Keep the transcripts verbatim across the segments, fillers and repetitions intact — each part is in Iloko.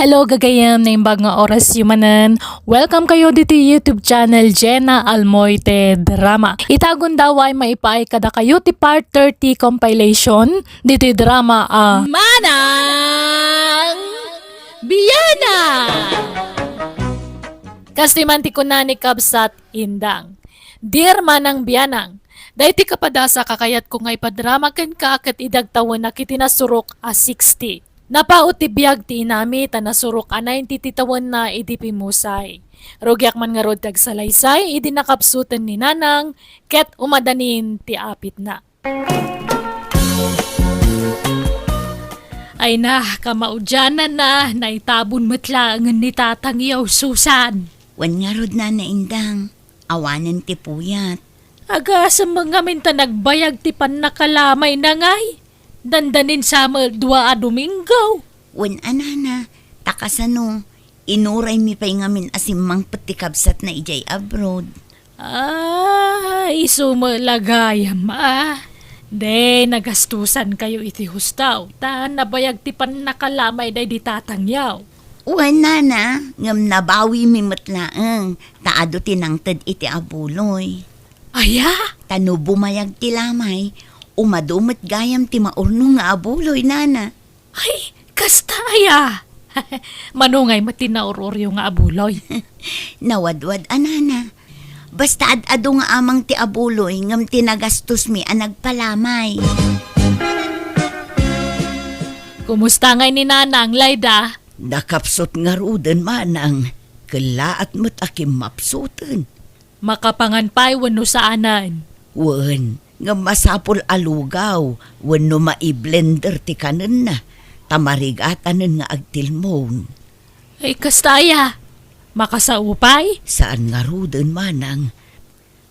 Hello, gagayem, naimbag nga oras yu manen. Welcome kayo ditoy YouTube channel, Jenna Almoite Drama. Ita gundaway maipaay kadakayo ti part thirty compilation ditoy drama a Manang Biana! Kas ti man ti kuna ni Kabsat Indang. Dear Manang Bianang, daytoy kapadasa kakayatko nga ipadrama kenka ket idagtawennak iti nasurok a sixty. Napaut ti biag ti inami ta nasurok a ninety ti tawenna idi pimmusay. Rugiak man ngarud ti agsalaysay idi nakapsuten ni Nanang ket umadanin ti apitna. Ay na, kamaudiananna, naitabon met laengen ni Tatangyo, Susan. Wen ngarud, Nana Indang, awanen ti puyat. Agasem ngamin ta nagbayag ti pannakalamayna ngay. Dandanin sa met dua a Domingo. Wen a, Nana, ta kasano, inuraymi pay ngamin a simmangpet ti kabsatna idiay abroad. Ah, isu met la gayam, a. De, nagastusankayo iti hustaw, ta nabayag ti pannakalamay daydi Tatangyo. Wen, Nana, ngem nabawimi met laeng, ta adu ti nangted iti abuloy. Aya? Ta no bumayag ti lamay, umadu met gayam ti maurnong nga abuloy, Nana. Ay, kasta aya? Mano ngay met ti naur-uryo nga abuloy? Nawadwad a, Nana. Basta ad-adu nga amang ti abuloy ngem ti nagastusmi a nagpalamay. Kumusta ngay ni Nanang, Layda? Nakapsut ngaruden, Manang. Kellaat met a kimmapsuten. Makapangan pay wenno saanen? Wen, ngem masapul a lugaw wenno mai-blender ti kanenna, ta marigatanen nga agtilmon. Ay, kasta aya? Makasao pay? Saan ngaruden, Manang.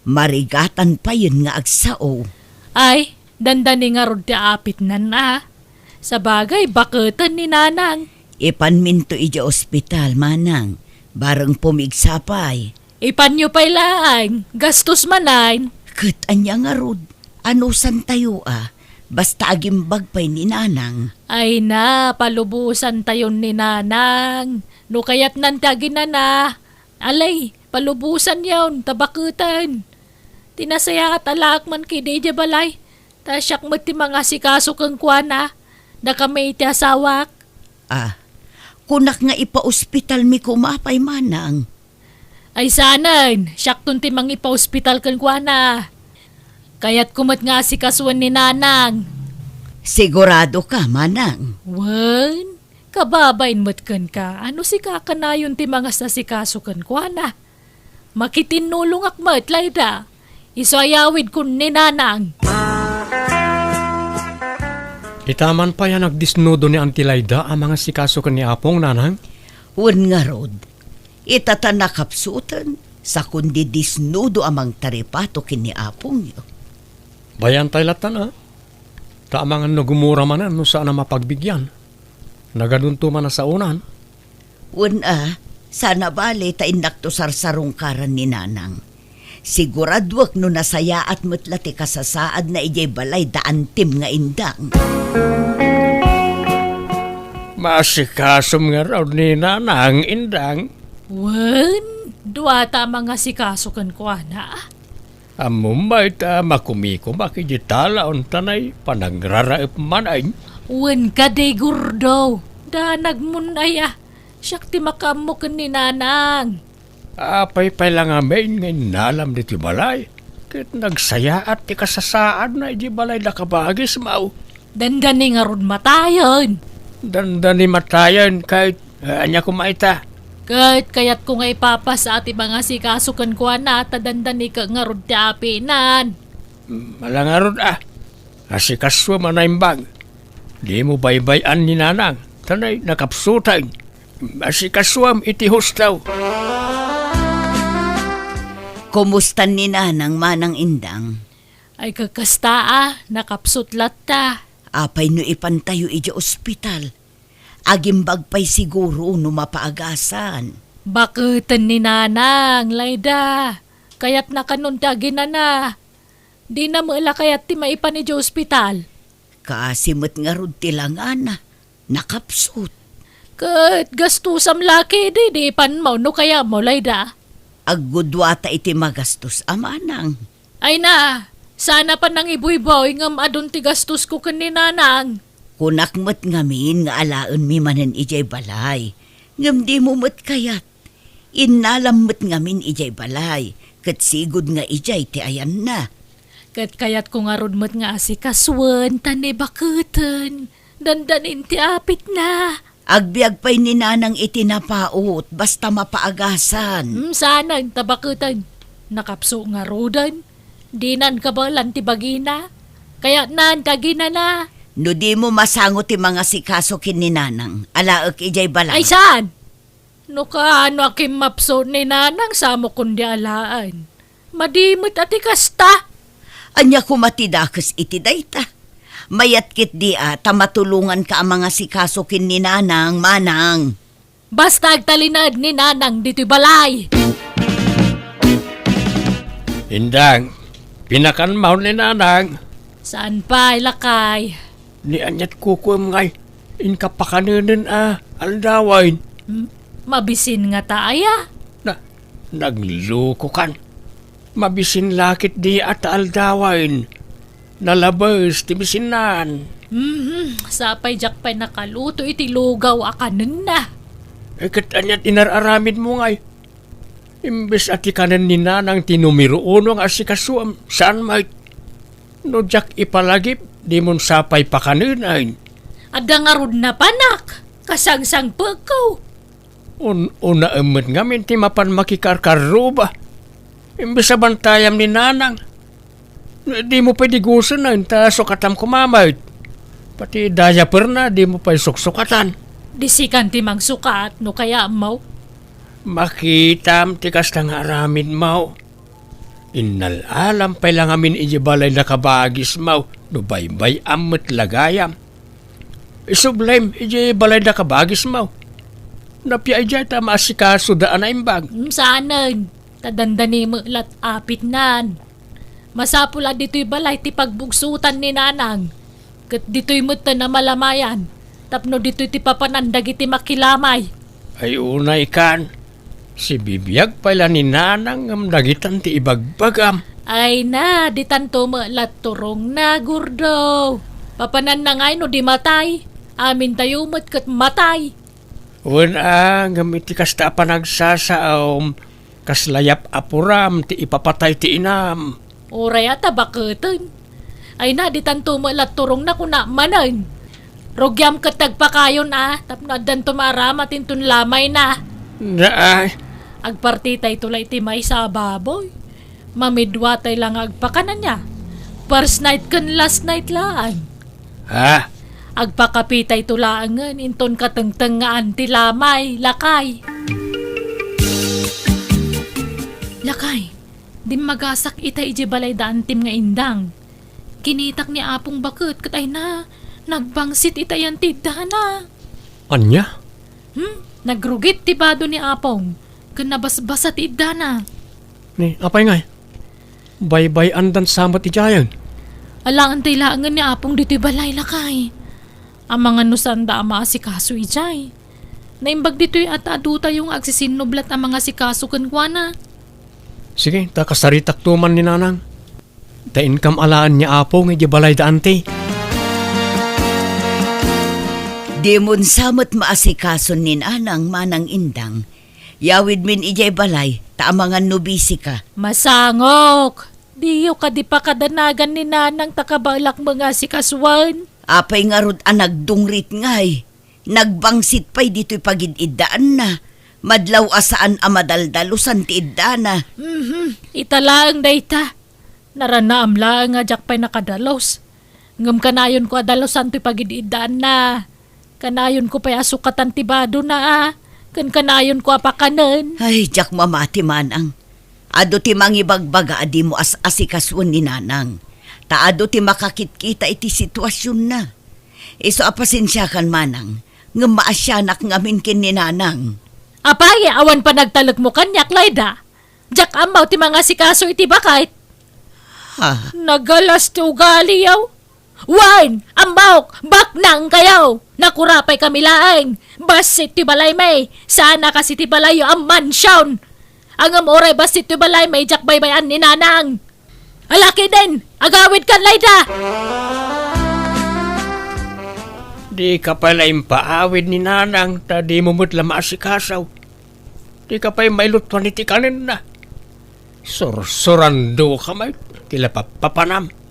Marigatan payen nga agsao. Ay, dandani ngarud ti apitnan, a. Sabagay, baketen ni Nanang. Ipanminto idiay ospital, Manang. Bareng pumigsa pay. Ipanyo pay laeng, gastos manen. Ket ania ngarud, anusantayo a, basta agimbag pay ni Nanang. Ay na, palubosantayon ni Nanang. No kayatnan ti aginana, alay, palubosanyon, ta baketen. Ti nasayaat a laak man kadi idiay balay, ta siak met ti mangasikaso kenkuana, dakami iti asawak. Ah, kunak nga ipaospitalmi koma pay, Manang. Ay saanen, siakton ti mangipaospital kenkuana. Kayatko met nga asikasuen ni Nanang. Sigurado ka, Manang? Wen, kababain met kenka, a no sika kanayon ti mangasikaso kenkuana. Makitinnulongak met, Layda. Isu a yawidkon ni Nanang. Ita man pay a nagdisnudo ni Auntie Layda a mangasikaso ken ni Apong, Nanang? Wen ngarud, ita ta nakapsuten, sakon didisnudo a mangtaripato ken ni Apongyo. Bayan tay lattan, a? Ta amangan no gumura manen no saan a mapagbigyan. Nagadunto man a saonan. Wen a, saan a bale ta innakto sarsarungkaran ni Nanang. Siguraduek no nasayaat met la ti kasasaadna idiay balay da Antim nga Indang. Maasikasom ngarud ni Nanang, Indang. Wen, duata a mangasikaso kenkuana. Ammom bay ta makumikomak idiay talaon ta nay panagraraep manen. Wen kadi, Gordo, danagmon aya. Siak ti makaammo ken ni Nanang. Apay pay la ngamin nga innalam ditoy balay, ket nagsayaat ti kasasaadna idiay balay da kabagismo. Dandani ngarud matayen. Dandani matayen, ket, eh, ania koma ita? Ket kayatko nga ipapasa ti mangasikaso kenkuana ta dandani ket ngarud ti apinan. Mm, ala ngarud a. Asikasuem a naimbag. Dimo baybay-an ni Nanang, ta nay nakapsuten. Asikasuem iti hustaw. Kumusta ni Nanang, Manang Indang? Ay, kakasta a, nakapsut latta. Apay no ipantayo idiay ospital? Agimbag pay siguro no mapaagasan. Baketen ni Nanang, Layda. Kayatna kanon ti aginana. Dina met la kayat ti maipan idiay ospital. Kaasi met ngarud ti langana. Nakapsut. Ket gastusam la ketdi, di panmo no kayatmo, Layda. Aggudua ta iti magastos a manang. Ay na, sana pa nangibuyboy ngem adun ti gastosko ken ni Nanang. Kunak met ngamin nga alaenmi manen idiay balay, ngem dimo met kayat. Innalam met ngamin idiay balay, ket sigud nga idiay ti ayanna. Ket kayatko ngarud met nga asikasuen ta ni baketen. Dandanin ti apitna. Agbiag pay ni Nanang iti napaut, basta mapaagasan. Hmm, saanen ta baketen. Nakapso ngaruden. Dinan kabaelan ti bagina. Kayatnan ti aginana. No dimo masango ti mangasikaso ken ni Nanang, alaek idiay balay. Ay, saan? No kaano a kimmapso ni Nanang, samo kundi alaen. Madi met a ti kasta. Ania koma ti dakes iti dayta? Mayat ketdi a ta matulonganka a mangasikaso ken ni Nanang, manang. Basta agtalinaed ni Nanang ditoy balay. Indang, pinakanmo ni Nanang? Saan pay, lakay? Ni aniat kukuem ngay, inka pakanenen a aldawen. M-, mabisin ngata aya? Na, naglukokan. Mabisin la ketdi a ta aldawen. Nalabes ti bisinnan. Mhm, sapay diak pay nakaluto iti lugaw a kanenna. Eh, ket aniat inar-aramidmo ngay? Imbes a ti kanen ni Nanang ti numero uno nga asikasuem, saan met? No diak ipalagip, dimon sapay pakanenen. Adda ngarud napanak, kasangsangpetko. Un-, unaem met ngamin ti mapan makikarkarruba. Imbes a bantayam ni Nanang. No, dimo pay digusonen, ta sukatam koma met. Pati diaperna, dimo pay suksukatan. Di sikan ti mangsukat, no kayatmo. Makitam ti kasta nga aramidmo. Innal-alam pay la ngamin idiay balay da kabagismo, no baybay-am met la gayam. Isublem idiay balay da kabagismo. Napia idiay ta maasikasoda a naimbag. Mm, saanen, ta dandani met la ti apitnan. Masapul a ditoy balay ti pagbugsotan ni Nanang. Ket ditoy met ta namalamayan, tapno ditoy ti papanan dagiti makilamay. Ay unay kan, sibibiag pay la ni Nanang ngem dagitan ti ibagbagam. Ay na, ditanto met la turongna, Gordo. Papananna ngay no di matay? Amintayo met ket matay. Wen a, ngem iti kasta a panagsasaom, kasla yap-apuram ti ipapatay ti inam. Uray a ta baketen. Ay na, ditanto met la turongna, kuna manen. Rugiam ket ti agpakayon a, tapno addanto maaramat inton lamayna. Naay. Agpartitayto la iti maysa a baboy. Mamiduatay la nga agpakan ania. First night ken last night laeng. Ha? Agpakapitayto laengen inton katengtengngaan ti lamay, lakay. Lakay, dimmagasak ita idiay balay da antim nga indang. Kinitak ni Apong baket ket ay na, nagbangsit ita yan ti iddana. Ania? Hmm? Nagrugit ti bado ni Apong, ken nabasbasa ti iddana. Ni, apay ngay? Baybay-andan sa met idiayen? Alaantay laengen ni Apong ditoy balay, lakay. Amangan no saanda a maasikaso idiay. Naimbag ditoy a ta adutayo nga agsisinnublat a mangasikaso kenkuana. Sige, ta kasaritakto man ni Nanang. Ta inkam alaen ni Apong idiay balay da anti. Dimon sa met maasikason ni Nanang, manang indang. Yawidmin idiay balay, ta amangan no bisika. Masangok! Diyo kadi pakadanagan ni Nanang ta kabaelak mangasikasuan? Apay ngarud a nagdungrit ngay? Nagbangsit pay ditoy pagid-iddaanna. Madlaw a saan a madaldalusan ti iddana. Mhm, ita laeng dayta. Naranaam laeng a diak pay nakadalus. Ngem kanayonko a dalusan toy pagid-iddaanna. Kanayonko pay a sukatan ti badona a. Ken kanayonko a pakanen. Ay, diak mamati, manang. Adu ti mangibagbaga a dimo as-asikasuen ni Nanang. Ta adu ti makakitkita iti situasionna. Isu a pasensiakan, manang, ngem maasianak ngamin ken ni Nanang. Apay, awan panagtalekmo kaniak, Layda? Diak ammo ti mangasikaso iti baket. Ha? Nagalas ti ugaliyo. Wen, ammok, baknang kayo! Nakurapay kami laeng! Bassit ti balay mi! Sana kasi ti balayyo a mansion! Ngem uray bassit ti balay mi, diak baybay-an ni Nanang! Alakiden! Agawid kan, Layda! Di ka pay la impaawid ni Nanang, ta di mo met la maasikaso. Di ka pay mailutuan iti kanenna. Sursurando ka met, ti la pappapanam.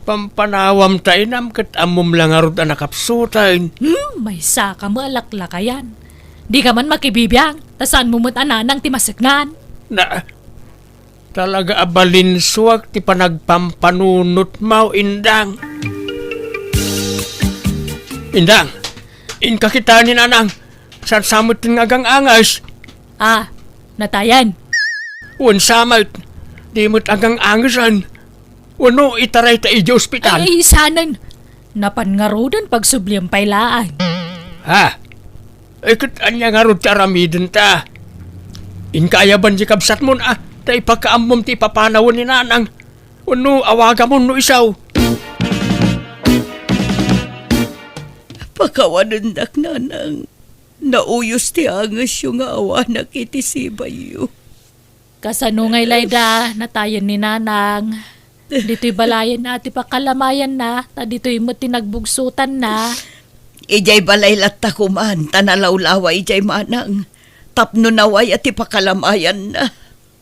Pampanawam ta inam ket ammom la ngarud a nakapsuten. Hmm, maysa ka met a laklakayan. Di ka man makibibiang, ta saan mo met a Nanang ti maseknan. Na, talaga a balinsuak ti panagpampanunotmo, Indang. Indang, inka kitaen ni Nanang. Saan sa met nga agang-anges? Ah, natayan. Wen sa met, di met agang-angesen. Wenno itaray ta idiay ospital? Ay, ay, sanen. Napan ngaruden pagsublian pay laeng. Ha? Ay, ket ania ngarud ti aramidenta? Inka ayaban diay kabsatmon, a, ta ipakaammom ti ipapanawen ni Nanang. Wenno awagamon no isu. Pakawanendak, Nanang. Nauyos ti angesyo nga awanak iti sibayyo. Kasano ngay, Layda, natayen ni Nanang? Ditoy balayen a ti pakalamayanna, ta ditoy met ti nagbugsotanna. Idiay balay latta koman, ta nalawlawa idiay manang, tapno nawaya ti pakalamayanna.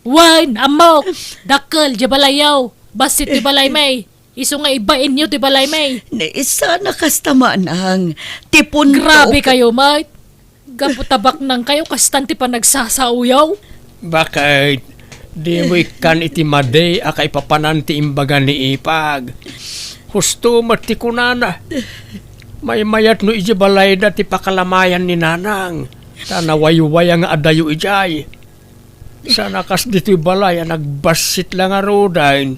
Wen, ammok! Dakkel diay balayyo! Bassit ti balay mi! Isu nga ibainyo ti balay mi! Ni, sana kasta, manang. Ti punto. Grabe kayo, met! Gapu ta baknang kayo, kastan ti panagsasaoyo. Baket, dimo ikkan iti madi a kaipapanan ti imbaga ni Ipag. Husto met ti kunana. Maymayat no idiay balayda ti pakalamayan ni Nanang, ta nawaywaya nga adayo idiay. Sana kas ditoy balay a nagbassit la ngaruden,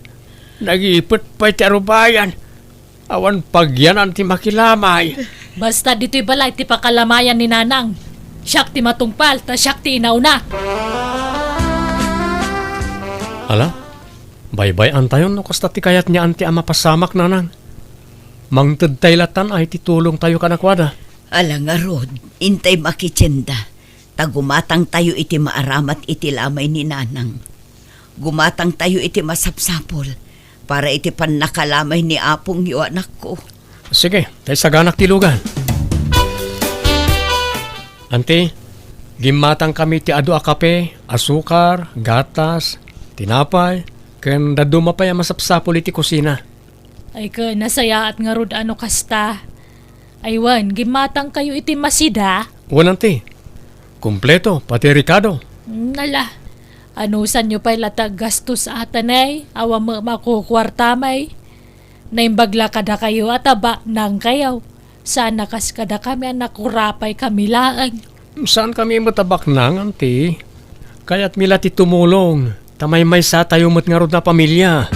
nagipet pay ti arubayan. Awan pagyanan ti makilamay. Basta ditoy balay ti pakalamayan ni Nanang. Siak ti matungpal, ta siak ti inauna. Ala, baybay-antayon no kasta ti kayat ni Auntie a mapasamak, Nanang. Mangtedtay latan ay ti tulongtayo kadakuada. Ala ngarud, intay makitienda. Ta gumatangtayo iti maaramat iti lamay ni Nanang. Gumatangtayo iti masapsapul para iti pannakalamay ni apongyo, anakko. Sige, ta isaganak ti lugan. Anti, gimmatangkami ti adu a kape, asukar, gatas, tinapay, ken dadduma pay a masapsapul iti kusina. Ay ken, nasayaat ngarud a no kasta. Ay wen, gimmatangkayo iti masida? Wen, anti. Kompleto, pati rekado. Nala, anusanyo pay la ti aggastos, atanay, awan met makukuartamay. Naimbag la kadakayo a ta baknangkayo. Sana kas kadakami a nakurapay kami laeng. Saankami met a baknang, anti. Kayatmi la ti tumulong, ta maymaysatayo met ngarud a pamilia.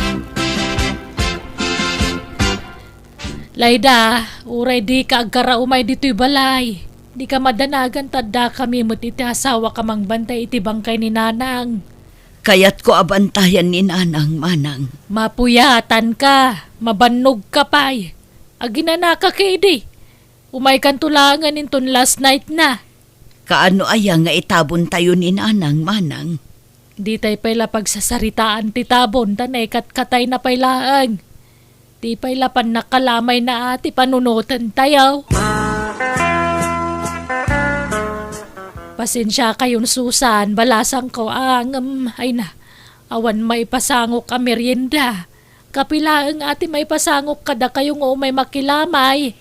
Layda, uray dika agkaraumay ditoy balay, dika madanagan ta addakami met iti asawak a mangbantay iti bangkay ni Nanang. Kayatko a bantayan ni Nanang, manang. Mapuyatanka, mabannogka pay. Aginanaka ketdi. Umaykanto laengen inton last night na. Kaano aya nga itabontayo ni Nanang, manang? Ditay pay la pagsasaritaan ti tabon ta naikatkatayna pay laeng. Di pay la pannakalamayna a ti panunotentayo. Pasensiakayon, Susan, balasangko a ngem, ay na, awan maipasangok a merienda. Kape laeng a ti maipasangok kadakayo nga umay makilamay.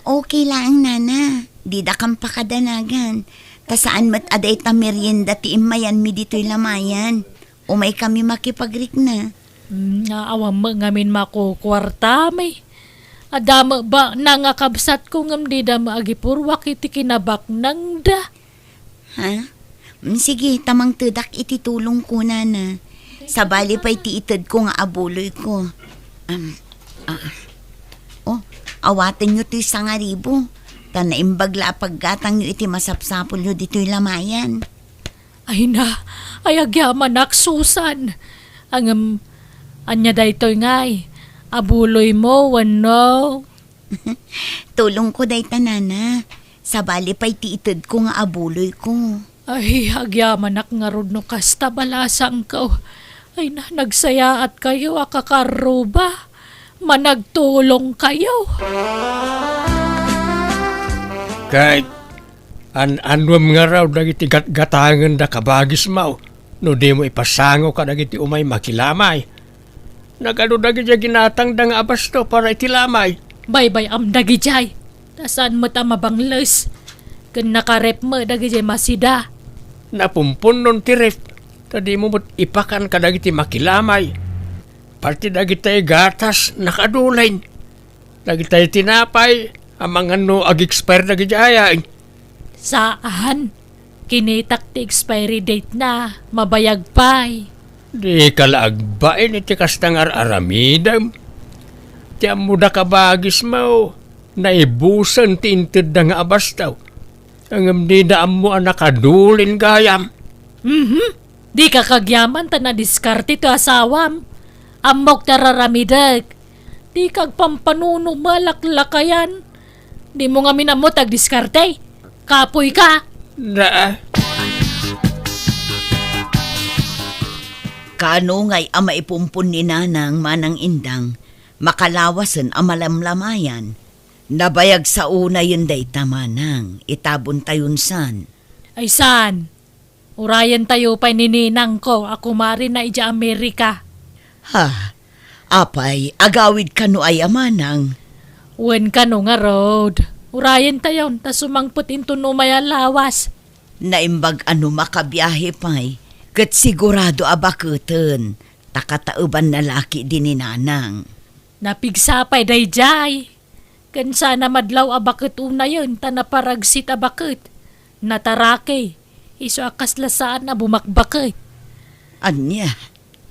Okay laeng, nana. Didakam pakadanagan. Ta saan met a dayta merienda ti immayanmi ditoy lamayan. Umaykami makipagrikna. Hmm, nga awan met ngamin makukuartami. Adda met baknang a kabsatko ngem dida met agipurruak iti kinabaknangda. Ha? Mm, sige, ta mangtedak iti tulong kunana. Sabali pay ti itedko nga abuloyko. Am, ah. Oh, awatenyo toy sangaribo. Ta naimbag la a paggatangyo iti masapsapulyo ditoy lamayan. Ay na, ay agyamanak, Susan. Ngem, ania daytoy ngay? Abuloymo wenno? Tulongko dayta, nana. Sabali pay ti itedko nga abuloyko. Ay, agyamanak ngarud no kasta balasangko. Ay na, nagsayaatkayo a kakarruba. Managtulongkayo. Ket an-annuem ngarud dagiti gatgatangenda, kabagismo, no dimo ipasango kadagiti umay makilamay. Nagadu dagidiay ginatangda nga abasto para iti lamay. Baybay-am dagidiay, ta saan met a mabangles. Ken nakaref met dagidiay masida. Napumpunnon ti ref, ta dimo met ipakan kadagiti makilamay. Parte dagitay gatas, nakadulin. Dagitay tinapay, amangan no ag-expire dagidiay. Saan. Kinitak ti expiry date na, mabayag pay. Dika la agbain iti kasta nga ar-aramidem. Ti ammoda, kabagismo, naibusen ti intedda nga abasto. Ngem dida ammo a nakadulin gayam. Mhm. Dika kagyaman ta nadiskarte ti asawam. Ammok ti ar-aramidek. Dika agpampanunot a laklakayan. Dimo ngamin ammo ti agdiskarte. Kapoyka. Na. Kaano ngay a maipumpon ni Nanang, Manang Indang, makalawasen a malamlamayan? Nabayag sa unayen dayta, Manang, itabontayon san. Ay saan? Urayentayo pay ni ninangko a kumarina idiay Amerika. Ha? Apay, agawid kano aya, Manang? Wen kano ngarud. Urayentayon ta sumangpet inton umay a lawas. Naimbag a no makabiahe pay, ket sigurado a baketen, ta kataebanna la ketdi ni Nanang. Napigsa pay daydiay. Ken saan a madlaw a baket unayen ta naparagsit a baket. Nataraki. Isu a kasla saan a bumakbaket. Ania?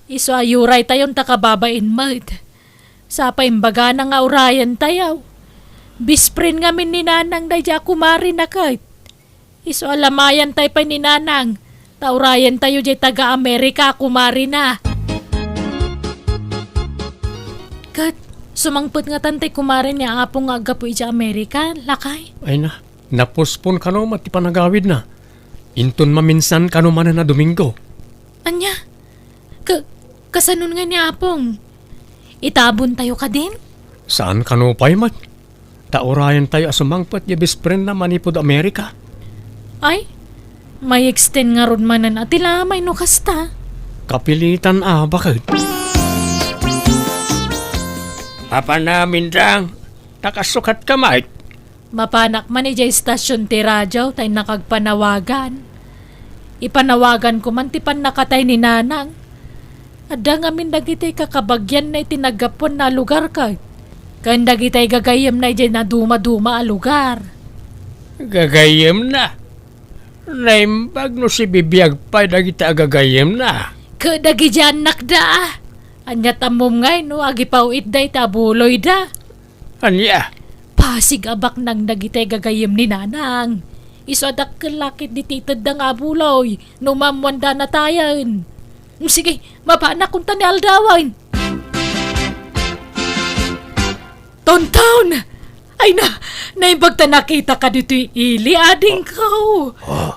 Isu a uraytayon ta kababain met. Sa pay imbagana nga urayentayo. Best friend ngamin ni Nanang daydiay a kumarina ket. Isu a lamayantay pay ni Nanang, ta urayentayo diay taga-Amerika a kumarina. Ket, sumangpet ngatan ti kumare ni Apong nga aggapu idiay Amerika, lakay? Ay na, napospon kano met ti panagawidna. Inton maminsan kano manen a Domingo. Ania? Ka-, kasanon ngay ni Apong? Itabontayo kadin? Saan kano pay met? Ta urayentayo a sumangpet diay best friendna manipud Amerika. Ay, may-extend ngarud manen a ti lamay no kasta. Kapilitan a baket. Apan amin dang, nakasukat ka met. Mapanak man idiay istasyon ti radio ta innak agpanawagan. Ipanawaganko man ti pannakatay ni Nanang. Adda ngamin dagiti kakabagianna iti naggapuanna a lugar ket, ken dagiti gagayyemna idiay nadumaduma a lugar. Gagayyemna? Naimbag no sibibiag pay dagiti gagayyemna. Ket dagiti annakda. Aniat ammom ngay no agipaw-itda iti abuloyda? Ania? Pasig a baknang dagiti gagayyem ni Nanang. Isu a dakkel la ketdi ti itedda nga abuloy no maammoanda a natayen. Sige, mapanak kunta ni aldawen. Tonton! Ay na, naimbag ta nakitaka ditoy ili, adingko. Ah,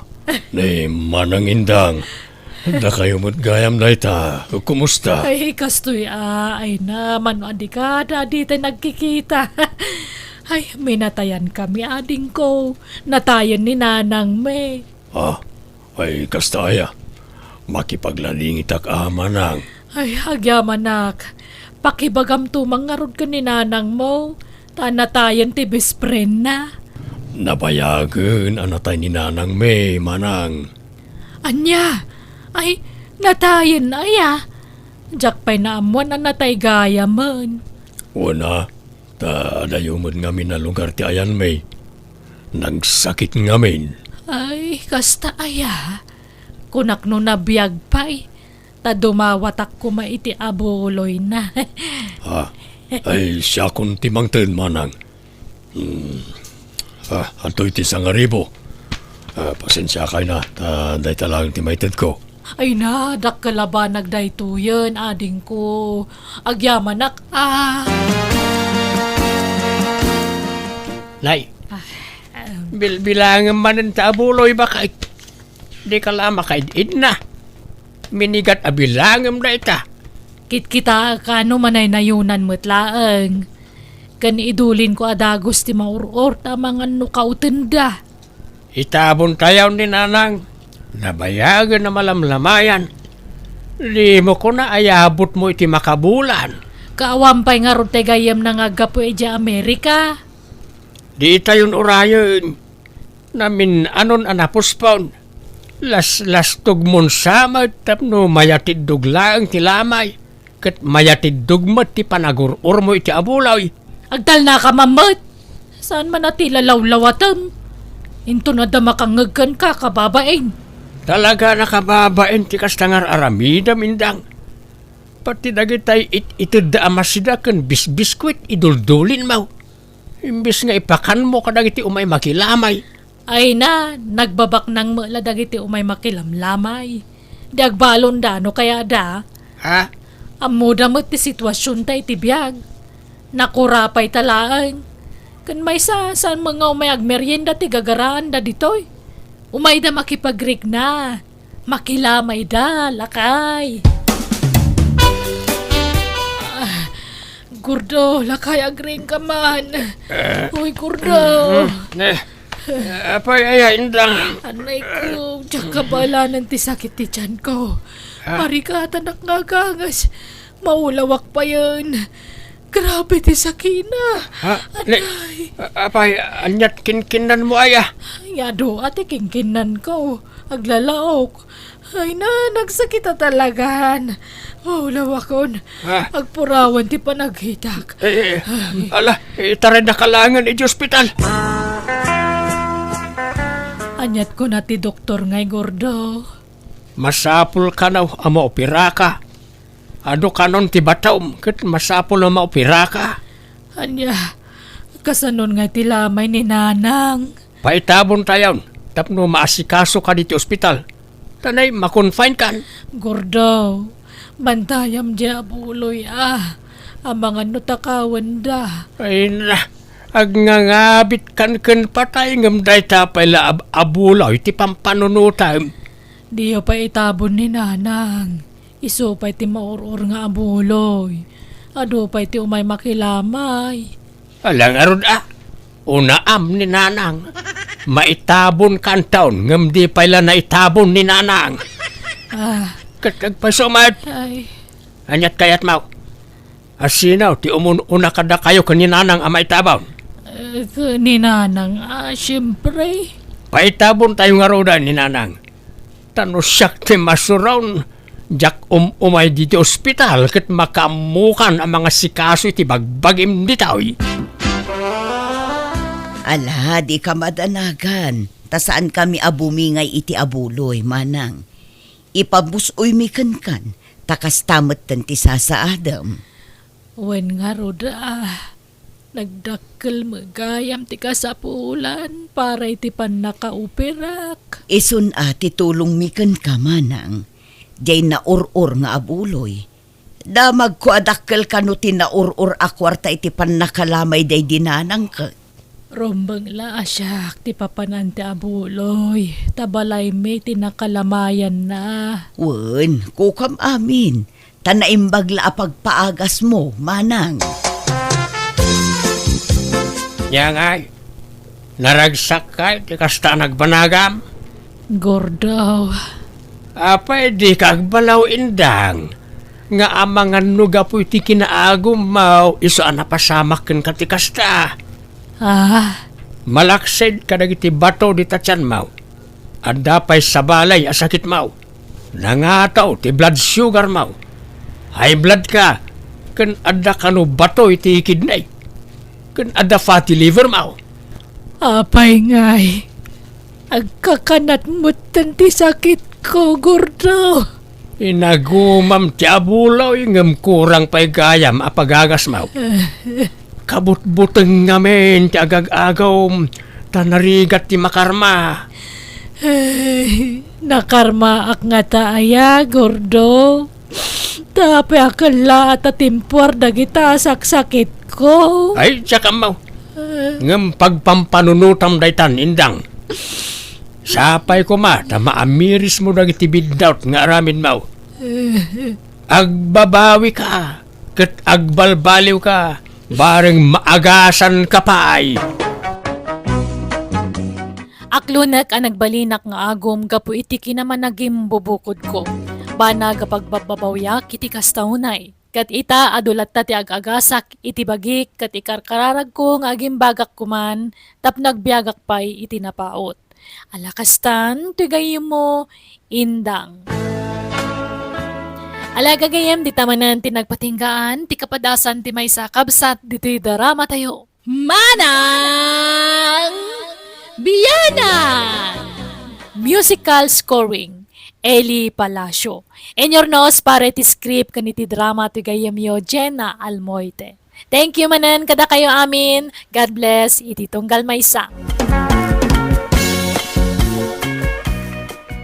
ni Manang Indang. Dakayo met gayam dayta. Kumusta? Ay, kastoy a, ay na, mano a dika, dadi tay nagkikita. Ay, minatayan kami, adingko. Natayen ni Nanang mi. Ah, ay, kasta aya. Makipagladingitak a, Manang. Ay, agyamanak. Pakibagamto man ngarud ken ni Nanang mo. Ta natayen ti best friend na. Nabayagen a natay ni Nanang mi, Manang. Ania? Ay, natayen aya? Diak pay naammoan a natay gayamen. Wen a, ta adayo met ngamin a lugar ti ayan mi. Nagsakit ngamin. Ay, kasta aya? Kunak no nabiag pay. Ta dumawatak koma iti abuloyna. Ah, ay, siakon ti mangted, Manang. Hmm. Ah, adtoy ti sangaribu. Ah, pasensiakay na, ta dayta laeng ti maitedko. Ay na, dakkel a banag daytoyen, adingko. Agyamanak, a. Nay, bilbilangem manen ta abuloy, baket. Dika la makaid-idna. Minigat a bilangem dayta. Kitkitaek no manaynayonan met laeng. Ken idulinko a dagus ti maur-or ta amangan no kautenda. Itabontayon ni Nanang. Nabayagen a malamlamayan. Dimo kuna a yabutmo iti makabulan. Kaawan pay ngarud ti gayyemna nga aggapu idiay Amerika. Ditayon urayen. Namin-anon a napuspon. Laslastogmon sa met tapno mayatiddog laeng ti lamay. Ket mayatiddog met ti panagur-urmo iti abuloy. Agtalnaka man met. Saan man a ti lalawlawatem. Inton adda makangngeg kenka, kababain. Talaga a kababain ti kasta nga ar-aramidem, Indang. Pati dagitay it-itedda a masida ken bisbiskuit, iduldulinmo. Imbes nga ipakanmo kadagiti umay makilamay. Ay na, nagbabaknang met la dagiti umay makilamlamay. Di agbalonda no kayatda. Ha? Ammoda met ti situasionta iti biag. Nakurapayta laeng. Ken maysa, saan met nga umay agmerienda ti gagaraanda ditoy. Umayda makipagrikna. Makilamayda, lakay. Ah, Gordo, lakay, agriingka man. Eh. Uy, Gordo. Mm, eh. Apay aya, Indang? Anay ko, diak kabaelanen ti sakit ti tianko. Ah. Arigatanak nga agangas. Maulawak payen. Grabe ti sakina. Ha? Ne, Anay. A-, apay, aniat kinkinnanmo aya? Ay, adu, ati kinkinnanko. Aglalaok. Ay na, nagsakit a talagan. Maulawakon. Ha? Agpurawan ti panagkitak. Eh, eh, ala, itarayda ka laengen iti ospital. Aniat kuna ti doktor ngay, Gordo? Masapul kano a maoperaka. Adu kanon ti batom, ket masapul a maoperaka. Ania, kasanon nga iti lamay ni Nanang? Paitabontayon, tapno maasikasoka ditoy ospital. Ta nay, ma-confine kan. Gordo, bantayam diay abuloy, a. Amangan no takawenda. Ay na, agngangabitkan ken patay, ngem dayta pay la ab-, abuloy ti pampanunotam. Diyo pay itabon ni Nanang. Isu pay ti maur-or nga abuloy. Adu pay ti umay makilamay. Ala ngarud a, unaam ni Nanang. Maitabon kanton, ngem di pay la naitabon ni Nanang. Ah. Ket agpayso met. Ay. Aniat kayatmo? Asino ti umun-una kadakayo ken ni Nanang a maitabon? Eh, ken ni Nanang, a, siempre. Paitabontayo ngaruden ni Nanang. Ta no siak ti masuron, diak um-umay ditoy ospital ket makaammokan a mangasikaso iti bagbagim ditoy. Ala, dika madanagan, ta saankami a bumingay iti abuloy, manang. Ipabus-oymi kenkan, ta kasta metten ti sasaadem. Wen ngarud, a. Nagdakkel met gayam ti kasapulan para iti pannakaoperak. Isun a ti tulongmi kenka, manang, diay naur-or nga abuloy. Damagko a dakkel kano ti naur-or a kuarta iti pannakalamay daydi nanangko. Rumbeng la a siak ti papanan ti abuloy, ta balaymi ti nakalamayanna. Wen, kukam amin. Ta naimbag la a pagpaagasmo, manang. Nia ngay, naragsakkay ti kasta a nagbanagam? Gordo. Apay dika agbalaw, indang, nga amangan no gapu iti kinaagummo isu a napasamak kenka ti kasta? Ah? Malaksid kadagiti bato dita tianmo. Adda pay sabali a sakitmo. Nangataw ti blood sugarmo. High blood ka, ken adda kano bato iti kidney. Ken adda fatty livermo. Apay ngay, agkakanat metten ti sakitko, Gordo. Inagumam ti abuloy, ngem kurang pay gayam a pagagasmo. Kabutbuteng ngamin ti agag-agawm, ta narigat ti makarma. Ay, Nakarmaak ngata aya, Gordo? Ta apay a kella a ta timpuar dagita a saksakitko? Ay, diak ammo. Ngem pagpampanunotam daytan, Indang. Sapay koma ta maamirismo dagiti biddaut nga aramidmo. Agbabawika ket agbalbaliwka, bareng maagasanka pay. Aklonek a nagbalinak nga agum gapu iti kinamanagimbubukodko. Banag a pagbabbabawiak iti kasta unay. Ket ita, adu latta ti ag-agasak iti bagik ket ikarkararagko nga agimbagak koman tapno agbiagak pay iti napaut. Ala kastan, ti gayyemmo, Indang. Ala gagayyem, dita manen ti nagpatinggaan ti kapadasan ti maysa a kabsat ditoy drama tayo. Manang Biyanan! Musical scoring, Eli Palacio. Inurnos para iti script ken iti drama ti gayyemyo, Jenna Almoite. Thank you manen kadakayo amin. God bless iti tunggal maysa.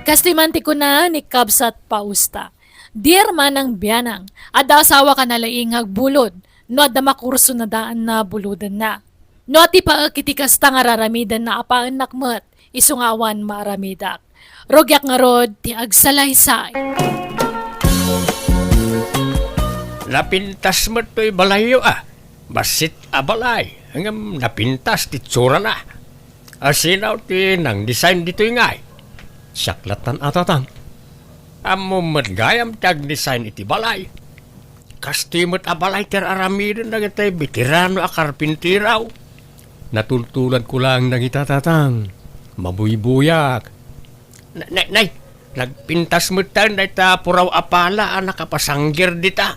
Kastoy man ti kuna ni Kabsat Pausta. Dear Manang Biyanang, adda asawak a nalaing nga agbulod. No adda makurso na daan na bulodenna. No ati paek iti kasta nga raramidenna, apaennak met, isu nga awan maaramidak. Rugiak ngarud ti agsalaysay. Napintas met toy balayyo a. Bassit a balay, ngem napintas ti itsurana. Asino ti nang-design ditoy ngay? Siak lattan a, Tatang. Ammom met gayam ti ag-design iti balay. Kastoy met a balay ti ar-aramiden dagiti veterano a karpintero. Natultuladko laeng dagita, Tatang. Mabuybuyak. Na-, na-, nay, nagpintas metten dayta puraw a pala a nakapasanggir dita.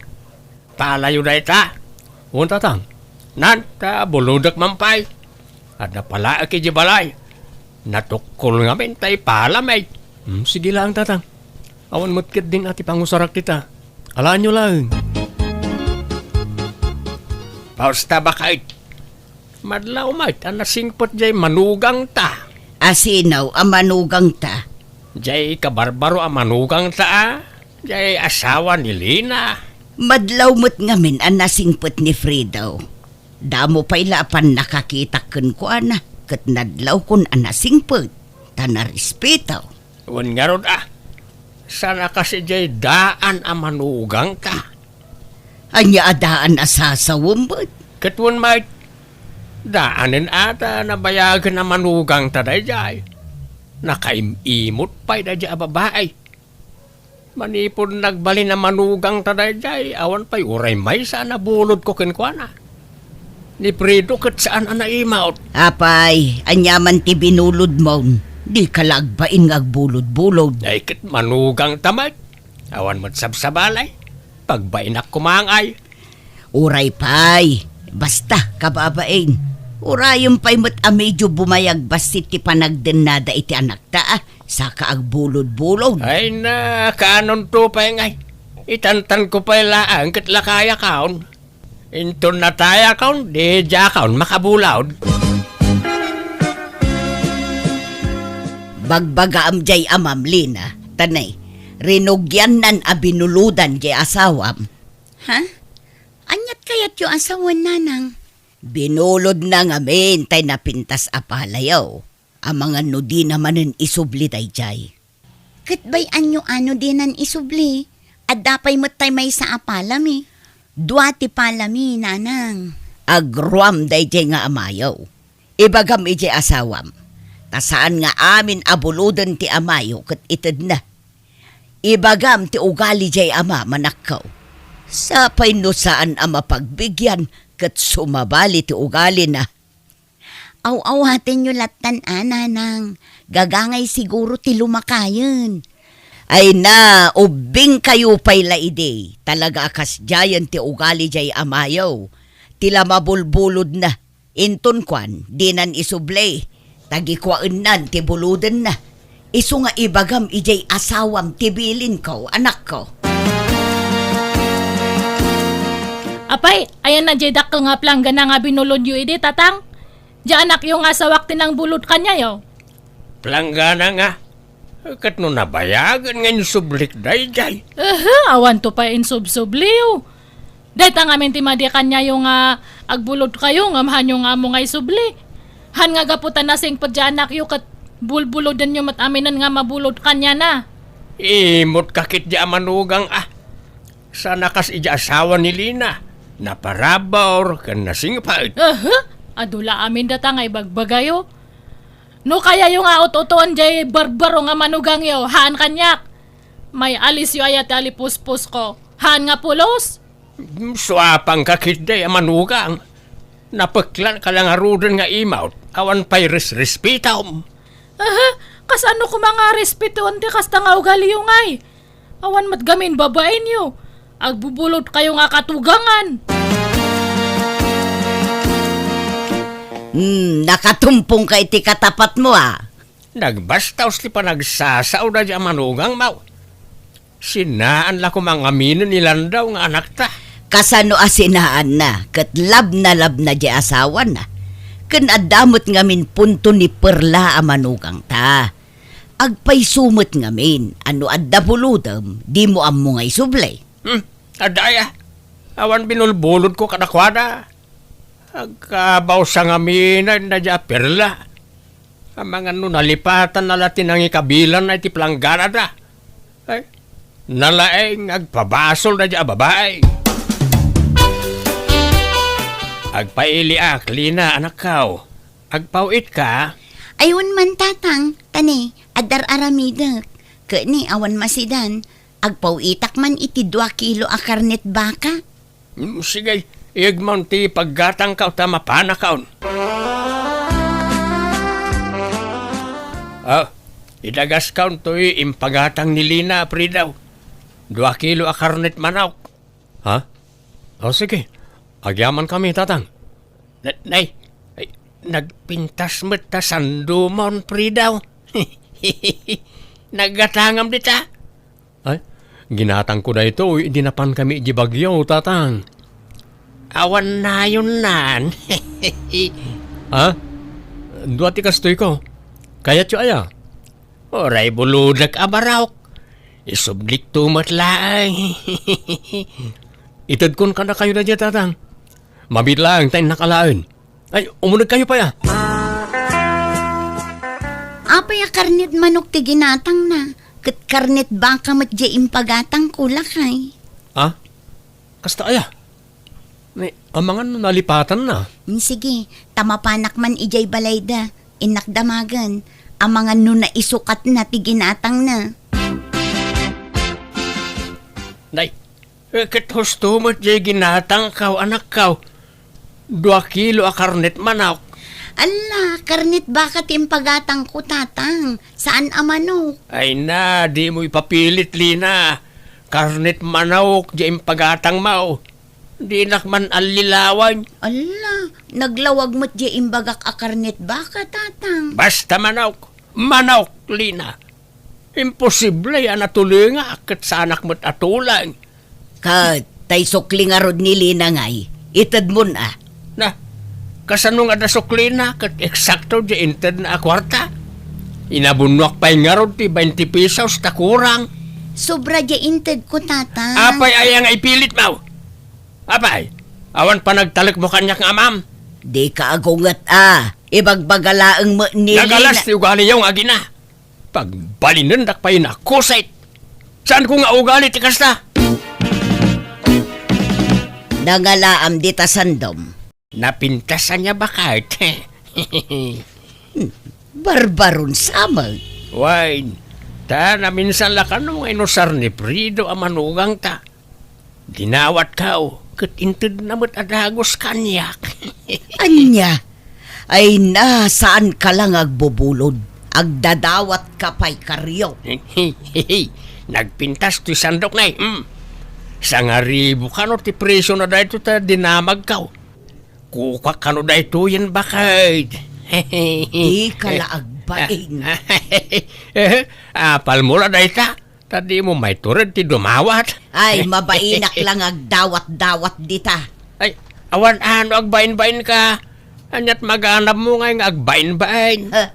Palayo dayta? Wen, Tatang. Nan, ta bulodek man pay. Adda palaek idiay balay. Natukkol ngamin tay pala met. Hmm, sige laeng, Tatang. Awan met ketdin a ti pangusarak dita. Alaenyo laeng. Pausta, baket. Madlaw met a nasingpet jay manugangta. Asino a manugangta? Jay kabarbaro a manugangta a, jay asawa ni Lina. Madlaw met ngamin a nasingpet ni Fredo. Damo pay la a pannakakitak kenkuana, ket nadlawkon a nasingpet, ta narespeto. Wen ngarud a, saan a kas idiay daan a manugangta? Ania a daan a sasawem met? Ket wen met, daanen a ta nabayagen a manugangta daydiay. Nakaim-imot pay daydiay a babai. Manipud nagbalin a manugangta daydiay, awan pay uray maysa a nabulodko kenkuana. Ni Fredo ket saan a naimot. Apay, ania man ti binulodmon? Dika la agbain nga agbulod-bulod. Ay, ket manugangta met. Awan met sabsabali. Pagbainak koma ngay. Uray pay. Basta, kababain. Urayem pay met a medio bumayag bassit ti panagdennada iti anakta, a, saka agbulod-bulod. Ay na, kaanonto pay ngay. Itantanko pay laeng ket lakayakon. Inton natayakon, di diakon makabulod. Bagbagaam jay amam, Lina, ta ne, rinugiannan a binulodan jay asawam. Ha? Aniat kayatyo a sawen, Nanang? Binulodna ngamin tay napintas a palayo. Amangan no dina manen isubli daydiay. Ket bay-anyo a no dinan isubli? Adda pay met tay maysa a palami. Dua ti palami, Nanang. Agruam daydiay nga amayo. Ibagam idiay asawam. Ta saan nga amin a buloden ti amayo ket itedna. Ibagam ti ugali diay ama, manakko. Sapay no saan a mapagbigian ket sumabali ti ugalina. Aw-awatenyo lattan a, Nanang. Gagangay siguro ti lumakayen. Ay na, ubbingkayo pay la idi. Talaga a kasdiayen ti ugali diay amayo. Ti la mabulbulodna. Inton kuan, dinan isubli. Tagikuaennan ti bulodenna. Isu nga ibagam idiay asawam ti bilinko, anakko. Apay, ayanna diay dakkel nga planggana nga binulodyo idi, Tatang? Diay anakyo nga asawak ti nangbulod kaniayo. Planggana nga? Ket no nabayagen nga insublik daydiay. Aha, awanto pay insubsubliyo. Dayta ngamin ti madi kaniayo nga agbulodkayo ngem haanyo nga ammo nga isubli. Haan nga gapu ta nasingpet diay anakyo ket bulbulodenyo met aminen nga mabulod kaniana. Imot ka ketdi a manugang a. Saan a kas idiay asawa ni Lina. Naparabur ken nasingpet. Aha, adu la amin data nga ibagbagayo. No kayayo nga ut-utoen diay barbaro nga manugangyo, haan kaniak. May alisyo aya ti alipuspusko. Haan nga pulos? Mm, suapanka ketdi a manugang. Napeklanka la ngaruden nga imawt, awan pay resrespetom. Aha, kasano koma nga respetoen ti kasta nga ugaliyo ngay? Awan met gamin babaenyo. Agbubulodkayo nga katugangan. Hmm, nakatumpongka iti katapatmo, a. Nagbastaos ti panagsasaoda diay a manugangmo. Sinaan la koma nga aminen ni Landaw nga anakta. Kasano a sinaanna ket labnalabna diay asawana? Ken adda met ngamin punto ni Perla a manugangta. Agpayso met ngamin a no adda bulodem, dimo ammo nga isubli. Hmm, adda aya. Awan binulbulodko kadakuada. Agkabawsa ngamin daydiay a Perla. Amangan no nalipatanna la ti nangikabilanna iti palangganada. Ay, nalaeng agpabasol daydiay a babai. Agpailiak, Lina, anakko. Agpaw-itka? Ay, wen man, Tatang, ta ne, adda ar-aramidek. Ket ne, awan masidan, agpaw-itak man iti dua kilo a karnet baka. Mm, sige, iyegmon ti paggatangko ta mapanakon. Ah, idagaskon toy impagatang ni Lina, Frido. Dua kilo a karnet manok. Ha? O, sige. Agyamankami, Tatang. Na-, nay, ay, nagpintas met ta sandomon, Frido. Naggatangam dita. Ay, ginatangko daytoy idi napankami idiay Baguio, Tatang. Awan nayonnan. Ha? Dua ti kastoyko. Kayatyo aya? Uray bulodek a barok. Isublikto met laeng. Itedkon kadakayo daydiay, Tatang. Mabiit laeng ta innak alaen. Ay, umunegkayo pay a. Apay a karnet manok ti ginatangna, ket karnet baka met diay impagatangko, lakay. Ah? Kasta aya? Ni, amangan no nalipatanna. Mm, sige, ta mapanak man idiay balayda, innak damagen, amangan no naisukatna ti ginatangna. Nay, Eh, ket husto met diay ginatangko, anakko. Dua kilo a karnet manok. Alla, karnet baka ti impagatangko, Tatang. Saan a manok. Ay na, dimo ipapilit, Lina. Karnet manok diay impagatangmo. Dinak man allilawan. Alla, naglawag met diay imbagak a karnet baka, Tatang. Basta manok. Manok, Lina. Imposible a natulengak ket saanak met a tuleng. Ket tay sukli ngarud ni Lina ngay, itedmon a. Na, kasano nga adda suklina ket eksakto diay intedna a kuarta? Inabunnoak pay ngarud ti bainte pesos ta kurang. Sobra diay intedko, Tatang. Apay aya nga ipilitmo? Apay, awan panagtalekmo kaniak nga amam? Dika agunget a. Ibagbaga laeng met ni Lina. Nagalas ti ugaliyo nga agina. Pagbalinendak pay nakusit. Saanko nga ugali ti kasta. Nangalaam dita sandom. Napintas ania baket? Barbaron sa met. Wen, ta naminsan la kano nga inusar ni Frido a manugangta. Dinawatko, ket intedna met a dagus kaniak. Ania? Ay na, saanka la nga agbubulod. Agdadawatka pay karyo. Nagpintas toy sandok, nay. Hmm. Sangaribu kano ti presyo na daytoy ta dinamagko. Kukuak kano daytoyen baket. Dika la agbain. Eh, apalmo la dayta? Ta dimo maitured ti dumawat. Ay, mabainak la nga agdawat-dawat dita. Ay, awan a no agbainbainka. Aniat maganabmo ngay nga agbainbain? Huh,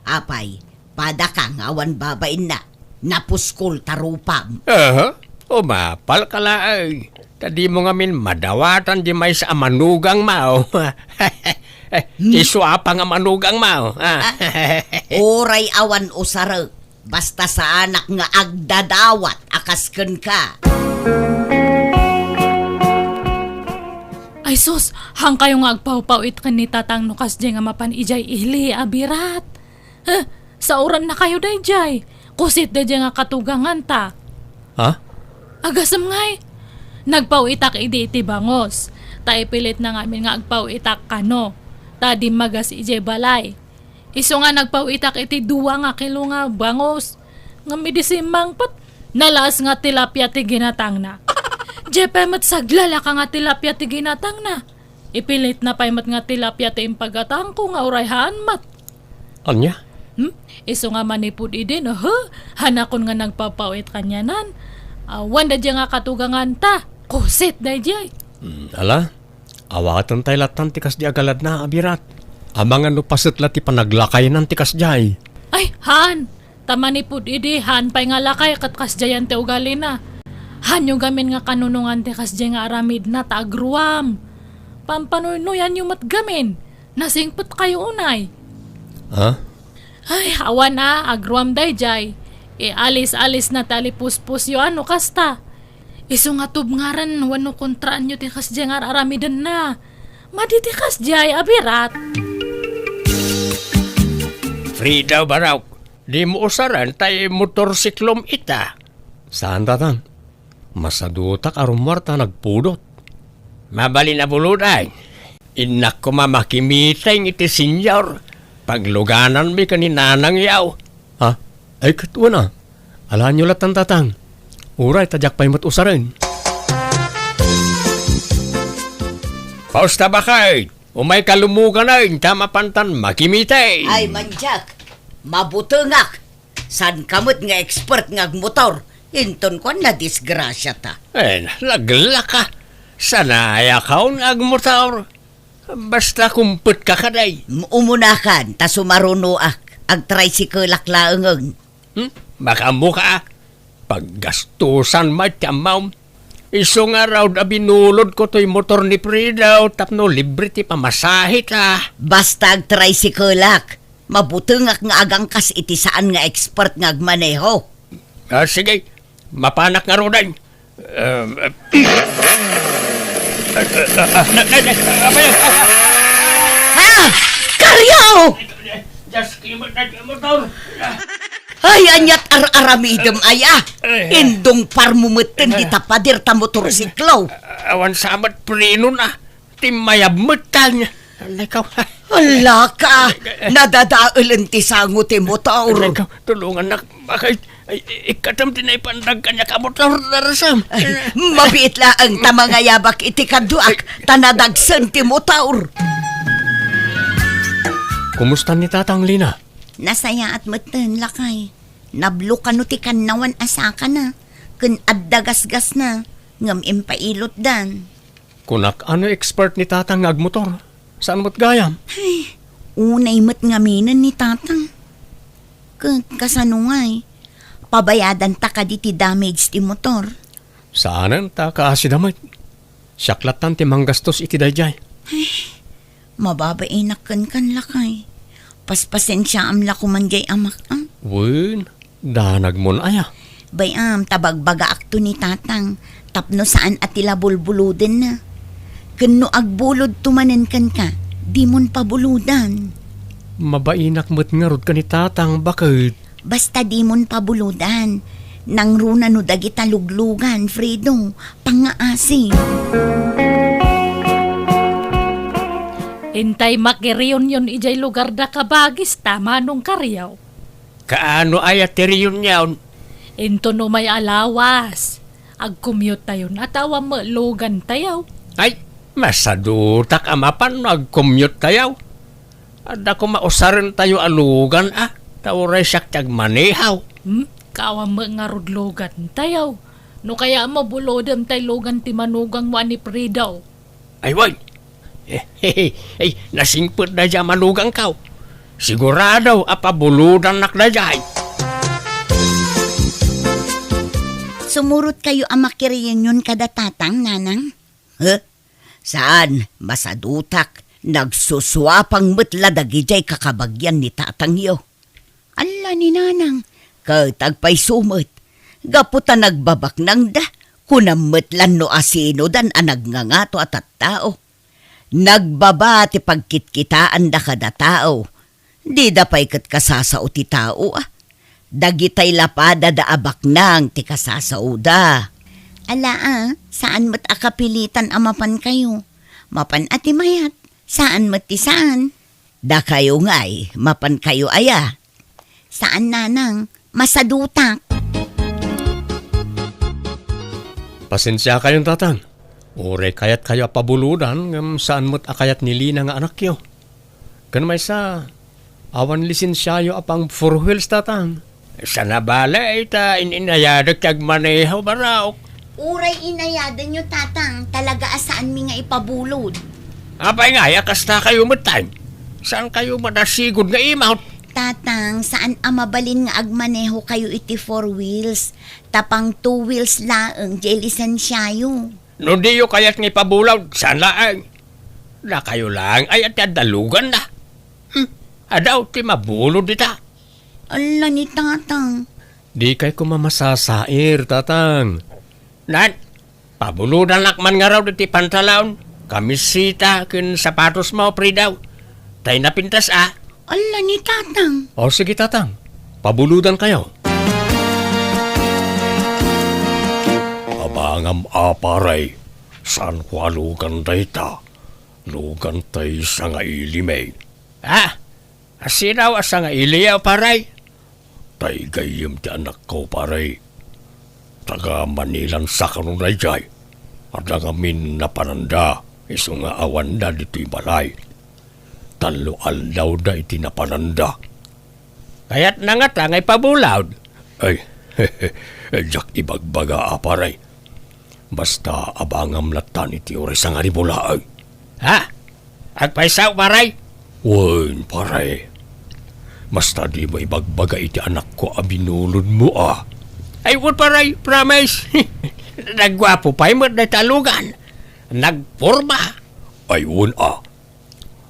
apay, padaka nga awan babainna. Napuskol ta rupam. Aha. Umapal ka laeng. Ta dimo ngamin madawatan di maysa a manugangmo. Hmm? Isu a pay nga manugangmo. Ah. Ah, uray awan usarek. Basta saanak nga agdadawat a kas kenka. Ay sus, haankayo nga agpawpaw-it ken ni Tatang no kasdiay nga mapan idiay ili a birat. Eh, saorannakayo daydiay. Kusit daydiay nga katuganganta. Ha? Agasem ngay. Nagpaw-itak idi iti bangus. Ta ipilitna ngamin nga agpaw-itak kano. Ta dimmagas idiay balay. Isu nga nagpaw-itak iti dua nga kilo nga bangus. Ngem idi simmangpet, nalaas nga tilapia ti ginatangna. Diay pay met saglalaka nga tilapia ti ginatangna. Ipilitna pay met nga tilapia ti impagatangko nga uray haan met. Ania? Hmm? Isu nga manipud idi, no, he? Hanakon nga nagpapaw-it kanianan. Awan daydiay nga katuganganta. Kusit daydiay. Hmm, ala? Awaten tay lattan ti kasdi a galadna a birat. Amangan no paset la ti panaglakaynan ti kasdiay. Ay, haan! Ta manipud idi, haan pay nga lakay ket kasdiayan ti ugalina. Haanyo gamin nga kanunongan ti kasdiay nga aramidna ta agruam. Pampanuynoyanyo met gamin. Nasingpetkayo unay. Ha? Ay, awan a, agruam daydiay. Ialis-alisna ti alipuspusyo a no kasta. Isu nga tubngaran wenno kontraanyo ti kasdiay nga ar-aramidenna. Madi ti kasdiay a birat. Frida, barok, dimo usaren tay motorsiklom ita. Saan, Tatang? Masadutak a rummuar ta nagpudot. Mabalin a buludan. Innak koma makimiteng iti senior. Paglugananmi ken ni nanangyo. Ha? Ay, ket wen a. Alaenyo lattan, Tatang. Uray ta diak pay met usaren. Pausta, baket? Umayka lumuganen ta mapantan makimiteng. Ay, mandiak. Mabutengak. Saanka met nga expert nga agmotor. Inton kuan, nadisgrasiata. Eh, naglaka. Sanayakon nga agmotor. Basta kumpetka kadi. M-, umunakan, ta sumarunoak. Agtricycle-ak laengen. Hmm? Makaammoka, a? Paggastusan met ti ammom. Isu ngarud a binulodko toy motor ni Frida tapno libre ti pamasaheta. Basta agtricycle-ak. Mabutengak nga agangkas iti saan nga expert nga agmaneho. Ah, sige. Mapanak ngaruden. Um, uh, Ha? Karyo! Just kimot na ti motor. Ay, aniat ar-aramidem, aya? Ay. Indungparmo metten dita pader ta motorsiklo. Awan sa met prenona. Timmayab met kaniak. Alay ka. Ala ka, nadadaelen ti sango ti motor. Alay ka, tulongannak, baket. Ay, ikkatem ti naipandag kaniak a motor, Darsam. Ay, mabiit laeng ta mangayabak iti kaduak, ta nadagsen ti motor. Kumusta ni Tatang, Lina? Nasayaat metten, lakay. Nablo kano ti kannawan a sakana, ken adda gasgasna, ngem impailotdan. Kunak, a no expert ni Tatang nga agmotor? Saan met gayam? Ay, unay met ngaminen ni Tatang. Ket kasano ngay? Pabayadanta kadi ti damage ti motor? Saanen ta kaasida met. Siak lattan ti manggastos iti daydiay. Ay, mababainak kenka, lakay. Paspasensiaam la koman diay amak, a? Wen, danagmon aya? Bay-am, ta bagbagaakto ni Tatang tapno saan a ti la bulbulodenna. Ken no agbulodto manen kenka, dimon pabulodan. Mabainak met ngarud ken ni Tatang, baket. Basta dimon pabulodan. Nangruna no dagita luglugan, Fredo, pangngaasi. Intay makireunion idiay lugarda, kabagis, ta manong Karyo. Kaano aya ti reunion? Inton umay a lawas, agcommute-tayon a ta awan met lugantayo. Ay, masadutak a mapan no agcommute-tayo. Adda koma usarentayo a lugan a, ta uray siak ti agmaneho. Hmm? Kaawan met ngarud lugantayo. No kayatmo, bulodem tay lugan ti manugangmo a ni Fredo. Ay, wen. Ay, nasingpet daydiay a manugangko. Sigurado a pabulodannak daydiay. Sumurotkayo a makireunion kada tatang, nanang? Huh? Saan, masadutak. Nagsusuapang met la dagidiay kakabagian ni tatangyo. Alla ni nanang. Ket agpayso met, gapu ta nagbabaknangda, kunam met lan no asinodan a nagngangato a tattao. Nagbaba ti pagkitkitaanda kada tao. Dida pay ket kasasao ti tao, a. Dagitay la padada a baknang ti kasasaoda. Ala, a, saan met a kapilitan a mapankayo. Mapan a ti mayat, saan met ti saan. Dakayo ngay, mapankayo aya? Saan, nanang, masadutak. Pasensiakayon, tatang. Uray kayatkayo a pabulodan, ngem saan met a kayat ni Lina nga anakyo. Ken maysa, awan lisensiayo a pang four wheels, tatang. Saan a bale, ta in-inayadek ti agmaneho, barok. Uray inayadanyo, tatang, talaga a saanmi nga ipabulod. Apay ngay a kasta kayo met, tay? Saan kayo madasigod nga imawt? Tatang, saan a mabalin nga agmaneho kayo iti four wheels, ta pang two wheels laeng diay lisensiayo. No diyo kayat nga ipabulod, saan laeng. Dakayo laeng ay ti adda luganna. Hmm, adaw ti mabulod dita. Ala ni tatang. Dikay koma masasair, tatang. Nan, pabulodanak man ngarud iti pantalon, kamiseta, ken sapatosmo, Fridaw. Tay napintas a. Ala ni tatang. O, sige, tatang. Pabulodankayo. Abangam a, pare. Saanko a lugan dayta. Lugan tay sangailimi. Ha? Asino a sangailiyo, pare? Tay gayyem ti anakko, pare. Taga Manilan sa kano daydiay. Adda ngamin napananda, isu nga awanda ditoy balay. Tallo aldawda iti napananda. Kayatna ngata nga ipabulod? Ay, diak ibagbaga a, pare. Basta abangam latta iti uray sangaribulaeng. Ha? Agpayso, pare? Wen, pare. Basta dimo ibagbaga iti anakko a binulodmo a. Ay, wen, pare, promise. Nagguapo pay met dayta a lugan. Nagporma. Ay, wen a.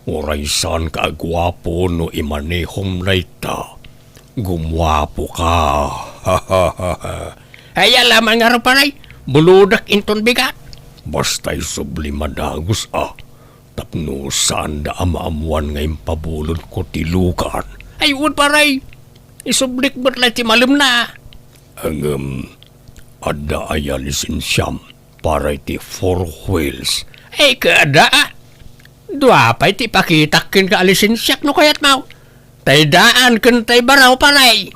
Uray saanka a guapo no imanehom dayta. Gumuapoka. Ay, ala man ngarud, pare. Bulodek inton bigat. Basta isubli madagus a. Tapno saanda a maammuan nga impabulodko ti lugan. Ay, wen, pare. Isublik met la ti malemna. Ngem, adda aya lisensiam para iti four wheels? Ay, kada, a. Dua pay ti ipakitak kenka a lisensiak no kayatmo. Tay daan ken tay baro, pare.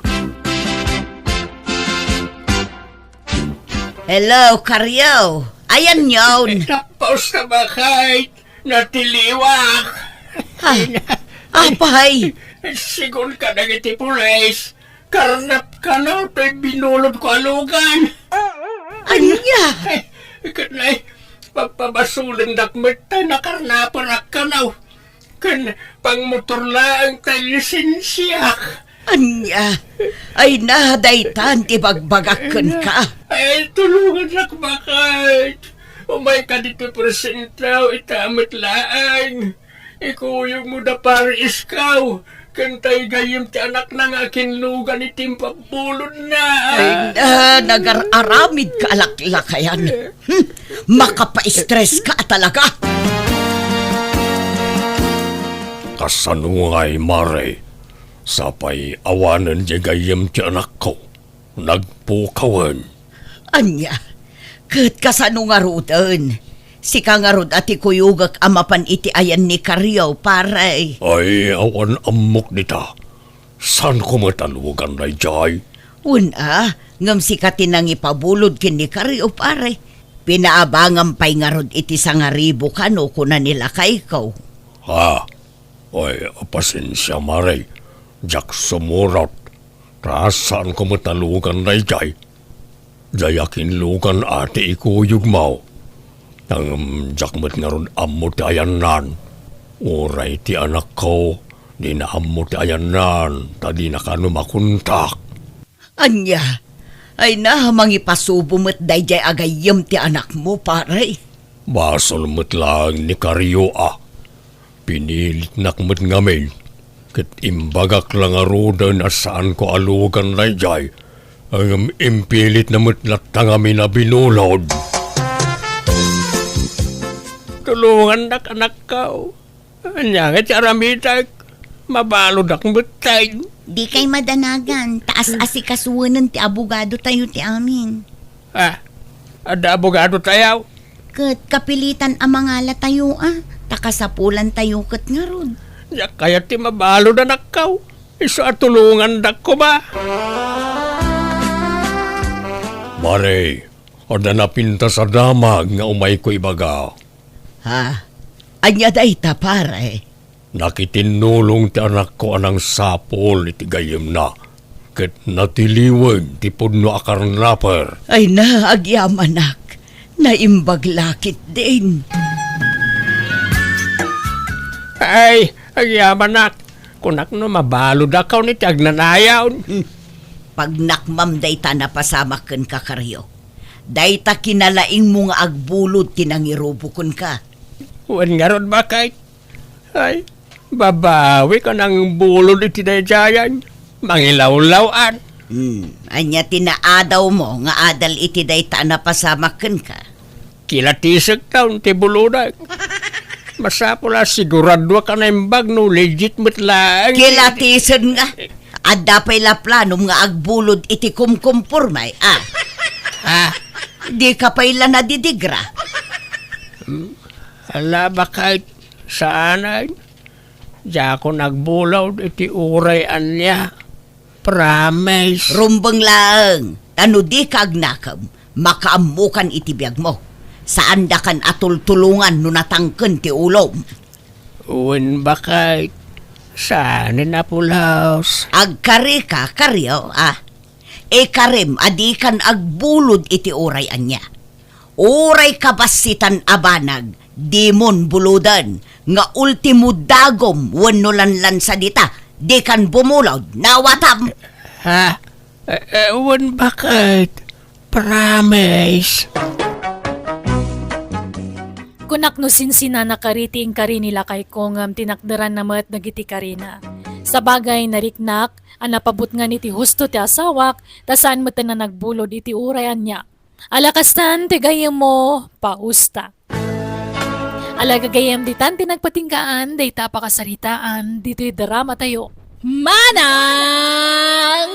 Hello, Karyo. Ayanyon. Tapos na ba, Kay? Natiliwak. Ha? Apay? Sigun kadagiti pulis, karnap kano toy binulodko a lugan. Ania? Ket nay, pagpabasolendak met ta nakarnapenak kano. Ken pangmotor laeng tay lisensiak. Ania? Ay na, daytan ti bagbagak kenka. Ay, tulongannak, baket. Umayka ditoy presentaw, ita met laeng. Ikuyogmo da pare Iskaw, ken tay gayyem ti anakna nga akinlugan iti impabulodna. Ay na, nagar-aramid ka a laklakayan. Hmm, makapaistres ka talaga. Kasano ngay, mare? Sapay awanen diay gayyem ti anakko. Nagpukawen. Ania? Ket kasano ngaruden? Sika ngarud a ti kuyogek a mapan iti ayan ni Karyo, pare. Ay, awan ammok dita. Saanko met a lugan daydiay? Wen a, ngem sika ti nangipabulod ken ni Karyo, pare. Pinaabangam pay ngarud iti sangaribu kano kuna ni lakayko. Ha? Ay, pasensia, mare. Diak sumurot. Ta saanko met a lugan daydiay. Diay akinlugan a ti ikuyogmo. Ngem diak met ngarud ammo ti ayannan. Uray ti anakko, dina ammo ti ayannan, ta dina kano makontak. Ania? Ay na, mangipasubo met daydiay a gayyem ti anakmo, pare. Basol met laeng ni Kario a. Pinilitnak met ngamin, ket imbagak la ngaruden a saanko a lugan daydiay, ngem impilitna met latta ngamin a binulod. Tulongannak, anakko. Ania ngay ti aramidek? Mabaludak metten. Dikay madanagan, ta as-asikasuenen ti abogadotayo ti amin. Ah, adda abogadotayo? Ket kapilitan a mangalatayo a, ta kasapulantayo ket ngarud. Diak kayat ti mabalud, anakko. Isu a tulongandak koma. Pare, adda napintas a damag nga umayko ibaga. Ha? Ania dayta, pare? Nakitinnulong ti anakko a nangsapul iti gayyemna, ket natiliwen ti pudno a karnaper. Ay na, agyamanak. Naimbag la ketdin. Ay, agyamanak. Kunak no mabaludakon iti agnanayon. Hmm. Pagnakmam dayta a napasamak kenka, Kario. Dayta kinalaingmo nga agbulod ti nangirubo kenka. Wen ngarud, baket? Ay, babawik a nangbulod iti daydiayen. Mangilawlaw-an. Hmm, ania ti naadawmo nga adal iti dayta a napasamak kenka? Kilatisekton ti bulodek. Masapul a siguraduak a naimbag no legit met laeng. Kilatisen nga. Adda pay la planom nga agbulod iti kumkumporme, a? Ha? Dika pay la nadidigra? Hmm? Ala, baket, saanen. Diakon agbulod iti uray ania. Promise. Rumbeng laeng, ta no dika agnakem, makaammokan iti biagmo. Saandakan a tultulongan no natangken ti ulom. Wen, baket, saanen a pulos. Agkarika, Kario, a. Ikarem a dikan agbulod iti uray ania. Uray kabassitan a banag, dimon buloden, nga ultimo dagom wenno lanlansa dita, dikan bumulod, nawatam. Ha? Eh, eh, wen, baket? Promise. Kunak no sinsinana kari ti inkari ni lakayko ngem tinakderanna met dagiti karina. Sabagay, nariknak a napabutngan iti husto ti asawak, ta saan met a nagbulod iti uray ania. Ala kastan ti gayyemmo, pausta. Ala gagayyem, ditan ti nagpatinggaan dayta a pakasaritaan ditoy dramatayo. Manang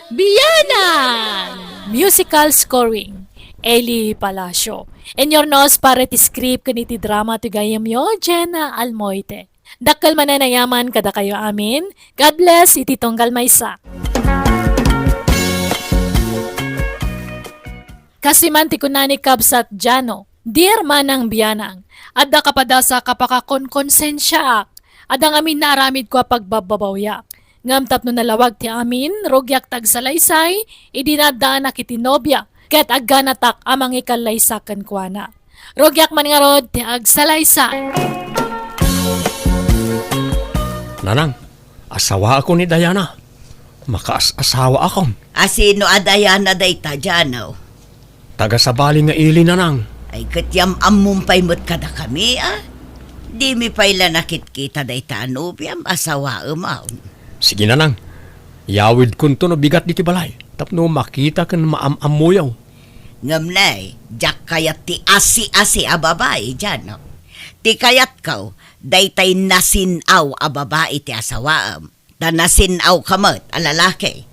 Bianang! Musical scoring, Eli Palacio. Inurnos para iti script ken iti drama ti gayyemyo, Jenna Almoite. Dakkel manen a yaman kadakayo amin. God bless iti tunggal maysa. Kastoy man ti kuna ni Kabsat Jano, "Dear Manang Bianang, adda kapadasak a pakakonkonsensiaak. Adda ngamin naaramidko a pagbabbabawiak. Ngem tapno nalawag ti amin, rugiak ta agsalaysay idi naaddaanak iti nobia ket agganatak a mangikallaysa kenkuana. Rugiak man ngarud ti agsalaysa." Nanang, asawaakon ni Diana. Makaas-asawaakon. A sino a Diana dayta, Jano? Taga-sabali nga ili, Nanang. Ay, ket yam-ammom pay met kadakami, a? Dimi pay la nakitkita dayta a nobiam, asawaem, a? Sige, Nanang. Yawidkonto no bigat ditoy balay tapno makita ken maam-ammoyo. Ngem ne, diak kayat ti asi-asi a babai, Jano. Ti kayatko, daytay nasin-aw a babai ti asawaem. Ta nasin-awka met a lalaki.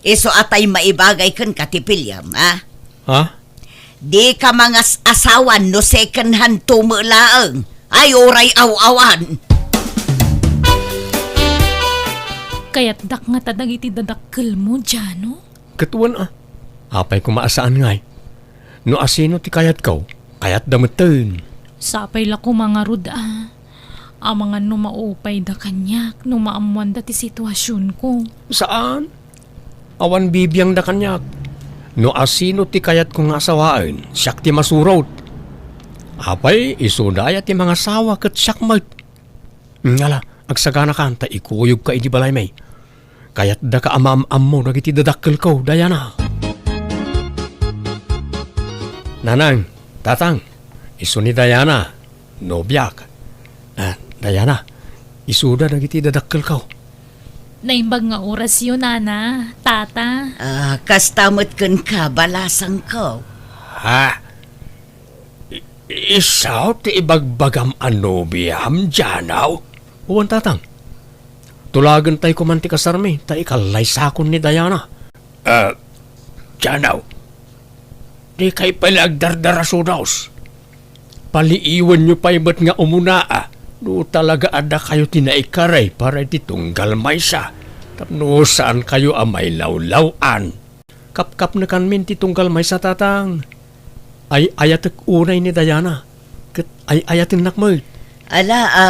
Isu a tay maibagay kenka ti piliem, a? Ha? Dika mangas-asawan no second hand to met laeng. Ay, uray aw-awan. Kayatdak ngata dagiti dadakkelmo, Jano? Ket wen a, apay koma a saan ngay? No asino ti kayatko, kayatda metten. Sapay la koma ngarud a, amangan no maupayda kaniak no maammoanda ti situasionko. Saan? Awan bibiangda kaniak. No asino ti kayatko nga asawaen, siak ti masurot. Apay, isuda aya ti mangasawa ket siak met. Ngala, agsaganakan ta ikuyogka idi balaymi. Kayatdaka a maam-ammo dagiti dadakkelko, Diana. Nanang, Tatang, isu ni Diana, nobiak. Ah, Diana, isuda dagiti dadakkelko. Naimbag nga orasyo, Nana, Tata. Ah, kasta met kenka, balasangko. Ha? I-, isu ti ibagbagam a nobiam, Janaw? Wen, Tatang. Tulagentay koman ti kasarmi, ta ikallaysakon ni Diana. Ah, Janaw, dikay pay la agdardarasudos. Paliiwenyo pay met nga umuna, a, no talaga a dakayo ti naikari para iti tunggal maysa, tapno saankayo a mailawlaw-an. Kapkapnekanmin ti tunggal maysa, Tatang. Ay-ayatek unay ni Diana, ket ay-ayatennak met. Ala, a,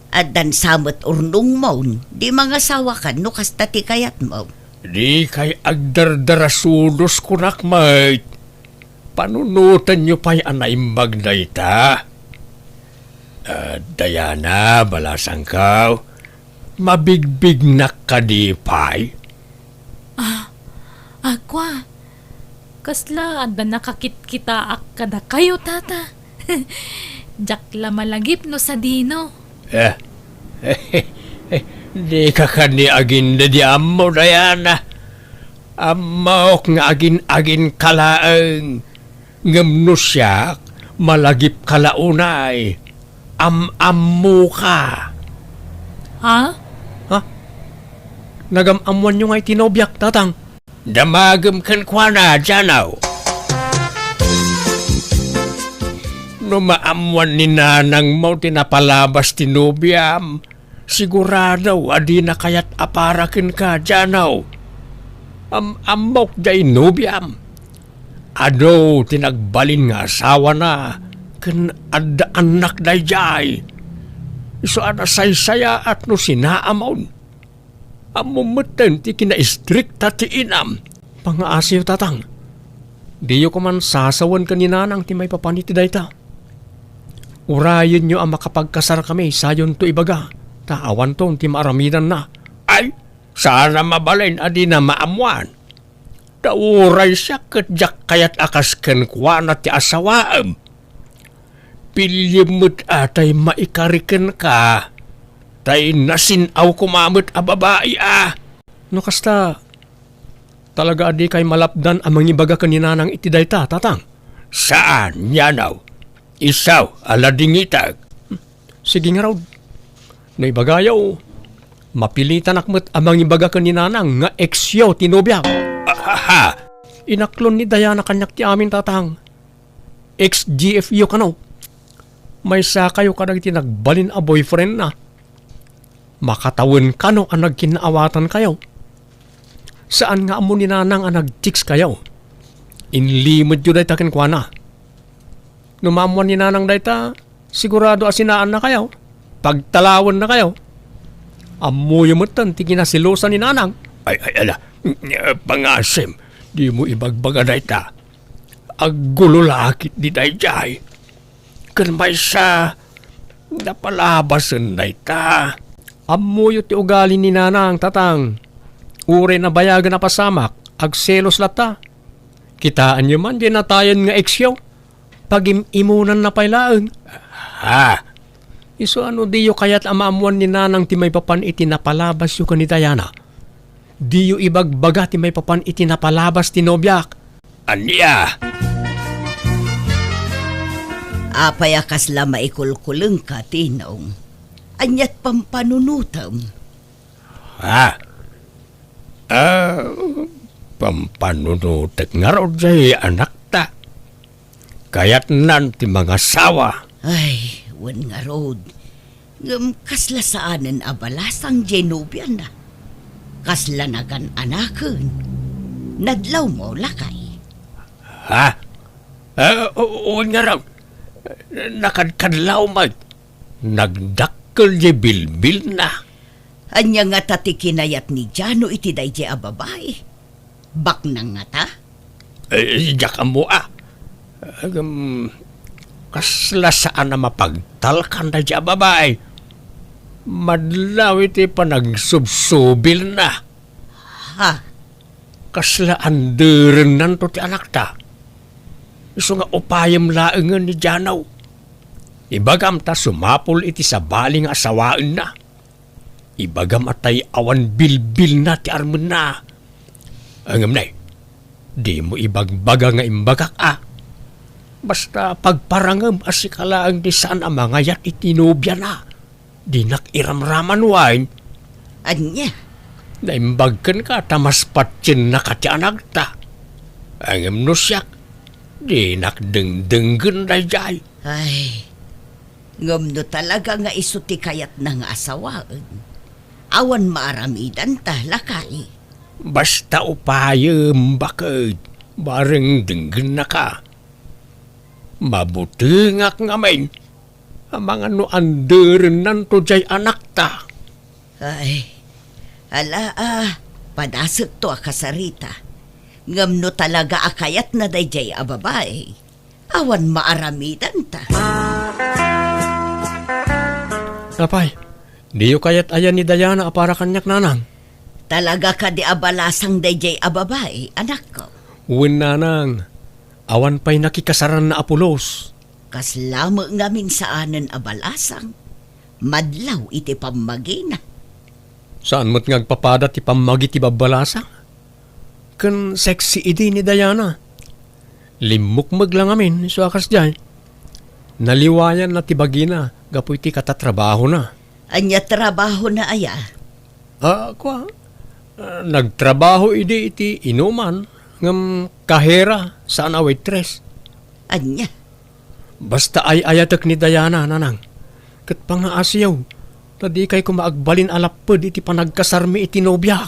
addan sa met urnongmon, di mangasawakan no kasta ti kayatmo. Dikay agdardarasudos, kunak met. Panunotenyo pay a naimbag dayta. Ah, Diana, balasangko, mabigbignak kadi pay? Ah, a, kua, kasla adda nakakitkitaak kadakayo, Tata? Diak la malagip no sadino. Eh, dika kadi agin-, di ammo, Diana. Ammok nga agin-aginka laeng. Ngem no siak, malagipka la unay. Am-ammoka. Ha? Ha? Nagam-ammoanyo ngay ti nobiak, Tatang? Damagem kenkuana, Janaw. No maammoan ni nanangmo ti napalabas ti nobiam, sigurado a dina kayat a para kenka, Janaw. Am-ammok jay nobiam. Adu ti nagbalin nga asawana ken adda annak daydiay. Isu a nasaysayaat no sinaamon. Ammom metten ti kinaistrikta ti inam. Pangngaasiyo, Tatang. Diyo koman sasawen ken ni Nanang ti maipapan iti dayta. Urayenyo a makapagkasarkami, sayonto ibaga, ta awanton ti maaramidanna. Ay, saan a mabalin a dina maammoan. Ta uray siak ket diak kayat a kas kenkuana ti asawaem. Piliem met a tay maikari kenka, tay nasin-aw koma met a babai a. No kasta, talaga a dikay malapdan a mangibaga ken ni Nanang iti dayta, Tatang? Saan, Janaw. Isu a ladingitek. Sige ngarud. No ibagayo, mapilitanak met a mangibaga ken ni Nanang nga eksyo ti nobiak. Ahaha! Inaklon ni Diana kaniak ti amin, Tatang. Ex-G F yo kano. Maysakayo kadagiti nagbalin a boyfriendna. Makatawen kano a nagkinnaawatankayo. Saan nga ammo ni Nanang a nag-text kayo. Inlimedyo dayta kenkuana. No maammoan ni Nanang dayta, sigurado a sinaannakayo. Pagtalawennakayo. Ammoyo metten ti kinaselosan ni Nanang. Ay, ay, ala, pangasim, dimo ibagbaga dayta. Aggulo la ketdi daydiay. Ken maysa, napalabasen dayta. Ammoyo ti ugali ni Nanang, Tatang. Uray nabayagen a pasamak, agselos latta. Kitaenyo man diay natayen nga eksyo. Pagim-imonanna pay laeng. Ha? Isu a no diyo kayat a maammoan ni Nanang ti maipapan iti napalabasyo ken ni Diana, diyo ibagbaga ti maipapan iti napalabas ti nobiak. Ania? Apay a kasla maikulkulengka, Tinong? Ania't pampanunotem? Ha? Ah, pampanunotek ngarud jay anakta. Kayatnan ti mangasawa. Ay, wen ngarud. Ngem kasla saanen a balasang jay nobiana. Kasla nagan-anaken. Nadlawmo, lakay. Ha? Ah, o-, wen ngarud. Nakadkadlaw met. Nagdakkel jay bilbilna. Ania ngata ti kinayat ni Jano iti daydiay a babai? Baknang ngata? Eh, diak ammo a. Agam, kasla saan a mapagtalkan daydiay a babai. Madlaw iti panagsubsubilna. Ha? Kasla anderennanto ti anakta. Isu nga upayem laengen ni Jano. Ibagam ta sumapul iti sabali nga asawaenna. Ibagam a tay awan bilbilna ti armenna. Ngem nay, dimo ibagbaga nga imbagak a. Basta pagparangem a sika laeng ti saan a mangayat iti nobiana. Dinak iramraman wen. Ania? Naimbag kenka ta mas patiennaka ti anakta. Ngem no siak, dinak dengdenggen daydiay. Ay, ngem no talaga nga isu ti kayatna nga asawaen, awan maaramidanta, lakay. Basta upayem, baket, bareng denggennaka. Mabutengak ngamin. Amangan no anderennanto diay anakta. Ay, ala a, padasekto a kasarita. Ngem no talaga a kayatna daydiay a babai, awan maaramidanta. Apay, diyo kayat aya ni Diana a para kaniak, nanang? Talaga kadi a balasang daydiay a babai, anakko? Wen, nanang, awan pay nakikasaranna a pulos. Kasla met ngamin saanen a balasang. Madlaw iti pammagina. Saan met nga agpapada ti pammagi ti babbalasang? Ken sexy idi ni Diana. Limmukmeg la ngamin isu a kasdiay. Naliwayanna ti bagina gapu iti katatrabahona. Ania trabahona aya? Ah, kua, ah, nagtrabaho idi iti inuman, ngem kahera, saan a waitress. Ania? Basta ay-ayatek ni Diana, nanang. Ket pangaasiyo, ta dikay koma agbalin a lapped iti panagkasarmi iti nobiak.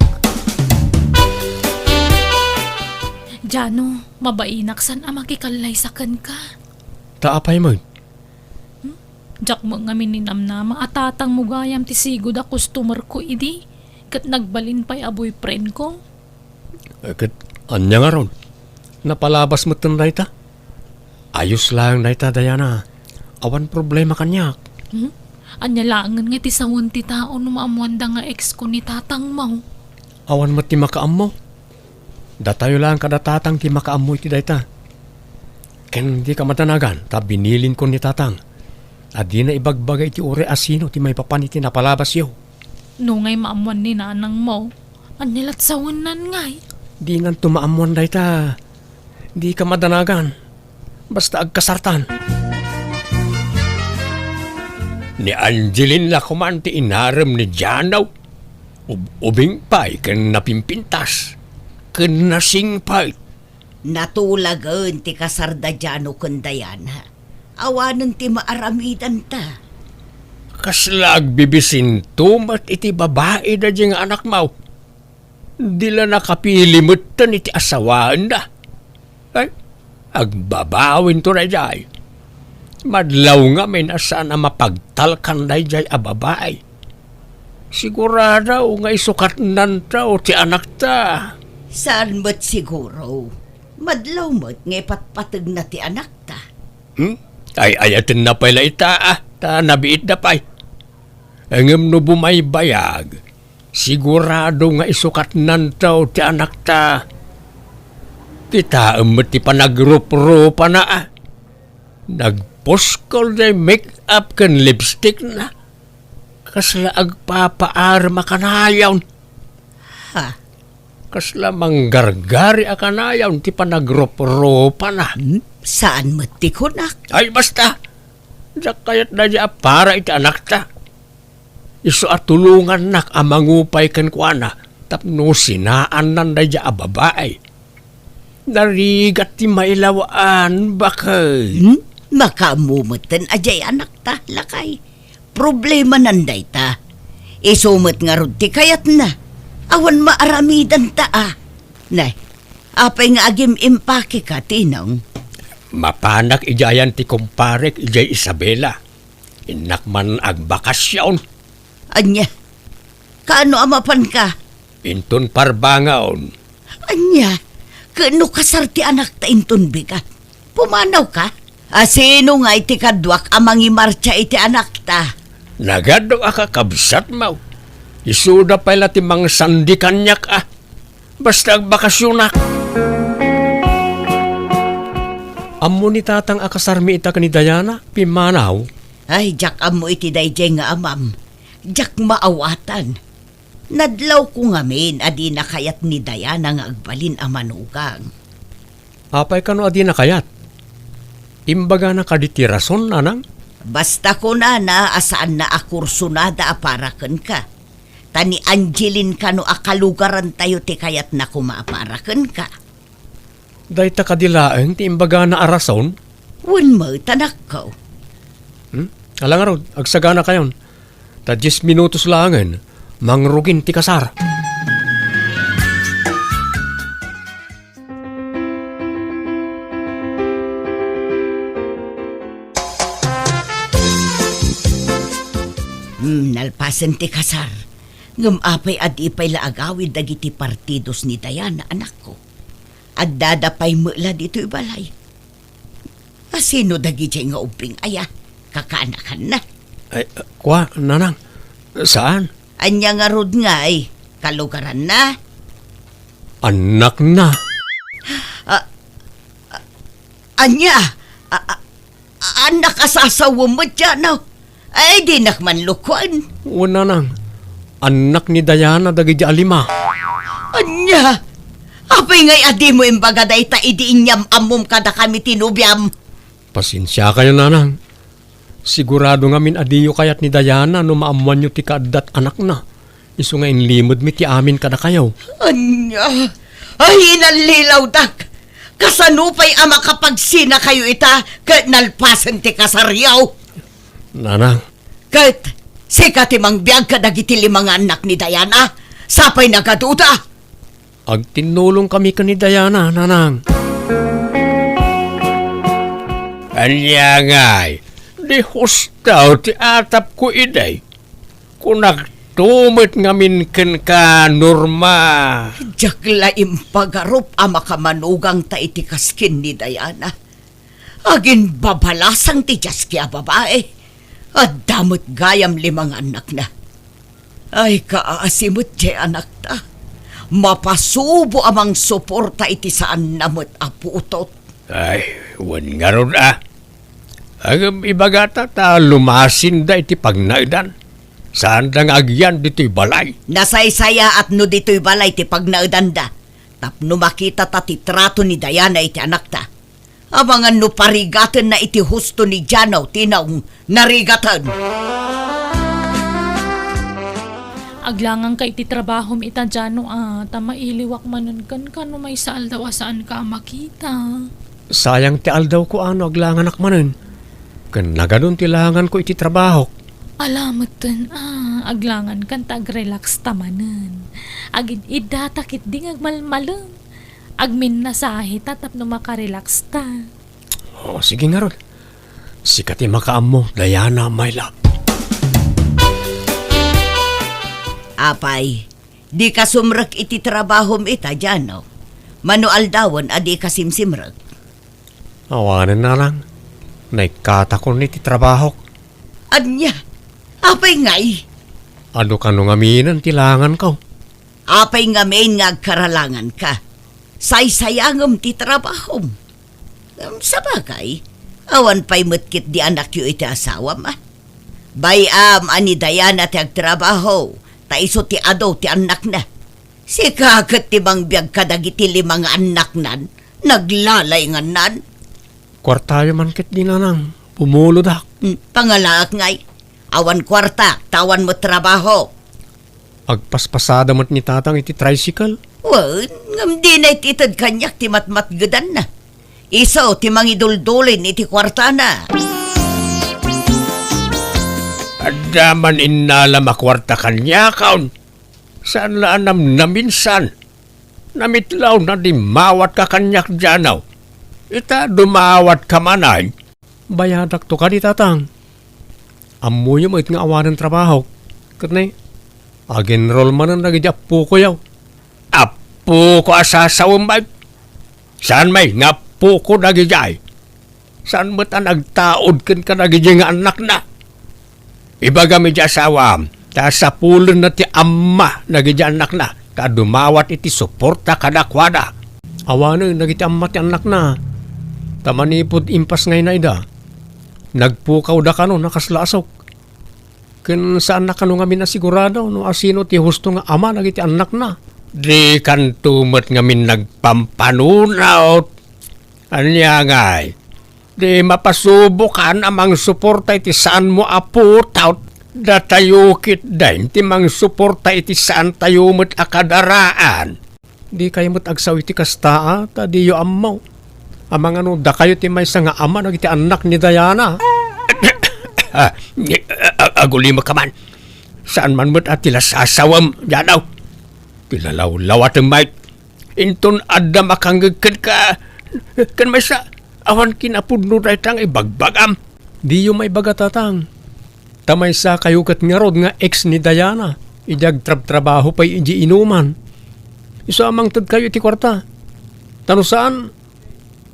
Jano, mabainak saan a makikallaysa kenka. Ta apay met? Hmm? Diak met ngamin ninamnama a tatangmo gayam ti sigud a customerko idi, ket nagbalin pay a boyfriendko. Eh, ket ania ngarud? Napalabas metten dayta? Ayos laeng dayta, Diana. Awan problema kaniak. Hmm? Ania laengen nga iti sawen ti tao no maammoanda nga exko ni tatangmo? Awan met ti makaammo. Datayo laeng kada tatang ti makaammo iti dayta. Ken dika madanagan ta binilinkon ni tatang a dina ibagbaga iti uray a sino ti maipapan iti napalabasyo. No ngay maammoan ni nanangmo, ania lat sawennan ngay? Dinanto maammoan dayta. Dika madanagan. Basta agkasartan. Ni Angeline la koman ti inarem ni Jano. Ub-, ubing pay ken napimpintas. Ken nasingpet. Natulagen ti kasar da Jano ken Diana. Awanen ti maaramidanta. Kasla agbibisinto met iti babai daydiay nga anakmo. Di la nakapili metten iti asawaenda. Ay, agbabawinto daydiay. Madlaw ngamin a saan a mapagtalkan daydiay a babai. Sigurado nga isukatnanto ti anakta. Saan met siguro? Madlaw met nga ipatpategna ti anakta. Hmm? Ay-ayatenna pay la ita, ah, ta nabiitda pay. Ngem no bumaybayag, sigurado nga isukatnanto ti anakta. Kitaem met ti panagruprupana, ah. Nagpuskol diay make-up ken lipstickna. Kasla agpapaarem a kanayon. Ha? Kasla manggargari a kanayon ti panagruprupana. Hmm? Saan met ti kunak? Ay, basta! Diak kayat daydiay a para iti anakta. Isu a tulongannak a mangupay kenkuana tapno sinaannan daydiay a babai. Narigat ti mailawan, baket. Hmm? Makaammo metten a diay anakta, lakay. Problemanan dayta. Isu met ngarud ti kayatna. Awan maaramidanta, a. Nay, apay nga agim-impakeka, Tinong? Mapanak idiayan ti kumparek idiay Isabela. Innak man agbakasyon. Ania? Kaano a mapanka? Inton Parbangon. Ania? Ken no kasar ti anakta inton bigat, pumanawka? A sino ngay ti kaduak a mangimartsa iti anakta? Nagadu a kakabsatmo. Isuda pay la ti mangsandi kaniak, a. Basta agbakasyonak. Ammo ni tatang a kasarmi ita ken ni Diana, pimmanaw? Ay, diak ammo iti daydiay nga amam. Diak maawatan. Nadlawko ngamin a dina kayat ni Diana nga agbalin a manugang. Apay kano a dina kayat? Imbagana kadi ti rason, nanang? Basta kunana a saanna a kursunada a para kenka. Ta ni Angeline kano a kalugarantayo ti kayatna koma a para kenka. Dayta kadi laeng ti imbagana a rason? Wen met, anakko. Hmm? Ala ngarud, agsaganakayon. Ta dies minutos laengen, mangrugin ti kasar. Hmm, nalpasen ti kasar. Ngem apay a di pay la agawid dagiti partidos ni Diana, anakko? Addada pay met la ditoy balay. A, sino dagidiay nga ubbing aya? Kakaanakanna? Ay, kua, nanang. Saan? Ania ngarud ngay? Kalugaranna? Annakna. A, a, ania? A, a, annak a sasawem met, Jano? Ay, dinak man lukuen. Wen, nanang. Annak ni Diana dagiti a lima. Ania? Apay ngay a dimo imbaga dayta idi inyam-ammom kadakami ti nobiam? Pasensiakayo, nanang. Sigurado ngamin a diyo kayat ni Diana no maammoanyo ti kaaddat anakna. Isu nga inlimedmi ti amin kadakayo. Ania? Ay, inallilawdak! Kasano pay a makapagsinakayo ita ket nalpasen ti kasaryo? Nanang. Ket sika ti mangbiag kadagiti lima nga annak ni Diana? Sapay nagaduda? Agtinnulongkami ken ni Diana, nanang. Ania ngay, di husto ti atapko idi? Kunakto met ngamin kenka, Norma. Diak la impagarup a makamanugangta iti kaskin ni Diana. Aginbabalasang ti diaski a babai. Adda met gayam lima nga annakna. Ay, kaasi met diay anakta. Mapasubo a mangsuporta iti saanna met a putot. Ay, wen ngarud a. Ngem ibagata ta lumasinda iti pagnaedan. Saanda nga agyan ditoy balay. Nasaysayaat no ditoy balay ti pagnaedanda. Tapno makitata ti trato ni Diana iti anakta. Amangan no parigatenna iti husto ni Jano ti naong narigaten. Aglanganka iti trabahom ita, Jano, a, ta mailiwak manen kenka no maysa aldaw a saanka a makita. Sayang ti aldawko a no aglanganak manen. Ken nagadun ti langanko iti trabahok. Ala metten a, aglangankan ta agrelaksta manen. Agid-iddata ketdi nga agmalmalem. Agminnasahe ta tapno makarelax ta. O, sige ngarud. Sika ti makaammo, Diana, my love. Apay, dika sumrek iti trabahom ita, Jano? Mano aldawen a dika simsimrek? Awanen, nanang. Naikkatakon iti trabahok. Ania? Apay ngay? Adu kano ngaminen ti langanko. Apay ngamin nga agkaralanganka? Saysayangem ti trabahom. Em, sabagay, awan pay met ketdi anakyo iti asawam, a? Bay-am a ni Diana ti agtrabaho, ta isu ti adu ti annakna. Sika ket ti mangbiag kadagiti lima nga annaknan, naglalaingannan. Kuartayo man ketdi, nanang, pumulodak. Hmm, pangalaak ngay. Awan kuarta, ta awan met trabaho. Agpaspasada met ni tatang iti tricycle. Wen, ngem dina iti ited kaniak ti matmatgedanna. Isu ti mangiduldulin iti kuartana. Adda man innalam a kuarta kaniakon. Saan la a namnaminsan. Namitlawna di mawatka kaniak, Jano. Ita, dumawatka manen. Bayadakto kadi, tatang. Ammoyo met nga awanen trabahok. Ket ne, ag-enroll manen dagiti appokoyo. Appoko a sasawem, bay? Saan may nga appoko dagidiay? Saan met a nagtaud ken kadagidi nga annakna? Ibagam iti asawam, ta sapulenna ti amma dagidi annakna, ta dumawat iti suporta kadakuada. Awanen dagiti amma ti annakna. Ta manipud impas nga inayda, nagpukawda kano a kasla asok. Ken saanna kano ngamin a sigurado no asino ti husto nga ama dagiti annakna. Dikanto met ngamin nagpampanunot. Ania ngay? Di mapasubokan a mangsuporta iti saanmo a putaw. Datayo ketdin ti mangsuporta iti saantayo met a kadaraan. Dikay met agsao iti kasta, a, ta diyo ammo. Amangan no dakayo ti maysa nga ama dagiti annak ni Diana. Ah, a-, a-, agulimekka man. Saan man met a ti lasasawem, Janaw. Ti lalawlawatem met. Inton adda makangngeg kenka, ken maysa, awan kinapudno dayta nga ibagbagam. Diyo maibaga, Tatang. Ta maysakayo ket ngarud nga ex ni Diana, idi agtrabtrabaho pay idiay inuman. Isu a mangtedkayo iti kuarta. Ta no saan,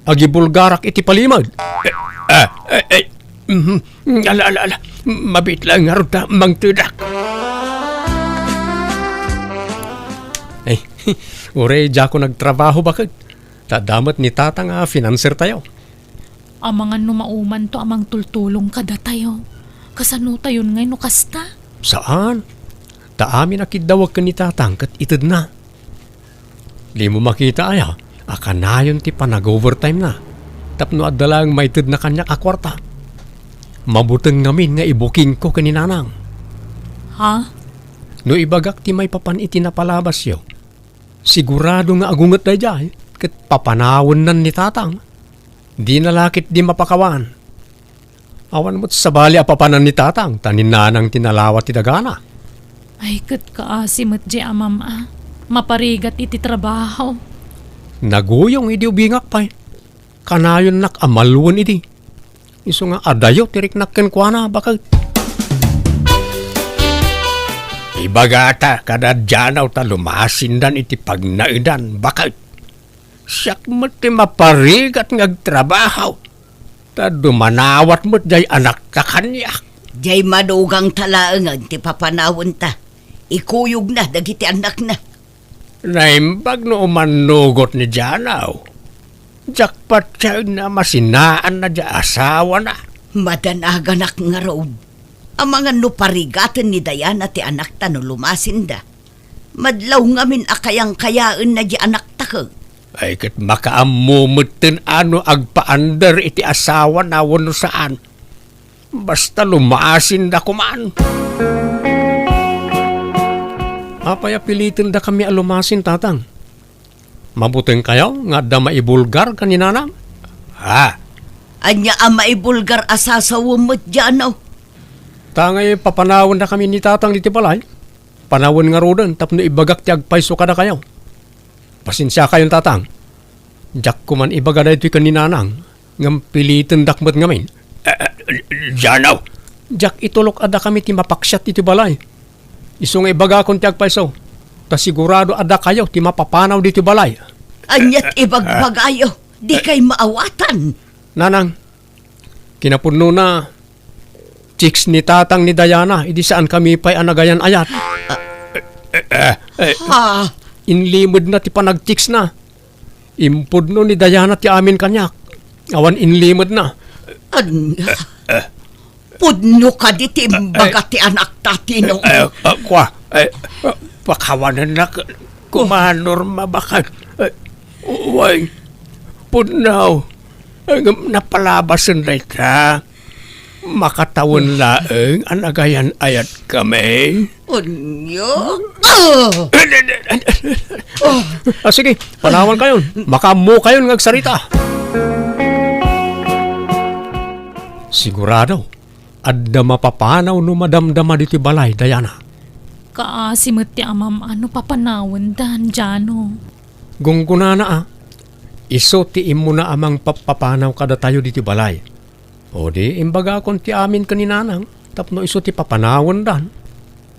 agibulgarak iti palimed. Eh, ah, eh, eh, mhm. Ala, ala, ala. Mabiit laeng ngarud ta mangtedak. Eh, uray diakon agtrabaho, baket. Ta adda met ni Tatang a financer tayo. Amangan no maumanto a mangtultulong kadatayo. Kasano tayon ngay no kasta? Saan. Ta amin a kiddawek ken ni Tatang ket itedna. Dimo makita aya a kanayon ti panag-overtime na tapno adda laeng maitedna kaniak a kuarta. Mabuteng ngamin nga ibukingko ken ni Nanang. Ha? No ibagak ti maipapan iti napalabasyo, sigurado nga agunget daydiay ket papanawennan ni Tatang. Dina la ketdi mapakawan. Awan met sabali a papanan ni Tatang ta ni Nanang ti nalawa ti dagana. Ay, ket kaasi met di amam a maparigat iti trabaho. Naguyong idi ubingak pay. Kanayonnak a maluen idi. Isu nga adayo ti riknak kenkuana, baket. Ibagata kada Janaw ta lumasindan iti pagnaedan, baket. Siak met ti maparigat nga agtrabaho. Ta dumanawat met jay anakta kaniak. Jay madugangta laengen ti papanawenta. Ikuyogna dagiti annakna. Naimbag no umannugot ni Janaw. Diak patienna a masinaanna jay asawana. Madanaganak ngarud. Amangan no parigaten ni Diana ti anakta no lumasinda. Madlaw ngamin a kayangkayaenna di anakta ket. Ay, ket makaammo metten a no agpaandar iti asawana wenno saan. Basta lumasinda koman. Apay a pilitendakami a lumasin, Tatang? Mabutengkayo nga adda maibulgar ken ni Nanang? Ha? Ania a maibulgar a sasawem met, Janaw? Ta ngay papanawendakami ni Tatang ditoy balay. Panawen ngaruden tapno ibagak ti agpayso kadakayo. Pasensiakayon, Tatang. Diak koman ibaga daytoy ken ni Nanang, ngem pilitendak met ngamin. Eh, eh, Janaw! Diak itulok a dakami ti mapaksiat ditoy balay. Isu nga ibagakon ti agpayso, ta sigurado a dakayo ti mapapanaw ditoy balay. Aniat ibagbagayo? Dikay maawatan. Nanang, kinapudnona, chicks ni Tatang ni Diana, idi saankami pay a nagayan-ayat. Ah. Eh, eh, eh. Ha? Inlimedna ti panagchicksna. Impudno ni Diana ti amin kaniak. Awan inlimedna. Ania? Eh, eh. Pudno kadi ti imbaga ti anakta, Tino? Eh, eh, kua, eh, eh, pakawanennak, Kumanor, mabakan. Eh, way, pudno. Eh, ngem napalabasen dayta. Makatawen laeng a nagayan-ayatkami. Ania? Ah! Ah, sige, panawankayon. Makaammokayon nga agsarita. Sigurado, adda mapapanaw no madamdama ditoy balay, Diana. Kaasi met ti amam a no papanawendan, Jano. Gunggonana a, isu ti immuna a mangpappapanaw kadatayo ditoy balay. O di, imbagakon ti amin ken ni Nanang tapno isu ti papanawendan.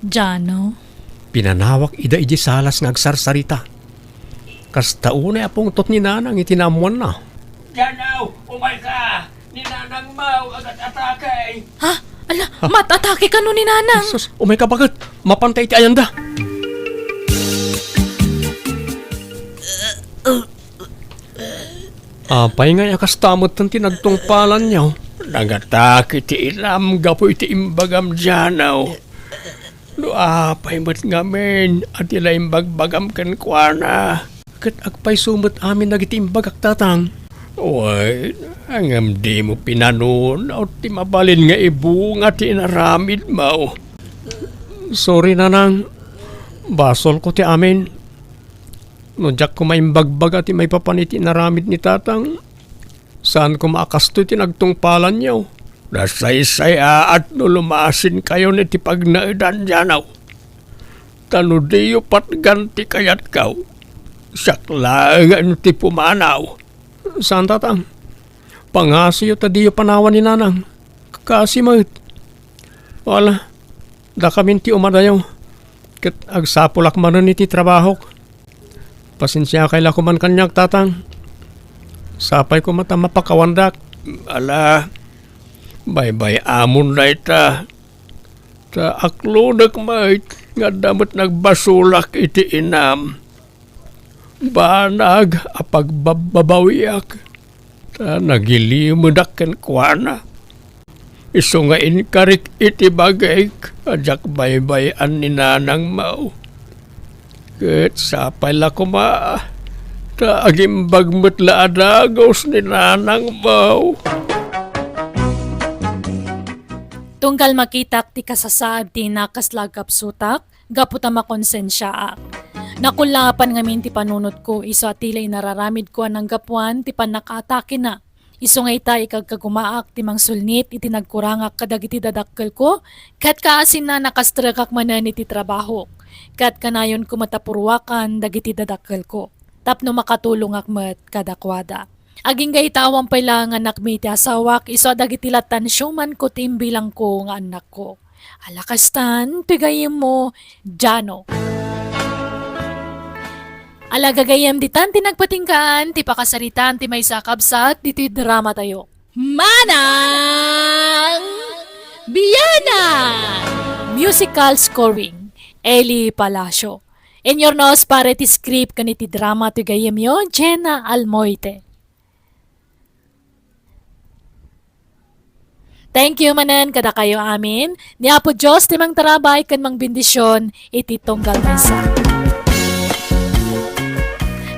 Jano. Pinanawak ida idiay salas nga agsarsarita. Kasta unay a pungtot ni Nanang iti naammoanna. Jano, umayka! Ni Nanang Mau agat-atake. Ha? Ala, ha? Mat-atake kano ni Nanang? Sus, umayka, baket. Mapanta iti ayanda. Apay ngay a kasta metten ti nagtungpalanyo? Nangatak iti inam gapu iti imbagam, Jano. No apay met ngamin a ti naimbagam kenkuana? Ket agpayso met amin dagiti imbagak, Tatang. Wen, ngem dimo pinanunot ti mabalin nga ibunga ti inaramidmo. Sorry, Nanang. Basolko ti amin. No diak koma imbagbaga ti maipapan iti inaramid ni Tatang, saan koma a kastoy ti nagtungpalanyo. Nasaysayaat no lumasinkayon iti pagnaedan, Jano. Ta no diyo patgan ti kayatko, siak laengen ti pumanaw. Saan, Tatang. Pangasiyo ta diyo panawan ni Nanang. Kaasi met. Wala, dakamin ti umadayo. Ket agsapulak manen iti trabahok. Pasensiakay la koman kaniak, Tatang. Sapay koma ta mapakawandak. Ala, baybay-amon dayta. Ta aklodek met nga adda met nagbasolak iti inam. Banag a pagbabbabawiak, ta nagilimedak kenkuana. Isu nga inkarik iti bagik a diak baybay-an ni Nanangmo. Ket sapay la koma, ta agimbag met la a dagus ni Nanangmo. Tunggal makitak ti kasasaad ti nakasla a gapsutak, gapu ta makonsensiaak. Nakullaapan ngamin ti panunotko isu a ti la inararamidko a nanggapuan ti pannakaatakena. Isu nga ita, ikagkagumaak ti mangsulnit iti nagkurangak kadagiti dadakkelko, ket kaasinna, nakastrekak manen iti trabahok, ket kanayonko met a purruakan dagiti dadakkelko tapno makatulongak met kadakuada. Agingga ita, awan pay laeng annakmi ti asawak isu a dagiti lattan siumanko ti imbilangko nga annakko. Ala kastan ti gayyemmo, Jano. Ala gagayyem, ditan ti nagpatinggaan ti pakasaritaan ti maysa a kabsat ditoy dramatayo. Manang Bianang! Musical scoring, Eli Palacio. Inyurnos para iti script ken iti drama ti gayyemyo, Jenna Almoite. Thank you manen kadakayo amin. Ni Apo Dios ti mangtarabay ken mangbendision iti tunggal maysa.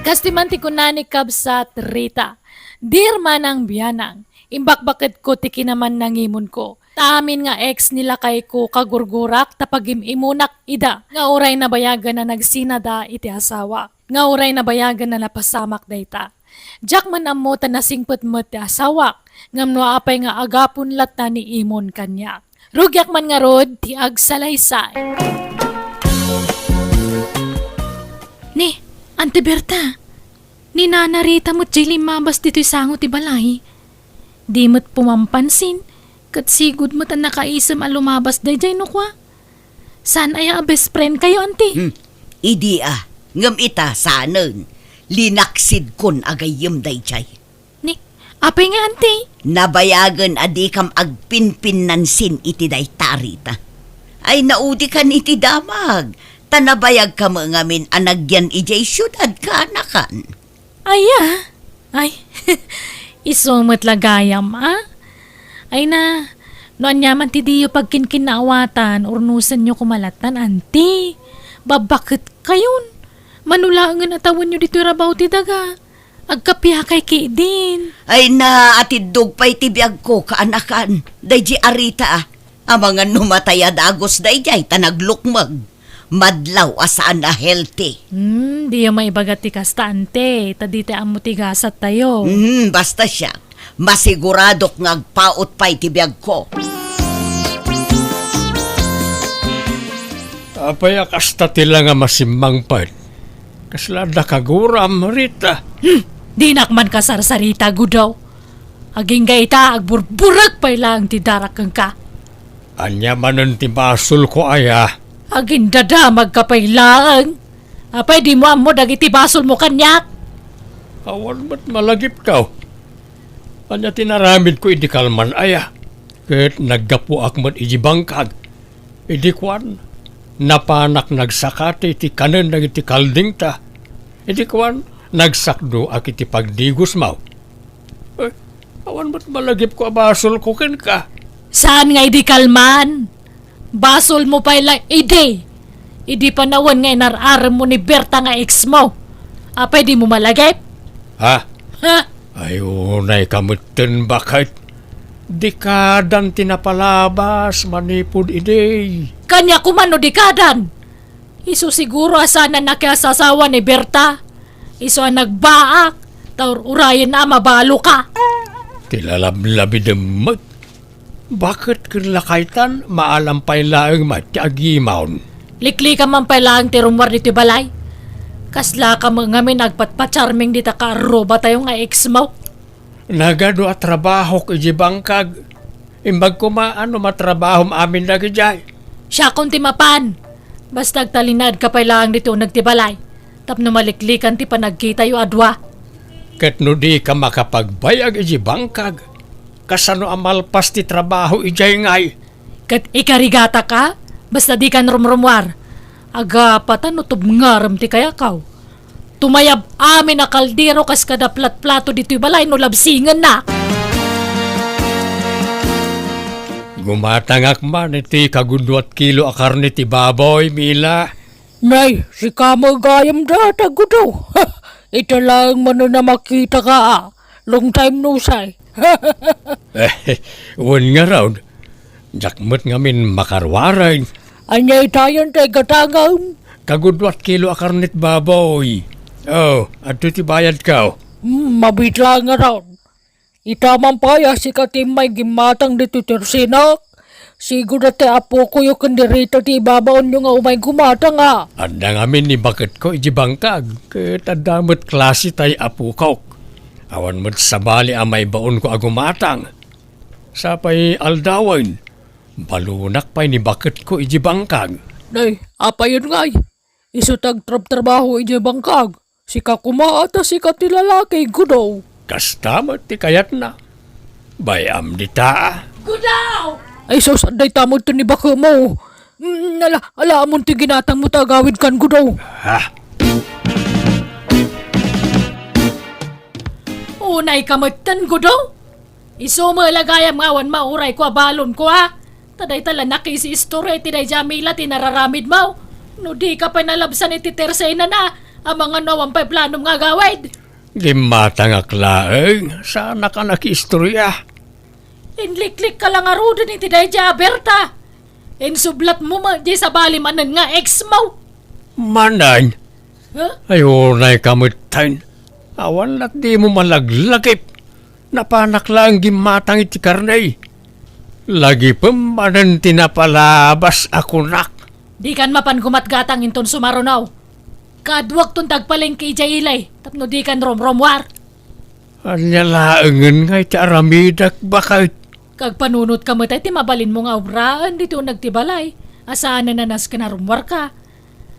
Kas ti man ti kuna ni Kabsat Rita, "Dear Manang Bianang, imbakbaketko ti kinamannangimonko. Ta amin nga ex ni lakayko, kagurgurak ta pagim-imunak ida nga uray nabayagen a nagsinada iti asawak, nga uray nabayagen a napasamak dayta. Diak man ammo ta nasingpet met ti asawak, ngem no apay nga agapon latta ni Imon kaniak. Rugiak man ngarud ti agsalaysay." Ni, Ante Berta, ni Nana Rita met jay limmabas ditoy sango ti balay. Di met pumampansin, ket sigud met a nakaisem a lumabas dayjay no kua. Saan aya a best friend kayo, Auntie? Hmm. Idi a, ngem ita, saanen. Linaksidkon a gayyem dayjay. Ni, apay nga, Auntie? Nabayagen a dikam agpinpinnansin iti dayta, Rita. Ay, naudikan iti damag. Ta nabayagka met ngamin a nagyan idiay siudad, kaanakan. Aya? Ay, isu met la gayam, a? Ay na, no aniaman ti diyo pagkinkinnaawatan, urnosenyo koma lattan, Auntie. Babbaketkayon. Mano laengen a tawenyo ditoy rabaw ti daga. Agkapiakay ketdin. Ay na, atiddog pay ti biagko, kaanakan. Daydi a Rita, a. Amangan no matay a dagus daydiay ta naglukmeg. Madlaw a saan a healthy. Hmm, diyo maibaga ti kasta, Auntie, ta dita ammo ti gasattayo. Hmm, basta siak, masiguradok nga agpaut pay ti biagko. Apay a kasta ti la nga masimmangpet? Kasla adda kaguram, Rita? Hmm, dinak man kasarsarita, Gudaw. Agingga ita, agburburek pay laeng ti darak kenka. Ania manen ti basolko aya? Agindadamagka pay laeng. Apay dimo ammo dagiti basolmo kaniak? Awan met malagipko. Ania ti naramidko idi kalman aya? Ket naggapuak met idi bangkag. Idi kuan, napanak nagsakati ti kanen dagiti kaldingta. Idi kuan, nagsakdoak iti pagdigusmo. Awan met malagipko a basolko kenka. Saan nga idi kalman? Basolmo pay la idi. Idi panawen nga inar-aremmo ni Berta nga ex mo. Apay dimo malagip? Ha? Ha? Ay, unayka metten, baket. Dekadan ti napalabas manipud idi. Kaniak koma no dekadan. Isu siguro a saan a nakiasasawa ni Berta. Isu a nagbaak, ta ur-urayenna a mabaloka. Ti lalablabidem met. Baket ken lakaytan, maalam pay laeng met ti agimon. Liklikan man pay laeng ti rummuar ditoy balay. Kaslaka met ngamin agpatpacharming dita kaarrubatayo nga ex mo. Nagadu a trabahok idiay bangkag. Imbag koma no matrabahom amin dagidiay. Siakon ti mapan. Basta agtalinaedka pay laeng ditoy uneg ti balay. Tapno maliklikan ti panagkitayo a dua. Ket no dika makapagbayag idiay bangkag, kasano a malpas ti trabaho idiay ngay? Ket ikarigataka, basta dikan rumrummuar. Agapatan no tubngarem ti kayakaw. Tumayab amin a kaldero kas kada platplato ditoy balay no labsingenna. Gumatangak man iti kaguduat kilo a karne ti baboy, Mila. Nay, sika met gayam dayta, Gudo. Ita laeng manen a makitaka, a. Long time no see. Eh, wen ngarud, diak met ngamin makaruaren. Ania itayen ti igatangem? Kaguduat kilo a karne ti baboy. Oh, adtoy ti bayadko. Hmm, mabiit laeng ngarud. Ita man pay a sika ti immay gimmatang ditoy tersenak. Sigurado ti apokoyo ken ni Rita ti ibabaonyo nga umay gumatang, a. Adda ngamin ni baketko idiay bangkag, ket adda met klase tay apokok. Awan met sabali a maibaonko a gumatang. Sapay aldawen, balonak pay ni baketko idiay bangkag. Nay, apayen ngay? Isu ti agtrabtrabaho idiay bangkag. Sika koma, ta sika ti lalaki, Gudo. Kasta met ti kayatna. Bay-am dita, a. Gudo! Ay sus, adda ita met ti baketmo. Mm, ala, ala, ammom ti ginatangmo ta agawidkan, Gudo. Ha? Unayka metten, Gudo? Isu met la gayam nga awan maurayko a balonko, a. Ta dayta la nakisiistorya iti daydiay a Mila ti nararamidmo. No dika pay nalabsan iti tersenana, amangan no awan pay planom nga agawid. Gimmatangak laeng, saanak a nakiistorya. Inliklikka la ngaruden iti daydiay a Berta. Insublatmo met diay sabali manen nga ex mo. Manen? Ha? Ay, unayka metten. Awan la ti dimo malaglagip. Napanak laeng gimmatang iti karne. Lagipem manen ti napalabas a kunak. Dikan mapan gumatgatang inton sumaruno. Kaduakton ti agpalengke idiay ili, tapno dikan rumrummuar. Ania laengen nga iti aramidek, baket? Kagpanunotka met ti mabalinmo nga obraen ditoy uneg ti balay, a saanen a nasken a rummuarka.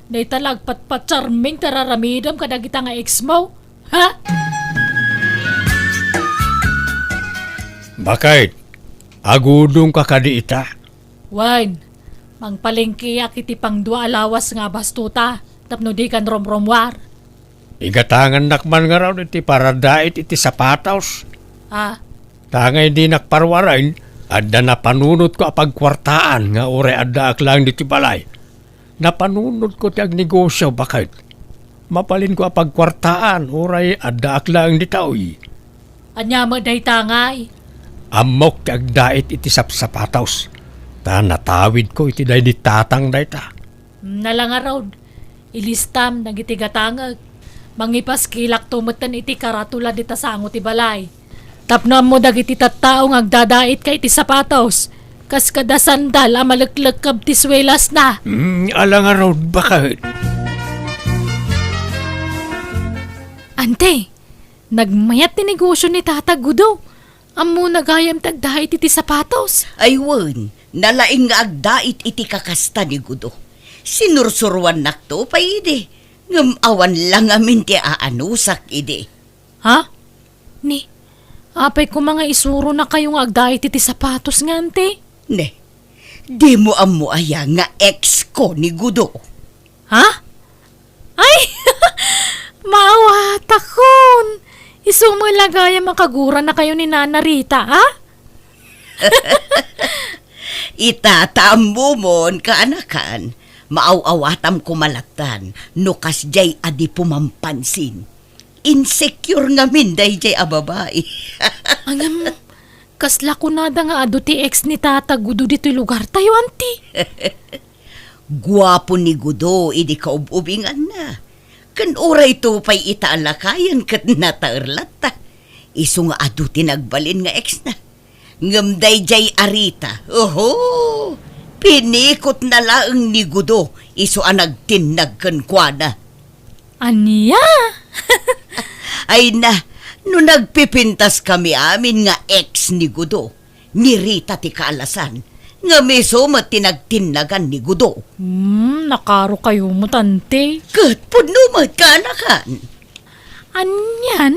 Dayta la agpatpacharming ti ar-aramidem kadagita nga ex mo. Ha? Baket, agudongka kadi ita? Wen, mangpalengkeak iti pangdua a lawas nga abastuta tapno dikan rumrummuar. Igatangannak man ngarud iti paradait iti sapatos. Ah. Ta ngay dinak paruaren, adda napanunotko a pagkuartaan nga uray addaak laeng ditoy balay. Napanunotko ti agnegosio, baket. Mabalinko a pagkuartaan uray addaak laeng ditoy. Ania met dayta ngay? Ammok ti agdait iti sapsapatos, ta natawidko iti daydi tatang dayta. Nala ngarud, ilistam dagiti gatangek. Mangipaskilakto metten iti karatula dita sango ti balay. Tapno ammo dagiti tattao nga agdadaitka iti sapatos, kas kada sandal a maleklekkab ti suelasna. Mm, ala ngarud, baket. Ante, nagmayat ti negosio ni Tata Gudo. Ammona gayam ti agdait iti sapatos. Ay wen, nalaing nga agdait iti kakasta ni Gudo. Sinursuruannakto pay idi, ngem awan la ngamin ti aanusak idi. Ha? Ni, apay koma nga isuronakayo nga agdait iti sapatos nga, ante? Ne, dimo ammo aya nga ex ko ni Gudo? Ha? Ay! Maawatakon! Isu met la gayam a kaguranakayo ni Nana Rita, a? Ita, ta ammomon, kaanakan, maaw-awatam koma lattan no kasdiay a di pumampansin. Insecure ngamin daydiay a babai. Ngem, kasla kunada nga adu ti ex ni Tata Gudo ditoy lugartayo, anti? Guapo ni Gudo idi kaub-ubinganna. Ken urayto pay ita a lakayen ket nataer latta. Isu nga adu ti nagbalin nga ex-na. Ngem daydiay a Rita, oho, pinikotna laeng ni Gudo isu a nagtinnag kenkuana. Ania? Ay na, no nagpipintaskami amin nga ex ni Gudo, ni Rita ti kaalasan, ngem isu met ti nagtinnagan ni Gudo. Hmm, nakarokayo met, anti. Ket pudno met, kaanakan. Anian?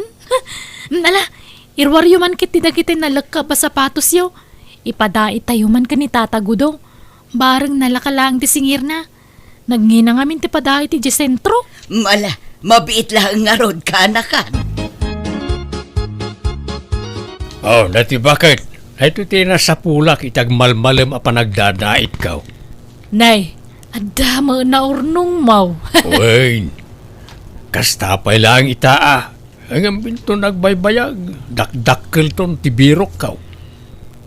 Ala, iruaryo man ketdi dagiti nalekkab a sapatosyo. Ipadaitayo man ken ni Tata Gudo. Bareng nalaka laeng ti singirna. Nagngina ngamin ti padait idiay sentro. Ala, mabiit laeng ngarud, kaanakan. Oh, dati baket. Daytoy ti nasapulak iti agmalmalem a panagdadaitko. Nay, adda met naurnongmo. Wen, kasta pay laeng ita a. Ngem inton nagbaybayag, dakdakkelton ti birokko.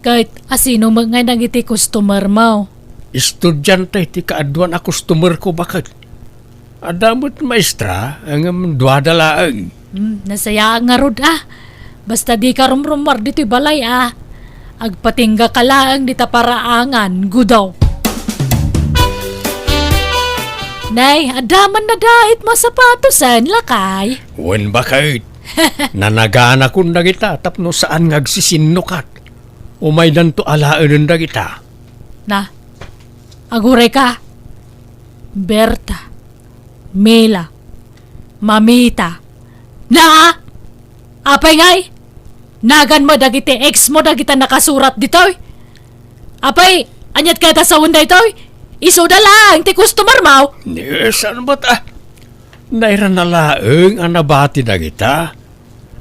Ket asino met ngay dagiti customermo? Estudiante ti kaaduan a customerko baket. Adda met maestra, ngem duada laeng. Hmm, nasayaat ngarud a. Basta dika rumrumuar ditoy balay a. Agpatinggaka laeng dita paraangan, Gudo. Nay, adda man nadaitmo a sapatosen, lakay. Wen baket. Nanaganakon dagita tapno saan nga agsisinnukat. Umaydanto alaenen dagita. Na, agurayka. Berta, Mila, Mamita. Na! Apay ngay? Naganmo dagiti ex mo dagita nakasurat ditoy? Apay, aniat kayat a sawen daytoy? Isuda laeng ti customermo? Ni, saan met a? Nairana laeng a nabati dagita.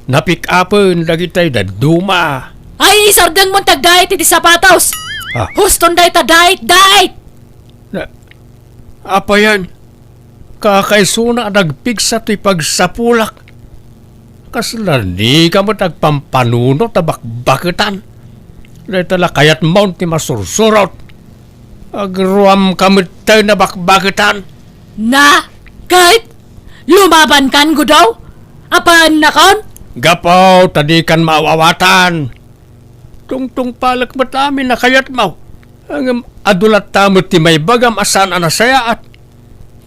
Napick-upen dagitay dadduma. Ay, isardengmon ti agdait iti sapatos. Ah. Huston dayta dait, dait! Na, apayan, kakaisuna a nagpigsa ti pagsapulak. Kasla dika met agpampanunot a bakbaketan. Dayta la kayatmon ti masursurot. Agruamka metten a bakbaketan. Na, ket lumabankan, Gudo? Apaannakon? Gapu ta dikan maaw-awatan. Tungtungpalek met amin a kayatmo. Ngem adu latta met ti maibagam a saan a nasayaat.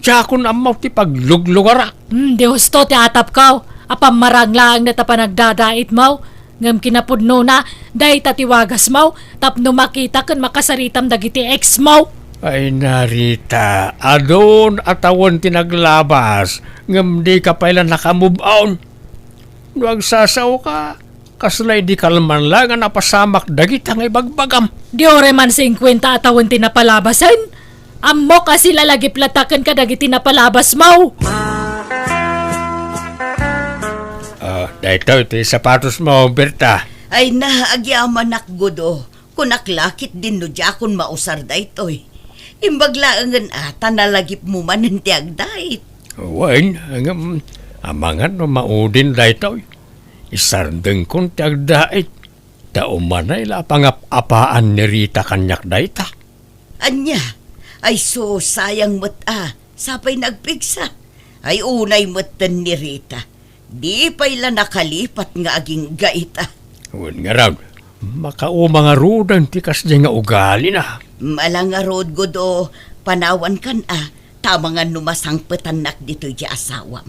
Diakon ammo ti pagluglugarak. Hmm, di husto ti atapko. Apan marang laeng dayta panagdadaitmo. Ngem kinapudnona, dayta ti wagasmo tapno makita ken makasaritam dagiti ex mo. Ay, Narita, adun a tawen ti naglabas, ngem dika pay la naka-move on. No agsasaoka, kasla idi kalman la nga napasamak dagita nga ibagbagam. Di uray man singkuenta a tawen ti napalabasen. Ammok a silalagip latta ken kadagiti napalabasmo. Ah, daytoy ti sapatosmo, Berta. Ay na, agyamanak, Gudo. Kunak la ketdin no diakon mausar daytoy. Imbag laengen a ta nalagipmo manen ti agdait. Wen, ngem, amangan no maudin daytoy. Isardengkon ti agdait. Ta umanay la a pangap-apaan ni Rita kaniak dayta. Ania? Ay sus, sayang met a, sapay nagpigsa. Ay unay metten ni Rita. Di pay la nakalipat nga agingga ita. Wen ngarud, makauma ngaruden ti kasdi nga ugalina. Mala ngarud, Gudo, panawankan a, ta amangan no masangpetannak ditoy ti asawam.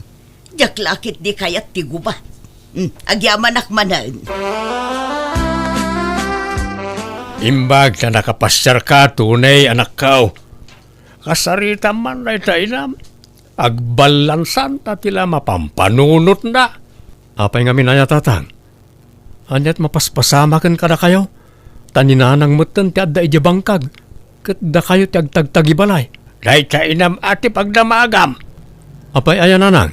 Diak la ketdi kayat ti gubat. Hmm, agyamanak manen. Imbag ta nakapasiarka, tunay, anakko. Kasaritam man dayta inam. Agballansan ta ti la mapampanunotna. Apay ngamin aya, Tatang? Aniat mapaspasamaken kadakayo? Ta ni Nanang metten ti adda idiay bangkag, ket dakayo ti agtagtagibalay. Dayta inam a ti pagdamagam. Apay aya, Nanang?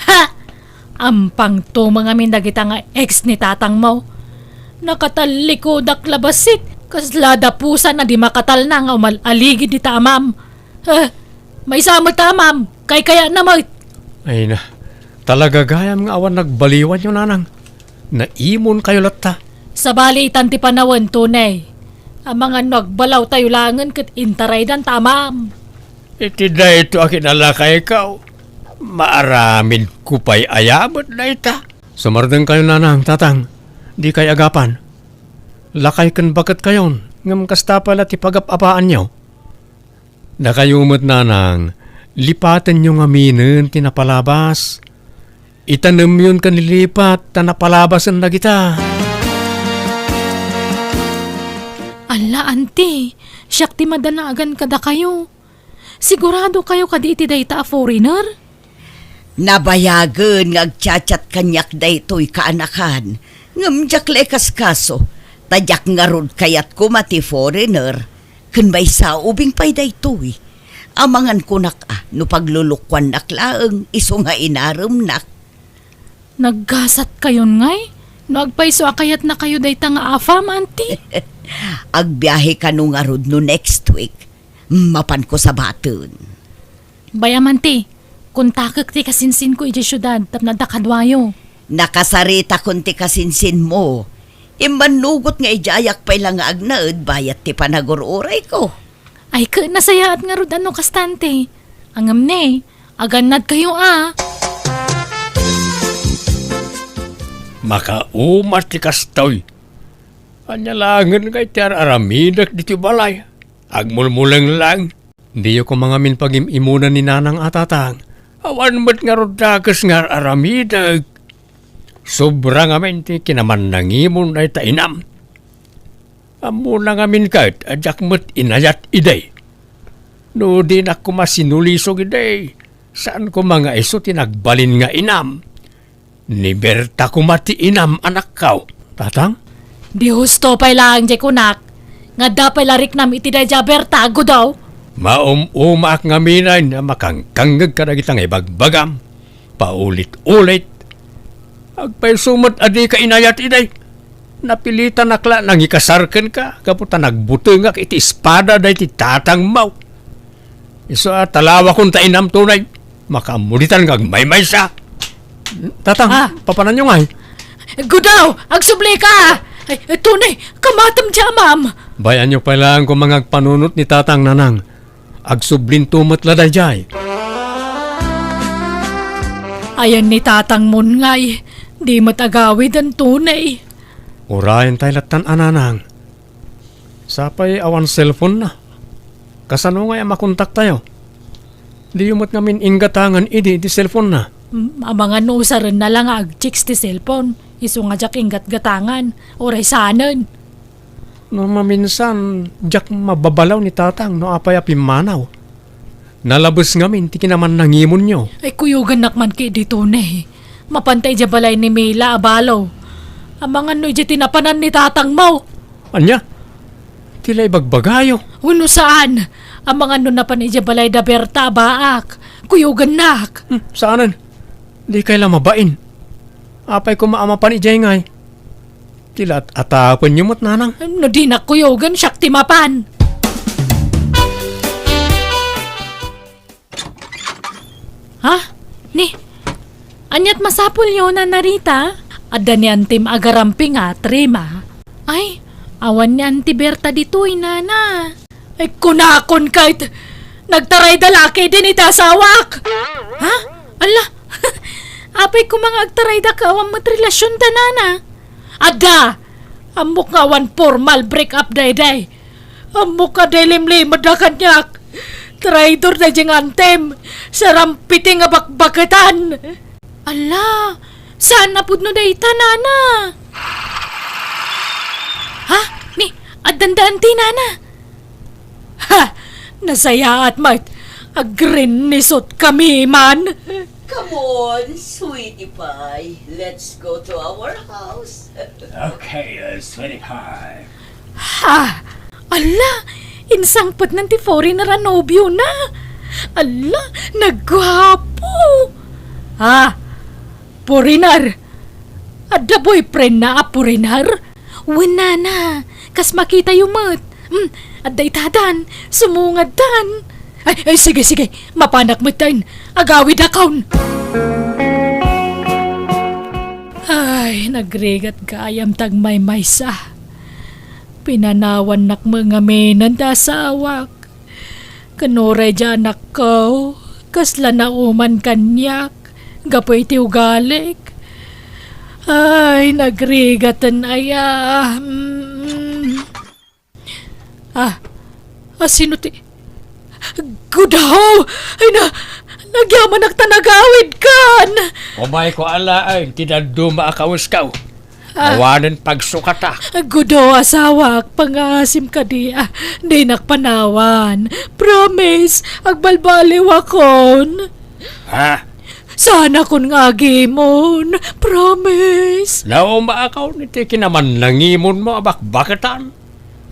Ha! Ampang tumeng amin dagita nga ex ni tatangmo. Nakatallikudak la bassit, kasla dapusan a di makatalna nga umal-aligid dita amam. Eh, maysa met ta amam, kaykayatna met. Ay na, talaga gayam nga awan nagbaliwanyo, nanang. Naimonkayo latta. Sabali itan ti panawen, Tony. Amangan no agbalawtayo laengen ket intaraydan ta amam. Iti daytoy a kinalakayko, maaramidko pay aya met dayta? Sumardengkayo, nanang, tatang, dikay agapan. Lakay ken baketkayon, ngem kasta pay la ti pagap-apaanyo. Dakayo met, nanang, lipatenyo ngaminen ti napalabas. Itanemyon ken lilipat ta napalabasen dagita. Alla, anti, siak ti madanagan kadakayo. Sigurado kayo kadi iti dayta a foreigner? Nabayagen nga agchat-chat kaniak daytoy kaanakan, ngem diak la ikaskaso, ta diak ngarud kayat koma ti foreigner, ken maysa ubing pay daytoy. Amangan kunak a no paglulukuannak laeng isu nga inaremnak. Naggasat kayon ngay? No agpayso a kayatna kayo dayta nga afam, anti? Agbiahe kano ngarud no next week. Mapanko sabaten. Bay-am, anti, kontakek ti kasinsinko idiay siudad tapno adda kaduayo. Nakasaritakon ti kasinsinmo. Immannugot nga idiayak pay la nga agnaed bayat ti panagur-urayko. Ay, ket nasayaat ngarud a no kasta, anti. Ngem ne, agannadkayo a. Makauma ti kastoy. Ania laengen ngay ti ar-aramidek ditoy balay? Agmulmuleng laeng. Diyo koma ngamin pagim-imunan ni nanang a tatang. Awan met ngarud dakes nga ar-aramidek. Sobra ngamin ti kinamannangimon dayta inam. Ammona ngamin ket a diak met inayat idi. No dinak koma sinulisog idi, saan koma nga isu ti nagbalin nga inam. Ni Berta koma ti inam, anakko. Tatang? Di husto pay laeng diay kunak, nga adda pay la riknam iti daydiay a Berta, Gudaw. Maum-umaak ngamin a makangkangngeg kadagita nga ibagbagam. Paulit-ulit. Agpayso met a dika inayat idi. Napilitanak la nangikasar kenka, gapu ta nagbutengak iti espada daydi tatangmo. Isu a talawakon ta inam, Tony. Makaammo ditan nga agmaymaysa. Tatang, ah, papananyo ngay? Gudaw, agsublika! Ay, Tony, kamatem diay amam! Bay-anyo pay laeng koma nga agpanunot ni tatang, nanang. Agsublinto met la daydiay. Ayan ni tatangmon ngay, di met agawiden, Tony. Urayen tay lattan a, nanang. Sapay awan cellphone na. Kasano ngay a makontaktayo? Diyo met ngamin inggatangan idi ti cellphone na. Mm, amangan no usarenna la nga agchicks ti cellphone. Isu nga diak inggatgatangan. Uray saanen. No maminsan, diak mababalaw ni tatang no apay a pimmanaw. Nalabes ngamin ti kinamannangimonyo. Ay, kuyogannak man ketdi, Tony. Mapan ta idiay balay ni Mila a balo. Amangan no idiay ti napanan ni tatangmo. Ania? Ti la ibagbagayo? Wenno saan? Amangan no napan idiay balay da Berta a baak. Kuyogannak. Hmm, saanen? Dikay la mabain. Apay koma a mapan idiay ngay? Ti la at-atapenyo met, nanang. No dinak kuyogen, siak ti mapan. Ha? Ni, aniat masapulyo, Nana Rita? Adda ni Antim agarampingat, Rima. Ay, awan ni Anti Berta ditoy, Nana. Ay, kunakon ket, nagtarayda la ketdin iti asawak. Ha? Ala, apay koma nga agtarayda ket awan met relasionda, Nana? Adda! Ammok nga awan formal break up daydiay. Ammok a diay limlimedda kaniak. Traidor daydiay nga Antim. Sarampiti nga bakbaketan. Ala, saan a pudno dayta, Nana? Ha? Ni, addanda Anti, Nana? Ha! Nasayaat met. Agrinnisot kami man. Come on, sweetie pie. Let's go to our house. Okay, uh, sweetie pie. Ha! Ala! Insangpetnan ti foreigner a nobiona! Ala! Nagguapo! Ha! Foreigner? Adda boyfriendna a foreigner? Wen, nana, kas makitayo met. Hmm, adda itadan, sumungadtan. Ay, ay, sige, sige, mapanak metten. Agawidakon. Ay, nagrigat gayam ti agmaymaysa. Pinanawannak met ngaminen ti asawak. Ken uray diay anakko, kasla nauman kaniak gapu iti ugalik. Ay, nagrigaten aya. Mm. Ah, ah, sino ti, Gudaw! Ay na, nagyamanak ta nagawidkan! Umayko alaen ti dadduma a kawesko. Ah. Awanen pagsukatak. Gudo, asawak, pangaasim kadi, ah, dinak panawan. Promise, agbalbaliwakon. Ha? Saanakon nga agimon. Promise. Naumaakon iti kinamannangimonmo a bakbaketan.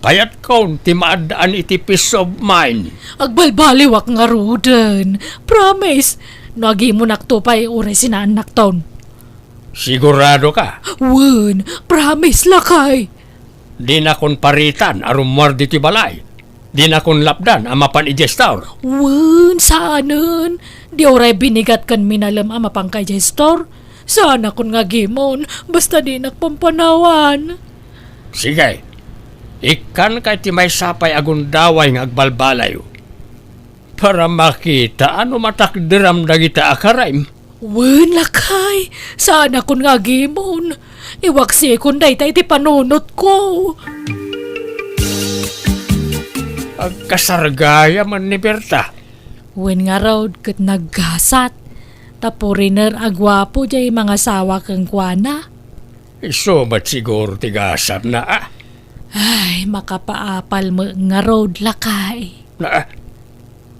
Kayatkon ti maaddaan iti peace of mind. Agbalbaliwak ngaruden. Promise, no agimonakto pay uray sinaannakton. Sigurado ka? Wen, promise, lakay. Dinakon paritan a rummuar ditoy balay. Dinakon lapdan a mapan idiay store. Wen, saanen. Di uray binigat ken minalem a mapanka idiay store. Saanakon nga agimon, basta dinak pampanawan. Sige, ikkanka iti maysa pay a gundaway nga agbalbaliw. Para makita no matakderam dagita a karaim. Wen, lakay, saanakon nga agimon. Iwaksikon dayta iti panunotko. Agkasar gayam ni Berta. Wen ngarud ket naggasat. Ta foreigner a guapo diay mangasawa kenkuana. Isu met siguro ti gasatna, a? Ay, makapaapal met ngarud, lakay. Na,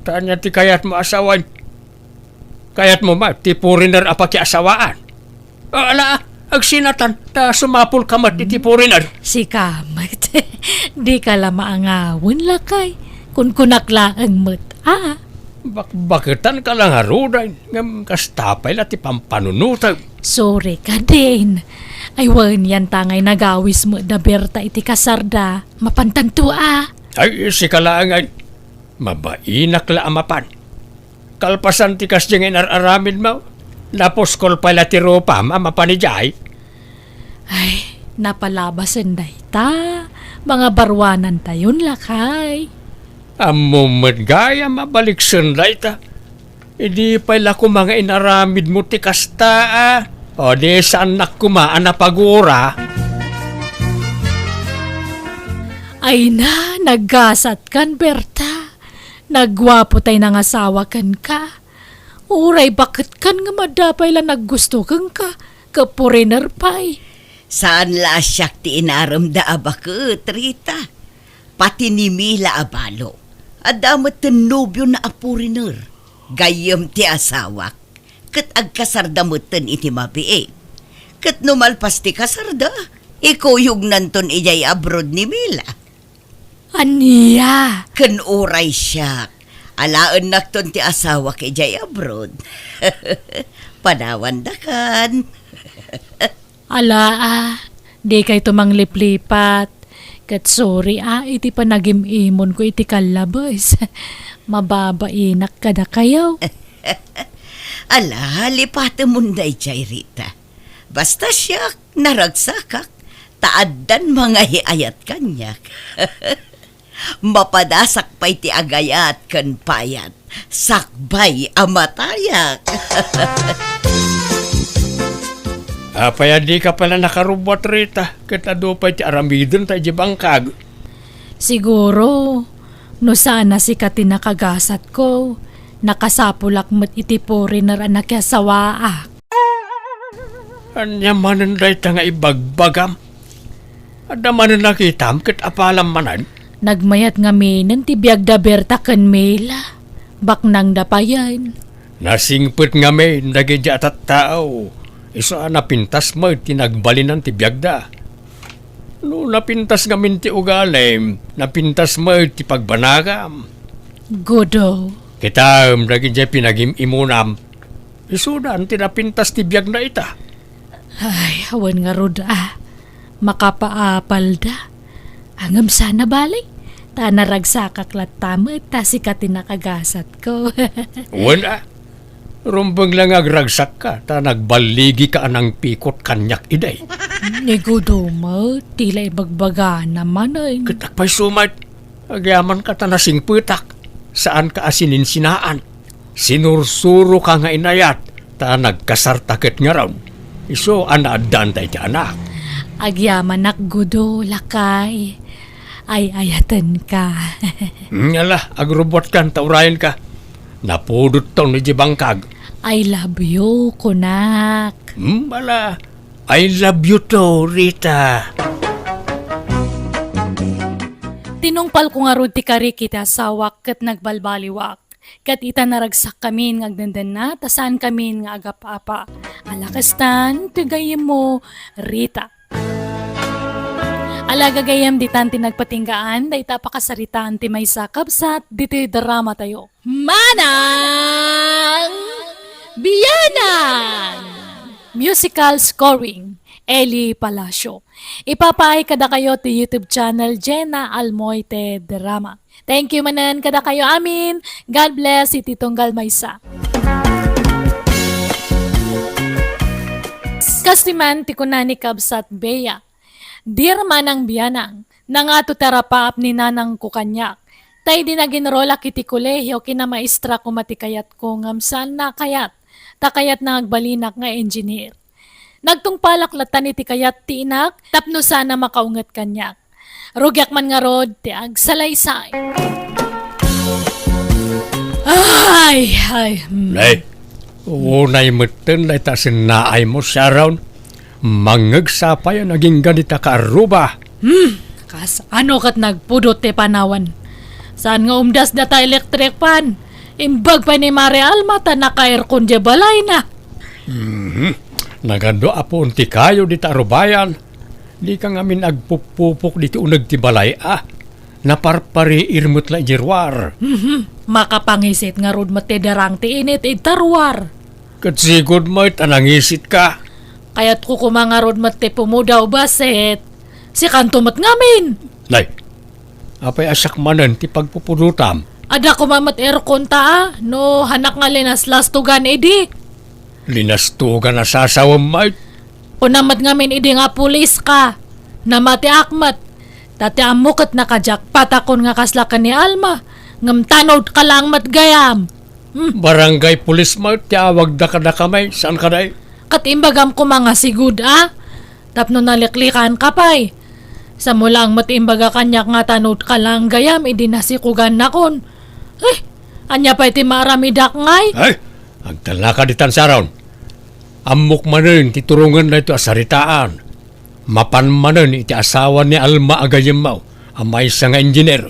ta ania ti kayatmo a sawen? Kayatmo met ti foreigner a pakiasawaan? Ah, ala, agsinatan, ta sumapulka met iti foreigner. Sika met, dika la maangawen, lakay. Kunkunak laeng met, a? Bakbaketanka la ngaruden, ngem kasta pay la ti pampanunotem. Sorry kadin. Ay, wen, yanta ngay nagawis met da Berta iti kasarda. Mapantanto, a? Ay, sika laeng, ay. Mabainak la a mapan. Kalpasan ti kasdiay nga inar-aramidmo, napuskol pay la ti rupam a mapan idiay. Ay, napalabasen dayta. Mangabaruanantayon, lakay. Ammom met gayam a baliksen dayta. Idi pay la koma nga inaramidmo ti kasta, a? O di saannak koma a napagura. Ay na, naggasatkan, Berta. Nagguapo tay nangasawa kenka. Uray baketkan nga madda pay la naggusto kenka, ket foreigner pay. Saan la a siak ti inaremda a baket, Rita. Pati ni Mila a balo, adda metten nobiona a foreigner. Gayyem ti asawak, ket agkasarda metten iti mabiit. Ket no malpas ti kasarda, ikuyognanton idiay abroad ni Mila. Ania? Ken uray siak, alaennakton ti asawak idiay abroad. Panawandakan. Ala, a, dikayto mangliplipat. Ket sorry, a, iti panagim-imonko iti kallabes. Mababainak kadakayo. Ala, lipatemon daydiay, Rita. Basta siak, naragsakak, ta addan mangaay-ayat kaniak. Mapadasak pay ti agayat ken payat, sakbay a matayak. Apay a dika pay la nakarubbuat, Rita, ket adu pay ti aramidenta idiay bangkag? Siguro, no saan a sika ti nakagasatko, nakasapulak met iti foreigner a nakiasawaak. Ania manen dayta nga ibagbagam? Adda manen nakitam ket apalam manen? Nagmayat ngaminen ti biag da Berta ken Mila. Baknangda payen. Nasingpet ngamin dagiti a tattao. Isu a napintas met ti nagbalinan ti biagda. No napintas ngamin ti ugalim, napintas met ti pagbanagam. Gudo. Kitaem dagiti pinagim-imunam. Isudan ti napintas ti biagna ita. Ay, awan ngarud a. Makapaapalda. Ngem saan a bale. Ta naragsakak latta met, ta sika ti nakagasatko. Wen a. Rumbeng la nga agragsakka, ta nagballigika a nangpikot kaniak idi. Ni Gudo met, ti la ibagbagana manen. Ket apay sumat, agyamanka ta nasingpetak, saanka a sininsinaan. Sinursuroka nga inayat, ta nagkasarta ket ngarud. Isu a naaddaanta iti anak. Agyamanak, Gudo, lakay. Ay-ayatenka. Ngala, agrubbuatkan ta urayenka. Napudotton iti bangkag. I love you, kunak. Hmm, ala, I love you too, Rita. Tinungpalko ngarud ti karik iti asawak ket nagbalbaliwak. Ket ita naragsakkamin nga agdendenna, ta saankamin nga agap-apa. Ala kastan, ti gayyemmo, Rita. Ala gagayyem, ditan ti nagpatinggaan, dayta a pakasaritaan ti maysa a kabsat, ditoy dramatayo. Manang Bianang! Musical scoring, Eli Palacio. Ipapaay kadakayo ti YouTube channel Jenna Almoite Drama. Thank you manen kadakayo amin. God bless iti tunggal maysa. Kas ti man ti kuna ni Kabsat Bea, "Dear Manang Bianang, nangato ti arapaap ni nanangko kaniak. Ta idi naginrolak iti kolehio, kinamaestra koma ti kayatko ngem saanna a kayat, ta kayatna nga agbalinak nga engineer. Nagtungpalak lattan iti kayat ti inak tapno saan a makaunget kaniak. Rugiak man ngarud ti agsalaysay." Ay, ay, hmm. Nay, unay metten dayta a sennaaymo, Sharon. Mangngegsa pay a nagingga dita kaarruba. Hmm, kasano ket nagpudot ti panawen. Saan nga umdas data electric fan. Imbag pay ni Mare Alma ta naka-aircon diay balayna. Mhm. Nagadu a puon ti kayo dita arubayan. Dika ngamin agpupupok diti uneg ti balay a. Naparpariir met la idiay ruar. Mhm. Makapangisit ngarud met ti darang ti init ita ruar. Ket sigud met a nangisitka. Kayatko koma ngarud met ti pumudaw basit. Sikanto met ngamin. Nay, apay a siak manen ti pagpupudotam? Adda koma met aircon ta a, no hanak nga linaslastugan idi. Linastugan a sasawem met? Kuna met ngamin idi nga pulis ka. Namatiak met. Ta ti ammo ket nakajakpatakon nga kasla ken ni Alma. Ngem tanod ka lang met gayam. Hmm. Barangay pulis met ti awagda kadakami, saan kadi? Ket imbagam koma nga sigud a, tapno naliklikan ka pay. Samo lang met imbaga kaniak nga tanod ka lang gayam idi nasikugannakon. Eh, ania pay ti maaramidak ngay? Ay, agtalnaka ditan, Sharon. Ammok manen ti turongen daytoy a saritaan. Mapan manen iti asawa ni Alma a gayyemmo a maysa nga engineer.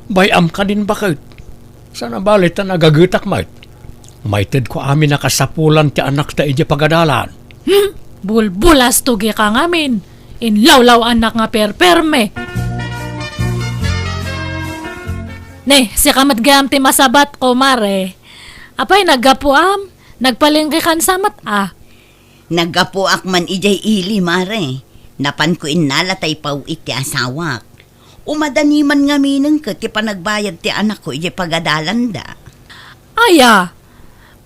Bay-am kadin baket. Saan a bale ta nagagetak met. Maitedko amin a kasapulan ti anakta idiay pagadalan. Hmm, bulbulastugi ka ngamin. Inlawlaw-anak nga perperme. Ne, sika met gayam ti masabatko, Mare. Apay, naggapuam? Nagpalengke kan sa met a? Naggapuak man idiay ili, Mare. Napanko innala ta ipaw-it ti asawak. Umadani man ngaminen ket ti panagbayad ti anakko idiay pagadalanda. Aya,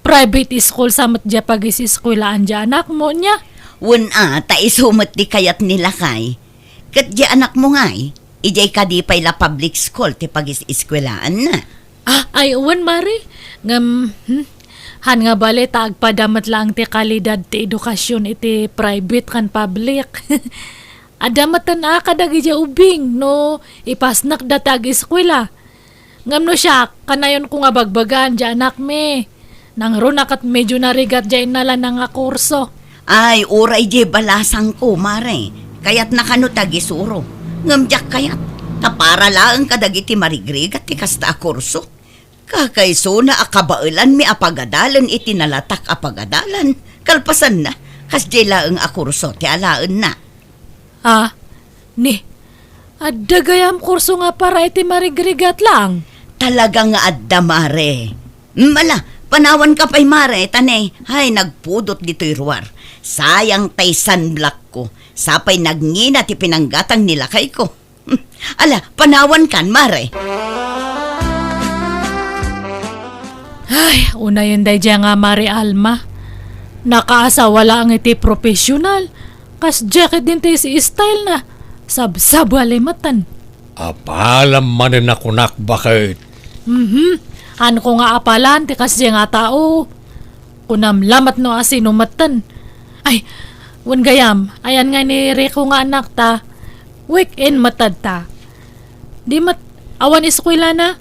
private school sa met diay pagis-eskuelaan diay anakmo, nia? Wen a, ta isu met ti kayat ni lakay. Ket diay anakmo ngay, idiay kadi pay la public school ti pagis-eskuelaanna? Ah, ay, wen, Mare. Ngem, hmm, han nga bale ta agpada met laeng ti kalidad ti edukasyon iti private ken public. Adda metten a kadagiti ubing no ipasnekda ti ageskuela. Ngem no siak, kanayonko nga bagbagaan diay anakmi. Nangruna ket medyo narigat diay innalana nga kurso. Ay, uray diay balasangko, Mare. Kayatna kano ti agisuro. Ngem diak kayat, ta para laeng kadagiti marigrigat ti kasta a kurso. Kakaisuna a kabaelanmi a pagadalen iti nalatak a pagadalan. Kalpasanna, kasdiay laeng a kurso ti alaenna. Ah, ni, adda gayam kurso nga para iti marigrigat lang? Talaga nga adda, Mare. Mm, ala, Panawanka pay, Mare, ta ne, ay, nagpudot ditoy ruar. Sayang tay sunblock ko. Sapay nagngina ti pinanggatang ni lakayko. Ala, panawankan, Mare. Ay, unayen daydiay nga Mare Alma. Nakaasawa laeng iti professional. Kasdiay ketdin ti style na. Sabsabali metten. Apalam manen a kunak, baket. Mhm. Haanko nga apalan ti kasdiay nga tao. Kunam lamet no asino metten. Ay, wen gayam, ayan nga ni Rico nga anakta, weekend met ta. Di met, awan eskuelana,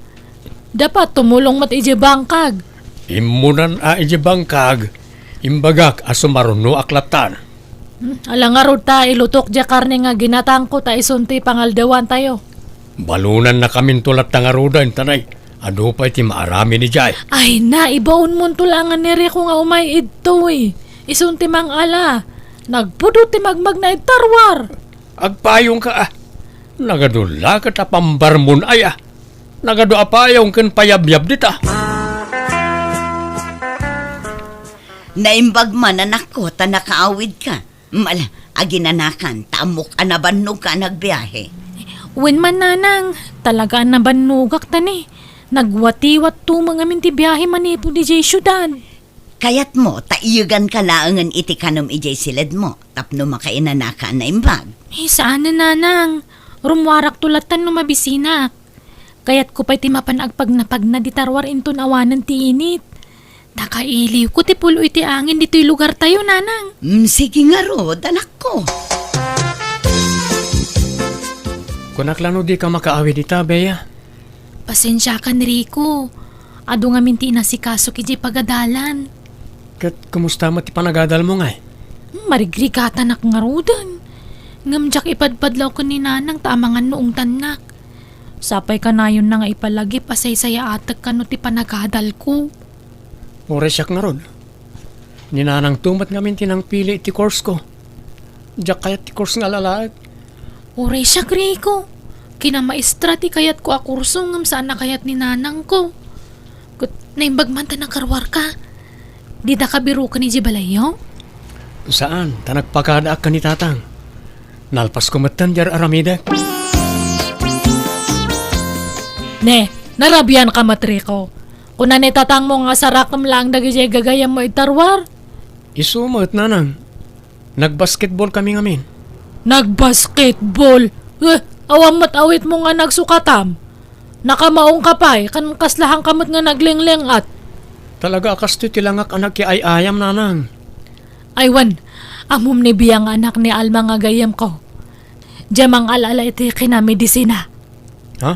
dapat tumulong met idiay bangkag. Immunan a idiay bangkag, imbagak a sumarunoak lattan. Hmm, ala ngarud ta ilutok diay karne nga ginatangko ta isun ti pangaldawantayo. Balonannakaminto latta ngaruden, ta ne, adu pay ti maaramid idiay. Ay na, ibaonmonto laengen ni Rico nga umay idtoy. Isun ti mangala. Nagpudot ti magmagna iti ruar. Agpayongka, a. Nagadu la ket a pambarmon aya. Nagadu a payong ken payabyab dita. Naimbag man, anakko, ta nakaawidka. Ala, aginanakan, ta ammok a nabannogka a nagbiahe. Wen man, nanang, talaga a nabannogak ta ne. Nagwatiwatto met ngamin ti biahe manipud idiay siudad. Kayatmo ta iyeganka laengen iti kanem idiay siledmo tapno makainanaka a naimbag? Eh, saanen, nanang. Rummuarakto lattan no mabisinak. Kayatko pay ti mapan agpagnapagna dita ruar inton awanen ti init. Nakailiwko ti pulo iti angin ditoy lugartayo, nanang. Mm, sige ngarud, anakko. Kunak la no dika makaawid ita, Bea. Pasensiakan, Rico. Adu ngamin ti inasikasok idiay pagadalan. Ket kumusta met ti panagadalmo, ngay? Marigrigatanak ngaruden. Ngem diak ipadpadlaw ken ni nanang ta amangan no ungtannak. Sapay kanayonna nga ipalagip a saysayaatek kano ti panagadalko. Uray siak ngarud. Ni nanangto met ngamin ti nangpili iti course ko. Diak kayat ti course nga alalaek. Uray siak, Rico. Kinamaestra ti kayatko a kurso ngem saan a kayat ni nanangko. Ket naimbag man ta nakaruarka. Didaka biroken idiay balayyo? Saan, ta nagpakadaak ken ni tatang. Nalpasko metten diay ar-aramidek. Ne, narabianka met, Rico. Kuna ni tatangmo nga sarakem laeng dagidiay gagayyemmo ita ruar? Isu met, nanang. Nagbasketball kami ngamin. Nagbasketball? Eh, awan met awitmo nga nagsukatam? Nakamaongka pay, ken kaslahanka met nga naglingling-at. Talaga a kastoy ti langak a nagkiay-ayam, nanang. Ay wen, ammom ni Bea nga anak ni Alma nga gayyemko. Diay mangal-ala iti kinamedisina. Ha?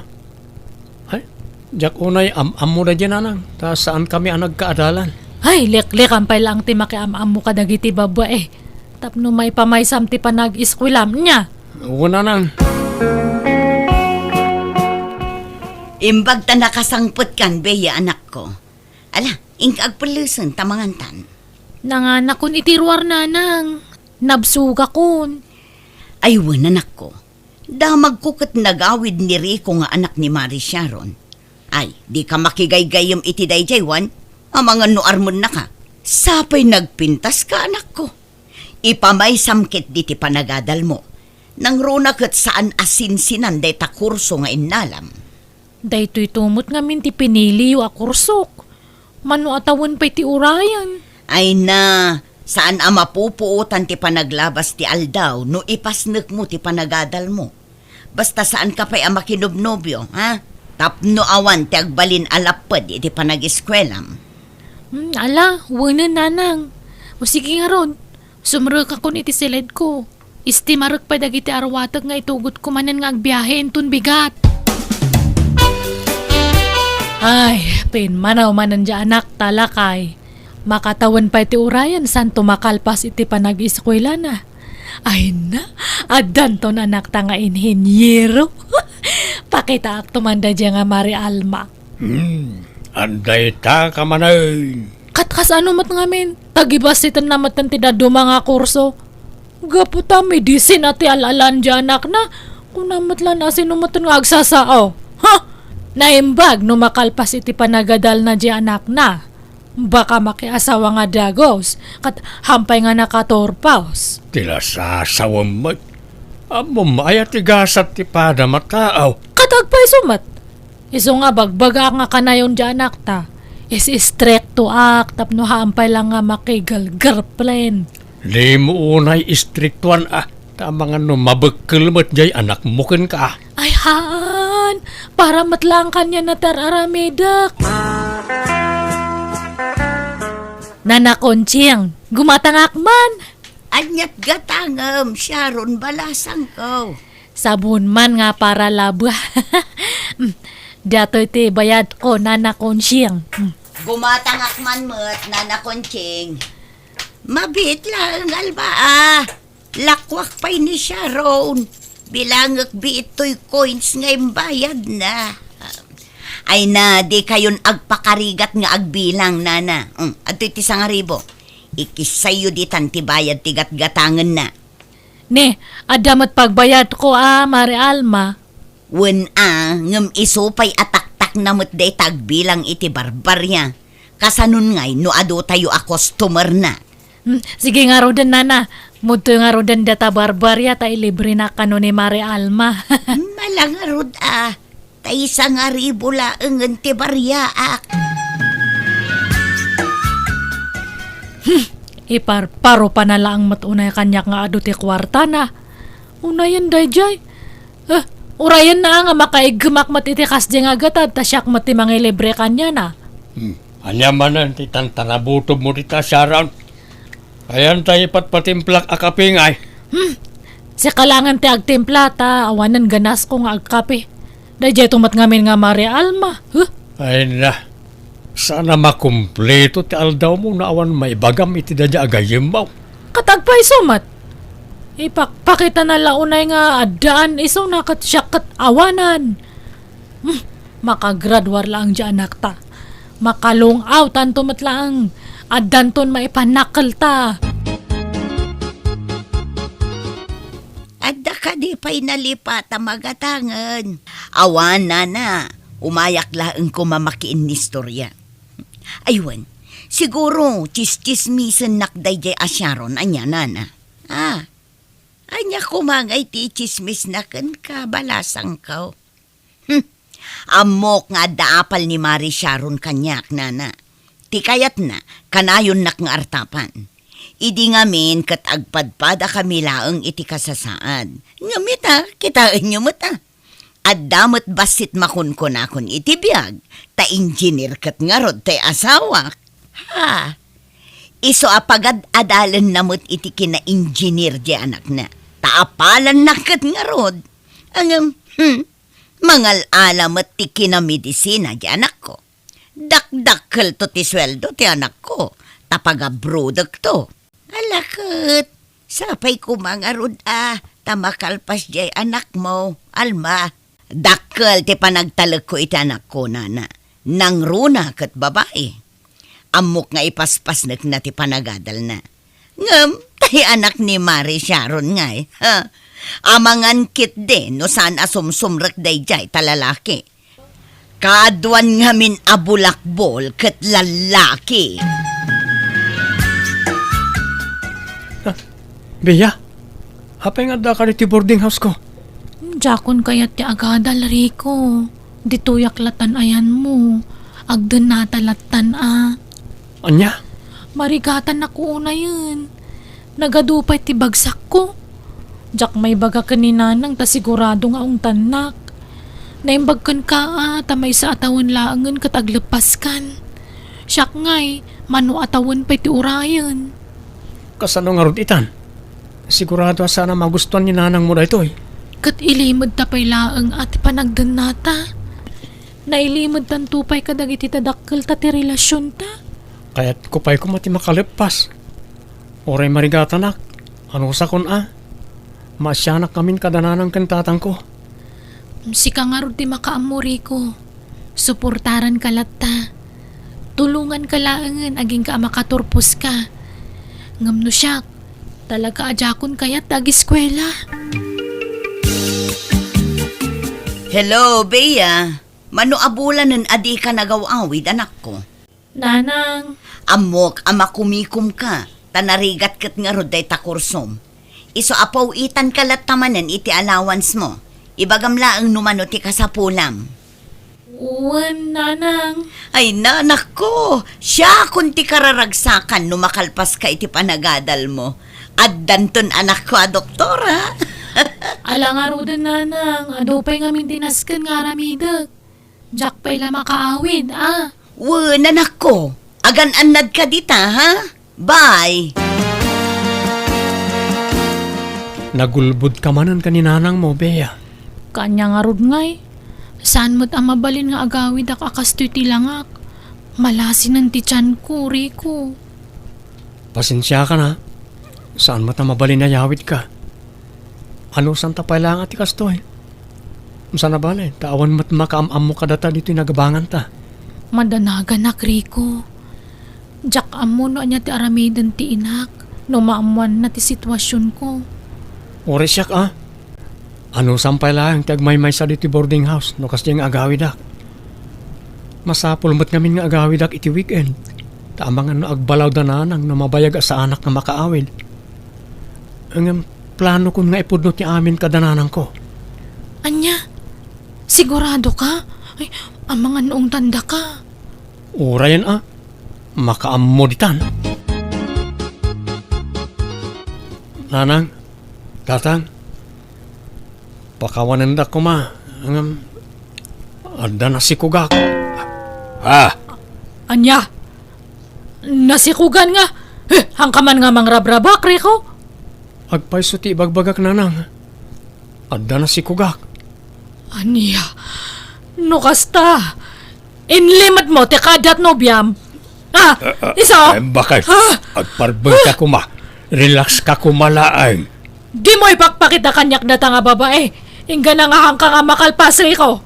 Ay, diak unay am-ammo daydiay, nanang, ta saankami a nagkaadalan. Ay, liklikan pay laeng ti makiam-ammo kadagiti babai. Tapno maipamaysam ti panag-eskuelam, nia? Wen, nanang. Imbag ta nakasangpetkan, Bea, anakko. Ala, inka agpellesen ta mangantan. Nanganakon iti ruar, nanang. Nabsogakon. Ay wen, anakko. Damagko ket nagawid ni Rico nga anak ni Mari Sharon. Ay, dika makigaygayyem iti daydiay, wen? Amangan no armennaka. Sapay nagpintaska, anakko. Ipamaysam ketdi ti panagadalmo. Nangruna ket saan a sinsinan dayta kurso nga innalam. Daytoyto met ngamin ti piniliyo a kursok. Mano a tawen pay ti urayen? Ay na, saan a mapupuotan ti panaglabas ti aldaw no ipasnekmo ti panagadalmo. Basta saanka pay a makinobnobio, ha? Tapno awan ti agbalin a lapped iti panag-eskuelam. Hmm, ala, wenen, nanang. O sige ngarud, sumrekakon iti siledko. Istimarek pay dagiti arwatek nga itugotko manen nga agbiahe inton bigat. Ay, pimmanaw manen diay anak, ta lakay. Makatawen pay ti urayen santo makalpas iti panag-eskuelana. Ay na, addanton anakta nga inheniero. Pakitaakto man daydiay nga Mari Alma. Hmm, adda ita ka manen. Kat kasano met ngamin? Tagibassitenna metten ti dadduma nga kurso. Gapu ta medisina ti al-alan diay anakna, kuna met la no asino metten nga agsasao. Ha? Naimbag no makalpas iti panagadalna diay anakna. Baka makiasawa nga dagus, ket hampay nga nakaturpos. Ti lasasawem met. Ammom aya ti gasat ti padam a tao. Ket agpayso met. Isu nga bagbagaak nga kanayon ti anakta. Is-istriktoak tapno hampay la nga makigirlgirlplen. Dimo unay istriktuan a, ta amangan no mabekkel met jay anakmo kenka. Ay haan, para met laeng kaniana ti ar-aramidek. Nana Conching, gumatangak man. Aniat gatangem, Sharon, balasangko. Sabon man nga para laba. Mm, datoy ti bayadko, Nana Conching. Mm. Gumatangak man met, Nana Conching. Mabiit laeng, Alma, a. Lakuak pay ni Sharon. Bilangek biit toy coins nga imbayadna. Ay na, di kayon agpakarigat nga agbilang, Nana. Mm, adtoy ti sangaribu. Ikissayyo ditan ti bayad ti gatgatangenna. Ne, adda met pagbayadko a, Mare Alma. Wen a, ngem isu pay a taktakna met dayta agbilang iti barbaria. Kasanon ngay no adu tayo a customerna? Hmm, sige ngaruden, Nana. Mudtoy ngaruden data barbaria ta ilibrena kano ni Mare Alma. Mala ngarud a. Ta isangaribu laengen ti bariaak. Hmm, iparparo pa na laeng met unay kaniak nga adu ti kuartana. Unayen daydiay. Eh, urayenna nga makaiggemak met iti kasdiay nga gatad, ta siak met ti mangilibre kaniana. Hmm. Ania manen ti tantanabutom mo dita, Sharon? Ayan tayo patpatimplak a kape ngay. Hmm. Sika laengen ti agtimpla ta awanen ganasko nga agkape. Daydiay to met ngamin nga Mare Alma. Huh? Ay na. Sana makumpleto ti aldaw mo no awan maibagam iti daydiay a gayyemmo. Ket agpayso met. Ipakpakita na la unay nga addaan isu na ket siak ket awanan. Hmm, makagraduar laeng diay anakta. Makalung-aw tanto met laeng. Addanton maipanakkelta. Adda kadi pay nalipat a magatangen? Awan, Nana. Umayak laeng koma makiinnistoria. Ay wen, siguro, tsistsismisennak daydiay a Sharon, ania, Nana? Ah, ania koma ngay ti itsismisna kenka, balasangko? Hmm. Ammok nga adda apal ni Mari Sharon kaniak, Nana. Ti kayatna, kanayonnak nga artapan. Idi ngamin ket agpadpadakami laeng iti kasasaad. Ngem ita, kitaenyo met a. Adda met bassit makunkunakon iti biag, ta engineer ket ngarud ti asawak. Ha? Isu a pagad-adalenna met iti kina-engineer ti anakna. Ta apalanna ket ngarud. Ngem, hmm, mangal-ala met ti kinamedisina ti anakko. Dakdakkelto ti sueldo ti anakko, ta pagabrodekto. Ala ket, sapay koma ngarud a, ta makalpas diay anakmo, Alma. Dakkel ti panagtalekko iti anakko, Nana. Nangruna ket babai. Ammok nga ipaspasnekna ti panagadalna. Ngem, tay anak ni Mari Sharon ngay, ha? Amangan ketdi no saan a sumsumrek daydiay ta lalaki. Kaaduan ngamin a bulakbol ket lallaki. Ah, Bea, apay nga addaka ditoy boarding house ko? Diakon kayat ti agadal, Rico. Ditoyak latan ayanmo. Agdennata latan a. Ania? Marigatanak unayen. Nagadu pay ti bagsakko. Diak maibaga ken ni Nanang ta sigurado nga ungtannak. Naimbag kenka a ta maysa a tawen laengen ket agleppaskan. Siak ngay, mano a tawen pay ti urayen. Kasano ngarud itan? Sigurado a saan a magustuan ni nanangmo daytoy. Ket ilimedta pay laeng a ti panagdennata. Nailimedtanto pay kadagiti dadakkelta ti relasionta. Kayatko pay koma ti makaleppas. Uray marigatanak, anusakon a. Maasianak ngamin kada nanang ken tatangko. Sika ngarud ti makaammo, Rico. Suportaranka latta. Tulonganka laengen agingga a makaturposka. Ngem no siak, talaga a diakon kayat ti agiskuela. Hello, Bea. Mano a bulanen a dika nagaw-awid, anakko? Nanang, Ammok a makumikomka, ta narigat ket ngarud dayta kursom. Isu a paw-itanka latta manen iti allowance mo. Ibagam laeng no mano ti kasapulam. Wen, nanang. Ay, nanakko, siakon ti kararagsakan no makalpaska iti panagadal mo. Addanton anakko a doktora. Ala ngaruden, nanang, adu pay ngamin ti nasken nga aramidek. Diak pay la makaawid, a. Wen, anakko, agan-annadka dita, ha? Bye! Nagulbodka manen ken ni nanangmo, Bea. Kaanya ngarud ngay, saan met a mabalin nga agawidak a kastoy ti langak. Malasinen ti tianko, Rico. Pasensiakan, a. Saan met a mabalin a yawidka. Anusanta pay laeng a ti kastoy. Saan a bale, ta awan met makaam-ammo kadata ditoy nagabanganta. Madanaganak, Rico. Diak ammo no ania ti aramiden ti inak no maammoanna ti situasionko. Uray siak, a. Anusam pay laeng ti agmaymaysa ditoy boarding house no kasdiay nga agawidak. Masapul met ngamin nga agawidak iti weekend, ta amangan no agbalaw da nanang no mabayag a saanak nga makaawid. Ngem planokon nga ipudno ti amin kada nanangko. Ania? Siguradoka? Ay, amangan no ungtandaka. Urayen, a. Makaammo ditan. Nanang, tatang, pakawanendak koma, ngem adda nasikogak. Ah! Ania? Nasikogan nga? Eh, haanka man nga mangrabrabak, Rico? Agpayso ti ibagbagak, nanang. Adda nasikogak. Ania? No kasta, inlimedmo ti kaaddat nobiam? Ah, ah, ah, isu? Ay, bakit? Ah! Agparbengka koma. Relax ka koma laeng. Dimo ipakpakita kaniak data nga babae. Inggana nga haanka nga makalpas, Rico.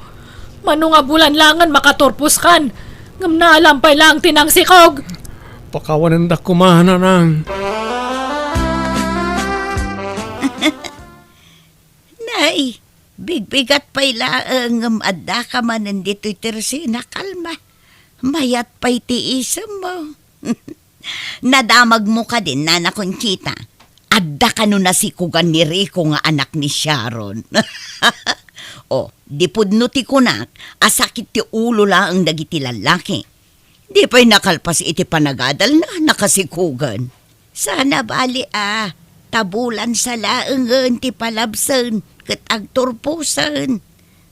Mano nga bulan laengen makaturposkan. Ngem naalam pay laeng ti nangsikog. Pakawanendak koma, nanang. Nay, bigbigat pay laeng ngem addaka manen ditoy Teresina, kalma. Mayat pay ti isemmo. Nadamagmo kadin, Nana Conchita. Adda kano nasikogan ni Rico nga anak ni Sharon. O, di pudno ti kunak a sakit ti ulo laeng dagiti lallaki. Di pay nakalpas iti panagadalna, nakasikogan. Saan a bali a, ta bulan sa laengen ti palabsen ket agturposen.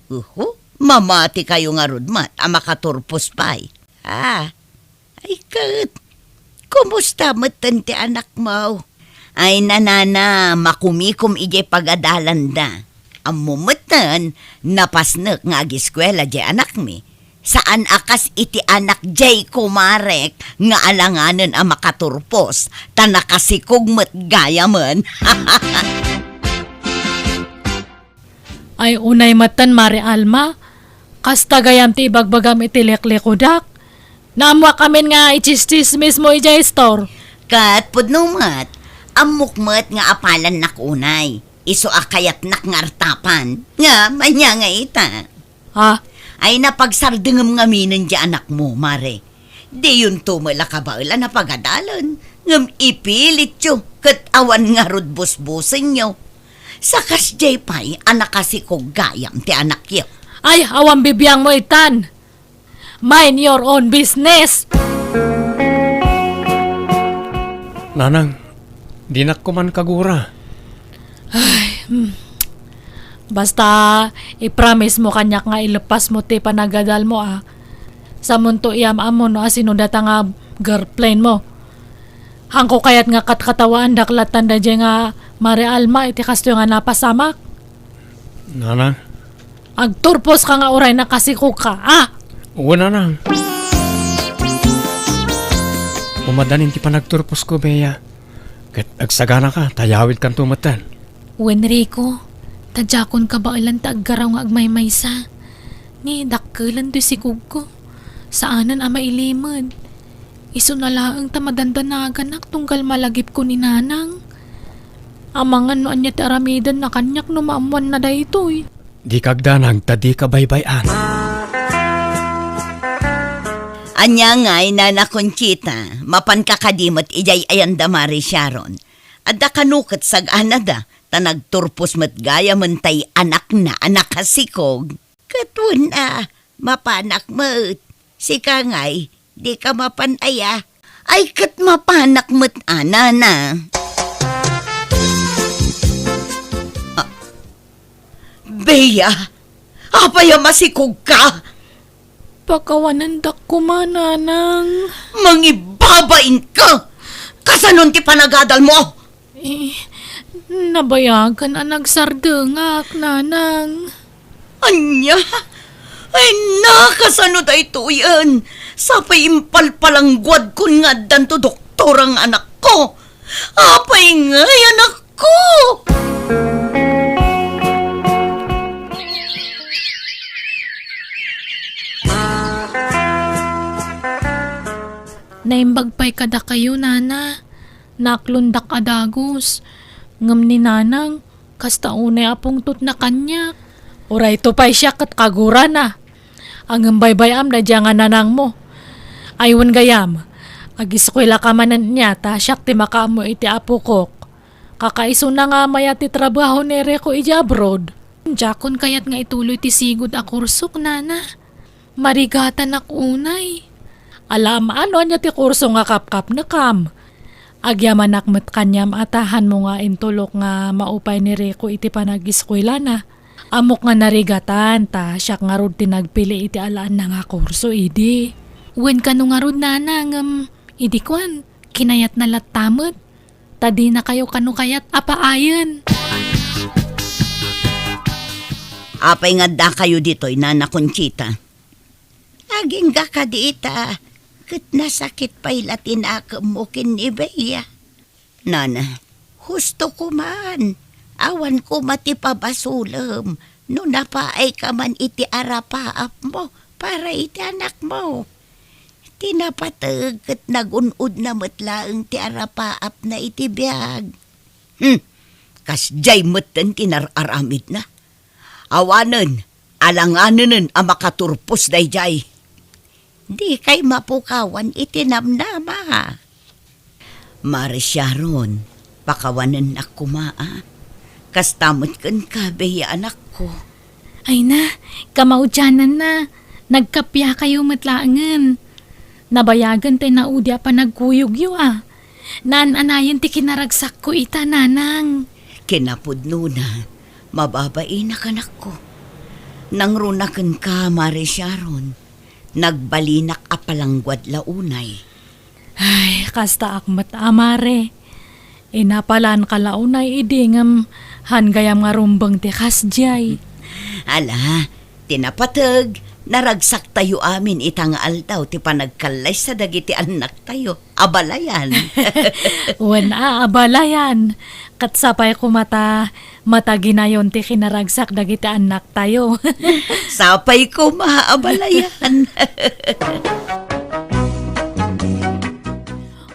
Uhu, mamati kayo ngarud met a makaturpos pay. Ah, ay ket, kumusta metten ti anakmo? Ay, nanana, makumikom idiay pagadalanda. Ammo metten, napasnek nga agiskuela diay anakmi. Saan a kas iti anak diay kumarek nga alanganen a makaturpos, ta nakasikog met gayamen. Ay, unay metten, Mare Alma. Kasta gayam ti ibagbagam iti liklikodak. Naammoak amin nga itsistismismo idiay store. Ket pudno met, ammok met nga apalannak unay. Isu a kayatnak nga artapan. Nga, ania nga ita? Ha? Ay, napagsardengem ngaminen diay anakmo, Mare. Diyonto met la kabaelan a pagadalen, ngem ipilityo ket awan ngarud busbusenyo. Sa kasdiay pay a nakasikog gayam ti anakyo. Ay, awan bibiangmo itan. Mind your own business. Nanang, dinak koman kagura. Ay, hmm. Basta, i-promise mo kaniak nga ilepas mo ti panagadal mo, a. Samonto iyam-am mo no asino data nga girlfriend mo. Haanko kayat nga katkatawaandak latta daydiay nga Mare Alma iti kastoy nga napasamak. Nanang. Agturposka nga uray nakasikogka, a? Wen, nanang. Umadanin ti panagturposko, Bea. Ket agsaganaka, ta yawidkanto metten. Wen, Rico, ta diakon kabaelan ta aggaraw nga agmaymaysa. Ni dakkelen ti sikogko. Saanen a mailimed. Isuna laeng ta madandanaganak tunggal malagipko ni Nanang. Amangan no ania ti aramidenna kaniak no maammoanna daytoy. Dika agdanag ta dika baybay-an. Ania ngay, Nana Conchita, mapanka kadi met idiay ayan da Mari Sharon? Adda kano ket sag-anada, ta nagturpos met gayamen tay anakna a nakasikog. Ket wen a, mapanak met. Sika ngay, dika mapan aya? Ay, ket mapanak met a, Nana. Ah, Bea, apay a masikogka? Pakawanendak koma, Nanang. Mangibabainka! Kasanon ti panagadalmo? Eh, nabayagen a nagsardengak, Nanang. Ania? Ay, nakasano daytoyen? Sapay impalpalangguadkon nga addanto doktora nga anakko. Apay ngay, anakko? Naimbag pay kadakayo, Nana. Naaklondak a dagus. Ngem ni Nanang, kasta unay a pungtotna kaniak. Urayto pay siak ket kagurana. Ngem baybay-am daydiay nga nanangmo. Ay, wen gayam, agiskuelaka manen nia ta siak ti makaammo iti apokok. Kakaisuna nga mayat ti trabaho ni Rico idiay abroad. Diakon kayat nga ituloy ti sigud a kursok, Nana. Marigatanak unay. Ala, maano ania ti kurso nga kapkapnekam? Agyamanak met kaniam a ta hanmo nga intulok nga maupay ni Rico iti panagiskuelana. Ammok nga narigatan ta siak ngarud ti nagpili iti alaenna nga kurso idi. Wen kano ngarud, Nana, ngem idi kuan, kinayatna latta met. Ta dinakayo kano kayat a paayen. Apay nga addakayo ditoy, Nana Conchita? Agingga kadi ita, ket nasakit pay la ti nakemmo ken ni Bea. Nana. Husto koman, awan koma ti pabasolem no napaayka man iti arapaapmo para iti anakmo. Ti napateg ket nagun-odna met laeng ti arapaapna iti biag. Hmm, kasdiay metten ti nar-aramidna. Awanen, alanganenen a makaturpos daydiay. Dikay mapukawan iti namnama. Mari Sharon, pakawanennak koma a. Kasta met kenka, Bea, anakko. Ay na, kamaudiananna, nagkappiakayo met laengen. Nabayagen ti naudi a panagkuyogyo a. Naan-anayen ti kinaragsakko ita, Nanang. Kinapudnona, mababainak, anakko. Nangruna kenka, Mari Sharon. Nagbalinak a palangguad la unay. Ay, kastaak met a, Mare. Inapalanka la unay idi ngem han gayam nga rumbeng ti kasdiay. Ala, ti napateg, naragsaktayo amin ita nga aldaw ti panagkallaysa dagiti annaktayo. Abalayan. Wen a, abalayan. Ket sapay koma ta mataginayon ti kinaragsak dagiti annaktayo. Sapay koma, abalayan.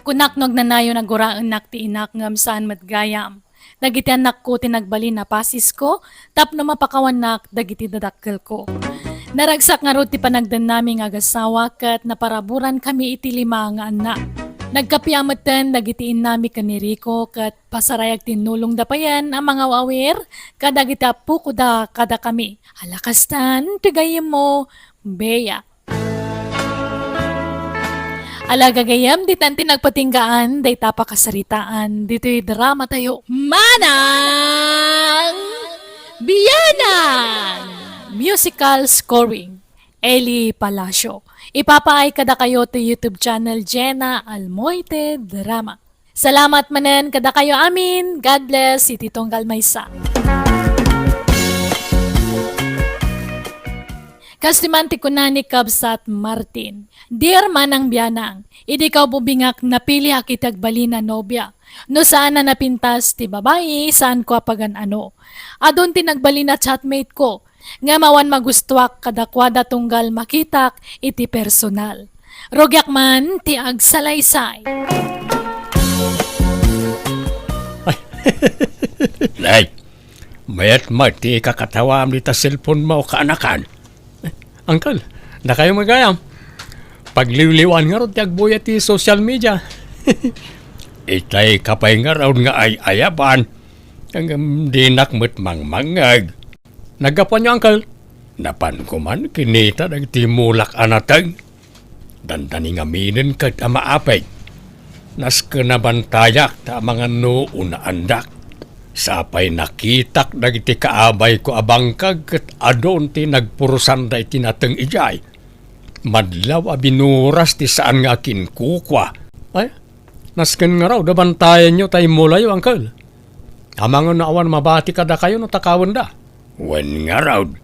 Kunak no agnanayon a guraennak ti inak ngem saan met gayam. Dagiti annakko ti nagbalin a pasisko tapno mapakawannak dagiti dadakkelko. Naragsak ngarud ti panagdennami nga agasawa ket naparaburannami iti lima nga annak. Nagkappia metten dagiti innami ken ni Rico ket pasarayag tinnulongda payen a mangaw-awir kadagiti appokoda kadakami. Ala kastan ti gayyemmo, Bea. Ala gagayyem, ditan ti nagpatinggaan dayta pakasaritaan ditoy dramatayo. Manang Bianang! Musical scoring, Eli Palacio. Ipapaay kadakayo ti YouTube channel Jenna Almoite Drama. Salamat manen kadakayo amin. God bless iti tunggal maysa. Kastoy man ti kuna ni Kabsat Martin, "Dear Manang Bianang, idi kaububingak, napiliak iti agbalin a nobia. No saan a napintas ti babai, saanko a pagan-ano. Adun ti nagbalin a chatmate ko, ngem awan magustuak kadakuada tunggal makitak iti personal. Rugiak man ti agsalaysay." Ay, mayat met ti ikakatawam dita cellphone mo, kaanakan. Uncle, dakayo met gayam. Pagliwliwaan ngarud ti agbuya ti social media. Itay ka pay ngarud nga ay-ayaban. Ngem dinak met mangmangngeg. Naggapuanyo, Uncle? Napanko man kinita dagiti mulak a nateng. Dandani ngaminen ket a maapeg. Nasken a bantayak ta amangan no unaandak. Sapay nakitak dagiti kaabayko a bangkag ket adun ti nagpurusanda iti nateng idiay. Madlaw a binuras ti saan nga akinkukua. Ay, nasken ngarud a bantayanyo ta immulayo, Uncle. Amangan no awan mabati kadakayo no takawenda. Wen ngarud.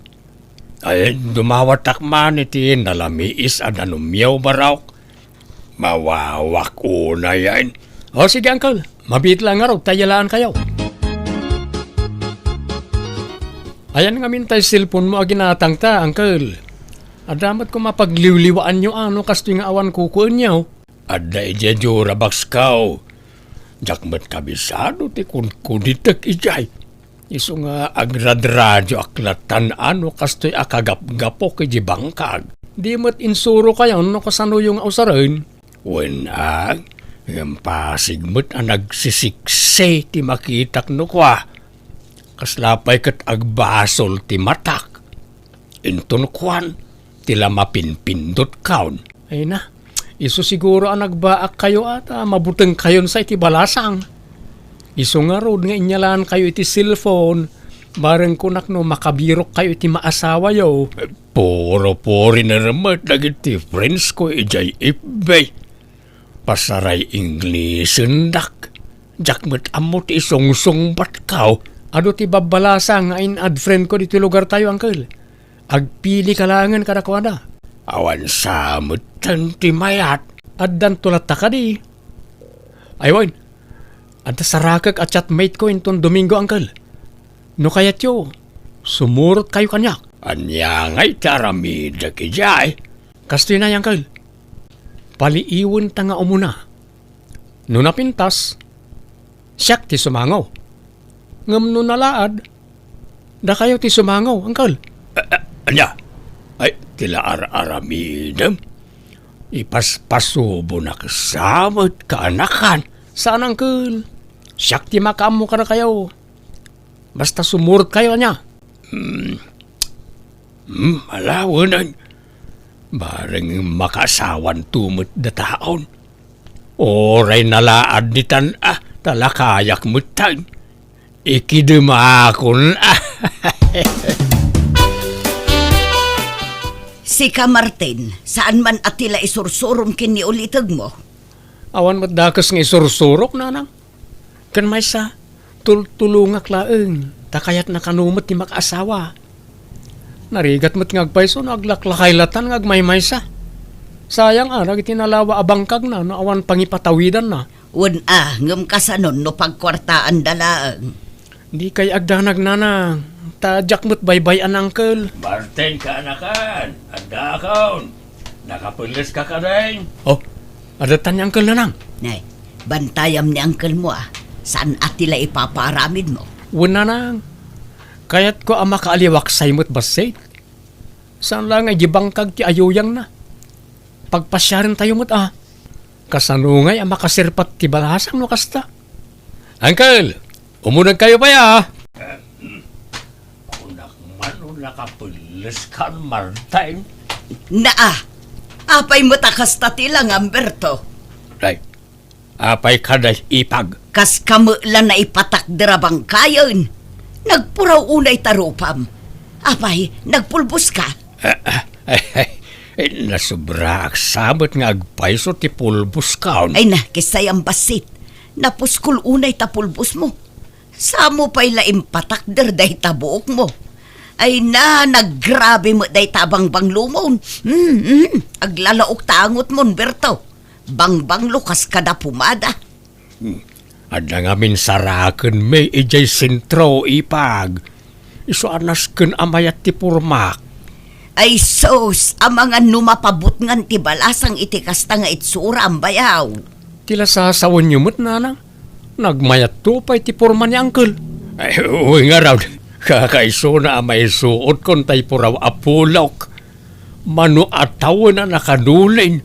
Ay, dumawatak man iti nalamiis a danumyo, Barok. Mawawak unayen. O, sige, Uncle. Mabiit lang ngarud ta iyalaan kayo. Ayan ngamin tay cellphone mo a ginatangta, Uncle. Adda met koma pagliwliwaanyo a no kastoy nga awan kukuenyo. Adda idiay jura box ko. Diak met kabisado ti kunkunitek idiay. Isu nga agradradiak latan a no kastoy a kagapgapok iti bangkag. Di met insuro kayo no kasanoyo nga usaren. Wen a, ngem pasig met a nagsisiksi ti makitak no kua. Kasla pay ket agbasol ti matak. Inton kuan, ti la mapinpindot kaon. Ay na, isu siguro a nagbaak kayo a ta mabuteng kayon sa iti balasang. Isu ngarud nga inyalaan kayo iti cellphone, bareng kunak no makabirok kayo iti maasawayo. Puro puri na remet dagiti friends ko idiay F B. Pasaray Inglesen dak. Diak met ammo ti isungsungbat kaw. Adu ti babbalasa nga in-add friend ko ditoy lugar tayo, Uncle. Agpili ka laengen kadakuada. Awan sa metten ti mayat. Addanto latta kadi. Ay wen, adda sarakek a chatmate ko inton Domingo, Uncle. No kayatyo, sumurot kayo kaniak. Ania ngay ti aramidek idiay? Kastoy na, Uncle. Paliiwenta nga umuna. No napintas, siak ti sumango. Ngem no nalaad, dakayo ti sumango, Uncle. A-, a-, ania? Ay, ti la ar-aramidem? Ipaspasubonak sa met kaanakan. Saan, Uncle. Siak ti makaammo kadakayo. Basta sumurot kayo, ania? Hmm. Hmm, ala, wen. Bareng makaasawanto met dataon. Uray nalaad ditan a, talakayak metten. Ikidemakon a. Sika, Martin, saan man a ti la isursurom ken ni ulitegmo? Awan met dakes nga isursurok, nanang. Ken maysa, tultulongak laeng, ta kayatna kano met ti makaasawa. Narigat met nga agpayso no aglaklakay latan nga agmaymaysa. Sayang a, dagiti nalawa a bangkagna no awan pangipatawidanna. Wen a, ngem kasanon no pagkuartaanda laeng? Dikay agdanag, nanang, ta diak met baybay-an, Uncle. Martin, kaanakan, addaakon. Nakapelles ka kadin? Oh, adatan ni Uncle, nanang. Nay, bantayam ni Uncle mo, a. Saan a ti la ipapaaramid mo? Wen, nanang. Kayatko a makaaliwaksay met bassit. Saan la nga idi bangkag ti ayuyangna. Pagpasiaren tayo met, a. Kasano ngay a makasirpat ti balasang no kasta? Uncle, umuneg kayo pay, a. Kunak man no nakapelles kan, Martin. Naa, apay met a kasta ti langam, Berto? Ay, apay kada ipag? Kas kamo la naipatakder a bangkayen. Nagpuraw unay ta rupam. Apay, nagpulbos ka? Ah, ah, ay, ay, nasobraak sa met nga agpayso ti pulbos kaon. Ay na, kisayam bassit. Napuskol unay ta pulbos mo. Samo pay la impatakder dayta buok mo. Ay na, naggrabe met dayta a bangbanglomon. Hmm, hmm, aglalaok ta angotmon, Berto. Bangbanglo kas kada pumada. Hmm. Adda ngamin saraken mi idiay sentro, ipag. Isu a nasken a mayat ti pormak. Ay sus, amangan no mapabutngan ti balasang iti kasta nga itsuram, bayaw. Ti la sasawenyo met, nanang? Nagmayatto pay ti porma ni Uncle. Ay, wen ngarud, kakaisuna a maisuotkon tay puraw a pulok. Mano a tawen a nakadulin.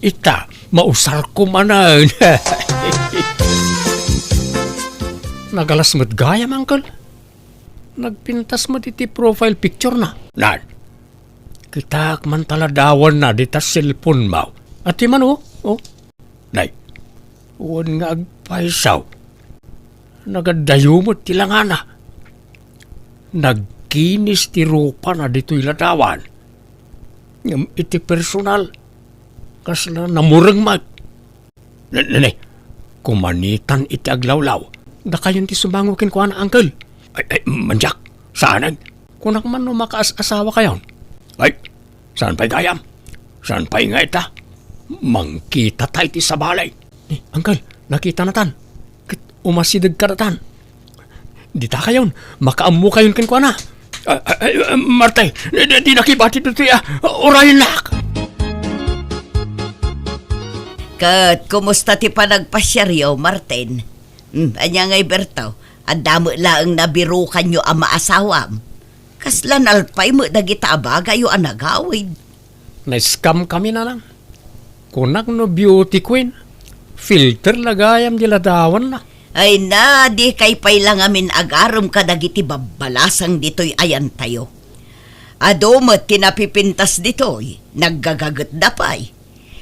Ita, mausarko manen. Nagalas met gayam, Uncle. Nagpintas met iti profile picture na. Nan, kitaak man ta ladawanna dita cellphone mo. Ati man, oh, oh. Nay, wen nga agpaysaw. Nagadayo met ti langana. Nagkinis ti rupana ditoy ladawan. Ngem iti personal, kasla namureng met. Ne, ne, ne. Kumanitan iti aglawlaw. Dakayon ti sumango kenkuana, Uncle. Ay, ay, mandiak. Saanen? Kunak man no makaas-asawa kayon. Ay, saan pay gayam? Saan pay nga ita? Mangkita tay ti sabali. Eh, Uncle, nakita natan. Ket umasideg kadatan. Dita kayon, makaammo kayon kenkuana. Ah, ah, ah, Marte, di, di, di nakibati ditoy, ah, urayennak. Ket kumusta ti panagpasiaryo, Martin? Hmm, ania ngay, Berto? Adda met laeng nabirukanyo a maasawam? Kasla nalpay met dagita a bagayyo a nagawid. Na-scam kami, Nanang. Kunak no beauty queen, filter la gayam di ladawanna. Ay na, dikay pay la ngamin agarem kadagiti babbalasang ditoy ayantayo. Adu met ti napipintas ditoy, naggagagetda pay.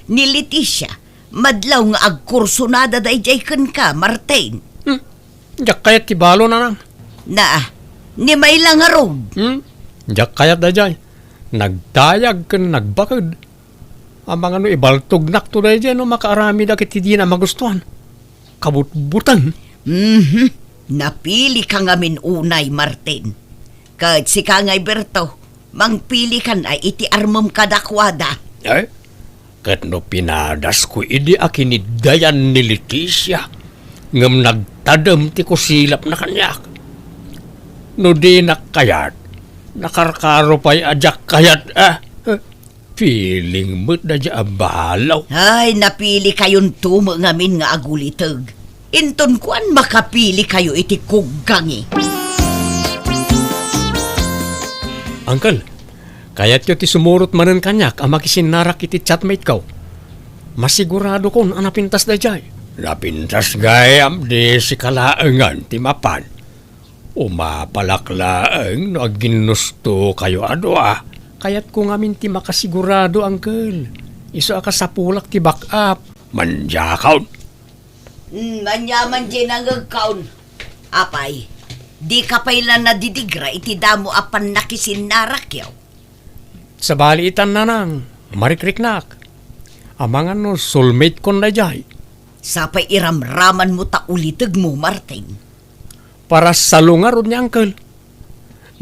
Ni Leticia, madlaw nga agkursunada daydiay kenka, Martin. Hmm. Diak kayat ti balo, Nanang. Na, ni Mayla ngarud. Hmm? Diak kayat daydiay. Nagdayag ken nagbaked. Amangan no ibaltognakto daydiay no makaaramidak iti dina magustuan. Kabutbuteng. Mhm. Napili ka ngamin unay, Martin. Ket sika ngay, Berto, mangpilikan a iti armem kadakuada. Eh? Ket no pinadasko idi a kiniddayan ni Leticia, ngem nagtadem ti kusilapna kaniak. No dinak kayat, nakarkaro pay a diak kayat, ah. Feeling met daydiay a balo. Ay, napili kayonto met ngamin nga aguliteg. Inton kuan, makapili kayo iti kuggangi. Uncle, kayatyo ti sumurot manen kaniak a makisinnarak iti chatmate ko? Masiguradokon a napintas daydiay. Napintas gayam, di sika laengen ti mapan. Umapalak laeng no agginnusto kayo a dua. Kayatko ngamin ti makasigurado, Uncle. Isu a kasapulak ti backup. Mandiakon. Hmm, ania man diay nangegkon? Apay, dika pay la nadidigra iti damo a pannakisinnarakkyo? Sabali itan, Nanang, marikriknak. Amangan no soulmate kon daydiay. Sapay iramramanmo ta ulitegmo, Martin. Para salo ngarud ni Uncle.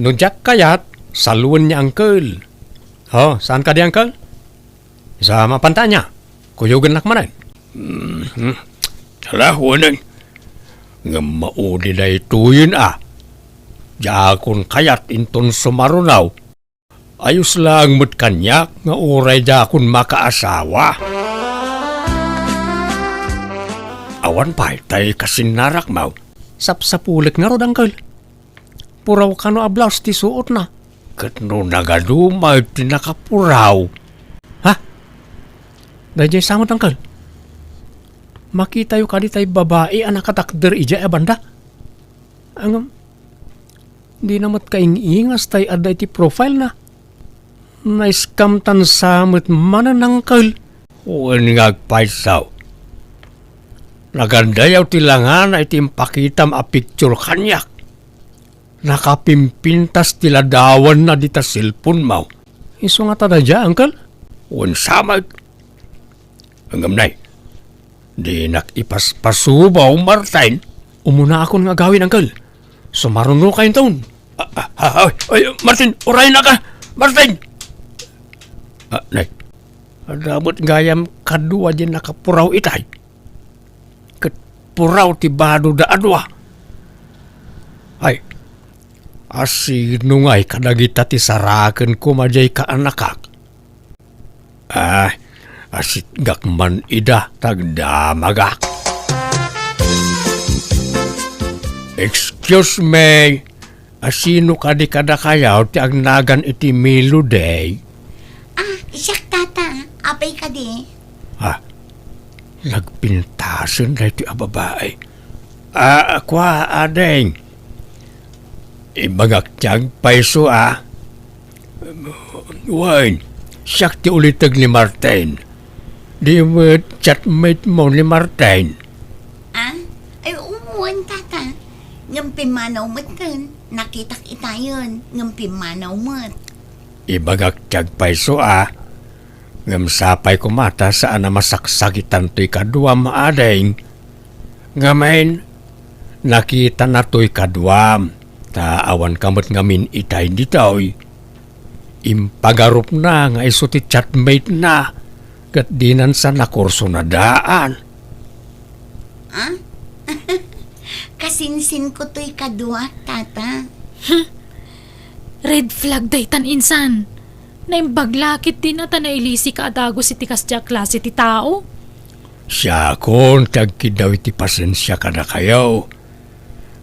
No diak kayat, saluen ni Uncle. Oh, saan kadi, Uncle? Sa mapantanya, kuyogennak manen. Mhm. Ala, wen. Ngem maudi daytoyen a. Diakon kayat inton sumaruno. Ayos laeng met kaniak nga uray diakon makaasawa. Awan pay tay kasinnarakmo. Sapsapulek ngarud, Uncle. Puraw kano a blouse ti suotna. Ket no nagadu met ti nakapuraw. Ha? Daydiay sa met, Uncle. Makitayo kadi tay babai a nakatakder idiay a banda? Ngem, dina met kaing-ingas tay adda iti profile na. Na-scam tan sa met manen, Uncle. Wen nga agpayso. Nagandayaw ti langana iti impakitam a picture kaniak. Nakapimpintas ti ladawanna dita cellphone mo. Isu ngata daydiay, Uncle? Wen sa met. Ngem nay, dinak ipaspasubaw, Martin. Umunaakon nga agawid, Uncle. Sumaruno kayonton. Ah, ah, ah, ay, ay, Martin, urayennaka! Martin! Ah, nay, adda met gayam kadua diay nakapuraw itay. Ket puraw ti badoda a dua. Ay, asino ngay kadagita ti saraken koma diay kaanakak? Ah, asitgak man ida, tagdamagak. Excuse me, asino kadi kadakayo ti agnagan iti Melody? Ah, siak, tata. Apay kadi? Ah, Nagpintasen daytoy a babai. Ah, kua, ading. Ibagak ti agpayso, a. Wen, siak ti uliteg ni Martin. Di met chatmate mo ni Martin? Ah? Ay, wen, tata. Ngem pimmanaw metten. Nakitak itayen, ngem pimmanaw met. Ibagak ti agpayso, a. Ngem sapay koma ta saan a masaksakitan toy kaduam, ading. Ngamin, nakitana toy kaduam, ta awan ka met ngamin itay ditoy. Impagarupna nga isu ti chatmate na, ket dinan sa nakursunadaan. Ah? Kasinsinko toy kaduak, tata. Red flag daytan, insan. Naimbag la ket dina ta nailisika a dagus iti kasdiay a klase ti tao. Siakon ti agkiddaw iti pasensia kadakayo.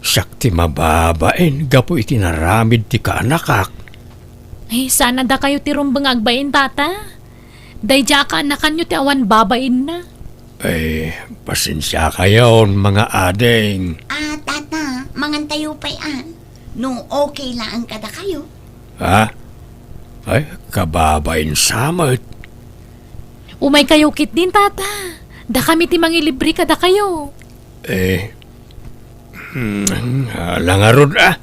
Siak ti mababain gapu iti naramid ti kaanakak. Ay, saan a dakayo ti rumbeng nga agbain, tata? Daydiay a kaanakanyo ti awan babainna. Ay, pasensiakayon, mga ading. Ah, tata, mangantayo pay, a. No okay laeng kadakayo. Ha? Ay, kababain sa met. Umaykayo ketdin, tata. Dakami ti mangilibre kadakayo. Eh, hmm, ala ngarud, a.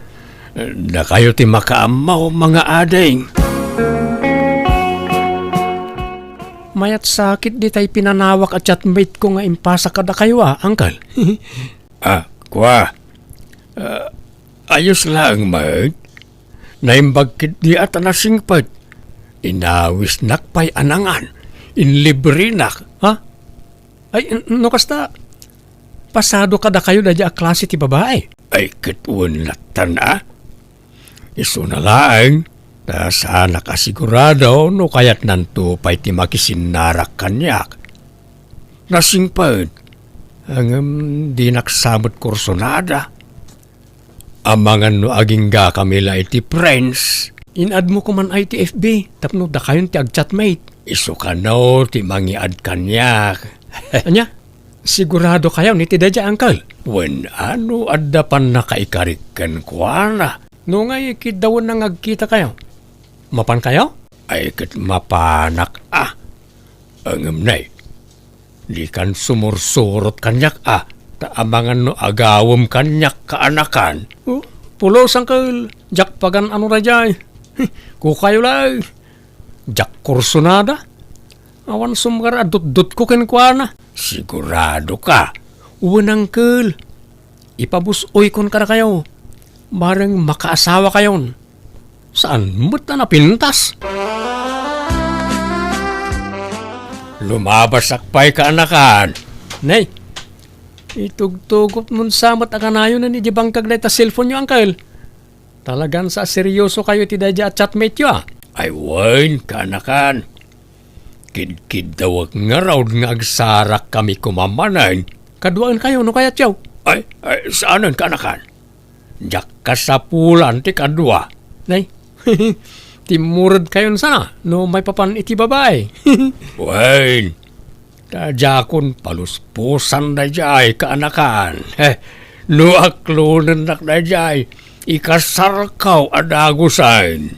Dakayo ti makaammo, mga ading. Mayat sakit ditay pinanawak a chatmate ko nga impasak kadakayo, a, uncle. Ah, kua. Ah, ayos laeng met. Naimbag ketdi a ta nasingpet. Inawisnak pay a nangan. Inlibrenak, ha? Ay, n-, no kasta, pasado kadakayo daydiay a klase ti babai? Ay, ket wen lattan, a. Isuna laeng, ta saanak a sigurado no kayatnanto pay ti makisinnarak kaniak. Nasingpet, ngem dinak sa met kursunada. Amangan no aginggakami la iti friends. In-add mo koman ay ti F B tapno dakayon ti agchatmate. Isu kano ti mangiad kaniak. Ania? Sigurado kayo ni ti daydiay, uncle? Wen, a no adda pannakaikarik kenkuana. No ngay, kiddawenna nga agkita kayo. Mapan kayo? Ay, ket mapanak, a. Ngem nay, dikan sumursurot kaniak, a, ta amangan no agawem kaniak kaanakan. Oh, pulos, uncle, diak pagan-ano daydiay. Kukayo laeng. Diak kursunada. Awan sumgar a dutdotko kenkuana. Sigurado ka? Wen, uncle. Ipabus-oykon kadakayo. Bareng makaasawakayon. Saan met a napintas? Lumabasak pay kaanakan. Nay, itugtugotmon sa met a kanayon idiay bangkag dayta cellphone-yo, uncle. Talagan sa seryoso kayo iti daydiay a chatmate-yo, a. Ay wen, kaanakan. Kidkiddawek ngarud nga agsarakkami koma manen. Kaduaen kayo no kayatyo. Ay, ay, saanen, kaanakan. Diak kasapulan ti kadua. Nay, timmured kayon sana no maipapan iti babai. Wen, ta diakon paluspusan daydiay kaanakan. He, no aklonennak daydiay, ikasarkaw a dagusen.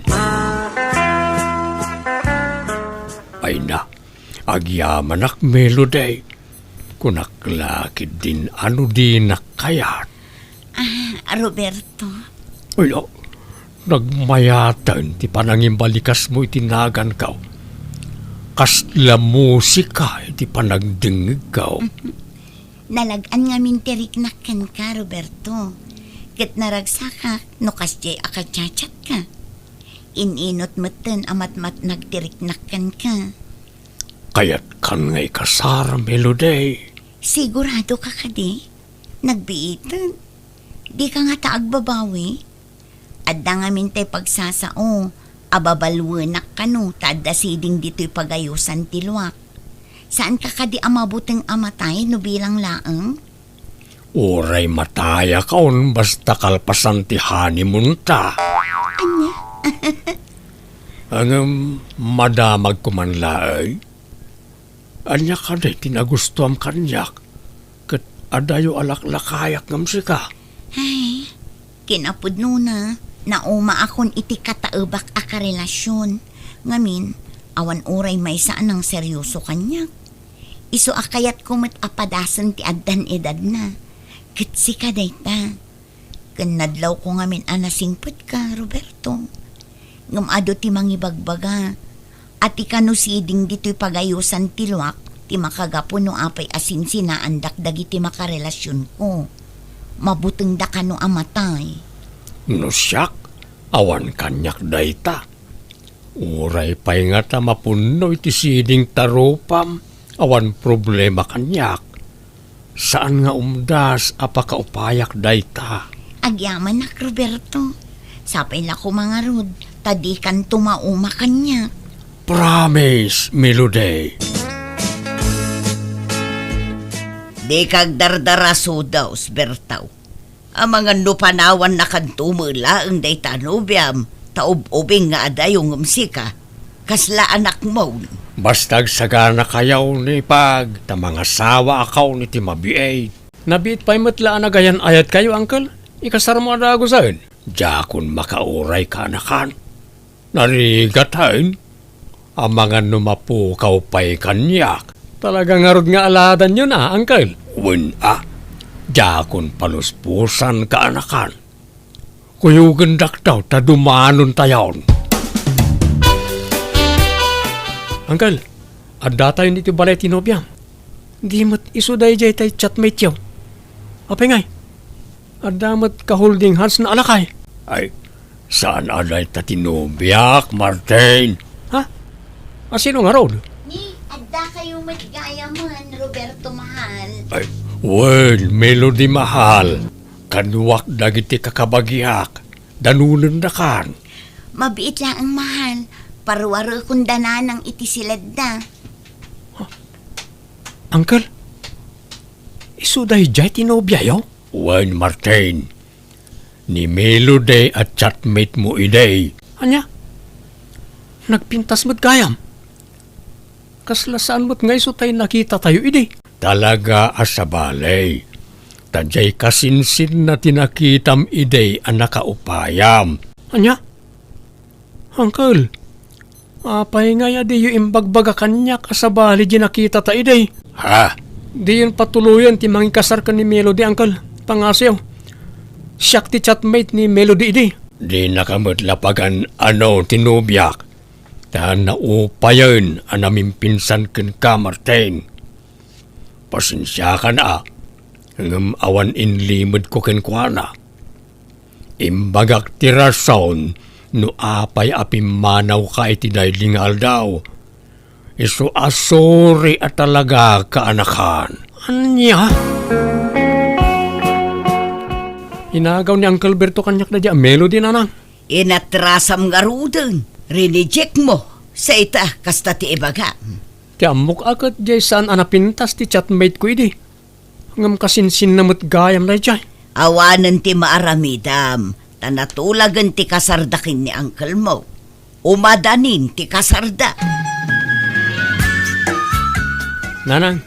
Ay na, agyamanak, Melody. Kunak la ketdin a no dinak kayat. Ah, Roberto. Ay, ah, nagmayaten ti panangimbalikasmo iti naganko. Kasla musika iti panagdengngegko. Nalag-an ngamin ti riknak kenka, Roberto. Ket naragsakak no kasdiay a kachachatka. In-inut metten a matmatnag ti riknak kenka. Kayatkan nga ikasar, Melody. Sigurado ka kadi? Nagbiiten. Di ka ngata agbabawi? Adda ngamin tay pagsasao a babaluenak kano ta adda siding ditoy pagayosan ti luak. Saan ka kadi a mabuteng a matay no bilang laeng? Uray matayakon basta kalpasan ti honeymoon ta. Ania? Ngem madamagko man laeng. Ania kadi ti nagustuam kaniak? Ket adayo a laklakayak ngem sika. Ay, kinapudnona, naumaakon iti kataebak a karelasion. Ngamin, awan uray maysa a nangserioso kaniak. Isu a kayatko met a padasen ti addan edadna. Ket sika dayta. Ken nadlawko ngamin a nasingpetka, Roberto. Ngem adu ti mangibagbaga a ti kano siding ditoy pagayosan ti luak ti makagapu no apay a sinsinaandak dagiti makarelasionko. Mabutengda kano a matay. No siak, awan kaniak dayta. Uray pay ngata mapunno iti siding ta rupam, awan problema kaniak. Saan nga umdas a pakaupayak dayta. Agyamanak, Roberto. Sapay la koma ngarud, ta dikanto mauma kaniak. Promise, Melody. Dika agdardara, Sudaw, Bertaw. Amangan no panawannakanto met laeng dayta a nobiam, ta ub-ubing nga adayo ngem sika, kasla anakmo. Basta agsaganakayo ni Pag, ta mangasawaakayon iti mabiit. Nabiit pay met la a nagayan-ayatkayo, Uncle. Ikasarmo a dagusen. Diakon makauray, kaanakan. Narigat, hain? Amangan no mapukaw pay kaniak. Talaga ngarud nga aladanyo na, Uncle? Wen a, diakon paluspusan, kaanakan. Kuyogendak daw ta dumanontayon. Uncle, addatayon iti balay ti nobiam. Di met isu daydiay tay chatmate-yo. Apay ngay? Adda met ka-holding hands na a lakay. Ay, saan a dayta ti nobiak, Martin? Ha? A, sino ngarud? Ni, addakayo met gayamen, Roberto mahal. Ay, wen, Melody mahal. Kaduak dagiti kakabagiak. Danonendakan. Mabiit laeng, mahal. Paruarekon da nanang iti siledda. Uncle, isu daydiay ti nobiayo? Wen, Martin. Ni Melody a chatmate mo idi. Ania? Nagpintas met gayam? Kasla saan met nga isu tay nakitatayo idi? Talaga a sabali. Ta diay kasinsinna ti nakitam idi a nakaupayam. Ania? Uncle, apay ngay a diyo imbagbaga kaniak a sabali diay nakitata idi? Ha? Diyon patuloyen ti mangikasar ken ni Melody, Uncle. Pangngasiyo. Siak ti chatmate ni Melody idi. Dinaka met la pagan-ano ti nobiak, ta naupayen a namimpinsan kenka, Martin. Pasensiakan a, ngem awan inlimedko kenkuana. Imbagak ti rason no apay a pimmanawka iti daydi nga aldaw. Isu a sorry a talaga, kaanakan. Ania? Inagaw ni Uncle Berto kaniak daydiay a Melody, nanang. Inatrasam ngaruden, rineject mo. Sa ita, kasta ti ibagam. Ti ammok a ket diay saan a napintas ti chatmate ko idi. Ngem kasinsinna met gayam daydiay. Awanen ti maaramidam, ta natulagen ti kasarda ken ni uncle mo. Umadanin ti kasarda. Nanang,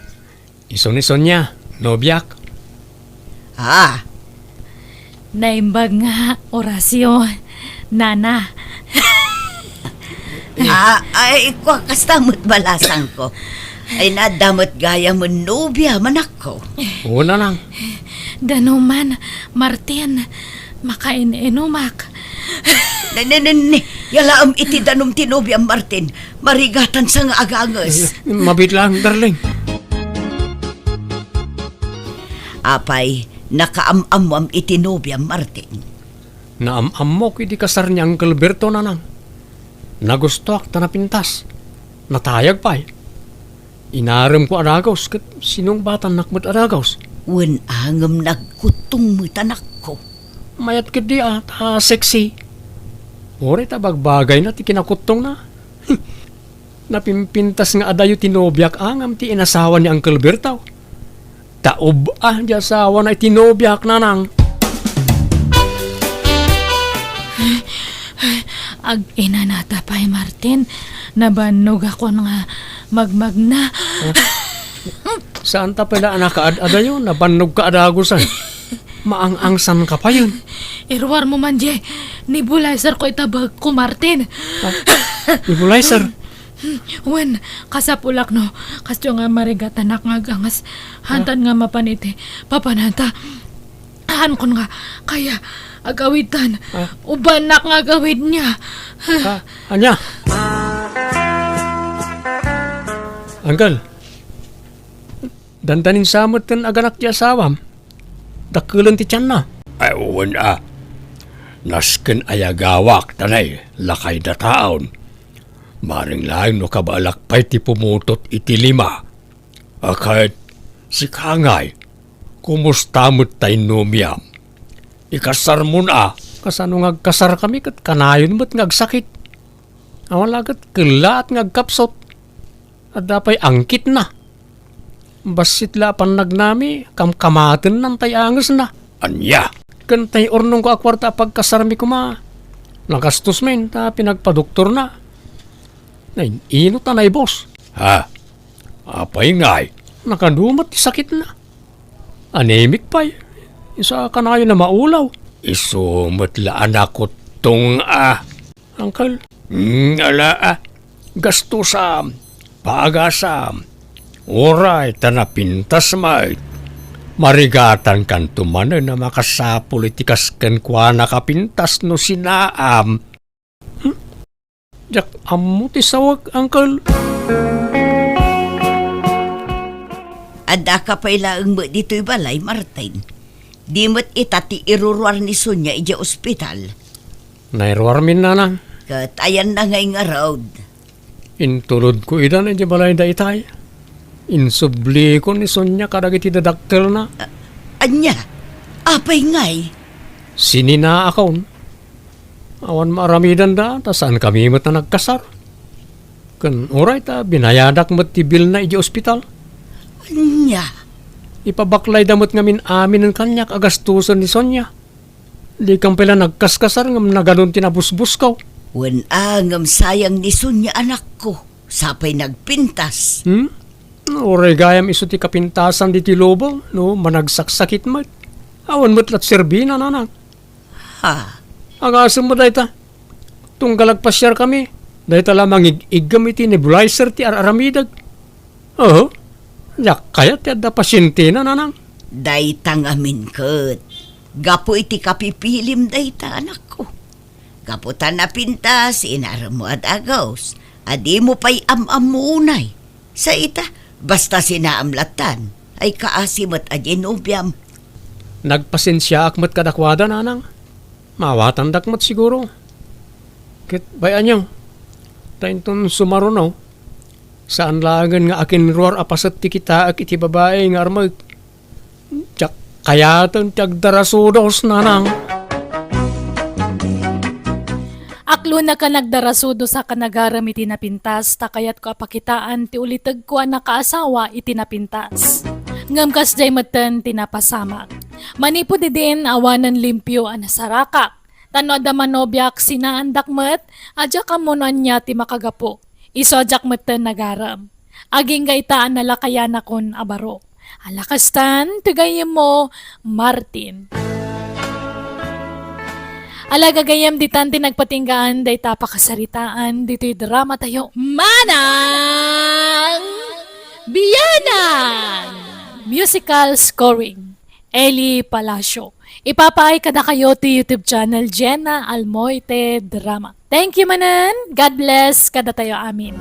isu ni Sonia, nobiak. Ah. Naimbag nga, Horacio. Nana. Ah, ay, kua, kasta met balasangko. Ay, nadda met gayamen nobia, manakko. Oo, nanang. Danuman, Martin, makain-inumak. Ne, ne, ne, ne. Yalaem iti danum ti nobiam, Martin. Marigatan sa nga aganges. Mabiit lang, darling. Apay, nakaam-ammoam iti nobiam, Martin? Naam-ammok iti kasar ni Uncle Berto, nanang. Nagustoak ta napintas. Natayag pay. Inaremko a dagus ket sinungbatannak met a dagus. Wen a ngem nagkuttong met, anakko. Mayat ketdi a, ta sexy. Uray ta bagbagayna ti kinakuttongna. Napimpintas nga adayo ti nobiak a ngem ti inasawa ni Uncle Berto. Ta ub-a di asawana iti nobiak, nanang. Aginanata pay, Martin. Nabannogakon nga Magmagna. Saan ta pala a nakaad-adayo, nabannogka a dagusan. Maang-angsanka payen. Iruarmo man diay nebulizer ko ita bagko, Martin. Ah, nebulizer? Wen, kasapulak no, kasdiay nga marigatanak nga agangas. Hantan nga mapan iti papananta. Haankon nga, kaya, agawidtan. Ah. Ubanak nga agawidna. Ah, ania? Uncle, dandanin sa met ken aganak ti asawam. Dakkelen ti tianna. Ay, wen a. Nasken ayagawak, tanay, lakay dataon. Maring laeng no kabaelak pay ti pumutot iti lima. A ket, sika ngay, kumusta met tay nobiam? Ikasarmon a? Kasano nga agkasarkami ket kanayon met nga agsakit? Awan la ket kellaat nga agkapsut. Adda pay angkitna. Bassit la a pannagnami, kamkamatennan tay angesna. Ania? Ken tay urnongko a kuarta a pagkasarmi koma, nagastos met ta pinagpadoktorna. Nay, ino ta naibus? Ha? Apay ngay? Nakadu met ti sakitna. Anemic pay. Isu a kanayon a maulaw. Isu met la a nakuttong a. Uncle? Hmm, ala a. Gastusam, pagasam. Uray ta napintas met. Marigatankanto manen a makasapul iti kas kenkuana a pintas no sinaam. Hmm? Diak ammo ti sawag, Uncle. Addaka pay laeng met ditoy balay, Martin. Di met ita ti iruruar ni Sonia idiay ospital. Nairuarmin, nanang. Ket ayanna ngay ngarud? Intulodko idan idiay balay daytay. Insubliko ni Sonia kadagiti dadakkelna. A-, ania? Apay ngay? Sininaakon. Awan maaramidanda, ta saankami met a nagkasar. Ken uray ta binayadak met ti bilna idiay ospital. Ania? Ipabaklayda met ngamin aminen kaniak a gastusen ni Sonia. Dikam pay la nagkaskasar ngem nagadun ti nabusbusko. Wen a, ngem sayang ni Sonia, anakko. Sapay nagpintas. Hmm? Uray gayam isu ti kapintasan ditoy lubong, no managsaksakit met. Awan met la ti serbina, nanang. Ha? Agasem met dayta. Tunggal agpasiarkami, dayta la mangig-iggem iti nebulizer ti ar-aramidek. Oho, diak kayat ti adda pasientena, nanang. Dayta ngamin ket gapu iti kapipilim dayta, anakko. Gapu ta napintas, inaremmo a dagus, a dimo pay am-ammo unay. Sa ita, basta sinaam lattan, ay kaasi met a di nobiam. Nagpasensiaak met kadakuada, nanang. Maawatandak met siguro. Ket bay-anyo, ta inton sumaruno, saan laengen nga akinruar a paset ti kitaek iti babai nga armek. Diak kayaten ti agdarasudos, nanang. Aklonaka nagdarasudos a kanagarem iti napintas, ta kayatko a pakitaan ti ulitegko a nakaasawa iti napintas. Ngem kasdiay metten ti napasamak. Manipud idin, awanen limpio a nasarakak. Ta no adda manobiak, sinaandak met, a diak ammo no ania ti makagapu. Isu a diak metten nagarem. Agingga ita a nalakayanakon a baro. Ala kastan, ti gayyemmo, Martin. Ala gagayyem, ditan ti nagpatinggaan dayta a pakasaritaan ditoy drama tayo. Manang Bianang! Musical scoring, Eli Palacio. Ipapaay kadakayo ti YouTube channel Jenna Almoite Drama. Thank you manen. God bless kadatayo amin.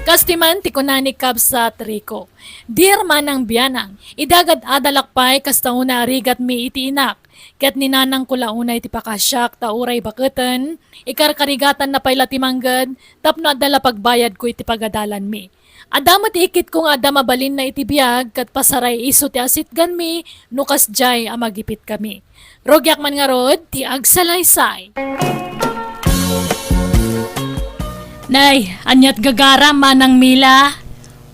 Kas ti man ti kuna ni Kabsat Rico, Dear Manang Bianang, idagad adalak pay kasta una a rigatmi iti inak, ket ni nanangko la unay ti pakasiak ta uray baketen, ikarkarigatanna pay la ti mangged tapno adda la pagbayadko iti pagadalanmi. Adda met ikitko nga adda mabalinna iti biag ket pasaray isu ti asitganmi no kasdiay a magipitkami. Rugiak man ngarud ti agsalaysay. Nay, aniat gagaram, Manang Mila?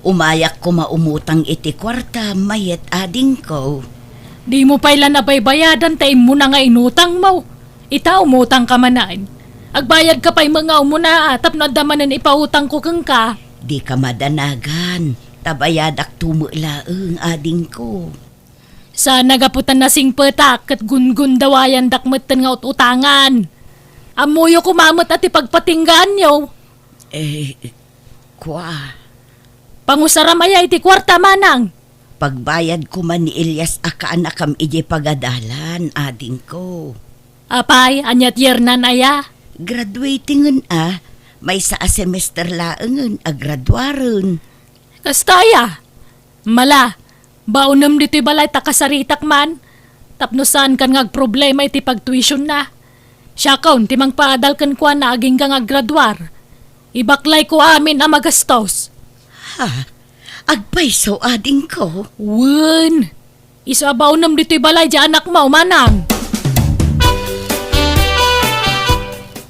Umayak koma umutang iti kuarta, mayat adingko. Dimo pay la nabaybayadan ta immuna nga inutangmo. Ita, umutangka manen. Agbayadka pay met nga umuna, a, tapno adda manen ipautangko kenka. Dika madanagan, ta bayadakto met laeng, adingko. Saan a gapu ta nasingpetak ket gungundawayandak metten nga ut-utangan. Ammoyo koma met a ti pagpatinggaanyo. Eh, kua. Pangusaram aya iti kuarta, manang? Pagbayad koma ni Elias a kaanakam idiay pagadalan, adingko. Apay, ania ti yernan aya? Graduatingan a, maysa a semester laengen a graduaren. Kasta aya? Mala, baonem ditoy balay ta kasaritak man, tapno saankan nga agproblema iti pagtuisionna. Siakon ti mangpaadal kenkuana agingga nga aggraduar. Ibaklayko amin a magastos. Ha? Agpayso, adingko? Wen. Isu a baonem ditoy balay diay anakmo, manang.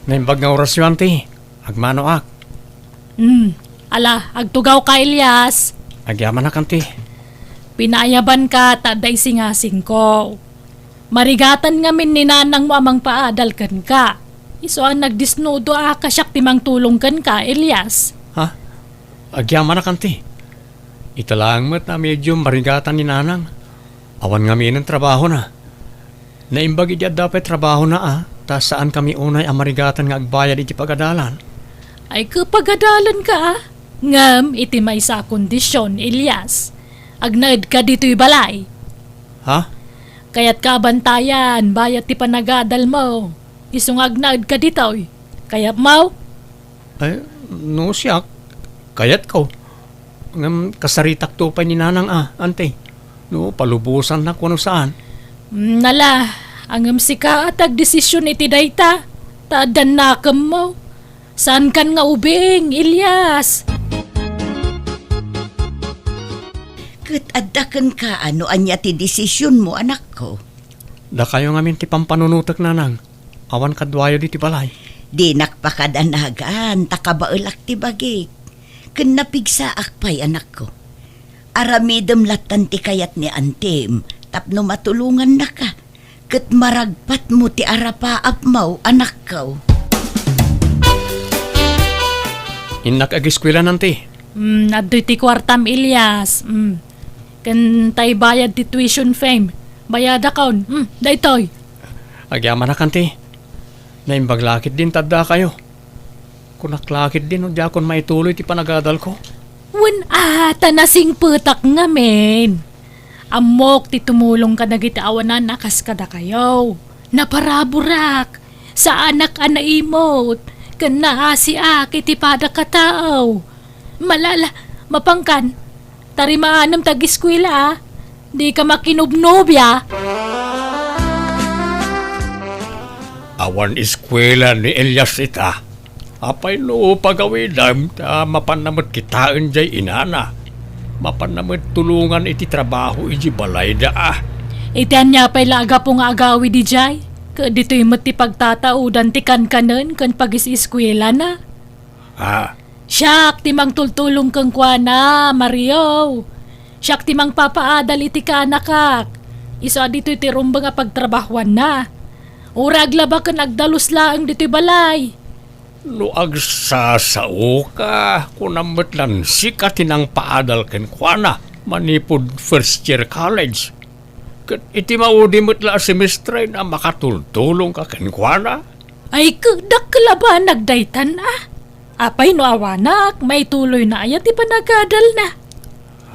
Naimbag nga orasyo, anti. Agmanoak. Hmm. Ala, agtugawka, Elias. Agyamanak, anti. Pinaayabanka ta adda isingasingko. Marigatan ngamin ni nanangmo a mangpaadal kenka. Isu a nagdisnudo a kasiak ti mangtulong kenka, Elias. Ha? Agyamanak, anti. Ita laeng met a medium marigatan ni nanang. Awan ngaminen trabahona. Naimbag idi adda pay trabahona a, ta saankami unay a marigatan nga agbayad iti pagadalan. Ay, ket pagadalanka a. Ngem iti maysa a kondision, Elias, agnaedka ditoy balay. Ha? Kayatka a bantayan, bayat ti panagadalmo. Isu nga agnaedka ditoy. Kayatmo? Ay, no siak, kayatko. Ngem kasaritakto pay ni nanang a, anti. No palubosannak wenno saan. Mm, nala, ngem sika a ti agdesision iti dayta, ta addan nakemmo. Saankan nga ubing, Elias. Ket adda kenka a no ania ti desisionmo, anakko? Dakayo ngamin ti pampanunotek, nanang. Awan kaduayo ditoy balay. Dinak pakadanagan, ta kabaelak ti bagik. Ken napigsaak pay, anakko. Aramidem lattan ti kayat ni antim tapno matulongannaka. Ket maragpatmo ti arapaapmo, anakko. Innak ageskuela, anti. Mm, adtoy ti kuartam, Elias. Mm. Ken tay bayad ti tuition fee. Bayadakon. Mm, daytoy. Agyamanak, anti. Naimbag la ketdin ta addakayo. Kunak la ketdin no diakon maituloy ti panagadalko. Wen a, ta nasingpetak ngamin. Ammok ti tumulong kadagiti awanan a kas kadakayo. Naparaburak. Saanak a naimut. Ken naasiak iti padak a tao. Malala, mapankan. Tarimaanem ti ageskuela, a. Dika makinubnobia. Awan eskuela ni Elias ita. Apay no pagawidem ta mapanna met kitaen diay inana. Mapanna met tulongan iti trabaho iti balayda a. Iti ania pay la a gapu nga agawid idiay? Ket ditoy met ti pagtataodan ti kankanen ken pagis-eskuelana. Ah. Siak ti mangtultulong kenkuana, Mario. Siak ti mangpapaadal iti kaanakak. Isu a ditoy ti rumbeng a pagtrabahoanna. Uray aglaba ken agdalus laeng ditoy balay. No agsasaoka, kunam met lan sika ti nangpaadal kenkuana manipud first year college. Ket iti maudi met la a semestre a makatultulongka kenkuana. Ay, ket dakkel a banag daytan a. Apay no awanak, maituloyna aya ti panagadalna?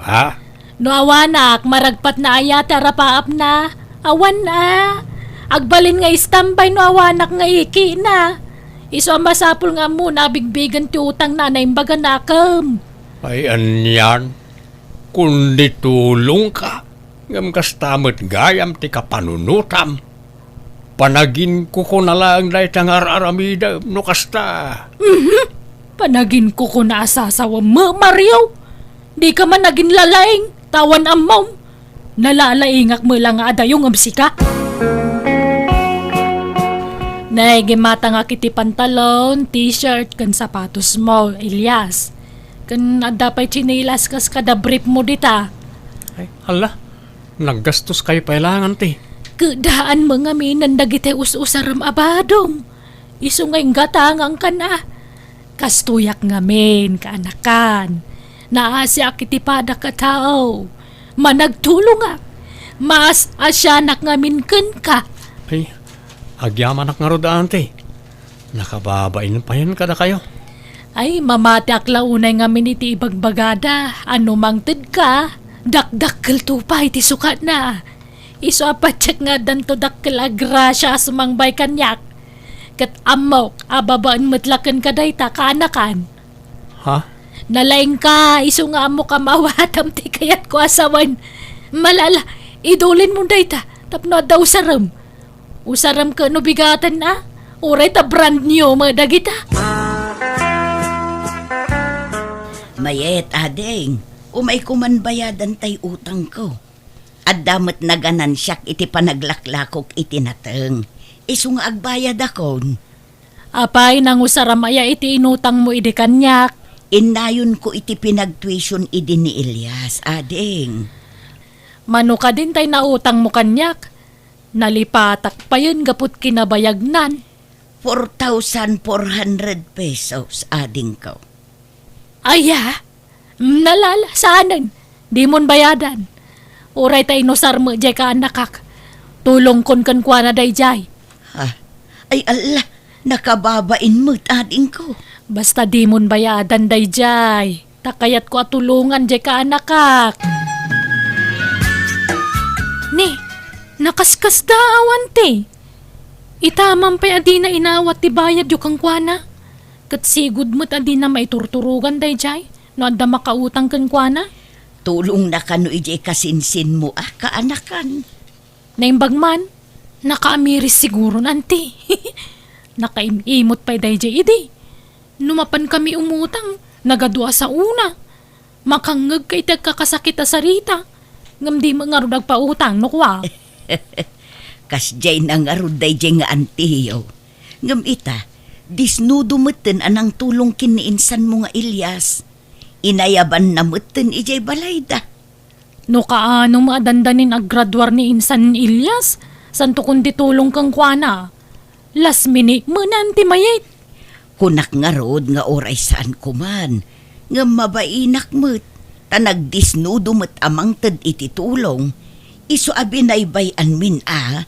Ha? No awanak, maragpatna aya ti arapaapna? Awan a. Agbalin nga istambay no awanak nga ikina. Isu a masapul nga ammona a bigbigen ti utangna a naimbag a nakem. Ay, anian? Kundi tulongka, ngem kasta met gayam ti kapanunotam. Panaginkukuna laeng dayta nga ar-aramidem no kasta. Mhm. Panaginkukuna a sasawem, Mario. Dika man aginlalaing, ta awan ammom. Nalalaingak met la nga adayo ngem sika. Nay, gimatangak iti pantalon, t-shirt, ken sapatosmo, Elias. Ken adda pay tsinelas kas kada briefmo dita. Ay, hala, naggastoskayo pay laeng, anti. Keddaan mo ngamin dagiti us-usarem a badom. Isu nga inggatangangkan a. Kastoyak ngamin, kaanakan. Naasiak iti padak a tao. Managtulongak. Maas-asianak ngamin kenka. Ay, agyamanak ngarud, Auntie. Nakababain payen kadakayo. Ay, mamatiak la unay ngamin iti ibagbagada. Ano mangted ka, dakdakkel to pay ti sukatna. Isu a patiek nga addanto dakkel a grasia a sumangbay kaniak. Ket ammok a babaen met la kenka dayta, kaanakan. Ha? Nalaingka, isu nga ammok a maawatam ti kayatko a sawen. Malala, idulinmo dayta tapno adda usarem. Usarem ket no bigaten a, uray ta brand new met dagita. Mayet, ading, umayko man bayadan tay utangko. Adda met naganansiak iti panaglaklakok iti nateng. Isu nga agbayadakon. Apay, nangusaram aya iti inutangmo idi kaniak? Innayonko iti pinagtuition idi ni Elias, ading. Mano kadin tay nautangmo kaniak? Nalipatak payen gaput kinabayagnan. Four thousand four hundred pesos, adingko. Aya? Nalala, saanen. Dimon bayadan. Uray ta inusar met jay kaanakak. Tulongkon kenkuana dayjay. Ha? Ay, alla, nakababain met, adingko. Basta dimon bayadan dayjay. Ta kayatko a tulongan jay kaanakak. Ni, nakaskasda, awan ti. Itaman pay a dina inawat ti bayadyo kenkuana. Ket sigud met a dina maiturturogan dayjay no adda makautang kenkuana. Tulongna kano idiay kasinsinmo a kaanakan. Naimbag man, nakaamiris siguron, anti. Nakaim-imot pay dayjay idi. No mapankami umutang, nagadu a saona. Makangngegka iti agkakasakit a sarita, ngem di met ngarud agpautang no kua. Kasdiay na ngarud dayjay nga antiyo. Ngem ita, disnudo metten a nangtulong ken ni insanmo nga Elias. Inayabanna metten idiay balayda. No kaano met a dandanin aggraduar ni insan Elias, santo kundi tulong kenkuana. Last minute menan ti mayat. Kunak ngarud nga uray saanko man, ngem mabainak met, ta nagdisnudo met a mangted iti tulong, isu a binaybay-anmin a.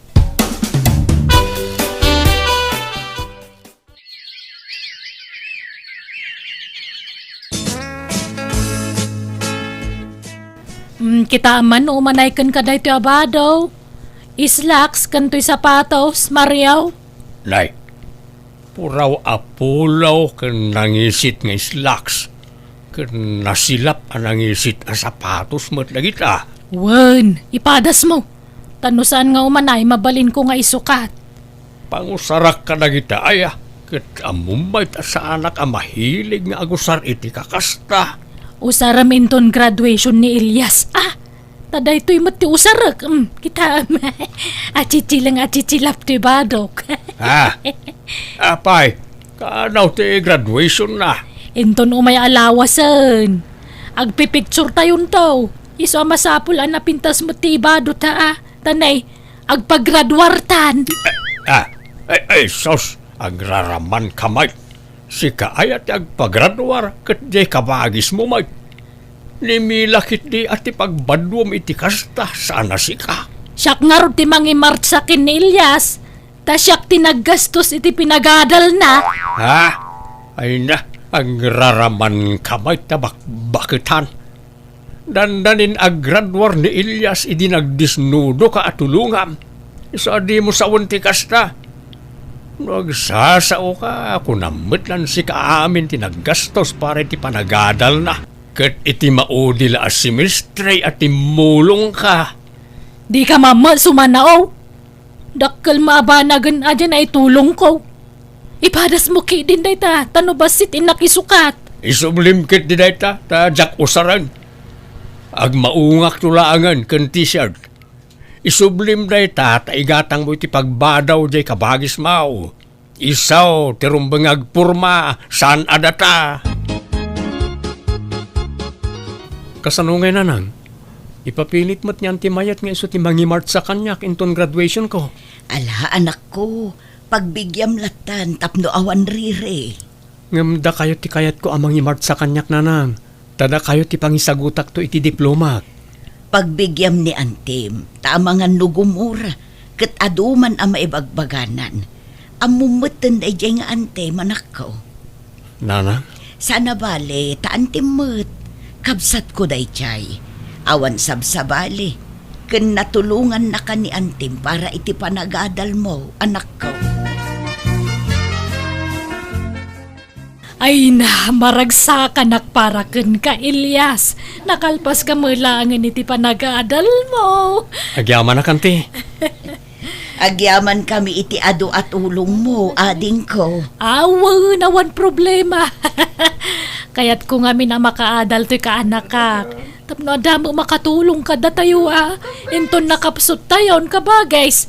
Mm, kita man no umanay ken kadaytoy a bado. Slacks ken toy sapatos, Mario. Nay, puraw a polo ken nangisit nga slacks, ken nasilap a nangisit a sapatos met dagita. Wen, ipadasmo. Ta no saan nga umanay, mabalinko nga isukat. Pangusarak kadagita aya, ket ammom met a saanak a mahilig nga agusar iti kakasta. Usarem inton graduation ni Elias. Ah, ta daytoy met ti usarek. Mm, kitaem. Atsitsila nga atsitsilap ti badok. Ah, apay, kaano ti graduation na? Inton umay a lawasen. Agpipicture tayonto. Isu a masapul a napintas met ti ibado ta, ah. Ta nay, agpagraduartan. Ah, ay, ay, sus, agraraman ka, Mike. Sika aya ti agpagraduar ket diay kabagismo, Mike. Ni Mila ketdi a ti pagbaduam iti kasta, saan a sika. Siak ngarud ti mangimartsa ken ni Elias, ta siak ti naggastos iti pinagadalna. Ha? Ay na, agraraman ka, Mike, ta bakbaketan. Dandanin aggraduar ni Elias idi nagdisnudoka a tulongam. Isu a dimo sawen ti kasta. No agsasaoka, kunam met lan sika amin ti naggastos para iti panagadalna. Ket iti maudi la a semestre a timmulongka. Dika mammet sumanao. Dakkel maabanagen a diay naitulongko. Ipadasmo ketdin dayta, ta no bassit innak isukat. Isublim ketdi dayta, ta diak usaren. Agmaungakto laengen ken t-shirt. Isublim dayta, ta igatangmo iti pagbadaw diay kabagismo. Isu ti rumbeng nga agpurma, saan a data. Kasano ngay, Nanang? Ipapilit met ni Auntie Mayet nga isu ti mangimartsa kaniak inton graduationko. Ala, anakko, Pagbigyam lattan tapno awan riri. Ngem dakayo ti kayatko a mangimartsa kaniak, nanang. Ta dakayo ti pangisagutakto iti diplomak. Pagbigyam ni antim, ta amangan no gumura, ket adu man a maibagbaganan. Ammom metten daydiay nga antem, anakko. Nanang? Saan a bale, ta antim met. Kabsatko daydiay. Awan sabsabali. Ken natulongannaka ni antim para iti panagadalmo, anakko. Ay na, maragsakanak para kenka, Elias. Nakalpaska met laengen iti panagadalmo. Agyamanak, anti. Agyamankami iti adu a tulongmo, adingko. Awan, awan problema. Kayatko ngamin a makaadal toy kaanakak. Tapno adda met makatulong kadatayo a. Inton nakapsuttayon, kabagis.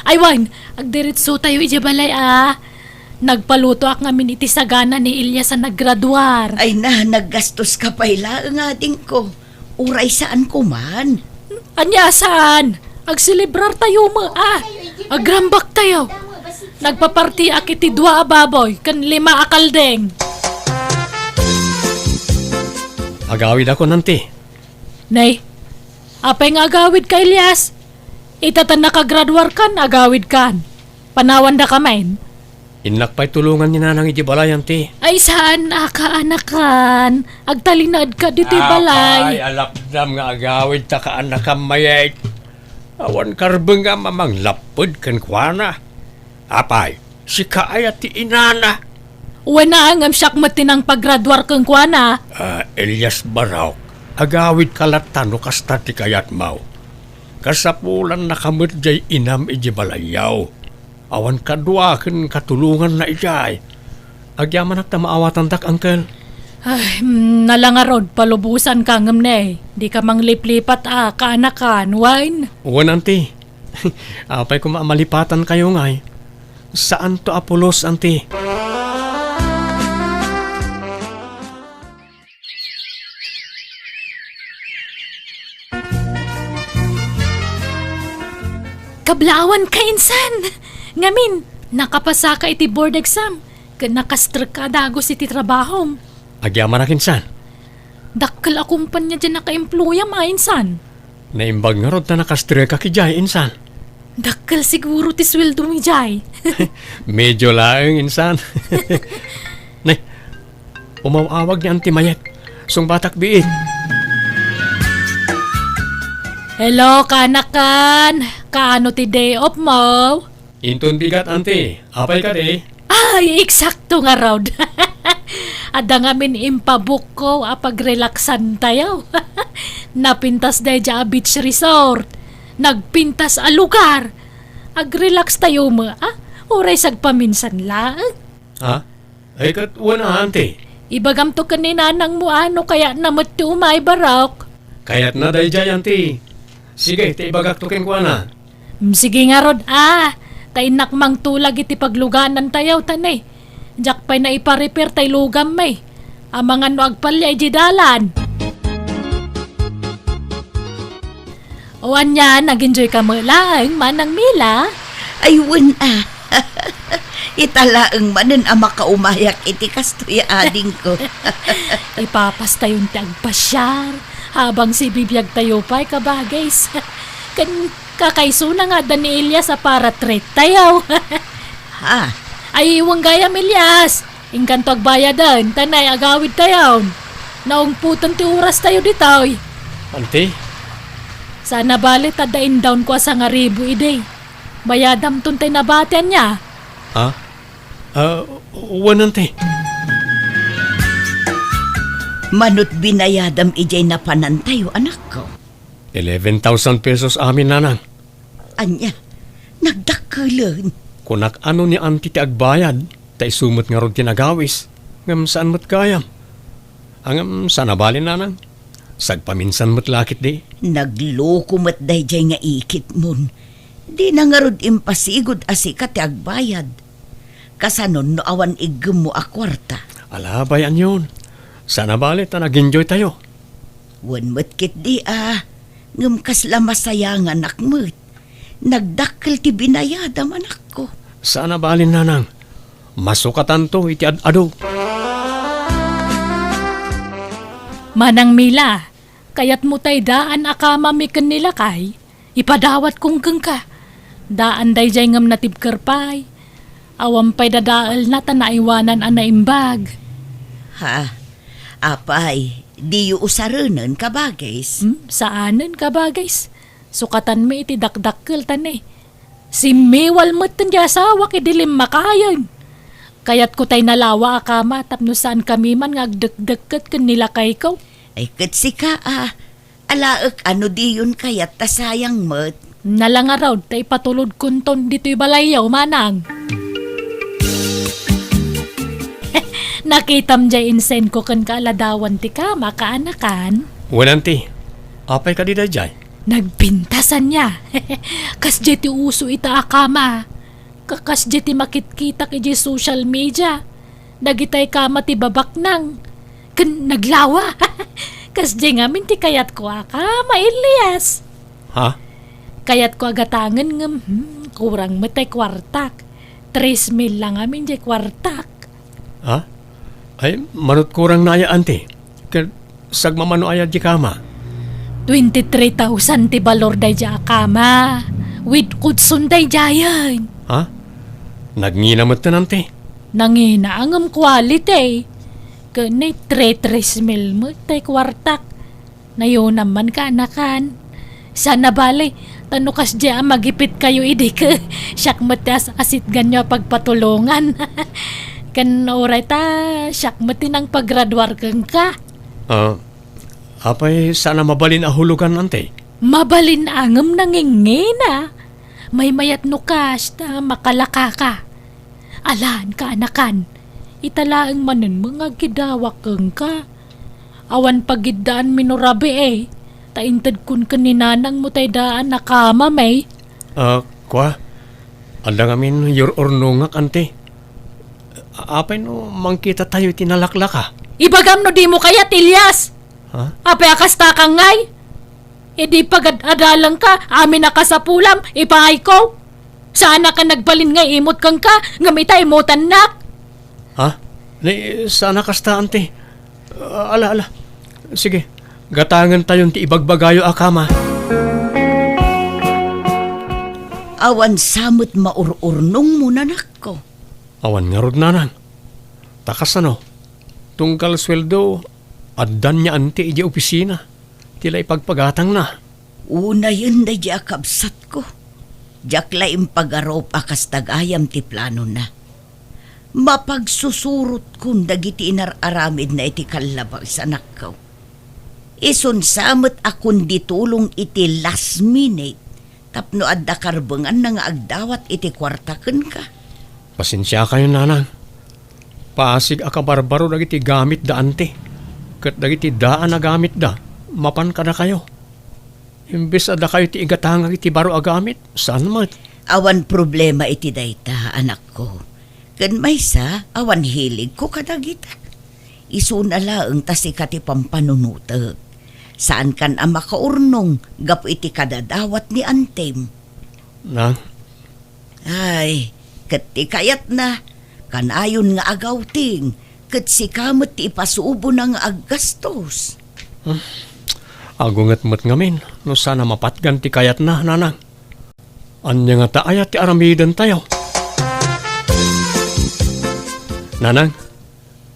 Ay wen, agdiretsotayo idiay balay a. Nagpalutoak ngamin iti sagana ni Elias a naggraduar. Ay na, naggastoska pay laeng, adingko. Uray saanko man. Ania saan? Agselebrartayo met a. Agrambaktayo. Nagpapartiak iti dua a baboy ken lima a kaldeng. Agawidakon, anti. Nay, apay nga agawidka, Elias? Ita ta nakagraduarkan, agawidkan. Panawandaka met. Innak pay tulongan ni nanang idiay balay, anti. Ay, saan a kaanakan? Agtalinaedka ditoy balay. Apay, alapdam nga agawidta kaanakam mayat. Awan karbengam a manglapped kenkuana. Apay, sika aya ti inana? Wen a, ngem siak met ti nangpagraduar kenkuana. Ah, Elias Barok, agawidka latta no kasta ti kayatmo. Kasapulannaka met diay inam idiay balayyo. Awan kadua ken katulonganna idiay. Agyamanak ta maawatandak, uncle. Ay, mm, nala ngarud, palubosanka ngem ne, dika mangliplipat a kaanakan, wen? Wen, anti. Apay koma a malipatankayo ngay? Saanto a pulos, anti. Kablaawanka, insan! Ngamin, nakapasaka iti board exam, ket nakastrekka a dagus iti trabahom. Agyamanak, insan. Dakkel a kompania diay nakaemployam a, insan. Naimbag ngarud ta nakastrekak idiay, insan. Dakkel siguro ti sueldom idiay. Medyo laeng, insan. Nay, umaw-awag ni Auntie Mayet. Sungbatak biit. Hello, kaanakan. Kaano ti day off mo? Inton bigat, Auntie. Apay kadi? Ay, eksakto ngarud. Adda ngamin impabukko a pagrelaksantayo. Napintas daydiay a beach resort. Nagpintas a lugar. Agrelakstayo met, a? Uray sagpaminsan laeng. Ha? Ay, ket wen a, Auntie. Ibagamto ken ni nanangmo a no kayatna met ti umay, Barok. Kayatna daydiay, Auntie. Sige, ta ibagakto kenkuana. Mm, sige ngarud a. Ta innak mangtulag iti pagluganantayo, ta ne, diak pay naipa-repair tay lugam, may. Amangan no agpalia idiay dalan. O ania, nag-enjoy ka met laeng, Manang Mila? Ay, wen a. Ita laeng manen a makaumayak iti kastoy a adingko. Ipapastayon ti agpasiar, habang sibibiagtayo pay, kabagis. Ken kakaisuna nga adda ni Elias a para treat tayo. Ha? Ay, wen gayam, Elias. Inkanto agbayaden, ta nay agawidtayon. Naungpoten ti orastayo ditoy. Auntie? Saan a bale ta adda indawnko a sangaribu idi. Bayadamton tay nabati, ania? Ha? Ah, wen, Auntie. Manut binayadam idiay napanantayo, anakko. Eleven thousand pesos amin, Nanang. Ania, nagdakkelen? Kunak a no ni Auntie ti agbayad, ta isu met ngarud ti nagawis, ngem saan met gayam. Ngem saan a bale, Nanang. Sagpaminsan met la ketdi. Nagloko met daydiay nga ikitmon. Dina ngarud impasigud a sika ti agbayad. Kasanon no awan iggemmo a kuarta? Ala, bay-anyon. Saan a bale ta nag-enjoy tayo. Wen met ketdi a, ngem kasla masayanganak met. Nagdakkel ti binayadam, anakko. Saan a balin, nanang. Masukatanto iti ad-adu. Manang Mila, kayatmo tay daan a kamami ken ni lakay? Ipadawat kong kenka. Daan daydiay ngem natibker pay. Awan pay dadaelna ta naiwanan a naimbag. Ha? Apay, diyo usarenen, kabagis? Hmm, saanen, kabagis. Sukatanmi iti dakdakkel ta ne. Simmiwal metten ti asawak idi limmakayen. Kayatko tay nalawa a kama tapno saankami man nga agdekdekket ken ni lakayko. Ay, ket sika a, alaek a no diyon kayat ta sayang met. Nalangarod ta ipatulodkonton ditoy balayyo, manang. Nakitam jay insenko ken kaaladawan ti kama, kaanakan? Wen, anti. Apay kadi dayjay? Nagpintasan niya. Kasdiay ti uso ita a kama. Kakasdiay ti makitkitak idiay social media. Dagitay kama ti babaknang. Ken naglawa. Kasdiay ngamin ti kayatko a kama, Elias. Ha? Kayatko a gatangen ngem, hmm, kurang met tay kuartak. Tres mil lang ngamin jay kuartak. Ha? Ay, manut kurang na aya, anti. Ket sagmamano aya di kama? Twenty-three thousand ti balor daydiay a kama. With kutson daydiayen. Ha? Nagngina metten, anti. Nangina ngem quality. Ken ni three, tres mil met tay kuartak. Nayonam man, kaanakan. Saan a bale, ta no kasdiay a magipitkayo idi ket siak met ti as-, asitganyo a pagpatulongan. Ken uray ta siak met ti nangpagraduar kenka. Ah, apay saan a mabalin a hulugan, anti? Mabalin a ngem nangingina. Maymayat no kas ta makalakaka. Alan, kaanakan, ita laeng manen nga agkidawak kenka. Awan pagiddaanmi no rabii, ta intedkon ken ni nanangmo tay daan a kamami. Ah, kua? Adda ngamin yur-urnongak, anti. Apay no mangkitatayo iti nalaklaka? Ibagam no dimo kayat, Elias! Ha? Apay a kasta ka ngay? Idi pagad-adalangka, amin a kasapulam, ipaayko. Saanak a nagbalin nga imut kenka, ngem ita imutannak. Ha? Ni, saan a kasta, anti. Ah, ala, ala. Sige, gatangentayon ti ibagbagayo a kama. Awan sa met maur-urnongmo, nanakko. Awan ngarud, nanang. Ta kasano? Tunggal sueldo, addan ni anti idiay opisina. Ti la ipagpagatangna. Unayen daydi a kabsatko. Diak la impagarup a kas gayam ti planona. Mapagsusurotkon dagiti inar-aramidna iti kallabas, anakko. Isun sa met a kundi tulong iti last minute tapno adda karbenganna nga agdawat iti kuarta kenka. Pasensiakayon, nanang. Pasig a kabarbaro dagiti gamitda, anti. Ket dagiti daan a gamitda, mapan kadakayo. Imbes a dakayo ti igatangak iti baro a gamit, saan met? Awan problema iti dayta, anakko. Ken maysa, awan hiligko kadagita. Isuna laeng ta sika ti pampanunotek. Saankan a makaurnong gapu iti kadadawat ni antim. Nang? Ay, ket ti kayatna, kanayon nga agawting, ket sika met ti ipasubona nga aggastos. Hmm. Agunget met ngamin no saan a mapatgan ti kayatna, nanang. Ania ngata aya ti aramidentayo? Nanang,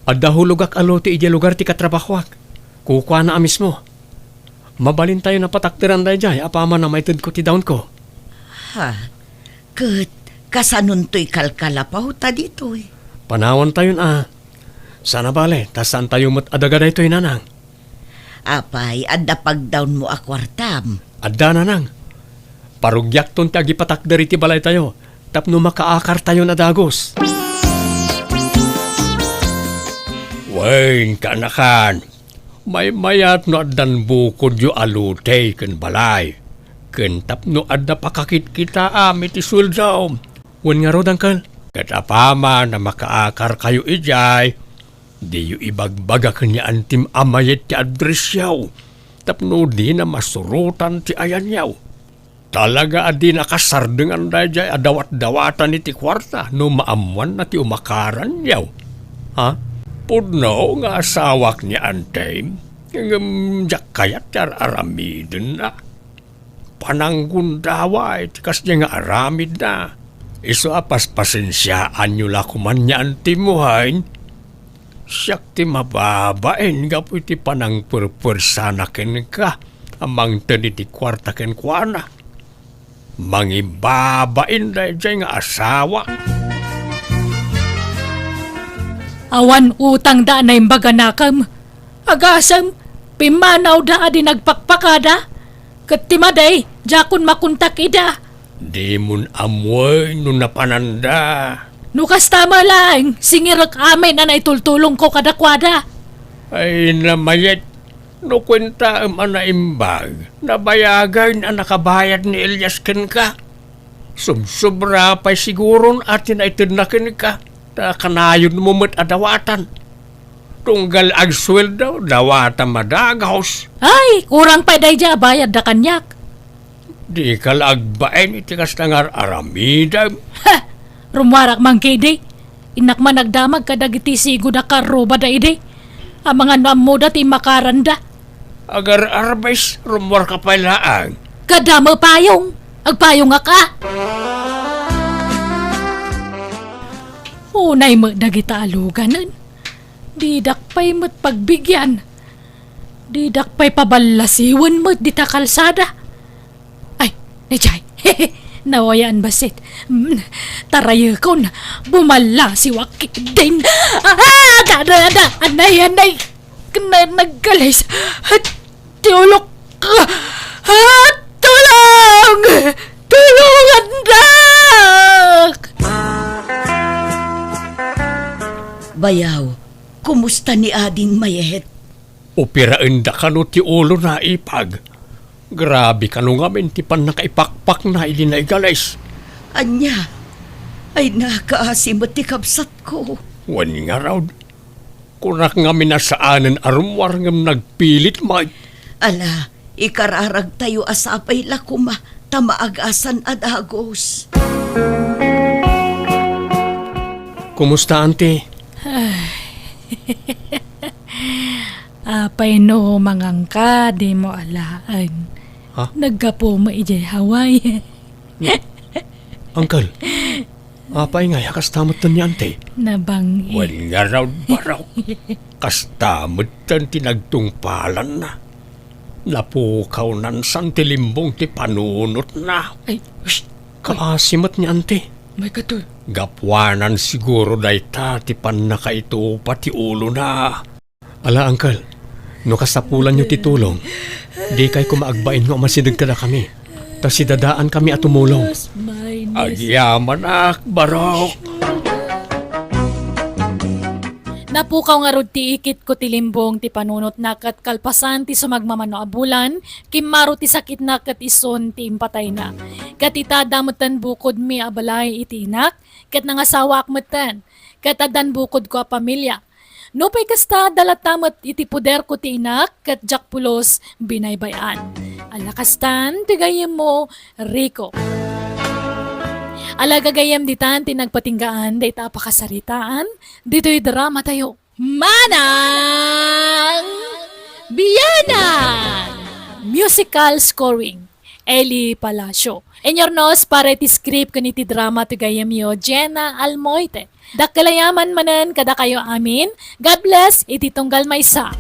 adda hulogak a lote idiay lugar ti katrabahoak. Kukuana a mismo. Mabalintayon a patakderan daydiay apaman a maitedko ti dawnko. Ha? Ket kasanontoy kalkalapawta ditoy? Panawantayon a. Saan a bale, ta saantayo met a daga daytoy, nanang. Apay, adda pagdawnmo a kuartam? Adda, nanang. Parugiakton ti agipatakder iti balaytayo tapno makaakartayon a dagus. Wen, kaanakan, maymayat no addan bukodyo a lote ken balay, ken tapno adda pakakitkitaam iti sueldo. Wen ngarud, uncle. Ket apaman a makaakarkayo idiay, diyo ibagbaga ken ni antim a mayat ti addressyo tapno dina masurotan ti ayanyo. Talaga a dinaka sardengan daydiay a dawatdawatan iti kuarta no maammoanna ti umakaranyo. Ha? Pudno nga asawak ni Antem, ngem diak kayat ti ar-aramidenna. Pananggundaway ti kasdiay nga aramidna. Isu a paspasensiaanyo la koman ni Antem, wen? Siak ti mababain gapu iti panangperpersana kenka a mangted iti kuarta kenkuana. Mangibabain daydiay nga asawa. Awan utangda a naimbag a nakem. Agasem, pimmanawda a di nagpakpakada. Ket ti madi, diakon makontak ida. Dimon ammoen no napananda. No kasta met laeng, singirek amin a naitultulongko kadakuada. Ay, namayat. No kuentaem a naimbag, nabayagen a nakabayad ni Elias kenka. Subsobra pay siguron a ti naitedna kenka, ta kanayonmo met a dawatan. Tunggal agsueldo, dawatam a dagus. Ay, kurang pay daydiay a bayadda kaniak. Dika la agbain iti kasta nga ar-aramidem. Ha! Rummuarak man ketdi. Innak man agdamag kadagiti sigud a karrubada idi. Amangan no ammoda ti immakaranda. Agar-arbes, rummuarka pay laeng. Kada met payong, agpayongak a. Unay met dagita a luganen. Didak pay met pagbigian. Didak pay paballasiwen met dita kalsada. Ay, daydiay. Nawayaan bassit. Mm, tarayekon. Bumallasiwak ketdin. Ah, ada, ada, ada. Anay, anay. Kena nagkalis. Ti ulok. Ah, tulong! Tulongandak! Bayaw, kumusta ni Ading Mayet? Operaenda kano ti ulona, ipag. Grabe kano ngamin ti pannakaipakpakna idi naigalis. Ania? Ay, nakaasi met ti kabsatko. Wen ngarud, kunak ngamin a saanen a rummuar ngem nagpilit met. Ala, ikararagtayo a sapay la koma ta maagasan a dagus. Kumusta, Auntie? Ay. Apay no mangangka, dimo alaen. Ha? Naggapu mo idiay Hawaii. Uncle, apay ngay a kasta metten ni Auntie? Nabang-i. Wen ngarud, Barok. Kasta metten ti nagtungpalanna. Napukawnan san ti limbong ti panunotna. Ay, shh! Kaasi met ni Auntie. May katoy. Gapuanan siguro dayta ti pannakaitupa ti ulona. Ala, Uncle, no kasapulanyo ti tulong, dikay koma agbain nga umasideg kadakami, ta sidadaankami a tumulong. Agyamanak, Barok. Napukaw ngarud ti ikitko ti limbong ti panunotna ket kalpasan ti sumagmamano a bulan, kimmaro ti sakitna ket isun ti impatayna. Ket ita, adda metten bukodmi a balay iti inak, ket nangasawaak metten, ket addan bukodko a pamilia. Nupay kasta, adda latta met iti poderko ti inak, ket diak pulos binaybay-an. Ala kastan ti gayyemmo, Rico. Ala gagayyem, ditan ti nagpatinggaan dayta a pakasaritaan ditoy dramatayo. Manang Bianang! Musical scoring, Eli Palacio. Inurnos para iti script ken iti drama ti gayyemyo, Jenna Almoite. Dakkel a yaman manen kadakayo amin. God bless iti tunggal maysa.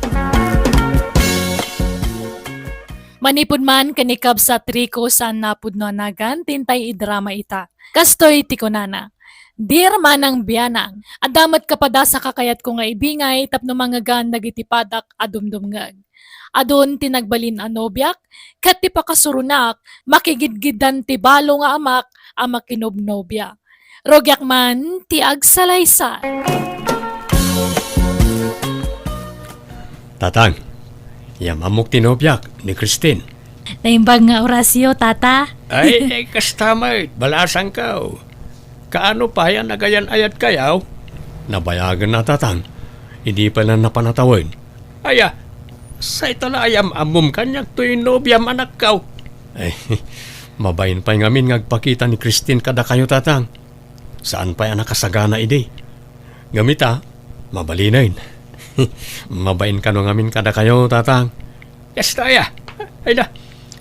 Manipud man ken ni kabsat Rico, saan a pudno a nagan ti intay idrama ita. Kastoy ti kunana, "Dear Manang Bianang, adda met kapadas a kakayatko nga ibingay tapno mangngegan dagiti padak a dumdumngeg. Adun ti nagbalin a nobiak, ket ti pakasuronak, makigidgiddan ti balo nga amak a makinobnobia. Rugiak man ti agsalaysay." Tatang, yam-ammok ti nobiak, ni Christine. Naimbag nga orasyo, Tata. Ay, ay, kasta met, balasangko. Kaano pay a nagayan-ayatkayo? Nabayagen na, Tatang. Idi pay la napan a tawen. Aya, sayta la a yam-ammom kaniak toy nobiam, anakko. Ay, Mabain pay ngamin nga agpakita ni Christine kadakayo, Tatang. Saan pay a nakasagana idi. Ngem ita, mabalinen. Mabain kano ngamin kadakayo, Tatang. Kasta aya. Ay na,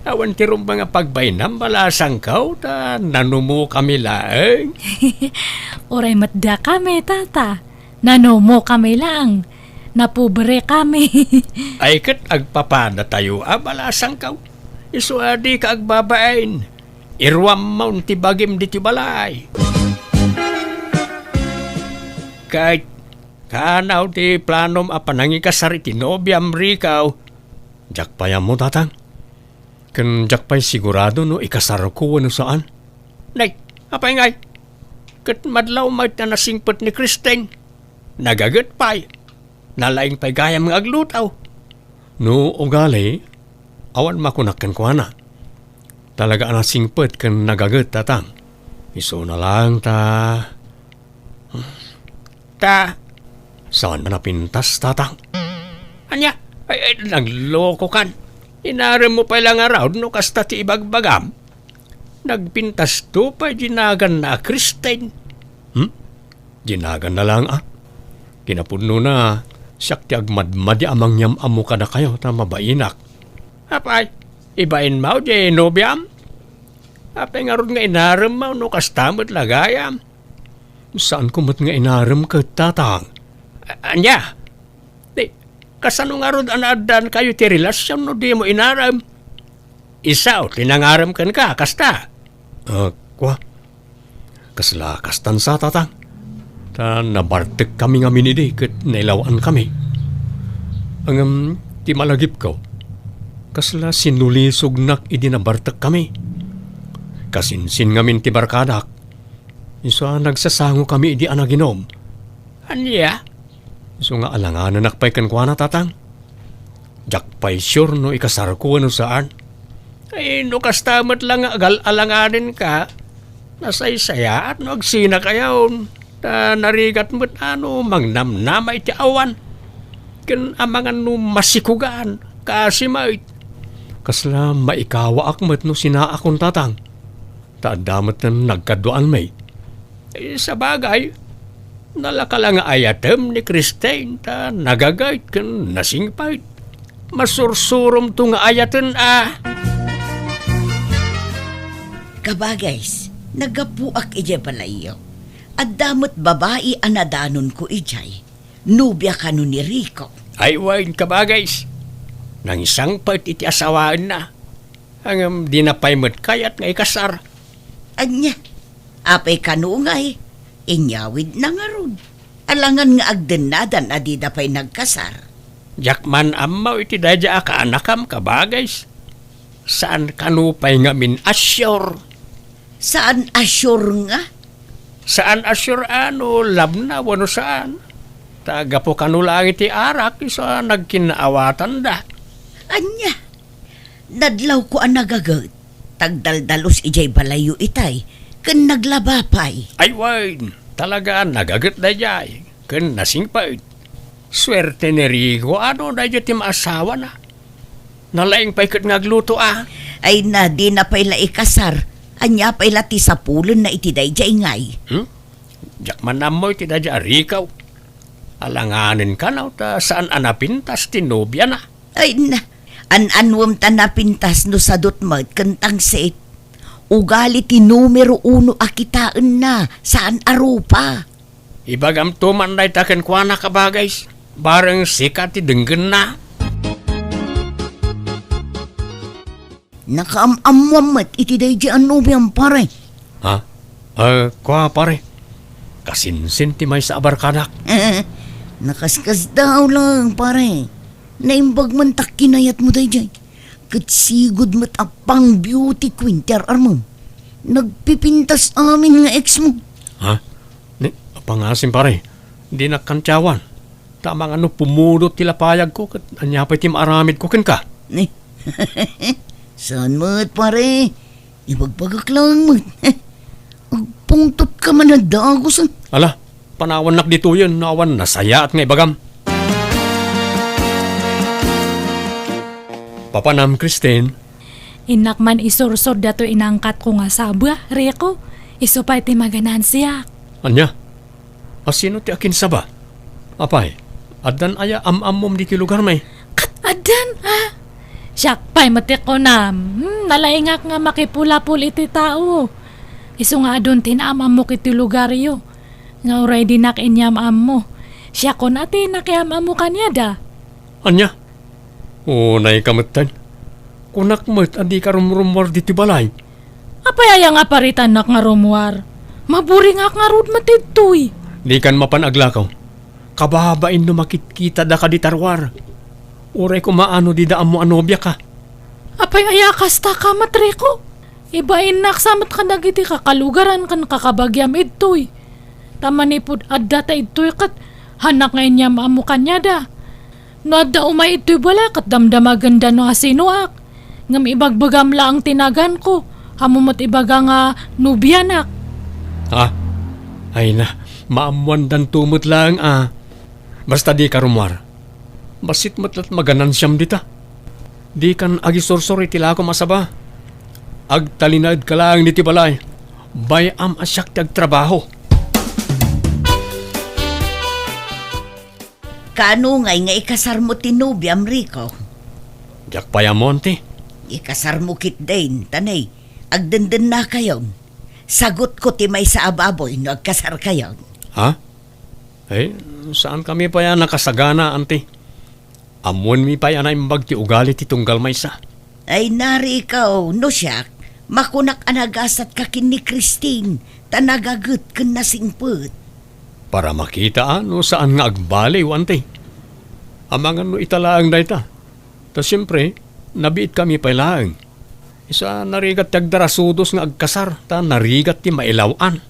awan ti rumbeng a pagbainam, balasangko, ta nanumokami laeng. Uray met dakami, Tata. Nanumokami laeng. Napobrekami. Ay ket agpapadatayo a balasangko. Isu a dika agbabain. Iruammon ti bagim ditoy balay. Ket kanaw ti planom a panangikasar iti nobiam, Rico? Diak pay ammo, Tatang. Ken diak pay sigurado no ikasarko wenno saan. Nay, apay ngay? Ket madlaw met a nasingpet ni Christine. Nagaget pay. Nalaing pay gayam nga agluto. No ugali, awan makunak kenkuana. Talaga a nasingpet ken nagaget, Tatang. Isuna laeng ta, ta, saan a napintas, Tatang? Ania? Ay, ay, naglokokan. Inaremmo pay la ngarud no kasta ti ibagbagam. Nagpintasto pay di naganna a Christine. Hmm? Di naganna laeng a. Kinapudnona, siak ti agmadmadi a mangyam-ammo kadakayo ta mabainak. Apay, ibainmo diay nobiam? Apay ngarud nga inaremmo no kasta met la gayam? Saanko met nga inarem ket, Tatang. A-, ania? Di, kasano ngarud a naaddaankayo ti relasion no dimo inarem? Isu ti nangarem kenka, kasta? Ah, kua. Kasla kastan sa, Tatang. Ta nabartekkami ngamin idi ket nailaw-ankami. Ngem ti malagipko, kasla sinulisognak idi nabartekkami. Kasinsin ngamin ti barkadak. Isu a nagsasangokami idi a naginom. Ania? Isu nga alanganenak pay kenkuana, Tatang. Diak pay sure no ikasarko wenno saan. Ay, no kasta met la nga agal-alanganenka, nasaysayaat no agsinakayon. Ta narigat met a no mangnamnama iti awan. Ken amangan no masikugan, kaasi met. Kasla maikawaak met no sinaakon, Tatang. Ta adda met nagkaduaanmi. Eh, sabagay, nalaka la nga ayatem ni Christine ta nagaget ken nasingpet. Masursuromto nga ayaten a. Kabagays, naggapuak idiay balayyo. Adda met babai a nadanonko idiay. Nobia kano ni Rico. Ay wen, kabagays. Nangsangpet iti asawaenna. Ngem dina pay met kayat nga ikasar. Ania? Apay kano ngay? Inyawidna ngarud. Alangan nga agdennadan a dida pay nagkasar. Diak man ammo iti daydiay a kaanakam, kabagays. Saan kano pay ngamin a sure? Saan a sure nga? Saan a sure a no labna wenno saan. Ta gapu kano laeng iti arak isu a nagkinnaawatanda. Ania? Nadlawko a nagaget, tagdaldalus idiay balayyo itay, ken naglaba pay. Ay wen, talaga a nagaget daydiay, ken nasingpet. Suerte ni Rico a no daydiay ti maasawana. Nalaing pay ket nga agluto a. Ay na, dina pay la ikasar. Ania pay la ti sapulenna iti daydiay ngay? Hmm? Diak man ammo iti daydiay a Rico. Alanganen kano ta saan a napintas ti nobiana. Ay na, an-anuem ta napintas no sadut met ken tangsit. Ugali ti numero uno a kitaenna, saan a rupa. Ibagamto man dayta kenkuana, kabagays, bareng sika ti denggenna. Nakaam-ammoam met iti daydiay a nobiam, pare. Ha? Ah, kua, pare. Kasinsin ti maysa a barkadak. Nakaskasdaaw laeng, pare. Naimbag man ta kinayatmo daydiay. Ket sigud met a pang-beauty queen ti ar-armem. Nagpipintas amin nga ex mo. Ha? Ni, apangasim, pare. Dinak kantiawan. Ta amangan no pumudot ti lapayagko, ket ania pay ti maaramidko kenka? Ni, saan met, pare? Ibagbagak laeng met. Agpungtotka man a dagus, a. Ala, panawannak ditoyen no awan nasayaat nga ibagam. Papanam, Christine? Innak man isursor datoy inangkatko nga saba, Rico. Isu pay ti maganansiak. Ania? A, sino ti akinsaba? Apay, addan aya am-ammom ditoy lugarmi? Ket addan, a? Siak pay met ti kunam. Hmm, nalaingak nga makipulapol iti tao. Isu nga adun ti naam-ammok iti lugaryo. Nga uray dinak inyam-ammo. Siakon a ti nakiam-ammo kaniada. Ania? Unayka metten. Kunak met a dika rumrummuar ditoy balay. Apay aya nga paritannak nga rummuar? Maburingak ngarud met ditoy. Dikan mapan aglakaw. Kababain no makitkitada kadi ta ruar. Uray koma no dida ammo a nobiaka. Apay aya kasta ka, Matriko? Ibainnak sa met kadagiti kakalugaran ken kakabagiam idtoy. Ta manipud adda ta idtoy ket hannak nga inyam-ammo kaniada. No adda umay idtoy balay ket damdamagenda no asinoak. Ngem ibagbagam laeng ti naganko, ammo met ibaga nga nobianak. Ah, ay na, maammoandanto met laeng a. Basta dika rummuar. Bassit met la't maganansiam dita. Dikan agisursor iti lakom a saba. Agtalinaedka laeng ditoy balay. Bay-am a siak ti agtrabaho. Kaano ngay nga ikasarmo ti nobiam, Rico? Diak pay ammo, anti. Ikasarmo ketdin, ta nay, agdendennakayon. Sagutko ti maysa a baboy no agkasarkayon. Ha? Eh, saankami pay a nakasagana, anti. Ammoenmi pay a naimbag ti ugali ti tunggal maysa. Ay, Rico, no siak, makunak a nagasatka ken ni Christine, ta nagaget ken nasingpet. Para makita a no saan nga agbaliw, anti. Amangan no ita laeng dayta. Ta siempre, nabiitkami pay laeng. Isu a narigat ti agdarasudos nga agkasar, ta narigat ti mailaw-an.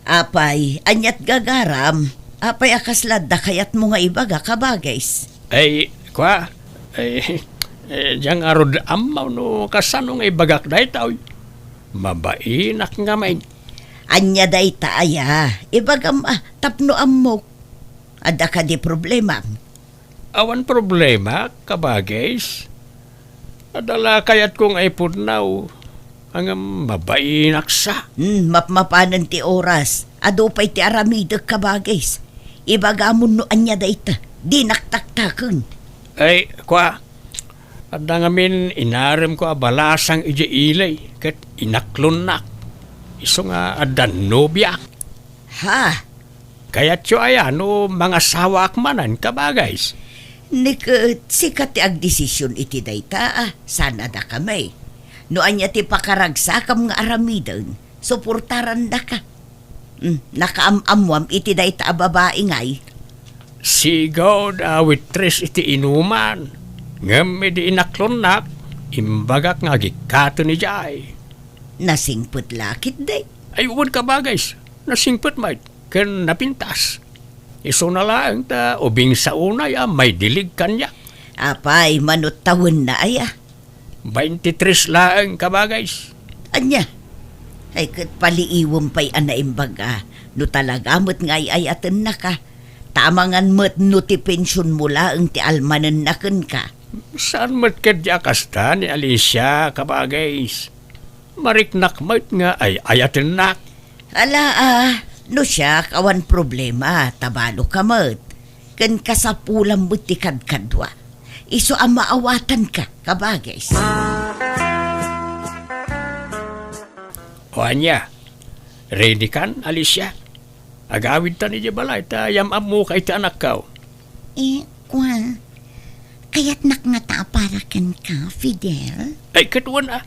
Apay, ania't gagaram? Apay a kasla adda kayatmo nga ibaga, kabagis? Ay, kua, ay, eh, diak ngarud ammo no kasano nga ibagak daytoy. Mabainak ngamin. Ania dayta aya? Ibagam a, tapno ammok. Adda kadi problema? Awan problema, kabagis. Adda la kayatko nga ipudnaw, ngem mabainak sa. Hmm, mapmapanen ti oras. Adu pay ti aramidek, kabagis. Ibagamon no ania dayta. Dinak taktaken. Ay, kua, adda ngamin inaremko a balasang idiay ili, ket inaklonnak. Isu nga adda nobiak. Ha? Kayatyo aya no mangasawaak manen, kabagis? Ni ket, sika ti agdesision iti dayta, a, saan a dakami. No ania ti pakaragsakam nga aramiden, suportarandaka. Hmm, nakaam-ammoam iti dayta a babai ngay? Sigud a waitress iti inuman. Ngem idi inaklonnak, imbagak nga agikkaten idiay. Nasingpet la ketdi? Ay, wen, kabagis. Nasingpet met ken napintas. Isuna laeng ta ubing sa unay a maidilig kaniak. Apay, mano tawenna aya? Baintitres laeng, kabagis. Ania? Ay, ket paliiwem pay a naimbag a no talaga met nga ay-ayatennaka. Ta amangan met no ti pensionmo laeng ti almanenna kenka. Saan met ketdi a kasta ni Alicia, kabagis. Mariknak met nga ay-ayatennak. Ala, a, no siak, awan problema, ta balo ka met. Ken kasapulam met ti kadkadua. Isu a maawatanka, kabagis. O ania, ready kan, Alicia? Agawidtan idiay balay ta yam-ammoka iti anakko. Eh, kua, kayatnak ngata a para kenka, Fidel? Ay, ket wen a.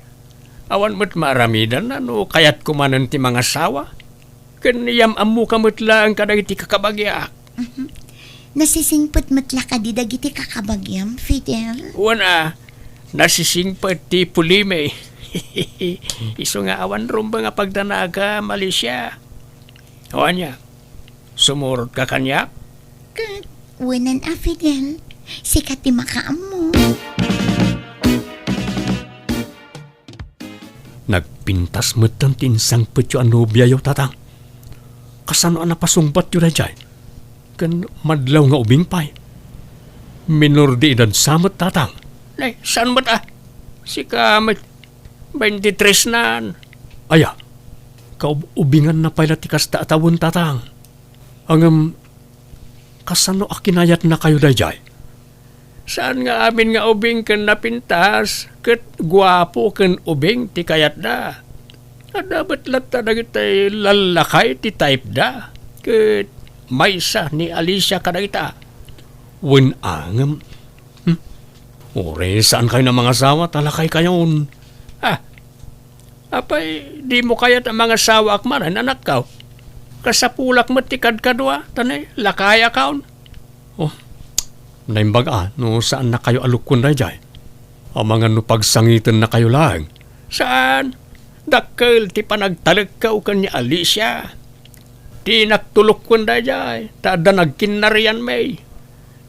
Awan met maaramidanna no kayatko manen ti mangasawa. Ken yam-ammoka met laeng kadagiti kakabagiak. Mhm. Nasisingpet met la kadi dagiti kakabagiam, Fidel? Wen a, nasisingpet ti pulimi. Isu nga awan rumbeng a pagdanagam, Alicia. O ania, sumurotka kaniak? Ket, wenen a, Fidel, sika ti makaammo. Nagpintas metten ti insangpetyo a nobiayo, Tatang. Kasano a napasungbatyo daydiay? Ken madlaw nga ubing pay. Minor de edad sa met, Tatang. Nay, saan met a? Sika met, baintitres nan. Aya, kaub-ubinganna pay la ti kasta a tawen, Tatang. Ngem, kasano a kinayatnakayo daydiay? Saan nga amin nga ubing ken napintas, ket guapo ken ubing ti kayatda. Adda met latta dagiti lallakay ti type-da, ket maysa ni Alicia kadagita. Wen a ngem, hmm? Uray saankayon a mangasawa, ta lakaykayon. Ah, apay, dimo kayat a mangasawaak manen, anakko? Kasapulak met ti kadkadua, ta ne, lakayakon. Oh, naimbag a no saannakayo a lukkuen daydiay. Amangan no pagsangitennakayo laeng. Saan? Dakkel ti panagtalekko ken ni Alicia. Dinak to lukkuen daydiay, ta adda nagkinnarianmi.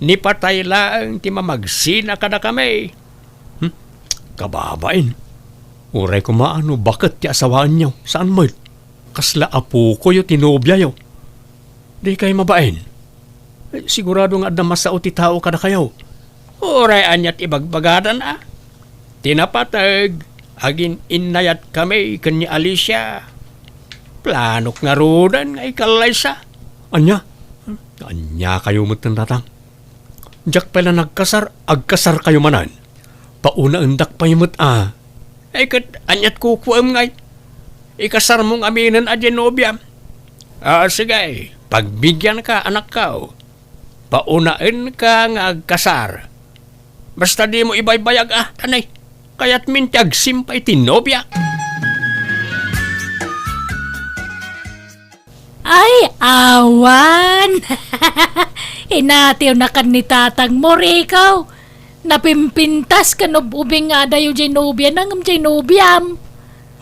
Ni patay laeng ti mamagsina kadakami. Hmm? Kababain. Uray koma a no baket ti asawaenyo, saan met? Kasla apokoyo ti nobiayo. Dikay mabain. Eh, sigurado nga adda masao ti tao kadakayo. Uray aniat ibagbagadan a. Ti napateg, agin-innayatkami ken ni Alicia. Planok ngaruden nga ikallaysa. Ania? Aniakayo metten, Tatang? Diak pay la nagkasar, agkasarkayo manen. Paunaendak pay met a. Ay, ket aniat kukuem ngay? Ikasarmo ngaminen a diay nobiam. Ah, sige, pagbigianka, anakko. Paunaenka nga agkasar. Basta dimo ibaybayag a, tanay. Kayatmin ti agsimpa iti nobia. Ay, awan! Inatiwnakan ni tatangmo, Rico. Napimpintas ken ub-ubing nga adayo diay nobiana ngem diay nobiam.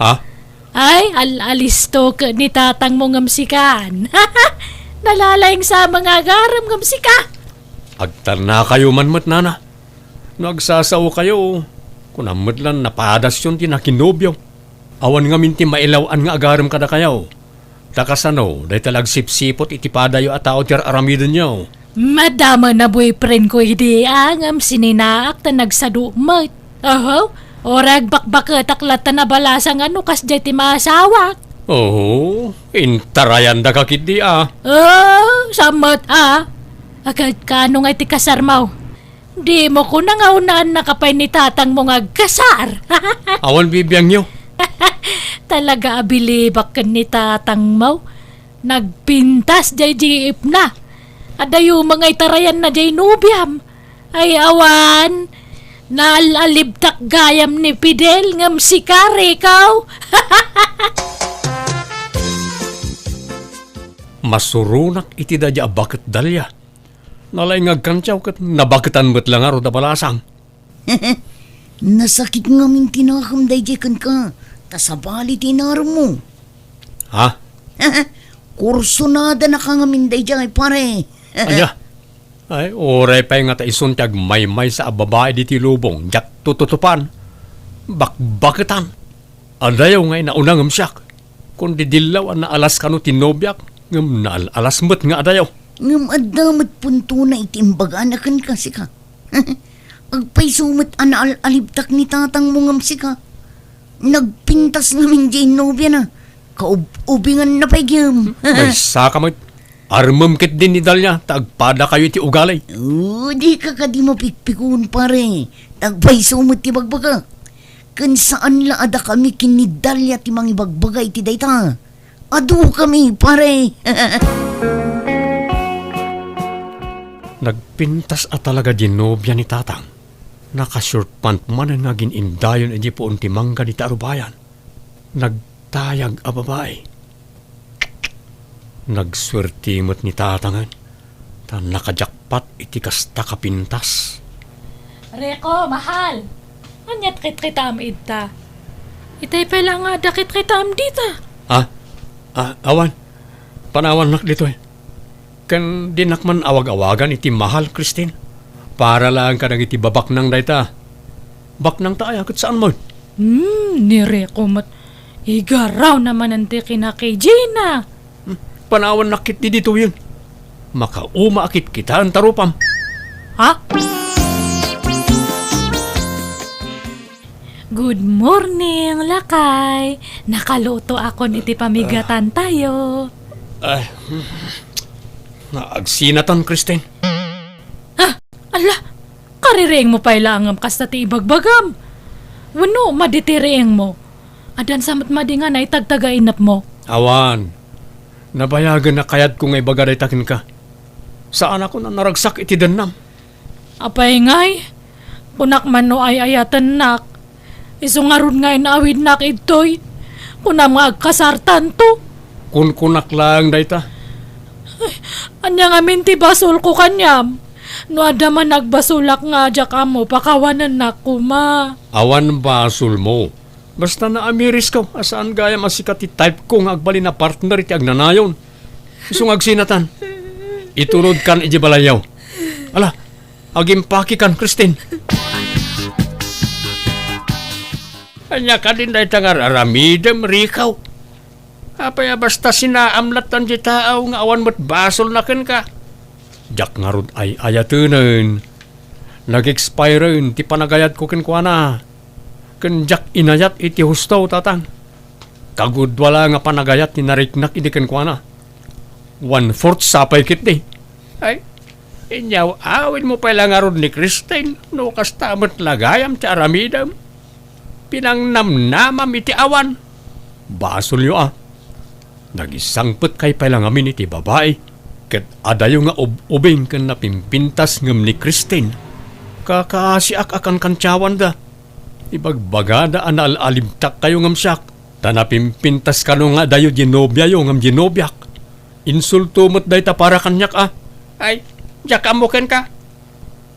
Ha? Ay, al-alisto ket ni tatangmo ngem sikan. Nalalaing sa mga agarem ngem sika. Agtarnakayo man met, nana. No agsasaokayo, kunam met la napadasyon ti nakinobio. Awan ngamin ti mailaw-an nga agarem kadakayo. Ta kasano, dayta la agsipsiput iti padayo a tao ti ar-aramidenyo? Madama na boyfriend ko idi a, ngem sininaak ta nagsado met. Oho, uray agbakbaketak latta nabalasang a no kasdiay ti maasawak. Oho, intarayandaka ketdi a. Oh, sammet a. Agad kano nga iti kasarmo? Dimo kuna nga unaennaka pay ni tatangmo nga agkasar. Awan bibiangyo. Talaga a bilibak ken ni tatangmo. Nagpintas diay jeepna. Adayo nga itarayanna diay nobiam. Ay awan. Naal-alibtak gayam ni Fidel ngem sika, Rico. Masuronak iti daydiay a baket, Dalia. Nalaing nga agkantiaw ket nabaketan met la ngarud a balasang. Nasakit ngamin ti nakem daydiay kenka, ta sabali ti inaremmo. Ha? Kursonadanaka ngamin daydiay, pare. Ania? Ay, uray pay ngata isun ti agmaymaysa a babai ditoy lubong, diak tututupan. Bakbaketan. Adayo nga inauna ngem siak. Kundi dillaw a naalas kano ti nobiak, ngem naal-alas met nga adayo. Ngem adda met puntona iti imbagana kenka, sika. Agpayso met a naal-alibtak ni tatangmo ngem sika. Nagpintas ngamin diay nobiana. Kaub-ubinganna pay gem. Maysaka met. Armem ketdi ni Dalia ta agpadakayo iti ugali. Oh, dika kadi mapikpikon, pare. Ta agpayso met ti bagbagak. Ken saan la a dakami ken ni Dalia ti mangibagbaga iti dayta. Adukami, pare. Nagpintas a talaga diay nobia ni tatang. Naka-short pant manen nga agin-indayon idiay puon ti mangga dita a rubayan. Nagtayag a babai. Nagsuerte met ni tatangen, ta nakajakpat iti kasta kapintas. Rico, mahal! Aniat kitkitaem idta? Itay pay la nga adda kitkitaem dita. Ah, ah, awan. Panawannak ditoy. Ken dinak man awag-awagan iti mahal, Christine. Para laeng kadagiti babaknang dayta. Baknangta aya ket saan met? Hmm, ni Rico met. Igarawna manen ti kinakijina. Hmm, panawannak ketdi ditoyen. Makauma a kitkitaen ta rupam. Ha? Good morning, lakay. Nakaluto akon iti pamigatantayo. Ay, hmm. Agsinatan, Christine. Ha? Ala, kaririingmo pay laeng ngem kasta ti ibagbagam. Wenno, madi ti riingmo? Addan sa met madi nga naitagtagainepmo? Awan. Nabayagen a kayatko nga ibaga dayta kenka. Saanakon a naragsak iti dennam. Apay ngay? Kunak man no ay-ayatennak. Isu ngarud nga in-awidnak idtoy. Kunam nga agkasartanto. Kunkunak laeng dayta. Ay, ania ngamin ti basolko kaniam? No adda man nagbasolak nga diak ammo, pakawanennak koma. Awan basolmo. Basta naamirisko a saan gayam a sika ti type ko nga agbalin a partner iti agnanayon. Isu nga agsinatan. Iturod kan iti balayyo. Ala, agimpaki kan, Christine. Ania kadin dayta nga ar-aramidem, Rico? Apay a basta sinaam lattan ti tao nga awan met basolna kenka? Diak ngarud ay-ayatenen. Nag-expiren ti panagayatko kenkuana. Ken diak inayat iti husto, tatang. Kagudua la nga panagayat ti nariknak idi kenkuana. One-fourth sa pay ketdi. Ay, inyaw-awidmo pay la ngarud ni Christine no kasta met la gayam ti aramidem. Pinangnamnamam iti awan. Basolyo a. Nagisangpetkay pay la ngamin iti babai, ket adayo nga ub-ubing ken napimpintas ngem ni Christine. Kakaasiak a kankantiawanda. Ibagbagada a naal-alimtakkayo ngem siak, ta napimpintas kano nga adayo di nobiayo ngem di nobiak. Insulto met dayta para kaniak a. Ay, diak ammo kenka.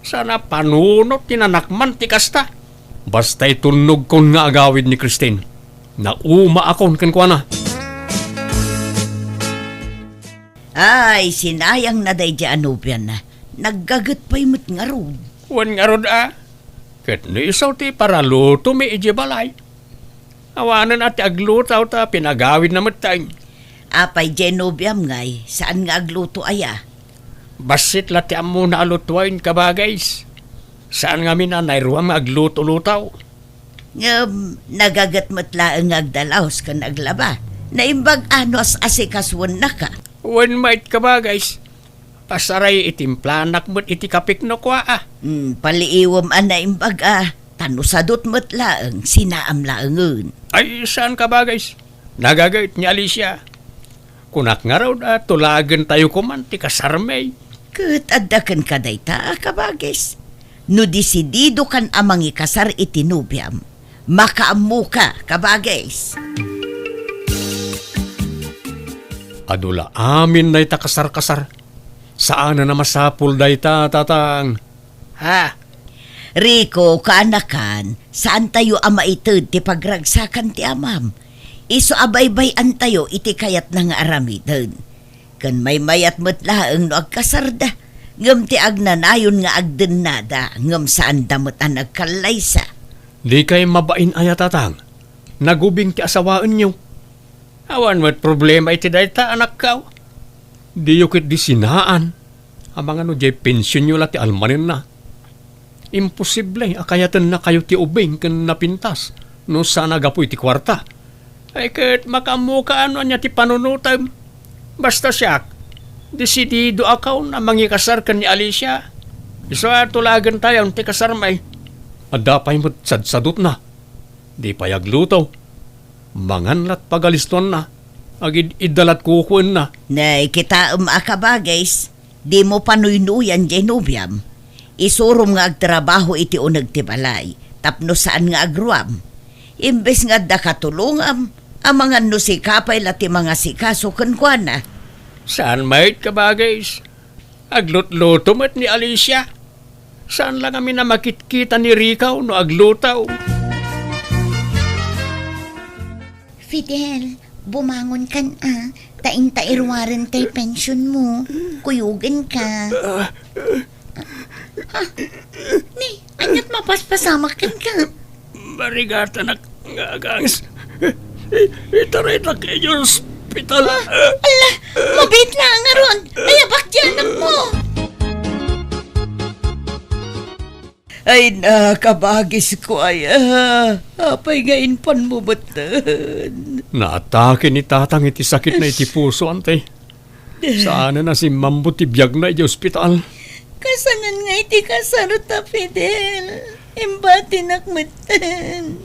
Saan a panunot ti nanakman ti kasta. Basta itulnogkon nga agawid ni Christine, naumaakon kenkuana. Ay, sinayangna daydi a nobiana. Naggaget pay met ngarud. Wen ngarud a. Ket no isu ti paralutomi idiay balay. Awanen a ti agluto ta pinagawidna metten. Apay diay nobiam ngay, saan nga agluto aya? Bassit la ti ammona a lutoen, kabagis. Saan ngamin a nairuam nga agluto-luto. Ngem, nagaget met laeng nga agdalaos ken aglaba. Naimbag a no as-asikasuennaka. Wen met, kabagis. Pasaray itimplanak met iti kapik no kua a. Hmm, paliiwem a naimbag a, ta no sadut met laeng, sinaam laengen. Ay, saan, kabagis. Nagaget ni Alicia. Kunak ngarud a tulagentayo koman ti kasarmi. Ket adda kenka dayta, kabagis. No desididokan a mangikasar iti nobiam, makaammoka, kabagis. Adu la amin dayta kasar-kasar. Saanen a masapul dayta, tatang. Ha? Rico, kaanakan, saantayo a maited ti pagragsakan ti amam. Isu a baybay-antayo iti kayatna nga aramiden. Ken maymayat met laeng no agkasarda, ngem ti agnanayon nga agdennada, ngem saanda met a nagkallaysa. Dikay mabain aya, tatang? Nagubing ti asawaenyo. Awan met problema iti dayta, anakko. Diyo ketdi sinaan. Amangan no diay pensionyo la ti almanenna. Imposible a kayatennakayo ti ubing ken napintas no saan a gapu iti kuarta. Ay ket makaammoka no ania ti panunotem. Basta siak, desididoakon a mangikasar ken ni Alicia. Isu a tulagentayon ti kasarmi. Adda pay met sadsadutna. Di pay agluto. Mangan lat pagalistoanna. Agid-idda lat kukuenna. Nay, kitaem a kabagis. Dimo panuynuyan diay nobiam. Isurom nga agtrabaho iti uneg ti balay, tapno saan nga agruam. Imbes nga adda katulongam, amangan no sika pay la ti mangasikaso kenkuana. Saan met, kabagis. Aglutluto met ni Alicia. Saan la ngamin a makitkita ni Rico no agluto. Fidel, bumangon kan a, ta inta iruaren tay pension mo. Kuyogen ka. Ha? Ni, aniat mapaspasamak ken ka? Marigatanak nga agangs. I-, itaritak idiay ospital. Ala, mabiit la ngarud. Ayabak ti anak mo. Ay, nakabagisko aya. Apay nga impanmo metten? Naatake ni Tatang iti sakitna iti puso, Ante. Saanen a simmambut ti biagna idiay ospital. Kasanen nga iti kasarta, Fidel. Imbatinak metten.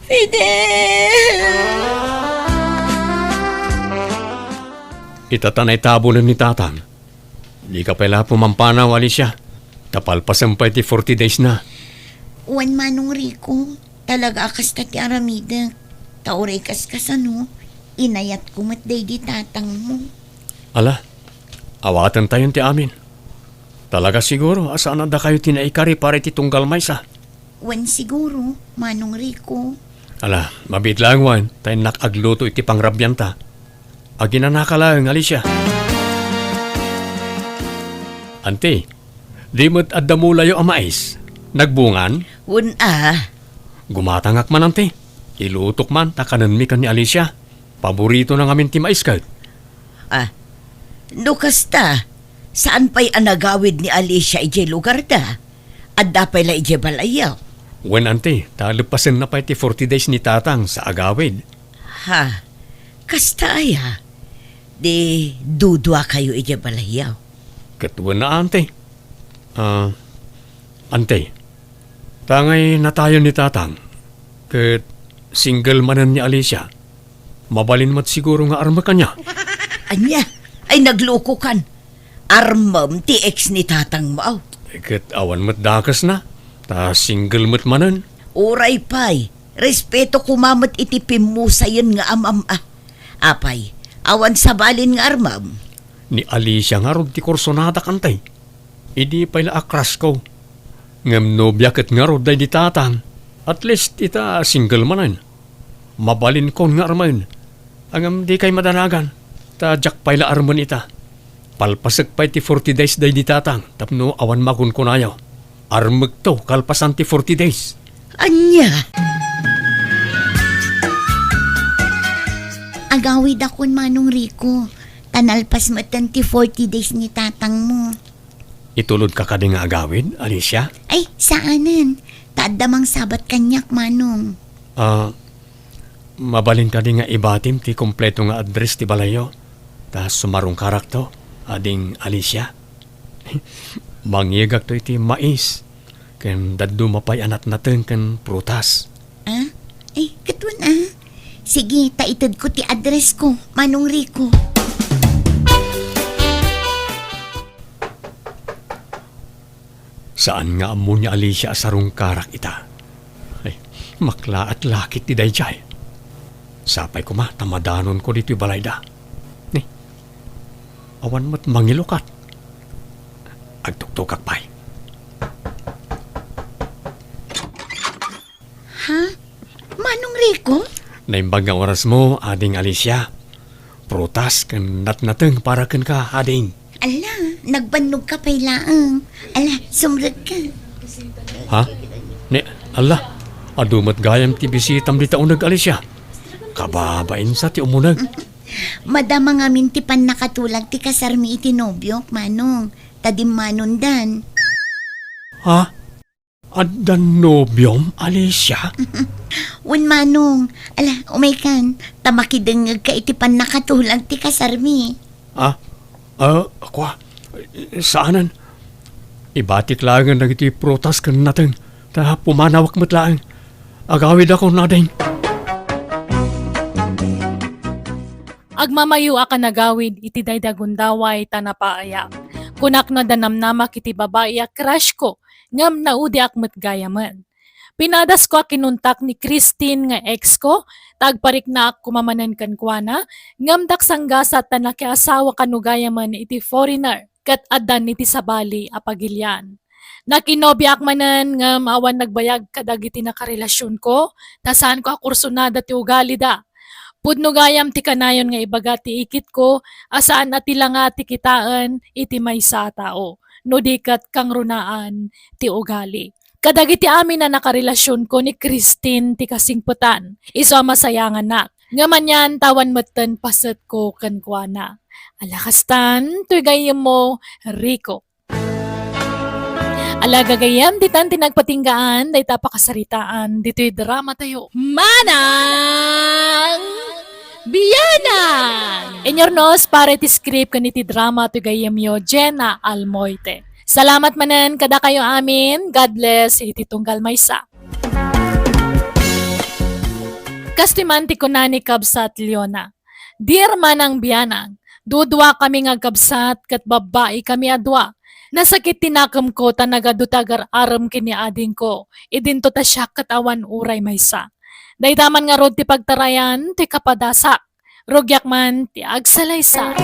Fidel! Ita ta naitabonen ni Tatang. Dika pay la pumampanaw, Alicia. Ta palpasen pay ti forty days na. Wen, Manong Rico, talaga a kasta ti aramidek. Ta uray kas kasano, inayatko met daydi tatangmo. Ala, awatentayon ti amin. Talaga siguro a saan a dakayo ti naikari para iti tunggal maysa. Wen siguro, Manong Rico. Ala, mabiit laeng wen, ta innak agluto iti pangrabianta. Aginanaka laeng, Alicia. Anti, di met adda mulayo a mais? Nagbungan? Wen a. Gumatangak man, Anti. Ilutok man, ta kanenmi ken ni Alicia. Paboritona ngamin ti mais ket. Ah, no kasta, saan pay a nagawid ni Alicia idiay lugarda? Adda pay la idiay balayyo? Wen, Anti, ta leppasenna pay ti forty days ni Tatang sa agawid. Ha? Kasta aya? Di duduakayo idiay balayyo? Ket wen a, Anti. Ah, Anti, tangay natayon ni Tatang, ket single manen ni Alicia. Mabalin met siguro nga armek, ania? Ania? Ay, naglukokan. Armem ti ex ni tatangmo, aw. Eh, ket awan met dakesna, ta single met manen. Uray pay, respeto koma met iti pimmusayen nga am-am-a. Apay, awan sabalin nga armem? Ni Alicia ngarud ti kursonadak, Anti. Idi pay la a crush ko. Ngem nobia ket ngarud daydi Tatang. At least ita single manen. Mabalinkon nga armen. Ngem dikay madanagan, ta diak pay la armen ita. Palpasek pay ti forty days daydi Tatang tapno awan makunkunayo. Armekto kalpasan ti forty days. Ania? Agawidakon, Manong Rico, ta nalpas metten ti forty days ni tatangmo. Itulodka kadi nga agawid, Alicia? Ay, saanen. Ta adda mangsabat kaniak, Manong. Ah, mabalin kadi nga ibatim ti kompleto nga address ti balayyo? Ta sumarungkarakto, ading Alicia. Mangngegakto iti mais, ken dadduma pay a natnateng ken prutas. Ah? Ay, ket wen a. Sige, ta itedko ti address ko, Manong Rico. Saan nga ammo ni Alicia a sarungkarak ita? Ay, maklaat la ket ti daydiay. Sapay koma ta madanonko ditoy balayda. Ni, awan met mangilukat. Agtuktokak pay. Ha? Manong Rico? Naimbag nga orasmo, Ading Alicia. Prutas ken natnateng para kenka, Ading. Ala, nagbannogka pay laeng. Ala, sumrekka. Ha? Ni, ala, adu met gayam ti bisitam dita uneg, Alicia. Kababain sa ti umuneg. Madama ngamin ti pannakatulag ti kasarmi iti nobiok, Manong. Ta dimmanondan. Ha? Adda nobiom, Alicia? Wen, Manong. Ala, umaykan, ta makidengngegka iti pannakatulag ti kasarmi. Ah, ah, kua, saanen. Ibatik laengen dagiti prutas ken nateng, ta pumanawak met laeng. Agawidakon, Ading. Agmamayoak a nagawid iti daydi a gundaway ta napaayak. Kunak no adda namnamak iti babai a crush ko, ngem naudiak met gayamen. Pinadasko a kinuntak ni Christine nga ex ko, ta agpariknaak koma manen kenkuana, ngem daksanggasat ta nakiasawa kano gayamen iti foreigner, ket addan iti sabali a pagilian. Nakinobiaak manen ngem awan nagbayag kadagiti nakarelasionko, ta saanko a kursonada ti ugalida. Pudno gayam ti kanayon nga ibaga ti ikitko a saan a ti langa ti kitaen iti maysa a tao, no di ket kangrunaan ti ugali. Kadagiti amin a nakarelasionko ni Christine ti kasingpetan, isu a masayanganak. Ngem anian ta awan metten pasetko kenkuana. Ala kastan, toy gayyemmo, Rico. Ala, gagayyem, ditan ti nagpatinggaan dayta a pakasaritaan ditoy drama tayo. Manang Bianang! Inyornos para iti script ken iti drama toy gayyemyo, Jenna Almoite. Salamat manen kadakayo amin. God bless iti tunggal maysa. Kastoy man ti kuna ni kabsat Leona, "Dear Manang Bianang, dudua kami nga agkabsat ket babbai kami a dua. Nasakit ti nakemko ta nagadu ti agar-arem ken ni adingko, idinto ta siak ket awan uray maysa. Dayta man ngarud ti pagtarayan ti kapadasak. Rugiak man ti agsalaysay."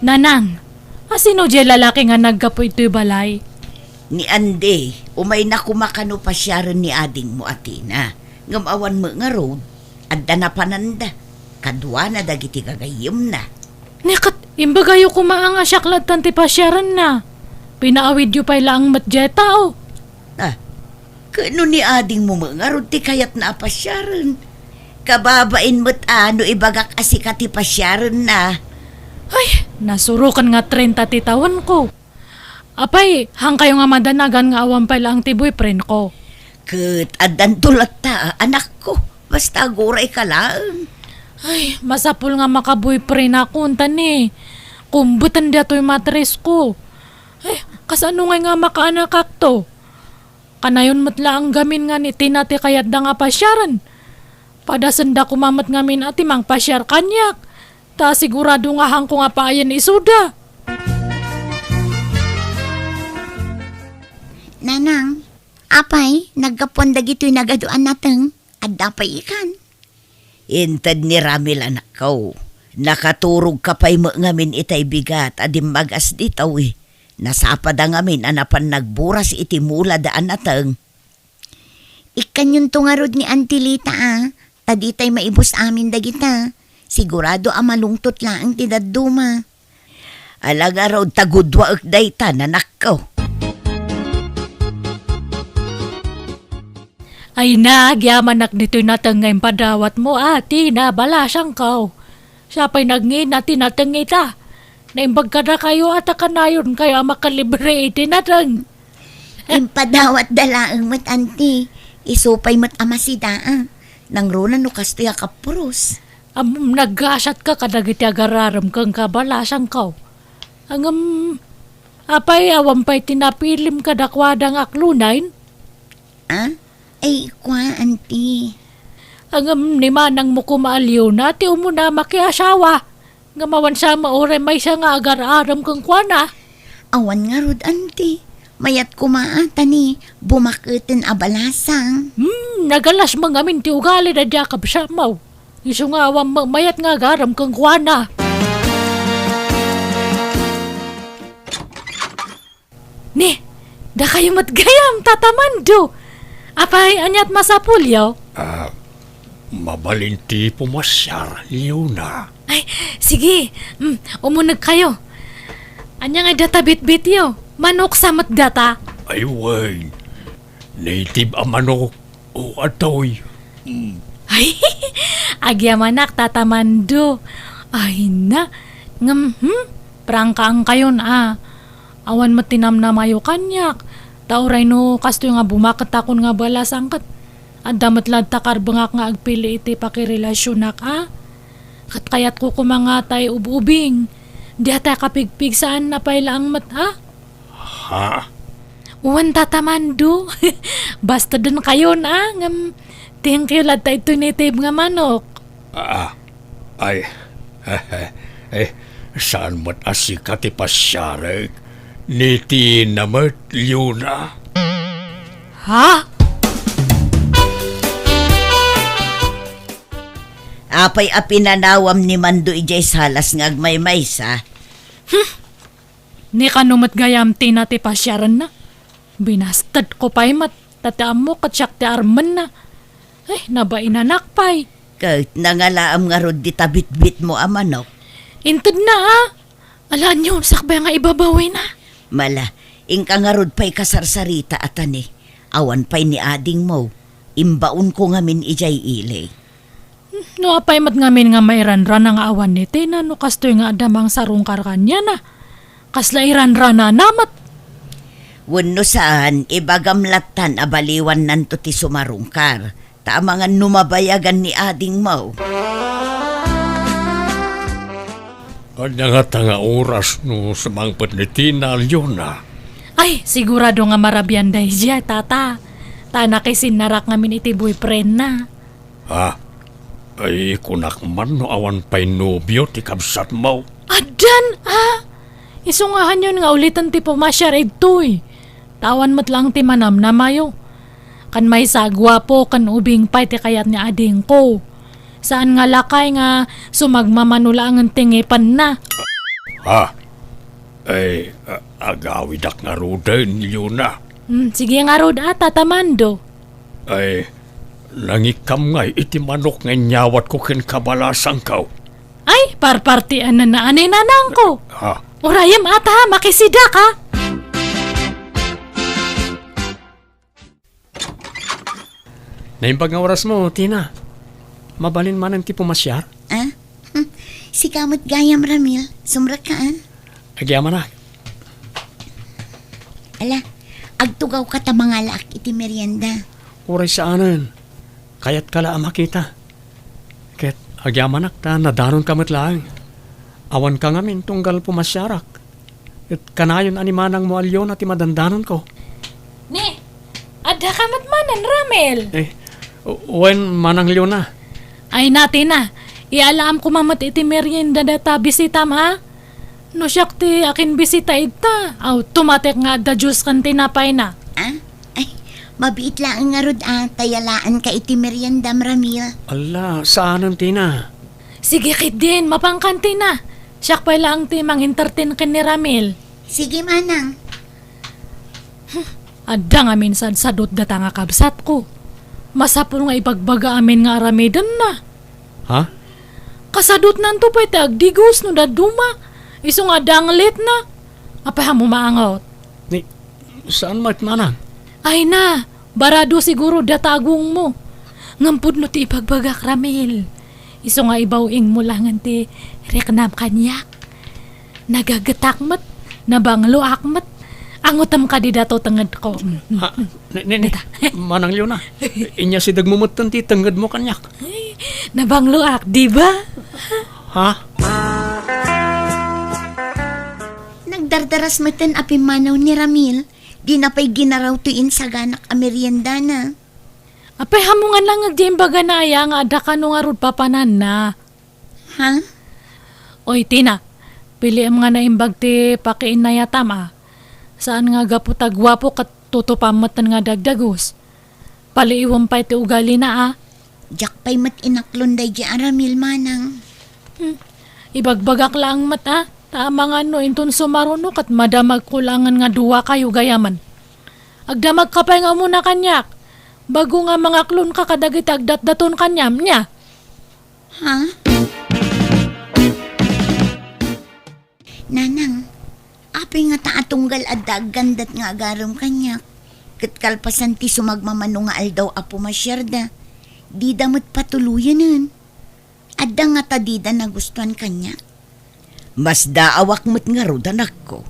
Nanang, asino diay lalaki nga naggapu itoy balay? Ni Andy, umayna koma kano pasiaren ni adingmo a Tina. Ngem awan met ngarud, adda napananda. Kaduana dagiti gagayyemna. Ni ket, imbagayo koma nga siak lattan ti pasiarenna. Pinaawidyo pay laeng met diay tao. Ah, ket no ni adingmo met ngarud ti kayatna a pasiaren, kababain met a no ibagak a sika ti pasiarenna. Ay, nasuroken nga trenta ti tawenko. Apay, haankayo nga madanagan nga awan pay laeng ti boyfriendko? Ket addanto latta, anakko. Basta agurayka laeng. Ay, masapul nga maka-boyfriendakon, ta ni, kumbeten daytoy matrisko. Ay, kasano ngay nga makaanakakto? Kanayon met laeng ngamin nga ni Tina ti kayatda nga pasiaren. Padasenda koma met ngamin a ti mangpasiar kaniak. Ta sigurado nga haanko nga paayen isuda. Nanang, apay, naggapuan dagitoy nagadu a nateng? Adda pay ikan? Inted ni Ramil, anakko. Nakaturogka pay met ngamin itay bigat a dimmagas ditaw, eh. Nasapada ngamin a napan nagburas iti mulada a nateng. Ikkanyonto ngarud ni Auntie Lita, a, ta ditay maibus amin dagita. Sigurado a malungtot laeng ti dadduma. Ala ngarud ta gudwaek dayta, nanakko. Ay, nagyamanak ditoy nateng nga impadawatmo, a, Tina, balasangko. Siak pay nagngina ti nateng ita. Naimbag kadakayo a ta kanayonkayo a makalibre iti nateng. Impadawatda laeng met, Auntie. Isu pay met a masida, a. Nangruna no kastoy a kapuros. Am, naggasatka kadagiti agar-arem kenka, balasangko. Ngem, apay, awan pay ti napilim kadakuada nga aklunaen? A? Ay, kua, Auntie. Ngem ni manangmo koma a Leona ti umuna makiasawa. Ngem awan sa met uray maysa nga agar-arem kenkuana. Awan ngarud, Auntie. Mayat koma a, ta ni, bumaketen a balasang. Hmm, nagalas met ngamin ti ugali daydi a kabsatmo. Isu nga awan met mayat nga agar-arem kenkuana. Ni, dakayo met gayam, Tata Mando. Apay, ania ti masapulyo? Ah, mabalin ti pumasiar, Leona. Ay, sige. Mm, umunegkayo. Ania ngay data bitbityo? Manok sa met data? Ay, wen. Native a manok. O, atoy. Mm. Ay, agyamanak, Tata Mando. Ay na. Ngem, hmm? Prangkaankayon, a. Awan met ti namnamayo kaniak. Ta uray no kastoy nga bumaketakon nga balasang ket adda met latta karbengak nga agpili iti pakirelasionak, a. Ket kayatko koma nga tay ub-ubing. Diatay kapigpig saan a pay laeng met, a. Ha? Wen, Tata Mando. Basta denkayon, a, ngem thank you latta itoy native nga manok. Ah, ay, eh, saan met a sika ti pasiarek? Ni Tina met, Leona. Ha? Apay a pinanawam ni Mando idiay salas nga agmaymaysa? Hmm. Ni kano met gayam Tina ti pasiarenna? Binastedko pay met, ta ti ammo ket siak ti armenna. Ay, nabainanak pay. Ket nangalaam ngarud dita bitbitmo a manok? Intedna, a. Ala, anian, sakbay nga ibabawina. Mala, inka ngarud pay kasarsarita a tani. Awan pay ni adingmo. Imbaonko ngamin idiay ili. No apay met ngamin nga mairanrana nga awan ni Tina no kastoy nga adda mangsarungkar kaniana. Kasla iranranana met. Wenno saan, ibagam lattan a baliwannanto ti sumarungkar, ta amangan no mabayagan ni adingmo. Ania ngata nga oras no sumangpet ni Tina, Leona? Ay, sigurado nga marabian daydiay, tata. Ta nakisinnarak ngamin iti boyfriendna. Ha? Ay, kunak man no awan pay nobio ti kabsatmo. Addan, a? Isu nga hanyon nga uliten ti pumasiar idtoy. Ta awan met laeng ti manamnamayo. Kan maysa a guapo ken ubing pay ti kayat ni adingko. Saan nga lakay nga sumagmamano laengen ti ngipenna. Ha? Ay, a-, agawidak ngaruden, Leona. Hmm, sige ngarud a, Tata Mando. Ay, nangikkam ngay iti manok nga inyawatko ken kabalasangko. Ay, parpartian na naan ni nanangko. Ha? Urayem ata, makisidak, ha? Naimbag nga orasmo, Tina. Mabalin manen ti pumasiar? Ah? Hmm. Sika met gayam, Ramil. Sumrekka, ah? Agyamanak. Ala, agtugawka ta mangalaak iti merienda. Uray saanen. Kayatka la a makita. Ket agyamanak ta nadanonka met laeng. Awanka ngamin tunggal pumasiarak. Ket kanayon a ni manangmo a Leona ti madandanonko. Ni, addaka met manen, Ramil? Eh, wen, Manang Leona. Ay na, Tina, ialaam koma met iti merienda dayta bisitam, ha? No siak ti akinbisita ita, aw, tumatek nga adda juice ken tinapayna. Ah? Ay, mabiit laeng ngarud a, ta yalaanka iti meriendam, Ramil. Ala, saanen, Tina. Sige ketdin, mapankan, Tina. Siak pay laeng ti mangentertain ken ni Ramil. Sige, manang. Hmm, adda ngamin sadsadot data nga kabsatko. Masapul nga ibagbaga amin nga aramidenna. Ha? Kasadotnanto pay ti agdigos no dadduma. Isu nga adda anglitna. Apay a maangot? Ni, saan met, manang? Ay na, barado siguro data agongmo. Ngem pudno ti ibagbagak, Ramil. Isu nga ibaw-ingmo laengen ti riknam kaniak. Nagagetak met, nabangloak met. Angotem kadi dato tengedko. Mm, mm, Ha? mm. Ni, ni, ni, Dita. Manang Leona, inyasidegmo metten ti tengedmo kaniak. Ay, nabangloak, di ba? Ha? Nagdardaras metten a pimmanaw ni Ramil. Dina pay ginaraw toy insaganak a meriendana. Apay, ammo nga nangngeg ti imbagana aya nga adda kano ngarud papananna? Ha? Oy, Tina, piliem nga naimbag ti pakiinnayatam, a. Saan nga gapu ta guapo ket tutupam metten nga dagdagus. Paliiwem pay ti ugalina, a. Diak pay met inaklon daydi a Ramil, manang. Hmm. Ibagbagak laeng met, a. Ta amangan no inton sumaruno ket madamagko laengen nga duakayo gayamen. Agdamagka pay nga umuna kaniak. Bago nga mangaklonka kadagiti agdatdaton kaniam, nia? Ha? Nanang, apay ngata a tunggal adda aggandat nga agarem kaniak? Ket kalpasan ti sumagmamano nga aldaw a pumasiarda, dida met patuloyenen. Adda ngata dida nagustuan kaniak? Masdaawak met ngarud, anakko.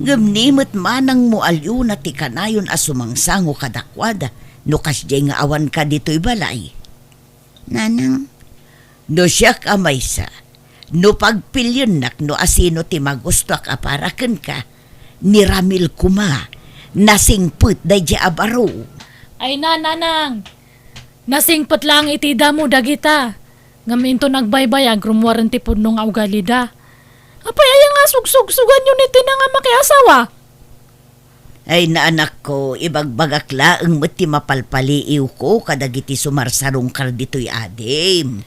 Ngem ni met manangmo a Leona ti kanayon a sumangsango kadakuada no kasdiay nga awanka ditoy balay. Nanang. No siak a maysa, no pagpiliennak no asino ti magustuak a para kenka, ni Ramil koma, nasingpet daydi a baro. Ay na, nanang! Nasingpet laeng iti damo dagita. Ngem inton agbaybayag, rummuaren ti pudno nga ugalida. Apay aya nga sugsugsuganyo ni Tina nga makiasawa? Ay, naanakko, ibagbagak laeng met ti mapalpaliiwko kadagiti sumarsarungkar ditoy adim.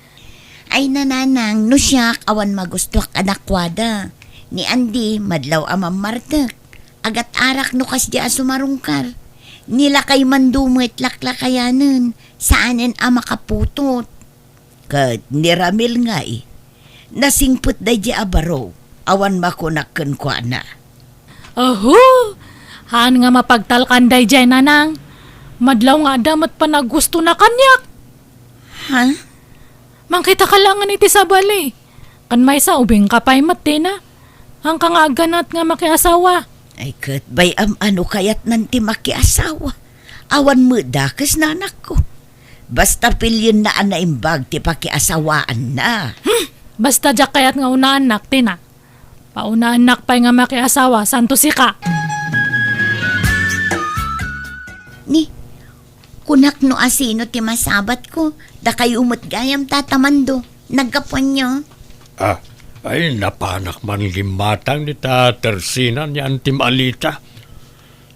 Ay, nanang, no siak, awan magustuak kadakuada. Ni Andy, madlaw a mammartek. Agat-arak no kasdi a sumarungkar. Ni lakay Mando met laklakayanen, saanen a makaputot. Ket ni Ramil ngay, nasingpet daydi a baro, awan makunak kenkuana. Aho! Haan nga mapagtalkan daydiay, nanang. Madlaw nga adda met panagustona kaniak. Ha? Mangkitaka laengen iti sabali. Ken maysa, ubingka pay met, Tina. Haanka nga agganat nga makiasawa. Ay, ket bay-am a no kayatnan ti makiasawa. Awan met dakes, nanakko. Basta pilienna a naimbag ti pakiasawaanna. Hmm! Basta diak kayat nga unaannak, Tina. Paunaannak pay nga makiasawa, santo sika. Ni, kunak no asino ti masabatko, dakayo met gayam, Tata Mando. Naggapuanyo? Ah, ay, napanak man gimmatang ni Tatersinan ni Antim Alita.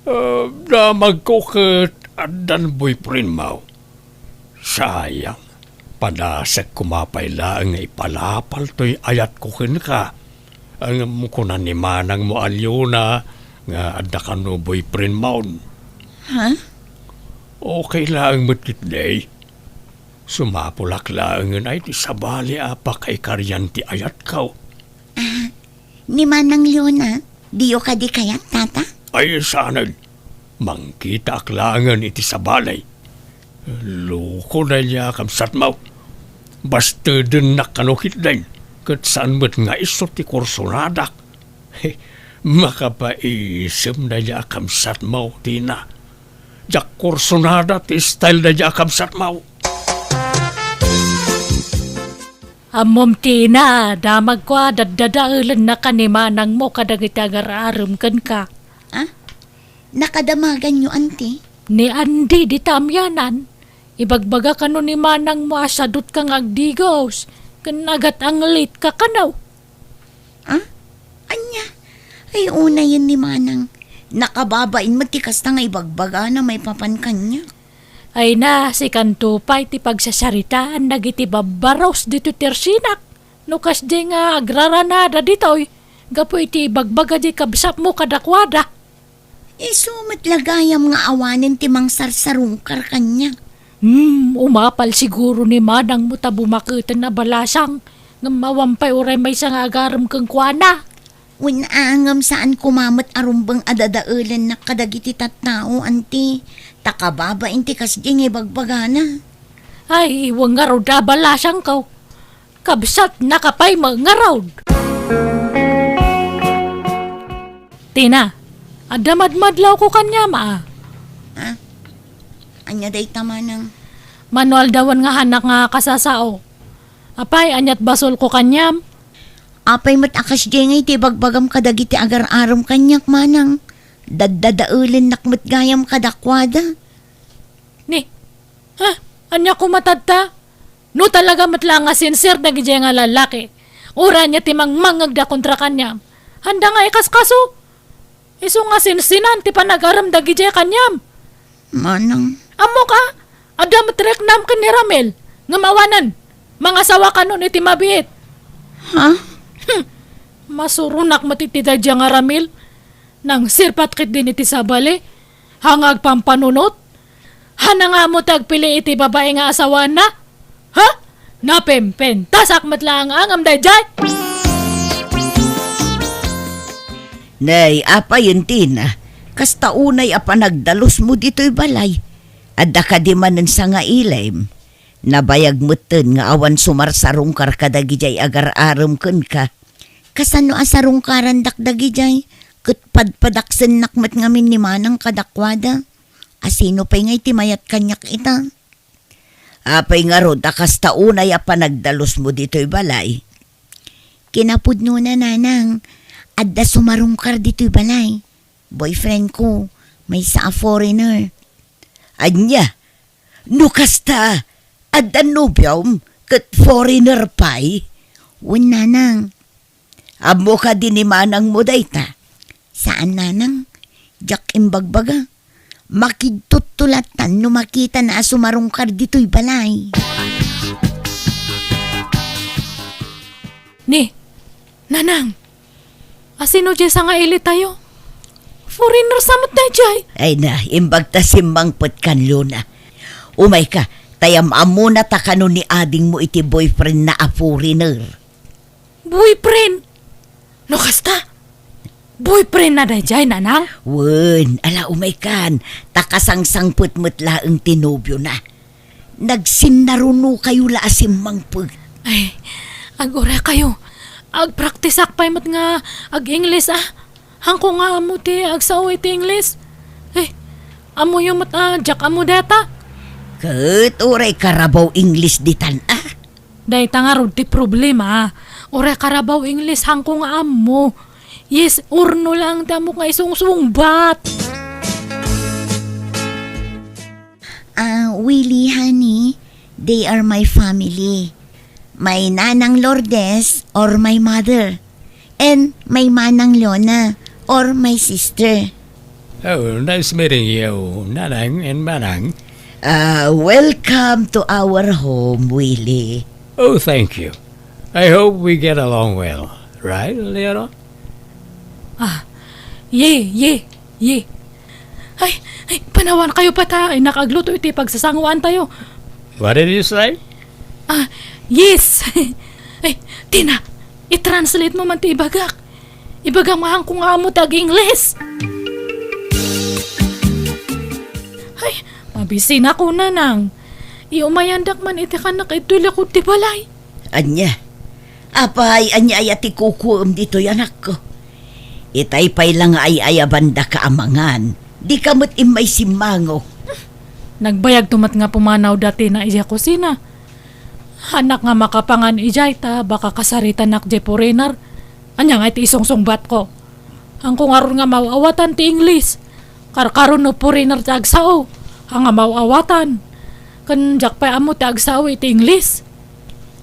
Ah, damagko ket addan boyfriendmo. Sayang, padasek koma pay laeng nga ipalapal toy ayatko kenka. Ngem kuna ni manangmo a Leona nga adda kano boyfriendmo. Ha? Okay laeng met ketdi. Sumapulak laengen ay ti sabali a pakaikarian ti ayatko. Ah, ni Manang Leona, diyo kadi kayat, Tata? Ay, saanen. Mangkitaak laengen iti sabali. Loko daydiay a kabsatmo. Bastedennak kano ketdin, ket saan met nga isu ti kursonadak. Makapaisem daydiay a kabsatmo, Tina. Diak kursonada ti style daydiay a kabsatmo. Ammom, Tina, damagko a daddadaelennak ni manangmo kadagiti agar-arem kenka. Ah? Nakadamaganyo, anti? Ni Andy dita amianan, ibagbaga kano ni manangmo a sadutka nga agdigos, ken agat-anglitka kano. Ah? Ania? Ay, unayen ni manang. Nakababain met ti kasta nga ibagbagana maipapan kaniak. Ay na, sikanto pay ti pagsasaritaan dagiti babbaros ditoy tersinak. No kasdi nga agraranada ditoy, gapu iti ibagbaga di kabsatmo kadakuada. Isu met la gayam nga awanen ti mangsarsarungkar kaniak. Hmm, umapal siguro ni manangmo ta bumaketen a balasang, ngem awan pay uray maysa nga agarem kenkuana. Wen a, ngem saan koma met a rumbeng a dadaelennak kadagiti tattao, anti, ta kababain ti kasdi nga ibagbagana. Ay, wen ngarud a balasangko. Kabsatnaka pay met ngarud. Tina, adda madmadlawko kaniam a. Ah? Ania dayta, manang? Mano aldawen nga haanak nga kasasao. Apay, aniat basolko kaniam? Apay met a kasdiay nga iti ibagbagam kadagiti agar-arem kaniak, manang? Daddadaelennak met gayam kadakuada. Ni, ha? Ania koma tatta? No talaga met la nga sincere dagidiay nga lalaki, uray ania ti mangmangngegda kontra kaniam, haanda nga ikaskaso. Isu nga sinsinan ti panagarem dagidiay kaniam. Manang. Ammok a, adda met riknam ken ni Ramil, ngem awanen, mangasawa kanon iti mabiit. Ha? Hmm. Masuronak met iti daydiay nga Ramil. Nangsirpat ketdin iti sabali, ha nga agpampanunot. Haanna nga ammo ti agpili iti babai nga asawaanna? Ha? Napempentasak met laeng ngem daydiay? Nay, apayen, Tina, kasta unay a panagdalusmo ditoy balay. Adda kadi manen sangailim? Nabayag metten nga awan sumarsarungkar kadagidiay agar-arem kenka. Kasano a sarungkarandak dagidiay? Ket padpadaksennak met ngamin ni manang kadakuada. Asino pay ngay ti mayat kaniak ita? Apay ngarud a kasta unay a panagdalusmo ditoy balay? Kinapudnona, nanang, adda sumarungkar ditoy balay. Boyfriend ko, maysa a foreigner. Ania? No kasta, adda nobiom ket foreigner pay? Wen, nanang. Ammo kadi ni manangmo dayta? Saan, nanang. Diak imbagbaga. Makigtutto lattan no makitana a sumarungkar ditoy balay. Ni, nanang, asino diay sangailitayo? Foreigner sa met daydiay. Ay na, imbag ta simmangpet kan Luna. Umayka, ta am-ammona ta kano ni adingmo iti boyfriendna a foreigner. Boyfriend? No kasta, boyfriendna daydiay, nanang? Wen, ala, umaykan, ta kasangsangpet met laeng ti nobiona. Nagsinnarunokayo la a simmangpet. Ay, aguraykayo. Agpraktisak pay met nga ag-Ingles, a. Haanko nga ammo ti agsao iti Ingles. Eh, ammoyo met a diak ammo dayta. Ket uray karabaw Ingles ditan, a. Dayta ngarud ti problema. Uray karabaw Ingles, haanko nga ammo. Yes or no lang ti ammok nga isungsungbat. Ah, Willie, honey, they are my family. My Nanang Lourdes or my mother. And my Manang Leona or my sister. Oh, nice meeting you, Nanang and Manang. Ah, welcome to our home, Willie. Oh, thank you. I hope we get along well. Right, Leona? Ah, ye, ye, ye. Ay, ay, panawan kayo pa ta, ay, nakagluto iti pagsasanguan tayo. What did you say? Ah, yes. Ay, Tina, i-translate mo man ti ibagak. Ibagam nga haanko nga ammo ti ag-Ingles. Ay, mabisinak, Nanang. Iumayandak man iti kanak iti likod ti balay. Ania? Apay, ania aya ti kukuem ditoy, anakko? Itay pay la nga ay-ayabandaka a mangan, dika met immay simmango. Nagbayagto met nga pumanaw da Tina idiay kusina. Haanak nga makapangan idiay ta baka kasaritanak diay foreigner. Ania ngay ti isungsungbatko? Haanko ngarud nga maaw-awatan ti Ingles. Karkaro no foreigner ti agsao, haan nga maaw-awatan. Ken diak pay ammo ti agsao iti Ingles.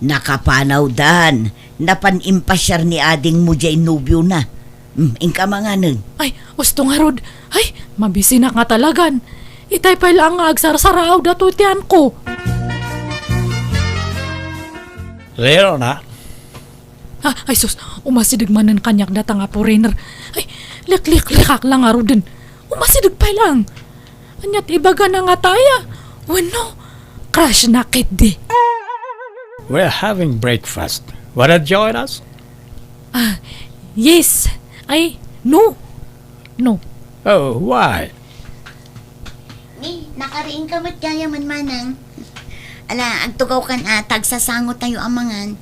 Nakapanawdan, napan impasiar ni adingmo diay nobiona. Hmm, inka manganen. Ay, usto ngarud. Ay, mabisinak nga talagan. Itay pay laeng nga agsarsaraaw datoy ti haanko. Leona. Ah, ay sus, umasideg manen kaniak dayta nga foreigner. Ay, likliklikak la ngaruden. Umasideg pay laeng. Ania ti ibagana ngata aya? Wenno, crush na ketdi. We're having breakfast. Wanna join us? Ah, yes. Ay, no. No. Oh, why? Ni, nakariingka met gayamen, Manang. Ala, agtugawkan a ta agsasango tayo a mangan.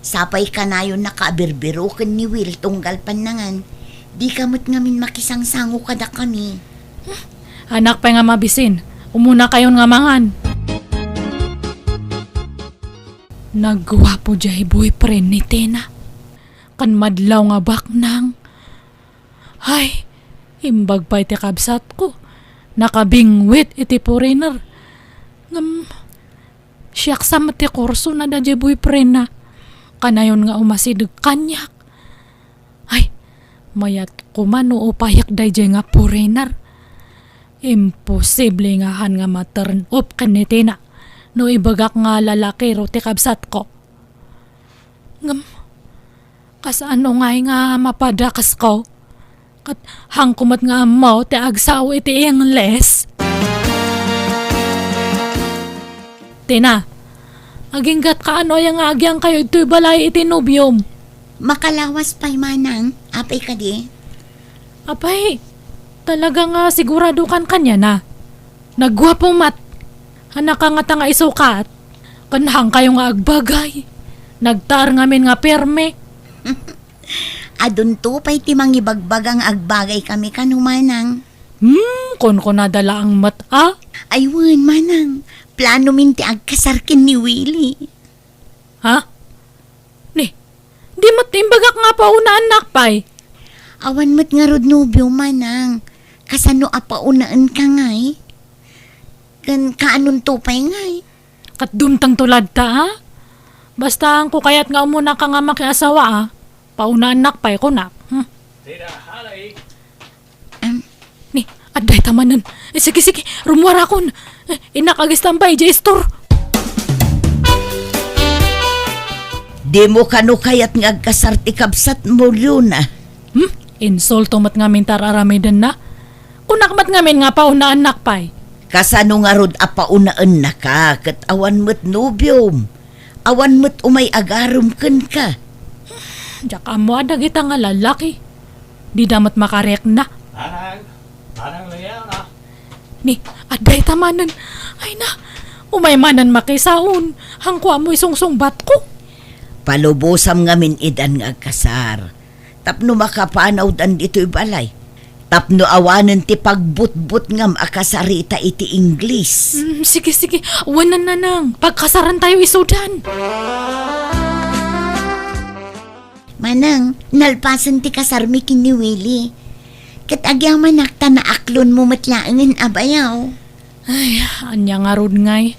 Sapay kanayonnaka a birbiroken ni Will tunggal pannangan. Dika met ngamin makisangsango kadakami. Haanak pay nga mabisin. Umunakayon nga mangan. Nagguapo diay boyfriend ni Tina. Ken madlaw nga baknang. Ay, imbag pay ti kabsatko. Nakabingwit iti foreigner. Ngem, siak sa met ti kursona daydiay boyfriendna. Kanayon nga umasideg kaniak. Ay, mayat koma no upayak daydiay nga foreigner. Imposible nga haan nga ma-turn off ken ni Tina no ibagak nga lalakiro ti kabsatko. Ngem, kasano ngay nga mapadakesko? Ket haanko met nga ammo ti agsao iti Ingles. Tina, aginggatka no aya nga agyangkayo ditoy balay iti nobiom? Makalawas pay, Manang. Apay kadi? Apay, talaga nga siguradokan kaniana? Nagguapo met. Haanaka ngata nga isukat. Ken haankayo nga agbagay. Nagtaar ngamin nga pirmi. Adunto pay ti mangibagbaga nga agbagaykami kano, Manang. Hmm, kunkunada laeng met, a? Ay wen, Manang. Planomin ti agkasar ken ni Willie. Ha? Ni, di met imbagak nga paunaannak pay? Awan met ngarud nobio, Manang. Kasano a paunaenka ngay? Ken kaanonto pay ngay? Ket dumtengto latta, a? Basta haanko kayat nga umunaka nga makiasawa, a? Paunaannak pay, kunak. Hmm. Tita, honey. Em. Ni, adda ita manen. Eh, sige, sige, rummuarakon. Eh, innak agistambay idiay istor. Dimo kano kayat nga agkasar ti kabsatmo, Leona? Hmm? Insulto met ngamin ti ar-aramidenna. Kunak met ngamin nga paunaannak pay. Kasano ngarud a paunaennaka ket awan met nobiom? Awan met umay agarem kenka. Diak ammo a dagita nga lalaki. Dida met makarikna. Manang, Manang Leona. Ni, adda ita manen. Ay na, umay manen makisaon. Haanko ammo isungsungbatko. Palubosam ngamin idan nga agkasar. Tapno makapanawdan ditoy balay. Tapno awanen ti pagbutbutngam a kasarita iti Ingles. Mm, sige, sige. Wen, Nanang. Pagkasarantayo isudan. Manang, nalpasen ti kasarmi ken ni Willie. Ket agyamanak ta naaklonmo met laengen a bayaw. Ay, ania ngarud ngay?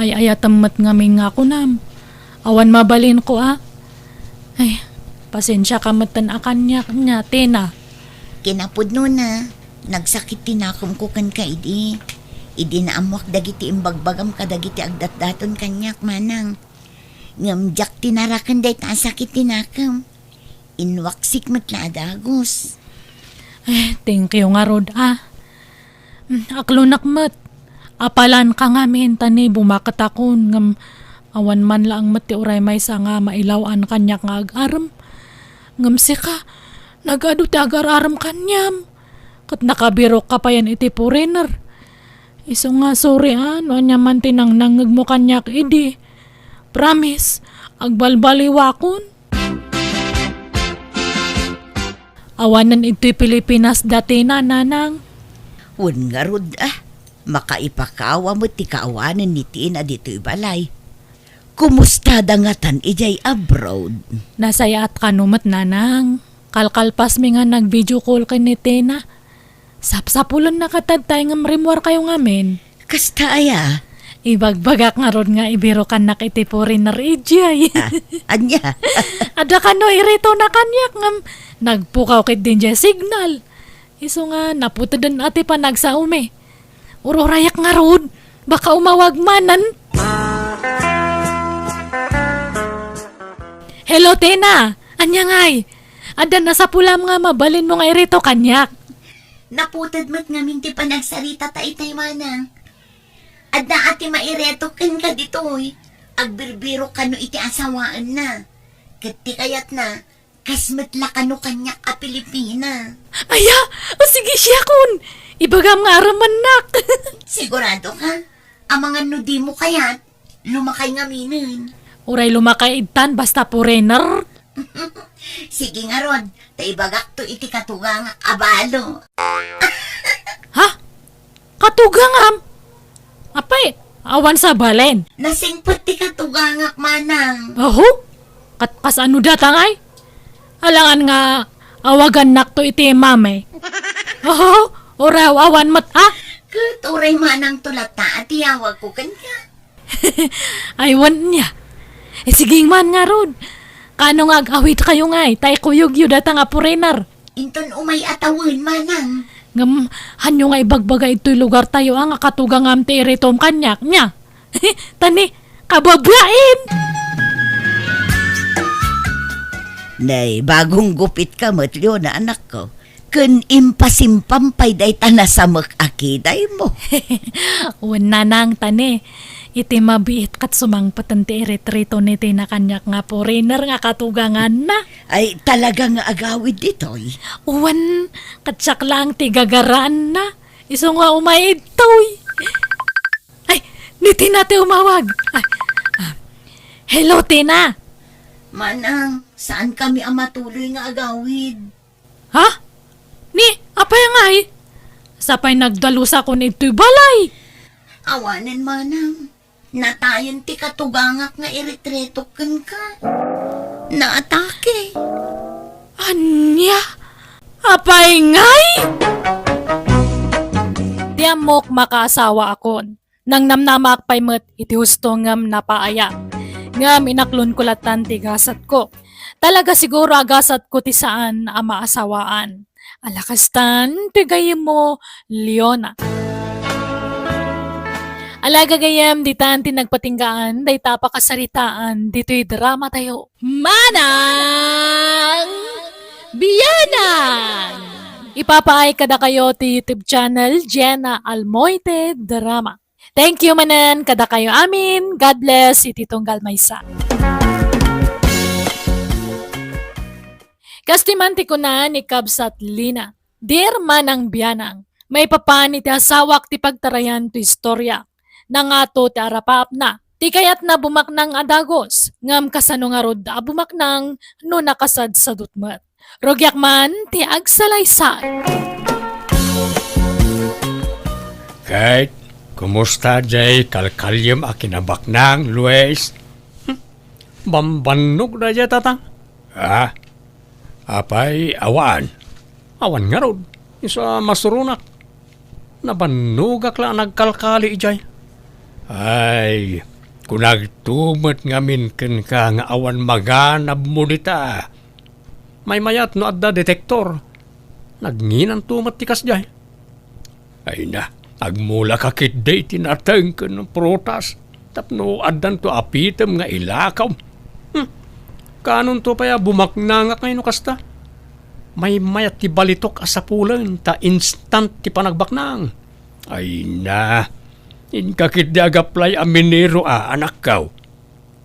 Ay-ayatem met ngamin nga kunam. Awan mabalinko a. Ay, pasensiaka metten a kaniak, nia, Tina. Kinapudnona, nagsakit ti nakemko kenka idi. Idi naammoak dagiti imbagbagam kadagiti agdatdaton kaniak, Manang. Ngem diak tinaraken dayta a sakit ti nakem. Inwaksik met la a dagus. Eh, thank you ngarud, a. Mm, aklonak met. Apalanka ngamin ta ni bumaketakon, ngem awan man laeng met ti uray maysa nga mailaw-an kaniak nga agarem. Ngem sika, nagadu ti agar-arem kaniam. Ket nakabirokka payen iti foreigner. Isu nga, sorry a, no ania man ti nangnangngegmo kaniak idi. Promise, agbalbaliwakon. Awanen idtoy Pilipinas da Tina, Nanang. Wen ngarud a, makaipakawa met ti kaawanen ni Tina ditoy balay. Kumustada ngatan idiay abroad? Nasayaat kano met, Nanang. Kalkalpasmi nga nag-video call ken ni Tina. Sapsapulenna katad tay ngem rimmuarkayo ngamin. Kasta aya? Ibagbagak ngarud nga ibirokannak iti foreigner idiay. Ah, ania? Adda kano iritona kaniak ngem nagpukaw ketdi idiay signal. Isu nga naputeden a ti panagsaomi. Ururayak ngarud, baka umawag manen. Hello, Tina! Ania ngay? Adda nasapulam nga mabalinmo nga irito kaniak? Naputed met ngamin ti panagsarita ta itay, Manang. Adda a ti maireto kenka ditoy. Agbirbirok kano iti asawaenna. Ket ti kayatna, kas met la kano kaniak a Pilipina. Aya! O sige, siakon! Ibagam nga arammannak! Sigurado ka? Amangan no dimo kayat, lumakay ngaminen. Uray lumakay ittan, basta foreigner. Sige ngarud, ta ibagakto iti katugangak a balo. Ha? Katugangam? Apay, awan sabalen. Nasingpet ti katugangak, Manang. Aho? Kat-, kasano data ngay? Alangan nga awagannakto iti mami. Aho? Uray awan met, ha? Ket uray Manangto latta a tiyawagko kenka. Ay, wen nia. Eh, sige man ngarud. Kano nga ag-awidkayo ngay, ta ikuyogyo data nga foreigner. Inton umay a tawen, Manang. Ngem, hanyo nga ibagbaga itoy lugartayo a nga katugangam ti iritom kaniak, nia? Tani, kababain! Nay, bagong gupitka met, Leona, anakko. Ken impasimpam pay dayta nasamek a kidaymo. Wen, Nanang, tani, iti mabiit ket sumangpeten ti iritritona ti nakaniak nga foreigner nga katuganganna. Ay, talaga nga agawid ditoy? Wen, ket siak laeng ti gagaraanna. Isu nga umay idtoy. Ay, ni Tina ti umawag. Ay, ah. Hello, Tina. Manang, saan kami a matuloy nga agawid? Ha? Ni, apay ngay? Sapay nagdalusakon itoy balay. Awanen, Manang. Natayen ti katugangak nga iritretok kenka. Naatake. Ania? Apay ngay? Ti ammok, makaasawaakon. Nangnamnamaak pay met iti husto ngem napaaya. Ngem inaklonko lattan ti gasatko. Talaga siguro a gasatko ti saan a maasawaan. Ala kastan ti gayyemmo, Leona. Ala gagayyem, ditan ti nagpatinggaan dayta a pakasaritaan ditoy dramatayo. Manang Bianang! Ipapaay kadakayo ti YouTube channel, Jenna Almoite Drama. Thank you manen kadakayo amin. God bless iti tunggal maysa. Kas ti man ti kuna ni Kabsat Lina, "Dear Manang Bianang, maipapan iti asawak ti pagtarayan to istorya. Nangato ti arapaapna. Ti kayatna bumaknang a dagus, ngem kasano ngarud a bumaknang no nakasadsadut met? Rugiak man ti agsalaysay. Ket, kumusta jay kalkalyem a kinabaknang, Luis? Hmm, bambannog daydiay, Tatang. Ah, apay, awan. Awan ngarud. Isu a masuronak. Nabannogak la a nagkalkali idiay. Ay, kunagto met ngamin kenka nga awan maganabmo dita. Maymayat no adda detektor. Nagnginanto met ti kasdiay. Ay na, agmulaka ketdi iti nateng ken prutas tapno addanto a pitem nga ilakaw. Hmm. Kaanonto pay a bumaknangak ngay no kasta? Maymayat ti balitok a sapulen ta instant ti panagbaknang. Ay na, inka ketdi agaplay a minero a, anakko.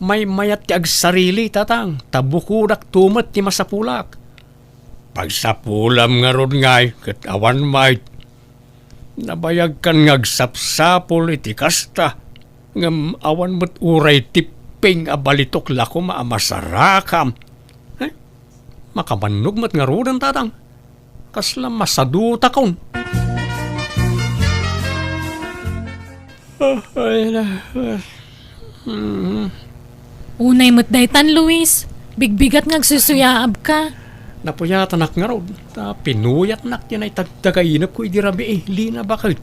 Maymayat ti agsarili, Tatang, ta bukodakto met ti masapulak. Pagsapulam ngarud ngay ket awan met. Nabayagkan nga agsapsapul iti kasta, ngem awan met uray tipping a balitok la koma a masarakam. Eh, makabannog met ngaruden, Tatang. Kasla masadutakon. Ah, ay na, ah, mm. Unay met daytan, Luis. Bigbigat nga agsusuyaabka. Napuyatanak ngarud, ta pinuyatnak ti naitagtagainepko idi rabii, Lina, baket.